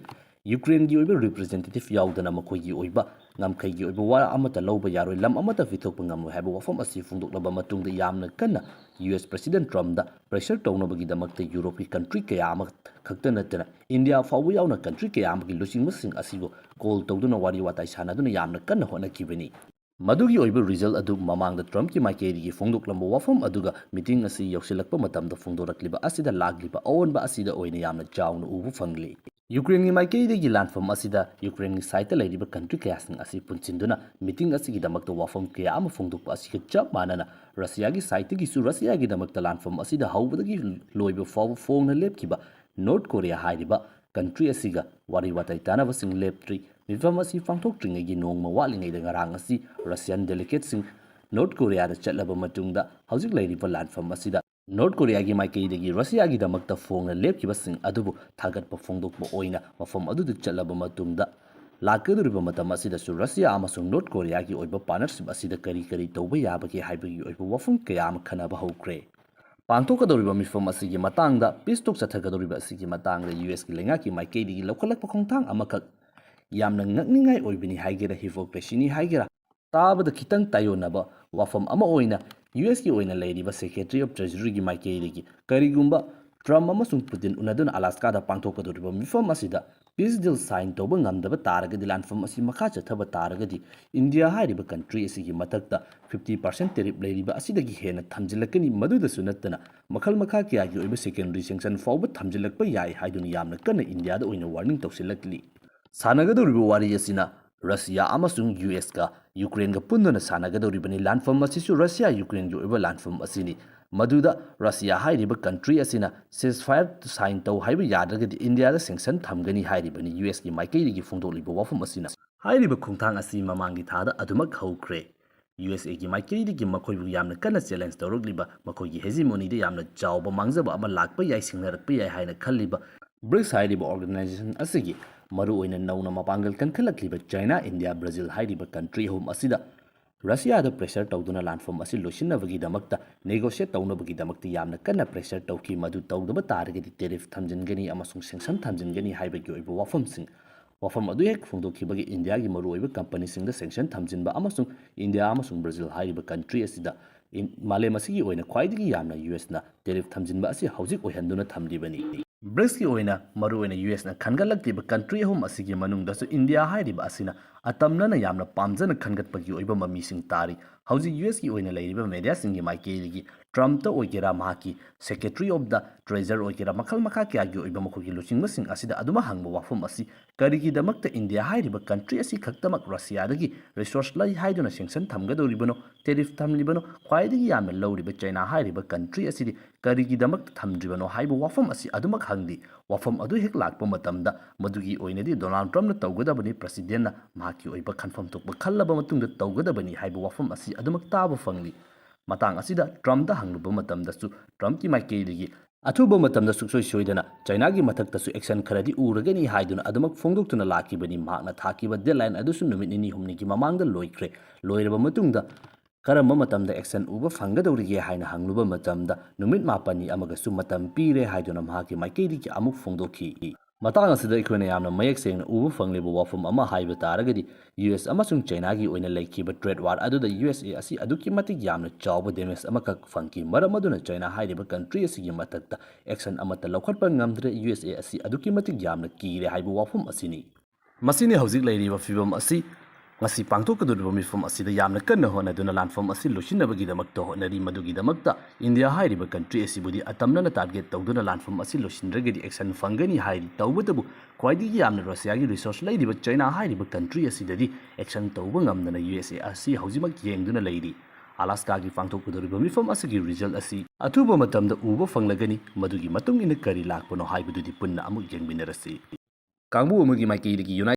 ꯌꯨꯀ꯭ꯔꯦꯟꯒꯤ ꯑꯣꯏꯕ ꯔꯤꯄ꯭ꯔꯖꯦꯟꯇꯦꯇꯤꯚ ꯌꯥꯎꯗꯅ ꯃꯈꯣꯏꯒꯤ ꯑꯣꯏꯕ ꯉꯝꯈꯩꯒꯤ ꯑꯣꯏꯕ ꯋꯥ ꯑꯃꯠꯇ ꯂꯧꯕ ꯌꯥꯔꯣꯏ, ꯂꯝ ꯑꯃꯠꯇ ꯄꯤꯊꯣꯛꯄ ꯉꯝꯂꯣꯏ ꯍꯥꯏꯕ ꯋꯥꯐꯝ ꯑꯁꯤ ꯐꯣꯡꯗꯣꯛꯂꯕ ꯃꯇꯨꯡꯗ ꯌꯥꯝꯅ ꯀꯟꯅ ꯌꯨ ꯑꯦꯁ ꯄ꯭ꯔꯁꯤꯗꯦꯟ ꯇ꯭ꯔꯝꯞꯗ ꯄ꯭ꯔꯦꯁꯔ ꯇꯧꯅꯕꯒꯤꯗꯃꯛꯇ ꯌꯨꯔꯣꯞꯀꯤ ꯀꯟꯇ꯭ꯔꯤ ꯀꯌꯥ ꯑꯃ ꯈꯛꯇ ꯅꯠꯇꯅ ꯏꯟꯗꯤꯌꯥ ꯐꯥꯎꯕ ꯌꯥꯎꯅ ꯀꯟꯇ꯭ꯔꯤ ꯀꯌꯥ ꯑꯃꯒꯤ ꯂꯨꯆꯤꯡꯕꯁꯤꯡ ꯑꯁꯤꯕꯨ ꯀꯣꯜ ꯇꯧꯗꯨꯅ ꯋꯥꯔꯤ ꯋꯥꯇꯥꯏ ꯁꯥꯟꯅꯗꯨꯅ ꯌꯥꯝꯅ ꯀꯟꯅ ꯍꯣꯠꯅꯈꯤꯕꯅꯤ꯫ ꯃꯗꯨꯒꯤ ꯑꯣꯏꯕ ꯔꯤꯖꯜ ꯑꯗꯨ ꯃꯃꯥꯡꯗ ꯇ꯭ꯔꯝꯞꯀꯤ ꯃꯥꯏꯀꯩꯗꯒꯤ ꯐꯣꯡꯗꯣꯛꯂꯝꯕ ꯋꯥꯐꯝ ꯑꯗꯨꯒ ꯃꯤꯇꯤꯡ ꯑꯁꯤ ꯌꯧꯁꯤꯜꯂꯛꯄ ꯃꯇꯝꯗ ꯐꯣꯡꯗꯣꯔꯛꯂꯤꯕ ꯑꯁꯤꯗ ꯂꯥꯛꯂꯤꯕ ꯑꯑꯣꯟꯕ ꯑꯁꯤꯗ ꯑꯣꯏꯅ ꯌꯥꯝꯅ ꯆꯥꯎꯅ ꯎꯕ ꯐꯪꯂꯤ꯫ ꯌꯨꯀ꯭ꯔꯦꯟꯒꯤ ꯃꯥꯏꯀꯩꯗꯒꯤ ꯂꯥꯟꯐꯝ ꯑꯁꯤꯗ ꯌꯨꯀ꯭ꯔꯦꯟꯒꯤ ꯁꯥꯏꯠꯇ ꯂꯩꯔꯤꯕ ꯀꯟꯇ꯭ꯔꯤ ꯀꯌꯥꯁꯤꯡ ꯑꯁꯤ ꯄꯨꯟꯁꯤꯟꯗꯨꯅ ꯃꯤꯇꯤꯡ ꯑꯁꯤꯒꯤꯗꯃꯛꯇ ꯋꯥꯐꯝ ꯀꯌꯥ ꯑꯃ ꯐꯣꯡꯗꯣꯛꯄ ꯑꯁꯤꯒ ꯆꯞ ꯃꯥꯟꯅꯅ ꯔꯁꯤꯌꯥꯒꯤ ꯁꯥꯏꯠꯇꯒꯤꯁꯨ ꯔꯁꯤꯌꯥꯒꯤꯗꯃꯛꯇ ꯂꯥꯟꯐꯝ ꯑꯁꯤꯗ ꯍꯧꯕꯗꯒꯤ ꯂꯣꯏꯕ ꯐꯥꯎꯕ ꯐꯣꯡꯅ ꯂꯦꯞꯈꯤꯕ ꯅꯣꯔꯠ ꯀꯣꯔꯤꯌꯥ ꯍꯥꯏꯔꯤꯕ ꯀꯟꯇ꯭ꯔꯤ ꯑꯁꯤꯒ ꯋꯥꯔꯤ ꯋꯥꯇꯥꯏ ꯇꯥꯟꯅꯕꯁꯤꯡ ꯂꯦꯞꯇ꯭ꯔꯤ꯫ ꯃꯤꯐꯝ ꯑꯁꯤ ꯄꯥꯡꯊꯣꯛꯇ꯭ꯔꯤꯉꯩꯒꯤ ꯅꯣꯡꯃ ꯋꯥꯠꯂꯤꯉꯩꯗ ꯉꯔꯥꯡ ꯑꯁꯤ ꯔꯁꯤꯌꯥꯟ ꯗꯦꯂꯤꯒꯦꯠꯁꯤꯡ ꯅꯣꯔꯠ ꯀꯣꯔꯤꯌꯥꯗ ꯆꯠꯂꯕ ꯃꯇꯨꯡꯗ ꯍꯧꯖꯤꯛ ꯂꯩꯔꯤꯕ ꯂꯥꯟꯐꯝ ꯑꯁꯤꯗ ꯅꯣꯔꯠ ꯀꯣꯔꯤꯌꯥꯒꯤ ꯃꯥꯏꯀꯩꯗꯒꯤ ꯔꯁꯤꯌꯥꯒꯤꯗꯃꯛꯇ ꯐꯣꯡꯅ ꯂꯦꯞꯈꯤꯕꯁꯤꯡ ꯑꯗꯨꯕꯨ ꯊꯥꯒꯠꯄ ꯐꯣꯡꯗꯣꯛꯄ ꯑꯣꯏꯅ ꯃꯐꯝ ꯑꯗꯨꯗ ꯆꯠꯂꯕ ꯃꯇꯨꯡꯗ, ꯂꯥꯛꯀꯗꯧꯔꯤꯕ ꯃꯇꯝ ꯑꯁꯤꯗꯁꯨ ꯔꯁꯤꯌꯥ ꯑꯃꯁꯨꯡ ꯅꯣꯔꯠ ꯀꯣꯔꯤꯌꯥꯒꯤ ꯑꯣꯏꯕ ꯄꯥꯔꯠꯅꯔꯁꯤꯞ ꯑꯁꯤꯗ ꯀꯔꯤ ꯀꯔꯤ ꯇꯧꯕ ꯌꯥꯕꯒꯦ ꯍꯥꯏꯕꯒꯤ ꯑꯣꯏꯕ ꯋꯥꯐꯝ ꯀꯌꯥ ꯑꯃ ꯈꯟꯅꯕ ꯍꯧꯈ꯭ꯔꯦ꯫ ꯄꯥꯡꯊꯣꯛꯀꯗꯧꯔꯤꯕ ꯃꯤꯐꯝ ꯑꯁꯤꯒꯤ ꯃꯇꯥꯡꯗ, ꯄꯤꯁ ꯇꯣꯛ ꯆꯠꯊꯒꯗꯧꯔꯤꯕ ꯑꯁꯤꯒꯤ ꯃꯇꯥꯡꯗ ꯌꯨ ꯑꯦꯁꯀꯤ ꯂꯩꯉꯥꯛꯀꯤ ꯃꯥꯏꯀꯩꯗꯒꯤ ꯂꯧꯈꯠꯂꯛꯄ ꯈꯣꯡꯊꯥꯡ ꯑꯃꯈꯛ ꯌꯥꯝꯅ ꯉꯛꯅꯤꯡꯉꯥꯏ ꯑꯣꯏꯕꯅꯤ ꯍꯥꯏꯒꯦꯔꯥ, ꯍꯤꯄꯣꯀ꯭ꯔꯦꯁꯤꯅꯤ ꯍꯥꯏꯒꯦꯔꯥ, ꯇꯥꯕꯗ ꯈꯤꯇꯪ ꯇꯥꯏꯌꯣꯟꯅꯕ ꯋꯥꯐꯝ ꯑꯃ ꯑꯣꯏꯅ ꯌꯨ ꯑꯦꯁꯀꯤ ꯑꯣꯏꯅ ꯂꯩꯔꯤꯕ Secretary of Treasuryꯒꯤ ꯃꯥꯏꯀꯩꯗꯒꯤ ꯀꯔꯤꯒꯨꯝꯕ ꯇ꯭ꯔꯝꯞ ꯑꯃꯁꯨꯡ ꯄꯨꯇꯤꯟ ꯎꯅꯗꯨꯅ ꯑꯂꯥꯁꯀꯥꯗ ꯄꯥꯡꯊꯣꯛꯀꯗꯧꯔꯤꯕ ꯃꯤꯐꯝ ꯑꯁꯤꯗ ꯄꯤꯁ ꯗꯤꯜ ꯁꯥꯏꯟ ꯇꯧꯕ ꯉꯝꯗꯕ ꯇꯥꯔꯒꯗꯤ, ꯂꯥꯟꯐꯝ ꯑꯁꯤ ꯃꯈꯥ ꯆꯠꯊꯕ ꯇꯥꯔꯒꯗꯤ, ꯏꯟꯗꯤꯌꯥ ꯍꯥꯏꯔꯤꯕ ꯀꯟꯇ꯭ꯔꯤ ꯑꯁꯤꯒꯤ ꯃꯊꯛꯇ fifty percent tariff ꯂꯩꯔꯤꯕ ꯑꯁꯤꯗꯒꯤ ꯍꯦꯟꯅ ꯊꯝꯖꯤꯜꯂꯛꯀꯅꯤ꯫ ꯃꯗꯨꯗꯁꯨ ꯅꯠꯇꯅ ꯃꯈꯜ ꯃꯈꯥ ꯀꯌꯥꯒꯤ ꯑꯣꯏꯕ secondary sanction ꯐꯥꯎꯕ ꯊꯝꯖꯤꯜꯂꯛꯄ ꯌꯥꯏ ꯍꯥꯏꯗꯨꯅ ꯌꯥꯝꯅ ꯀꯟꯅ ꯏꯟꯗꯤꯌꯥꯗ ꯑꯣꯏꯅ warning ꯇꯧꯁꯤꯜꯂꯛꯂꯤ꯫ ꯁꯥꯟꯅꯒꯗꯧꯔꯤꯕ ꯋꯥꯔꯤ ꯑꯁꯤꯅ ꯔꯁꯤꯌꯥ ꯑꯃꯁꯨꯡ ꯌꯨ ꯑꯦꯁꯀ ꯌꯨꯀ꯭ꯔꯦꯟꯒ ꯄꯨꯟꯗꯨꯅ ꯁꯥꯟꯅꯒꯗꯧꯔꯤꯕꯅꯤ꯫ ꯂꯥꯟꯐꯝ ꯑꯁꯤꯁꯨ ꯔꯁꯤꯌꯥ ꯌꯨꯀ꯭ꯔꯦꯟꯒꯤ ꯑꯣꯏꯕ ꯂꯥꯟꯐꯝ ꯑꯁꯤꯅꯤ꯫ ꯃꯗꯨꯗ ꯔꯁꯤꯌꯥ ꯍꯥꯏꯔꯤꯕ ꯀꯟꯇ꯭ꯔꯤ ꯑꯁꯤꯅ ceasefire ꯁꯥꯏꯟ ꯇꯧ ꯍꯥꯏꯕ ꯌꯥꯗ꯭ꯔꯒꯗꯤ ꯏꯟꯗꯤꯌꯥꯗ ꯁꯦꯡꯁꯟ ꯊꯝꯒꯅꯤ ꯍꯥꯏꯔꯤꯕꯅꯤ ꯌꯨ ꯑꯦꯁꯀꯤ ꯃꯥꯏꯀꯩꯗꯒꯤ ꯐꯣꯡꯗꯣꯛꯂꯤꯕ ꯋꯥꯐꯝ ꯑꯁꯤꯅ꯫ ꯍꯥꯏꯔꯤꯕ ꯈꯣꯡꯊꯥꯡ ꯑꯁꯤ ꯃꯃꯥꯡꯒꯤ ꯊꯥꯗ ꯑꯗꯨꯃꯛ ꯍꯧꯈ꯭ꯔꯦ꯫ ꯌꯨ ꯑꯦꯁ ꯑꯦꯒꯤ ꯃꯥꯏꯀꯩꯗꯒꯤ ꯃꯈꯣꯏꯕꯨ ꯌꯥꯝꯅ ꯀꯟꯅ ꯆꯦꯂꯦꯟꯖ ꯇꯧꯔꯛꯂꯤꯕ, ꯃꯈꯣꯏꯒꯤ hegemonyꯗ ꯌꯥꯝꯅ ꯆꯥꯎꯕ ꯃꯥꯡꯖꯕ ꯑꯃ ꯂꯥꯛꯄ ꯌꯥꯏ, ꯁꯤꯡꯅꯔꯛꯄ ꯌꯥꯏ ꯍꯥꯏꯅ ꯈꯜꯂꯤꯕ ꯕ꯭ꯔꯤꯛꯁ ꯍꯥꯏꯔꯤꯕ organization ꯑꯁꯤꯒꯤ ꯃꯔꯨꯑꯣꯏꯅ ꯅꯧꯅ ꯃꯄꯥꯡꯒꯜ ꯀꯟꯈꯠꯂꯛꯂꯤꯕ ꯆꯥꯏꯅꯥ, ꯏꯟꯗꯤꯌꯥ, ꯕ꯭ꯔꯥꯖꯤꯜ ꯍꯥꯏꯔꯤꯕ ꯀꯟꯇ꯭ꯔꯤ ꯑꯍꯨꯝ ꯑꯁꯤꯗ ꯔꯁꯤꯌꯥꯗ pressure ꯇꯧꯗꯨꯅ ꯂꯥꯟꯐꯝ ꯑꯁꯤ ꯂꯣꯏꯁꯤꯟꯅꯕꯒꯤꯗꯃꯛꯇ, negotiate ꯇꯧꯅꯕꯒꯤꯗꯃꯛꯇ ꯌꯥꯝꯅ ꯀꯟꯅ pressure ꯇꯧꯈꯤ꯫ ꯃꯗꯨ ꯇꯧꯗꯕ ꯇꯥꯔꯒꯗꯤ tariff ꯊꯝꯖꯤꯟꯒꯅꯤ ꯑꯃꯁꯨꯡ sanction ꯊꯝꯖꯤꯟꯒꯅꯤ ꯍꯥꯏꯕꯒꯤ ꯑꯣꯏꯕ ꯋꯥꯐꯝꯁꯤꯡ, ꯋꯥꯐꯝ ꯑꯗꯨ ꯍꯦꯛ ꯐꯣꯡꯗꯣꯛꯈꯤꯕꯒ ꯏꯟꯗꯤꯌꯥꯒꯤ ꯃꯔꯨꯑꯣꯏꯕ ꯀꯝꯄꯅꯤꯁꯤꯡꯗ sanction ꯊꯝꯖꯤꯟꯕ ꯑꯃꯁꯨꯡ ꯏꯟꯗꯤꯌꯥ ꯑꯃꯁꯨꯡ ꯕ꯭ꯔꯥꯖꯤꯜ ꯍꯥꯏꯔꯤꯕ ꯀꯟꯇ꯭ꯔꯤ ꯑꯁꯤꯗ ꯏꯟ-, ꯃꯥꯂꯦꯝ ꯑꯁꯤꯒꯤ ꯑꯣꯏꯅ ꯈ꯭ꯋꯥꯏꯗꯒꯤ ꯌꯥꯝꯅ ꯌꯨ ꯑꯦꯁꯅ tariff ꯊꯝꯖꯤꯟꯕ ꯑꯁꯤ ꯍꯧꯖꯤꯛ ꯑꯣꯏꯍꯟꯗꯨꯅ ꯊꯝꯂꯤꯕꯅꯤ꯫ ꯕ꯭ꯔꯤꯛꯁꯀꯤ ꯑꯣꯏꯅ ꯃꯔꯨꯑꯣꯏꯅ ꯌꯨ ꯑꯦꯁꯅ ꯈꯟꯒꯠꯂꯛꯂꯤꯕ ꯀꯟꯇ꯭ꯔꯤ ꯑꯍꯨꯝ ꯑꯁꯤꯒꯤ ꯃꯅꯨꯡꯗꯁꯨ ꯏꯟꯗꯤꯌꯥ ꯍꯥꯏꯔꯤꯕ ꯑꯁꯤꯅ ꯑꯇꯝꯅꯅ ꯌꯥꯝꯅ ꯄꯥꯝꯖꯅ ꯈꯟꯒꯠꯄꯒꯤ ꯑꯣꯏꯕ ꯃꯃꯤꯁꯤꯡ ꯇꯥꯔꯤ꯫ ꯍꯧꯖꯤꯛ ꯌꯨ ꯑꯦꯁꯀꯤ ꯑꯣꯏꯅ ꯂꯩꯔꯤꯕ ꯃꯦꯗꯤꯌꯥꯁꯤꯡꯒꯤ ꯃꯥꯏꯀꯩꯗꯒꯤ ꯇ꯭ꯔꯝꯞꯇ ꯑꯣꯏꯒꯦꯔꯥ, ꯃꯍꯥꯛꯀꯤ Secretary of the Treasury ꯑꯣꯏꯒꯦꯔꯥ, ꯃꯈꯜ ꯃꯈꯥ ꯀꯌꯥꯒꯤ ꯑꯣꯏꯕ ꯃꯈꯣꯏꯒꯤ ꯂꯨꯆꯤꯡꯕꯁꯤꯡ ꯑꯁꯤꯗ ꯑꯗꯨꯃꯛ ꯍꯪꯕ ꯋꯥꯐꯝ ꯑꯁꯤ, ꯀꯔꯤꯒꯤꯗꯃꯛꯇ ꯏꯟꯗꯤꯌꯥ ꯍꯥꯏꯔꯤꯕ ꯀꯟꯇ꯭ꯔꯤ ꯑꯁꯤ ꯈꯛꯇꯃꯛ ꯔꯁꯤꯌꯥꯗꯒꯤ resource ꯂꯩ ꯍꯥꯏꯗꯨꯅ sanction ꯊꯝꯒꯗꯧꯔꯤꯕꯅꯣ, tariff ꯊꯝꯂꯤꯕꯅꯣ? ꯈ꯭ꯋꯥꯏꯗꯒꯤ ꯌꯥꯝꯅ ꯂꯧꯔꯤꯕ ꯆꯥꯏꯅꯥ ꯍꯥꯏꯔꯤꯕ ꯀꯟꯇ꯭ꯔꯤ ꯑꯁꯤꯗꯤ ꯀꯔꯤꯒꯤꯗꯃꯛꯇ ꯊꯝꯗ꯭ꯔꯤꯕꯅꯣ ꯍꯥꯏꯕ ꯋꯥꯐꯝ ꯑꯁꯤ ꯑꯗꯨꯃꯛ ꯍꯪꯂꯤ꯫ ꯋꯥꯐꯝ ꯑꯗꯨ ꯍꯦꯛ ꯂꯥꯛꯄ ꯃꯇꯝꯗ ꯃꯗꯨꯒꯤ ꯑꯣꯏꯅꯗꯤ ꯗꯣꯅꯥꯜꯗ ꯇ꯭ꯔꯝꯞꯅ ꯇꯧꯒꯗꯕꯅꯤ, ꯄ꯭ꯔꯁꯤꯗꯦꯟꯅ ꯃꯍꯥꯛꯀꯤ ꯑꯣꯏꯕ ꯈꯟꯐꯝ ꯊꯣꯛꯄ ꯈꯜꯂꯕ ꯃꯇꯨꯡꯗ ꯇꯧꯒꯗꯕꯅꯤ ꯍꯥꯏꯕ ꯋꯥꯐꯝ ꯑꯁꯤ ꯑꯗꯨꯃꯛ ꯇꯥꯕ ꯐꯪꯂꯤ꯫ ꯃꯇꯥꯡ ꯑꯁꯤꯗ ꯇ꯭ꯔꯝꯞꯇ ꯍꯪꯂꯨꯕ ꯃꯇꯝꯗꯁꯨ ꯇ꯭ꯔꯝꯞꯀꯤ ꯃꯥꯏꯀꯩꯗꯒꯤ ꯑꯊꯨꯕ ꯃꯇꯝꯗ ꯁꯨꯡꯁꯣꯏ ꯁꯣꯏꯗꯅ ꯆꯥꯏꯅꯥꯒꯤ ꯃꯊꯛꯇꯁꯨ action ꯈꯔꯗꯤ ꯎꯔꯒꯅꯤ ꯍꯥꯏꯗꯨꯅ ꯑꯗꯨꯃꯛ ꯐꯣꯡꯗꯣꯛꯇꯨꯅ ꯂꯥꯛꯈꯤꯕꯅꯤ꯫ ꯃꯍꯥꯛꯅ ꯊꯥꯈꯤꯕ deadline ꯑꯗꯨꯁꯨ ꯅꯨꯃꯤꯠ ꯅꯤꯅꯤ ꯍꯨꯝꯅꯤꯒꯤ ꯃꯃꯥꯡꯗ ꯂꯣꯏꯈ꯭ꯔꯦ꯫ ꯂꯣꯏꯔꯕ ꯃꯇꯨꯡꯗ ꯀꯔꯝꯕ ꯃꯇꯝꯗ action ꯎꯕ ꯐꯪꯒꯗꯧꯔꯤꯒꯦ ꯍꯥꯏꯅ ꯍꯪꯂꯨꯕ ꯃꯇꯝꯗ ꯅꯨꯃꯤꯠ ꯃꯥꯄꯟꯅꯤ ꯑꯃꯒꯁꯨ ꯃꯇꯝ ꯄꯤꯔꯦ ꯍꯥꯏꯗꯨꯅ ꯃꯍꯥꯛꯀꯤ ꯃꯥꯏꯀꯩꯗꯒꯤ ꯑꯃꯨꯛ ꯐꯣꯡꯗꯣꯛꯈꯤ꯫ ꯃꯇꯥꯡ ꯑꯁꯤꯗ ꯑꯩꯈꯣꯏꯅ ꯌꯥꯝꯅ ꯃꯌꯦꯛ ꯁꯦꯡꯅ ꯎꯕ ꯐꯪꯂꯤꯕ ꯋꯥꯐꯝ ꯑꯃ ꯍꯥꯏꯕ ꯇꯥꯔꯒꯗꯤ, ꯌꯨ ꯑꯦꯁ ꯑꯃꯁꯨꯡ ꯆꯥꯏꯅꯥꯒꯤ ꯑꯣꯏꯅ ꯂꯩꯈꯤꯕ trade war ꯑꯗꯨꯗ ꯌꯨ ꯑꯦꯁ ꯑꯦ ꯑꯁꯤ ꯑꯗꯨꯛꯀꯤ ꯃꯇꯤꯛ ꯌꯥꯝꯅ ꯆꯥꯎꯕ damage ꯑꯃꯈꯛ ꯐꯪꯈꯤ꯫ ꯃꯔꯝ ꯑꯗꯨꯅ ꯆꯥꯏꯅꯥ ꯍꯥꯏꯔꯤꯕ country ꯑꯁꯤꯒꯤ ꯃꯊꯛꯇ action ꯑꯃꯠꯇ ꯂꯧꯈꯠꯄ ꯉꯝꯗ꯭ꯔꯦ꯫ ꯌꯨ ꯑꯦꯁ ꯑꯦ ꯑꯁꯤ ꯑꯗꯨꯛꯀꯤ ꯃꯇꯤꯛ ꯌꯥꯝꯅ ꯀꯤꯔꯦ ꯍꯥꯏꯕ ꯋꯥꯐꯝ ꯑꯁꯤꯅꯤ꯫ ꯃꯁꯤꯅꯤ ꯍꯧꯖꯤꯛ ꯂꯩꯔꯤꯕ ꯐꯤꯕꯝ ꯑꯁꯤ꯫ ꯉꯁꯤ ꯄꯥꯡꯊꯣꯛꯀꯗꯧꯔꯤꯕ ꯃꯤꯐꯝ ꯑꯁꯤꯗ ꯌꯥꯝꯅ ꯀꯟꯅ ꯍꯣꯠꯅꯗꯨꯅ ꯂꯥꯟꯐꯝ ꯑꯁꯤ ꯂꯣꯏꯁꯤꯟꯅꯕꯒꯤꯗꯃꯛꯇ ꯍꯣꯠꯅꯔꯤ꯫ ꯃꯗꯨꯒꯤꯗꯃꯛꯇ ꯏꯟꯗꯤꯌꯥ ꯍꯥꯏꯔꯤꯕ country ꯑꯁꯤꯕꯨꯗꯤ ꯑꯇꯝꯅꯅ target ꯇꯧꯗꯨꯅ ꯂꯥꯟꯐꯝ ꯑꯁꯤ ꯂꯣꯏꯁꯤꯟꯗ꯭ꯔꯒꯗꯤ action ꯐꯪꯒꯅꯤ ꯍꯥꯏꯔꯤ꯫ ꯇꯧꯕꯇꯕꯨ ꯈ꯭ꯋꯥꯏꯗꯒꯤ ꯌꯥꯝꯅ ꯔꯁꯤꯌꯥꯒꯤ resource ꯂꯩꯔꯤꯕ ꯆꯥꯏꯅꯥ ꯍꯥꯏꯔꯤꯕ country ꯑꯁꯤꯗꯗꯤ action ꯇꯧꯕ ꯉꯝꯗꯅ ꯌꯨ ꯑꯦꯁ ꯑꯦ ꯑꯁꯤ ꯍꯧꯖꯤꯛꯃꯛ ꯌꯦꯡꯗꯨꯅ ꯂꯩꯔꯤ꯫ ꯑꯂꯥꯁꯀꯥꯒꯤ ꯄꯥꯡꯊꯣꯛꯀꯗꯧꯔꯤꯕ ꯃꯤꯐꯝ ꯑꯁꯤꯒꯤ result ꯑꯁꯤ ꯑꯊꯨꯕ ꯃꯇꯝꯗ ꯎꯕ ꯐꯪꯂꯒꯅꯤ꯫ ꯃꯗꯨꯒꯤ ꯃꯇꯨꯡ ꯏꯟꯅ ꯀꯔꯤ ꯂꯥꯛꯄꯅꯣ ꯍꯥꯏꯕꯗꯨꯗꯤ ꯄꯨꯟꯅ ꯑꯃꯨꯛ ꯌꯦꯡꯃꯤꯟꯅꯔꯁꯤ꯫ ꯀꯥꯡꯕꯨ ꯑꯃꯒꯤ ꯃꯥꯏꯀꯩꯗꯒꯤ